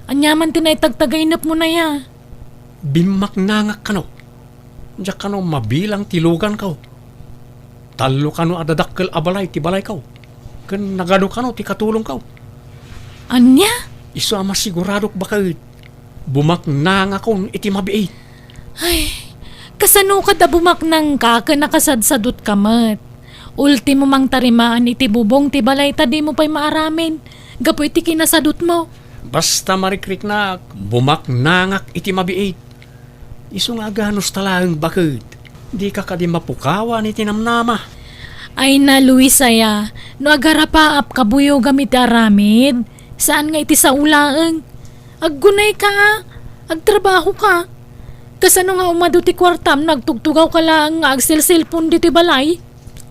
Ania man ti naitagtagainepmo aya? Bimmaknangak kano. Diak kano mabilang ti luganko. Tallo kano a dadakkel a balay ti balayko. Ken nagadu kano ti katulongko. Ania? Isu a masiguradok baket. Bumaknangakon iti mabiit. Ay, kasano kad a bumaknangka ken nakasadsadutka met? Ultimo mangtarimaan iti bubong ti balay ta dimo pay maaramid gapu iti kinasadutmo. Basta marikriknak, bumaknangak iti mabiit. Isu nga aganusta laeng baket, dika kadi mapukawan iti namnama. Ay na, Luis aya, no agarapaap kabuyogam iti aramid, saan nga iti sao laeng. Aggunayka a, agtrabahoka. Kasano nga umadu ti kuartam no agtugtugawka laeng nga agselselpon ditoy balay?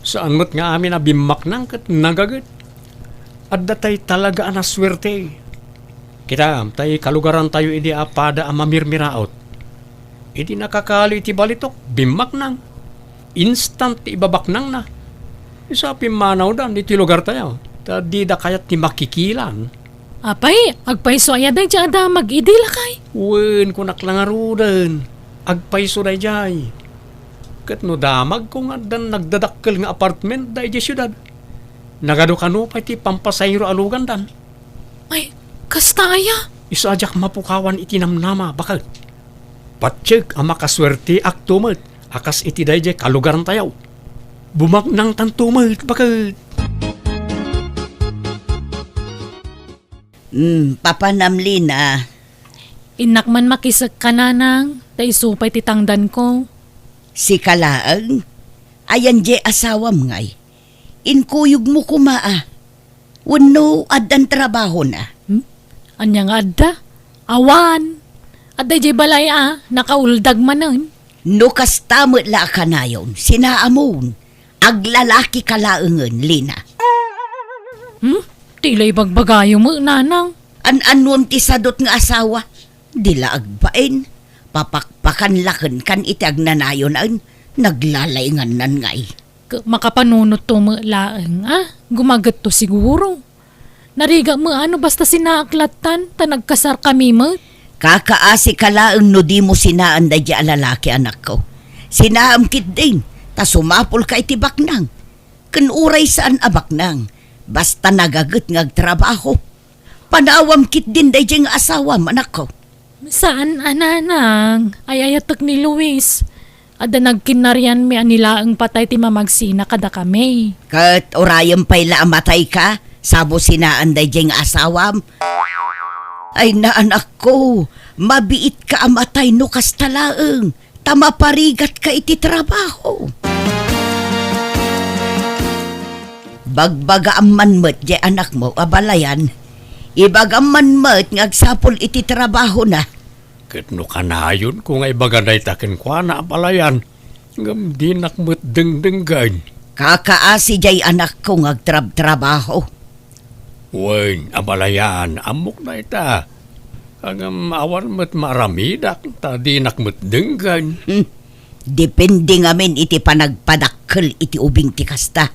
Saan met nga amin a bimmaknang ket nagaget. Adda tay talaga a nasuerte. Kitam, tay kalugarantayo idi a pada a mamirmiraot. Idi nakakali iti balitok, bimmaknang. Instant ti ibabaknangna. Isu a pimmanawdan iti lugartayo, ta dida kayat ti makikilan. Apay, agpayso aya daydiay a damag idi, lakay? Wen, kunak la ngaruden. Agpayso daydiay. Ket no damagko nga addan nagdadakkel nga apartment daydiay siudad, nagadu kano pay ti pampasayro a lugandan. Ay, kasta aya? Isu a diak mapukawan iti namnama, baket. Patiek a makasuerteakto met a kas iti daydiay kalugarantayo. Bumaknangtanto met, baket. Hmm, papanam, Lina. Innak man makisekka, nanang, ta isu pay ti tangdanko. Sika laeng? Ayan diay asawam ngay? Inkuyogmo koma a. Wenno addan trabahona? Hmm? Ania nga adda? Awan. Adda idiay balay a, nakauldag manen. No kasta met la a kanayon, sinaamon. Aglalakika laengen, Lina. Hmm? Ti la ibagbagayo met, nanang. An-anuem ti sadut nga asawa? Di la agbain. Papakpakan la kenkan iti agnanayonan, naglalaingannan ngay. Ke-, makapanunotto met laeng a, gumagetto siguro. Narigat met a no basta sinaak lattan, ta nagkasarkami met. Kakaasika laeng no dimo sinaan daydiay a lalaki, anakko. Sinaam ketdin, ta sumapulka iti baknang. Ken uray saan a baknang, basta nagaget nga agtrabaho. Panawam ketdin daydiay nga asawam, anakko. Saan a, nanang, ay-ayatek ni Luis. Adda nagkinnarianmi a ni laeng patay ti mamagsina kadakami. Ket urayem pay la a matayka, sabo sinaan daydiay nga asawam. Ay, naanakko, mabiitka a matay no kasta laeng, ta maparigatka iti trabaho. Bagbagaam man met diay anakmo a balayan. Ibagam man met nga agsapul iti trabahona. Ket no kanayonko nga ibaga dayta kenkuana, abalayan, ngem dinak met dengdenggen. Kakaasi jay anakko nga agtrabtrabaho. Wen, abalayan, ammok dayta. Ngem awan met maaramidak, ta dinak met denggen. Hmm. Depende ngamin iti panagpadakkel iti ubing ti kasta.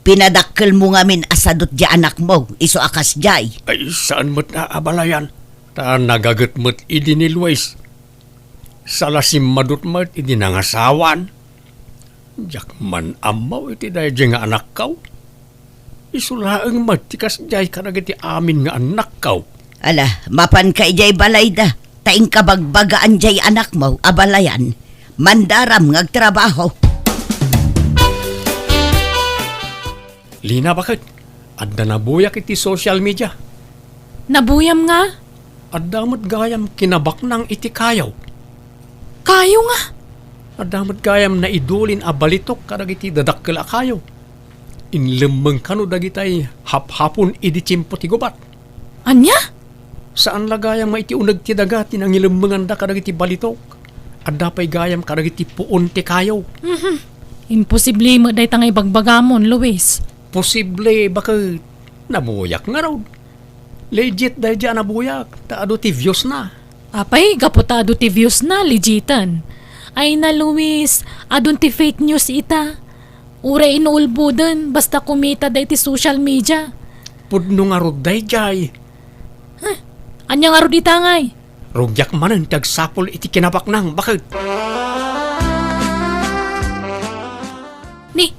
Pinadakkelmo ngamin a sadot jay anakmo, isu a kasjay. Ay, saan met a abalayan, ta nagaget met idi ni Luis. Sala simmadot met idi nangasawan. Diak man ammo iti daydiay nga anakko. Isu laeng met ti kasdiay kadagiti amin nga annakko. Ala, mapanka idiay balayda, ta inka bagbagaan diay anakmo, abalayan. Mandaram nga agtrabaho. Lina, baket, adda nabuyak iti social media. Nabuyam nga? Adda met gayam kinabaknang iti kayo. Kayo nga? Adda met gayam naidulin a balitok kadagiti dadakkel a kayo. Inlemmeng kano dagitay haphapon idi tiempo ti gubat. Ania? Saan la gayam nga iti uneg ti daga ti nangilemmenganda kadagiti balitok. Adda pay gayam kadagiti puon ti kayo. Mhm. Imposible met dayta nga ibagbagamon, Luis. Posible, baket. Nabuyak ngarud. Legit daydiay a nabuyak, ta adu ti views na. Apay, gapu ta adu ti views na, legiten. Ay na, Luis, adun ti fake news ita. Uray inuulboden, basta kumita da iti social media. Pudno ngarud daydiay. Huh? Ania ngarud ita ngay? Rugiak manen ti agsapul iti kinabaknang, baket. Ni,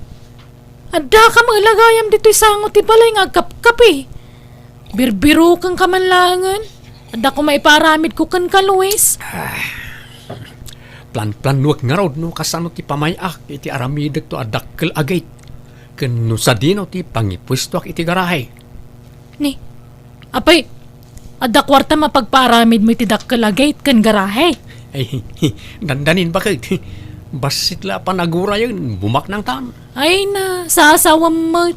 adda ka met la gayam ditoy sango ti balay nga agkapkapi. Birbirokenka man laengen. Adda koma ipaaramidko kenka, Luis. Ah, planplanuek ngarud no kasano ti pamay-ak iti aramidekto a dakkel a gate. Ken no sadino ti pangipuestoak iti garahe. Ni, apay, adda kuarta mapagpaaramidmo iti dakkel a gate ken garahe? Ay, dandanin, baket. Bassit la a panagurayen, bumaknangtan. Ay na, sasawam met.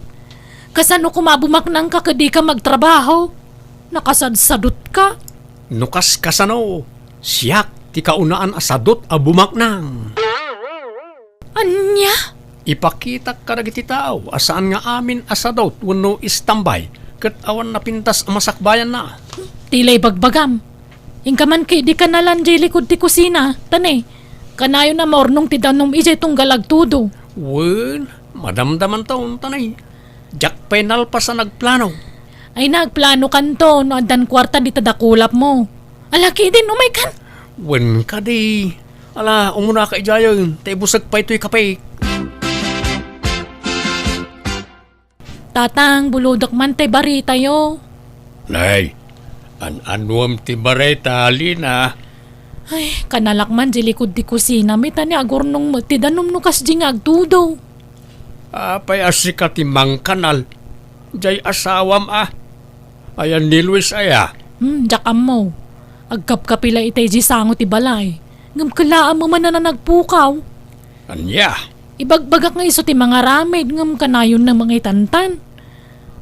Kasano koma a bumaknangka ket dika magtrabaho? Nakasadsadutka. No kas kasano, siak ti kaunaan a sadut a bumaknang. Ania? Ipakitak kadagiti tao a saan nga amin a sadut wenno istambay ket awan napintas a masakbayanna. Ti la ibagbagam. Inka man ket idi kanalan jay likud ti kusina, ta ne, kanayon a maurnong ti danum idiay tunggal agtudo. Wen, madamdamanton, ta ne, diak pay nalpas a nagplano. Ay, nagplanokanto no addan kuarta dita dakulapmo. Ala, kidin, umaykan. Wen kadi. Ala, umunaka idiayen, ta ibusek pay toy kape. Tatang, bulodek man tay baritayo. Nay, an-anuem ti barita, Lina? Ay, kanalak man di likud ti kusina, mi ta ni agurnong met ti danum no kasdi nga agtudo. Apay a sika ti mangkanal? Jay asawam a. Ayan ni Luis aya? Hmm, diak ammo. Agkapkapi la itay di sango ti balay. Ngem kellaam manen a nagpukaw. Ania? Ibagbagak nga isu ti mangaramid ngem kanayon na mangitantan.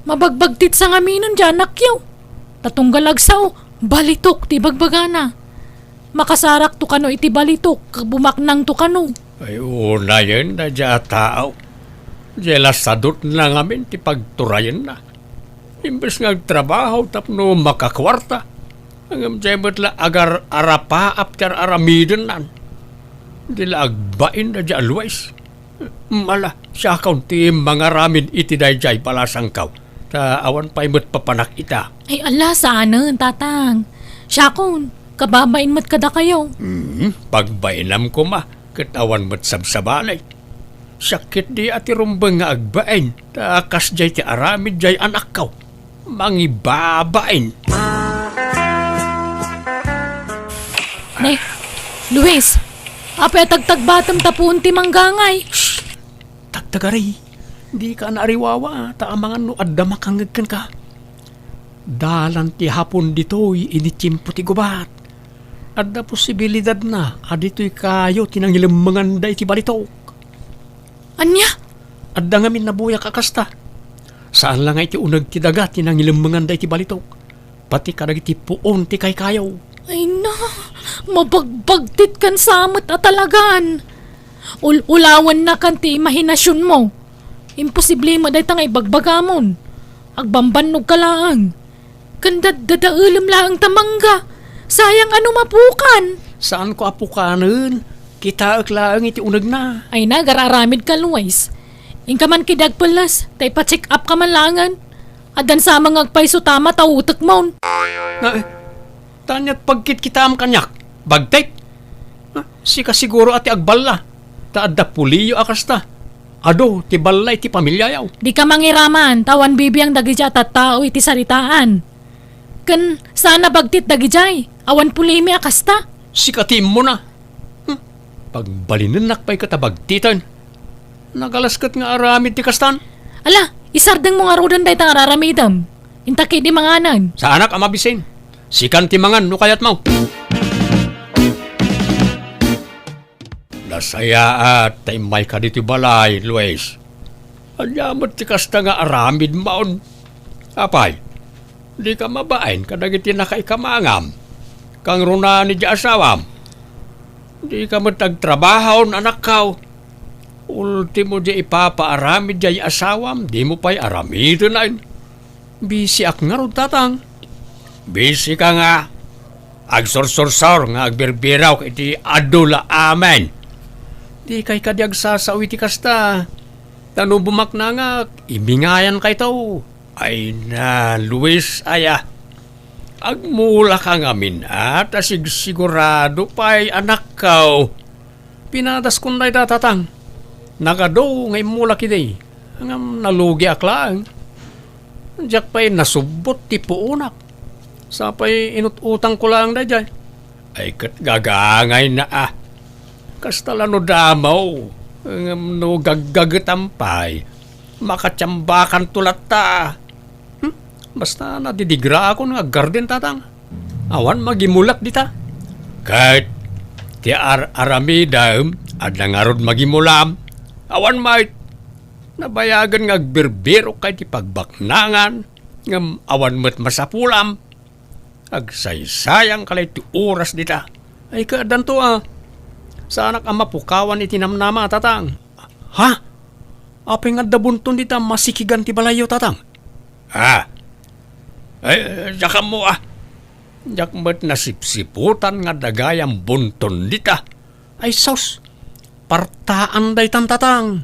Mabagbagtit sa ngaminen di anakyo. Ta tunggal agsao, balitok ti ibagbagana. Makasarakto kano iti balitok, bumaknangto kano. Ay, unayen daydiay a tao. Diay la sadutna ngamin ti pagturayenna. Imbes nga agtrabaho tapno makakuarta, ngem diay met la agar-arapaap ti ar-aramidennan. Di la agbain daydiay a Luis. Mala, siakon ti mangaramid iti daydiay balasangko, ta awan pay met papanak ita. Ay, ala, saanen, Tatang. Siakon, kababain met kadakayo. Hmm, pagbainam koma, ket awan met sabsabali. Sakit di a ti rumbeng nga agbain, ta kasdiay ti aramid diay anakko. Mangibabain. Ne, Luis, apay a tagtagbatem ta puon ti manggangay? Shh! Tagtagari, dika naariwawa, ta amangan no adda makangngeg kenka. Dalan ti hapon ditoy idi tiempo ti gubat. Adda posibilidadna a ditoy kayo ti nangilemmenganda iti balitok. Ania? Adda ngamin nabuyak a kasta. Saan la nga iti uneg ti daga ti nangilemmenganda iti balitok. Pati kadagiti puon ti kaykayo. Ay na, mabagbagtit kan samet a talagan. Ul-ulawannakan ti imahinasionmo. Imposible met dayta nga ibagbagamon. Agbambannog ka laeng. Ken daddadaelem laeng ta mangga. Sayang a no mapukan. Saanko a pukanen. Kitaek laeng iti unegna. Ay na, agar-aramid ka, Luis. Inka man kidi agpelles, ta ipa-check up ka man laengen. Addan sama nga agpayso ta mataw utekmon. Nga, eh, Taniat pagkitkitaam kaniak, bagtit? Ah, sika siguro a ti agballa, ta adda puliyo a kasta. Adu ti balla iti pamiliayo. Dika mangiraman, ta awan bibiang dagidiay a tattao iti saritaan. Ken saan a bagtit dagidiay, awan pulimi a kasta. Sika ti immuna. Hmm. Pagbalinennak pay ket a bagtiten. Nagalas ket nga aramid ti kastan. Ala, isardengmo ngaruden dayta nga ar-aramidem. Inta ketdi manganen. Saanak a mabisin. Sikan ti mangan no kayatmo. Nasayaat ta immayka ditoy balay, Luis. Ania met ti kasta nga aramidmon? Apay, dika mabain kadagiti nakaikamangam, kangrunaan idiay asawam. Dika met agtrabaho, anakko. Ultimo, diay ipapaaramid diay asawam, dimo pay aramiden. Bisiak ngarud, tatang. Bisika nga agsursursor nga agbirbirok iti adu la amin. Dikay kadi agsasao iti kasta. Ta no bumaknangak, ibingayankayto. Ay na, Luis, aya. Agmulaka ngamin, a, ta sigsigurado pay, anakko. Pinadaskon dayta, tatang. Nagadu nga immulak idi. Ngem nalugiak laeng. Diak pay nasubbot ti puonak. Sa pay inut-utangko laeng daydiay. Ay ket gagangayna a. Kasta la no damo. Ngem no gaggagetam pay, makatiambakanto latta. Hmm? Basta nadidigraakon nga aggarden, tatang. Awan magimulak dita. Ket ti ar-aramidem, adda ngarud magimulam. Awan met. Nabayagen nga agbirbirokka iti pagbaknangan, ngem awan met masapulam. Agsaysayangka la iti oras dita. Ay, kaaddanto a. Saanak a mapukawan iti namnama, tatang. Ha? Apay nga adda bunton dita masikigan ti balayyo, tatang? Ha? Ay, diak ammo a. Diak met nasipsiputan nga adda gayam bunton dita. Ay sus, partaan daytan, tatang.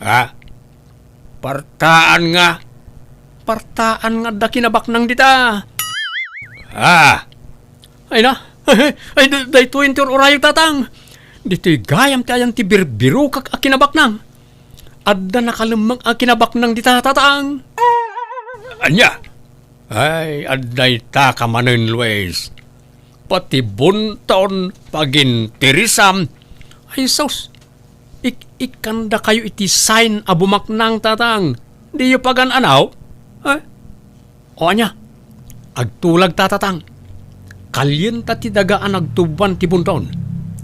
Ha? Partaan nga, partaan nga adda kinabaknang dita. Ah! Ay na, ay, da-, daytoy ti ur-urayog, tatang. Ditoy gayam ti ayan ti birbirokak a kinabaknang. Adda nakalemmeng a kinabaknang dita, tatang. Ania? Ay, adda ita ka manen, Luis. Pati bunton, pagintirisam. Ay sus, ik-, ikkandakayo iti sign a bumaknang, tatang. Diyo pagan-anaw? Eh? O ania, agtulag ta, tatang. Kalienta ti daga a nagtuboan ti bunton.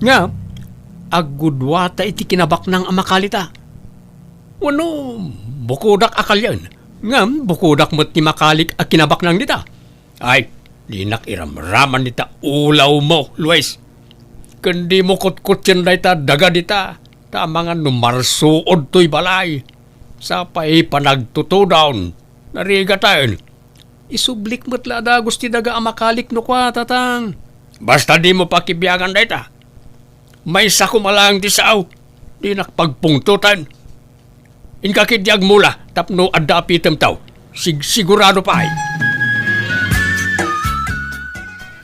Nga, aggudua ta iti kinabaknang a makali ta. Wenno, bukodak a kalien. Ngem, bukodak met ti makalik a kinabaknang dita. Ay, dinak iramraman dita ulawmo, Luis. Ken dimo kutkutsien dayta daga dita, ta amangan no marsuod toy balay. Sa pay panagtutudon, narigaten. Isublik met la a dagus ti daga a makalik no kua, tatang. Basta dimo pakibiangan dayta. Maysa koma laeng ti sao, dinak pagpungtoten. Inka ketdi agmula tapno adda apitemto. Sigsigurado pay.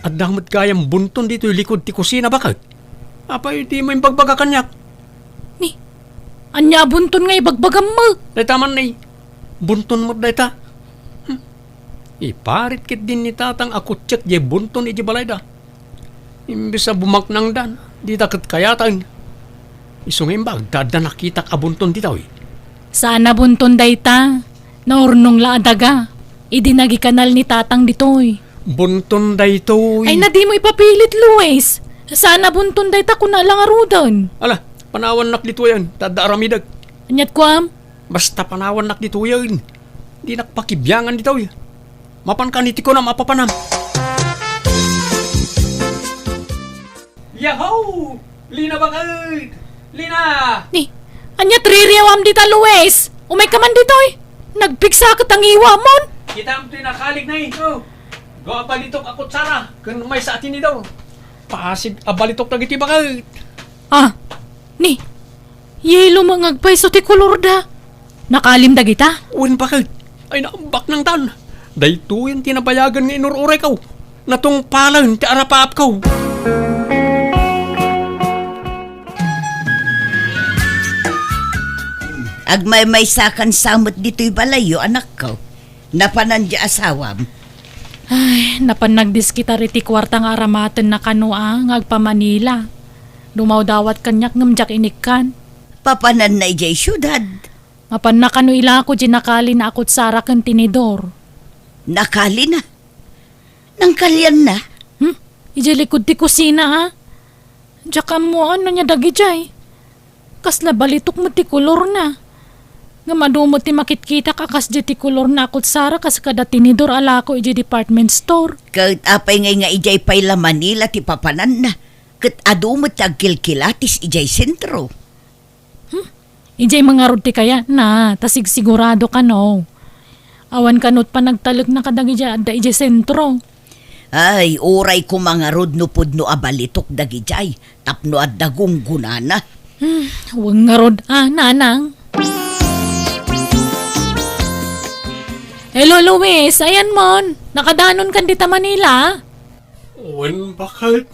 Adda met gayam bunton ditoy likod ti kusina, baket. Apay dimo imbagbaga kaniak? Ni, ania a bunton nga ibagbagam met? Dayta man ni, bunton met dayta. Hmm. Iparit ketdi ni tatang a kutsiek diay bunton idiay balayda. Imbes a bumaknangdan, dita ket kayaten. Isu nga imbag ta adda nakitak a bunton ditoy. Saan a bunton dayta? Naurnong la a daga. Idi nagikanal ni tatang ditoy. Bunton daytoy. Ay na, dimo ipapilit, Luis. Saan a bunton dayta, kuna la ngaruden. Ala, panawannak ditoyen, ta adda aramidek. Aniat kuam? Basta panawannak ditoyen. Dinak pakibiangan ditoy. Mapanka ni ti kunam a papanam. Yahoo! Lina baket! Lina! Ni, ania ti ririawam dita, Luis? Umayka man ditoy. Nagpigsa ket a ngiwamon. Kitam ti nakalik na eh. Oh. Dua a balitok a kutsara. Ken maysa a tinidor. Pasig a balitok dagiti baket. Ah, ni, yelo met nga agpayso ti kolorda. Nakalim dagita? Wen, baket. Ay, naambak nangtan. Daytoyen ti nabayagen nga inur-urayko. Natungpalen ti arapaapko. Agmaymaysakan sa met ditoy balayyo, anakko. Napanan ti asawam. Ay, napan nagdiskitar iti kuarta nga aramatenna kano a nga agpa-Manila. Dumawdawat kaniak ngem diak inikkan. Papananna idiay siudad. Mapanna kano ilako diay nakalina a kutsara ken tinidor. Nakalina? Nangkalianna? Hmm? Idiay likod ti kusina, ha? Diak ammoan no ania dagidiay. Kasla balitok met ti kolorna. Ngem adu met ti makitkitak a kasdiay ti kolorna a kutsara kas kada tinidor a lako idiay department store. Ket apay ngay nga idiay pay la Manila ti papananna? Ket adu met ti agkilkilatis idiay sentro. Hmm? Idiay mangarud ti kayatna, ta sigsigurado kano. Awan kano panagtalekna kadagiti adda idiay sentro. Ay, uray koma ngarud no pudno a balitok dagidiay tapno adda gunggonana. Hmm, wen ngarud, ah, nanang. Hello, Luis. Ayan mon. Nakadanonkan dita Manila? Wen, baket.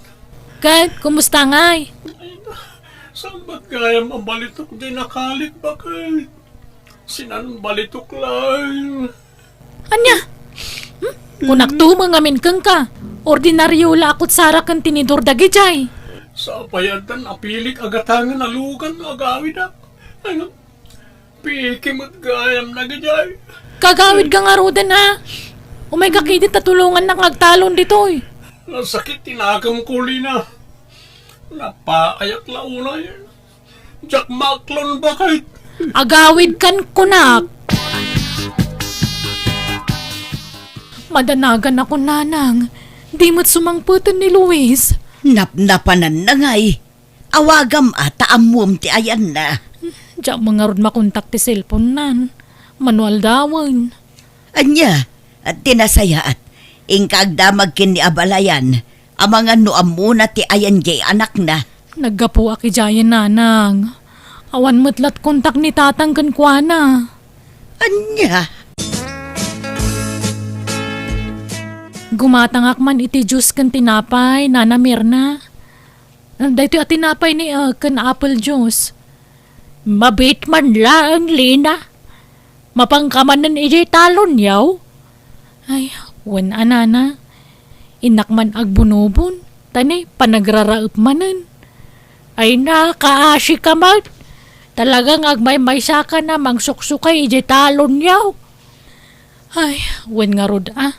Ket, kumusta ngay? Saan met gayam a balitok ti nakalik, baket? Sinan balitok laeng. Ania? Hmm? Kunak tumo ngamin kenka. Ordinario la a kutsara ken tinidor dagidiay. Sapay addan apilik a gatangen a lugan no agawidak. Ano? Piki met gayam dagidiay. Kagawidka ngaruden, ha? Umayka ketdi ta tulongannak nga agtalon ditoy. Nasakit ti nakemko, Lina. Napaayak la unay. Diak maaklon, baket. Agawidkan kunak. Madanagan ako, nanang. Di met sumangpeten ni Luis. Napnapananna ngay. Awagam a ta ammom ti ayanna. Diak met ngarud makontak ti cellphone-nan. Mano aldawen. Ania, ti nasayaat, inka agdamag ken ni abalayan, amangan no ammona ti ayan diay anakna. Naggapuak idiayen, nanang. Awan met lat kontak ni tatang kenkuana. Ania? Gumatangak man iti juice ken tinapay, Nana Mirna. Daytoy a tinapay ni, ah, ken apple juice. Mabiit man laeng, Lina. Mapanka manen idiay talonyo? Ay, wen a, nana. Innak man agbunobon, ta ni panagraraep manen. Ay, nakaasika met. Talagang agmaymaysakan a mangsuksukay idiay talonyo. Ay, wen ngarud a.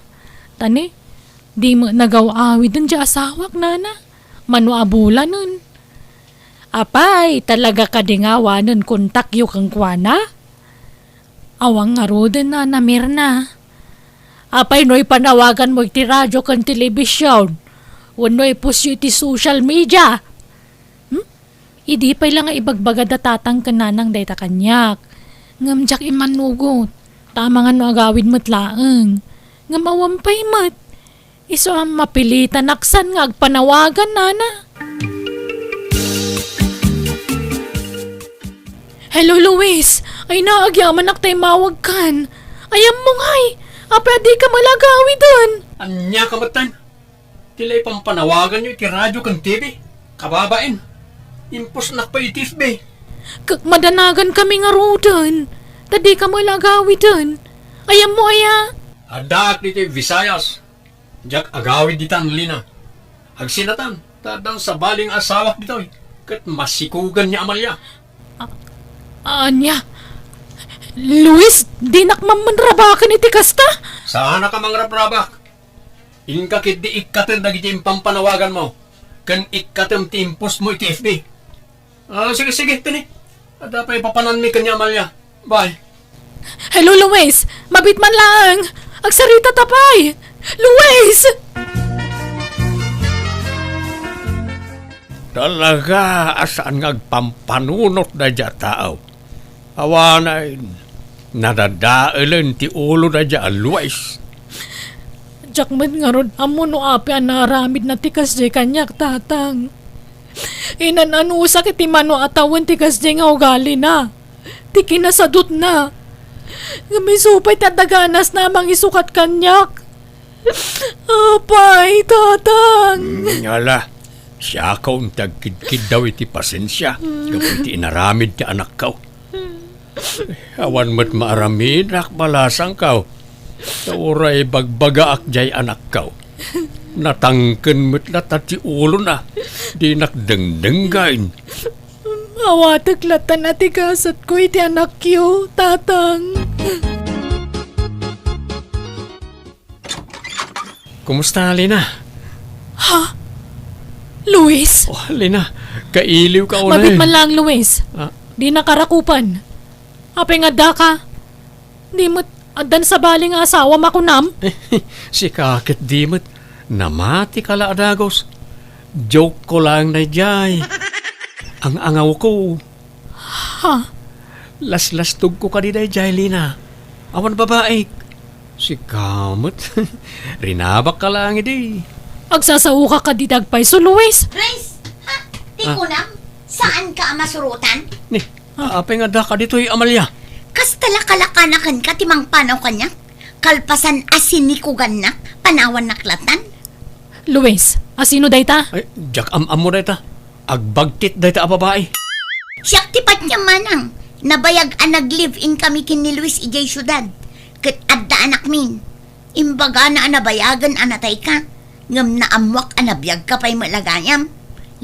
Ta ni, di met nagaw-awiden diay asawak, nana. Mano a bulanen. Apay, talaga kadi nga awanen kontakyo kenkuana? Awan ngaruden, Nana Mirna. Apay no ipanawaganmo iti radio ken telebision? Wenno ipusyo iti social media? Hmm? Idi pay la nga ibagbaga da tatang ken nanang dayta kaniak. Ngem diak immanugot, ta amangan no agawid met laeng. Ngem awan pay met. Isu a mapilitan aksan nga agpanawagan, nana. Hello, Luis. Ay, naagyamanak ta immawagkan. Ay, ammo ngay. Apay a dika met la agawiden? Ania ka metten? Ti la ipampanawaganyo iti radio ken T V. Kababain. Impusnak pay iti F B. Ket madanagankami ngaruden. Ta dika met la agawiden. Ay, ammo aya? Addaak ditoy Visayas. Diak agawid ditan, Lina. Agsinatan, ta addan sabali nga asawak ditoy, ket masikogan ni Amalia. A-, ania? Luis, dinak man manrabaken iti kasta? Saanak a mangrabrabak. Inka ketdi ikkatem dagiti impampanawaganmo, ken ikkatem ti impostmo iti F B. Ah, sige, sige, tini. Adda pay papananmi ken ni Amalia. Bye. Hello, Luis! Mabiit man laeng! Agsarita ta pay! Luis! Talaga a saan nga agpampanunot daydiay a tao. Awanen, nadadaelen ti ulo daydiay a Luis. Diak met ngarud ammo no apay a naaramidna ti kasdiay kaniak, Tatang. Inan-anusak iti mano a tawen ti kasdiay nga ugalina, ti kinasadutna. Ngem isu pay ti adda ganasna a mangisukat kaniak. Apay, Tatang! Mm, ala, siakon ti agkidkiddaw iti pasensia gapu iti inaramid ti anakko. Awan met maaramidak balasangko. Ta uray bagbagaak diay anakko, natangken met latta ti ulona, dinak dengdenggen. Awatek latta a ti gasatko iti anakyo, Tatang. Kumusta, Lina? Ha? Luis? Oh, Lina, kailiwka unay. Mabiit man laeng, Luis. Ah. Dinaka rakupen. Apay nga addaka? Di met addan sabali nga asawam a kunam? Sika ket di met. Namatika la a dagus. Joke ko laeng daydiay. Ang-angawko. Ha? Laslastogko kadi daydiay, Lina. Awan babaik. Sika met. Rinabakka laeng idi. Agsasaoka kadi dagpayso, Luis? Grace, ha? Ti kunam? Saanka a masurotan? Ni, apay nga addaka ditoy, Amalia? Kasta la kalakanakenka ti mangpanaw kaniak? Kalpasan a sinikugannak, panawannak latan? Luis, asino dayta? Ay, diak am-ammo dayta. Agbagtit dayta a babai. Siak ti patiem, manang. Nabayag a nag-live-in kami ken ni Luis idiay siudad. Ket adda anakmin. Imbagana a nabayagen a natayka. Ngem naammoak a nabiagka pay met la gayam.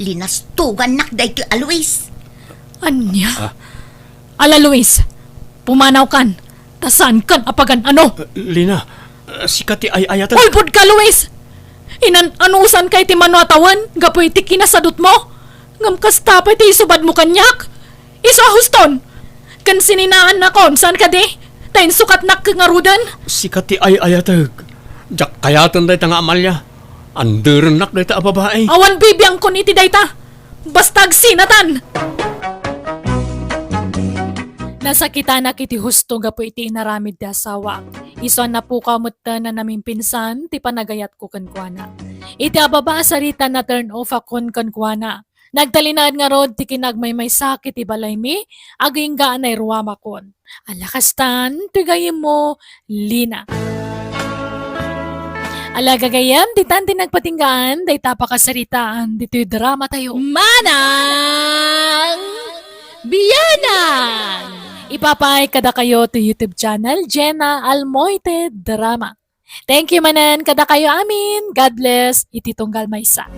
Linastogannak daytoy a Luis. Ania? Ah. Ala, Luis, pumanawkan. Ta saankan a pagan-ano? Eh, Lina, eh, sika ti ay-ayatek. Ulbodka, Luis! Inan-anusanka iti mano a tawen gapu iti kinasadutmo? Ngem kasta pay ti isubadmo kaniak? Isu a huston! Ken sininaannakon, saan kadi? Ta insukatnak ngaruden? Sika ti ay-ayatek. Diak kayaten dayta nga Amalia. Anderennak dayta a babai. Awan bibiangkon iti dayta. Basta agsinatan! Nasakitanak iti husto gapu iti inaramid ti asawak. Isu a napukaw metten a namimpinsan ti panagayatko kenkuana. Iti ababa a sarita, na-turn off akon kenkuana. Nagtalinaed ngarud ti kinagmaymaysak iti balaymi, agingga a nairuamakon. Ala kastan, ti gayyemmo, Lina. Ala gagayyem, ditan ti nagpatinggaan, dayta a pakasaritaan, ditoy drama tayo. Manang Bianang! Ipapaay kadakayo ti YouTube channel, Jenna Almoite Drama. Thank you manen kadakayo amin. God bless. Iti tunggal maysa.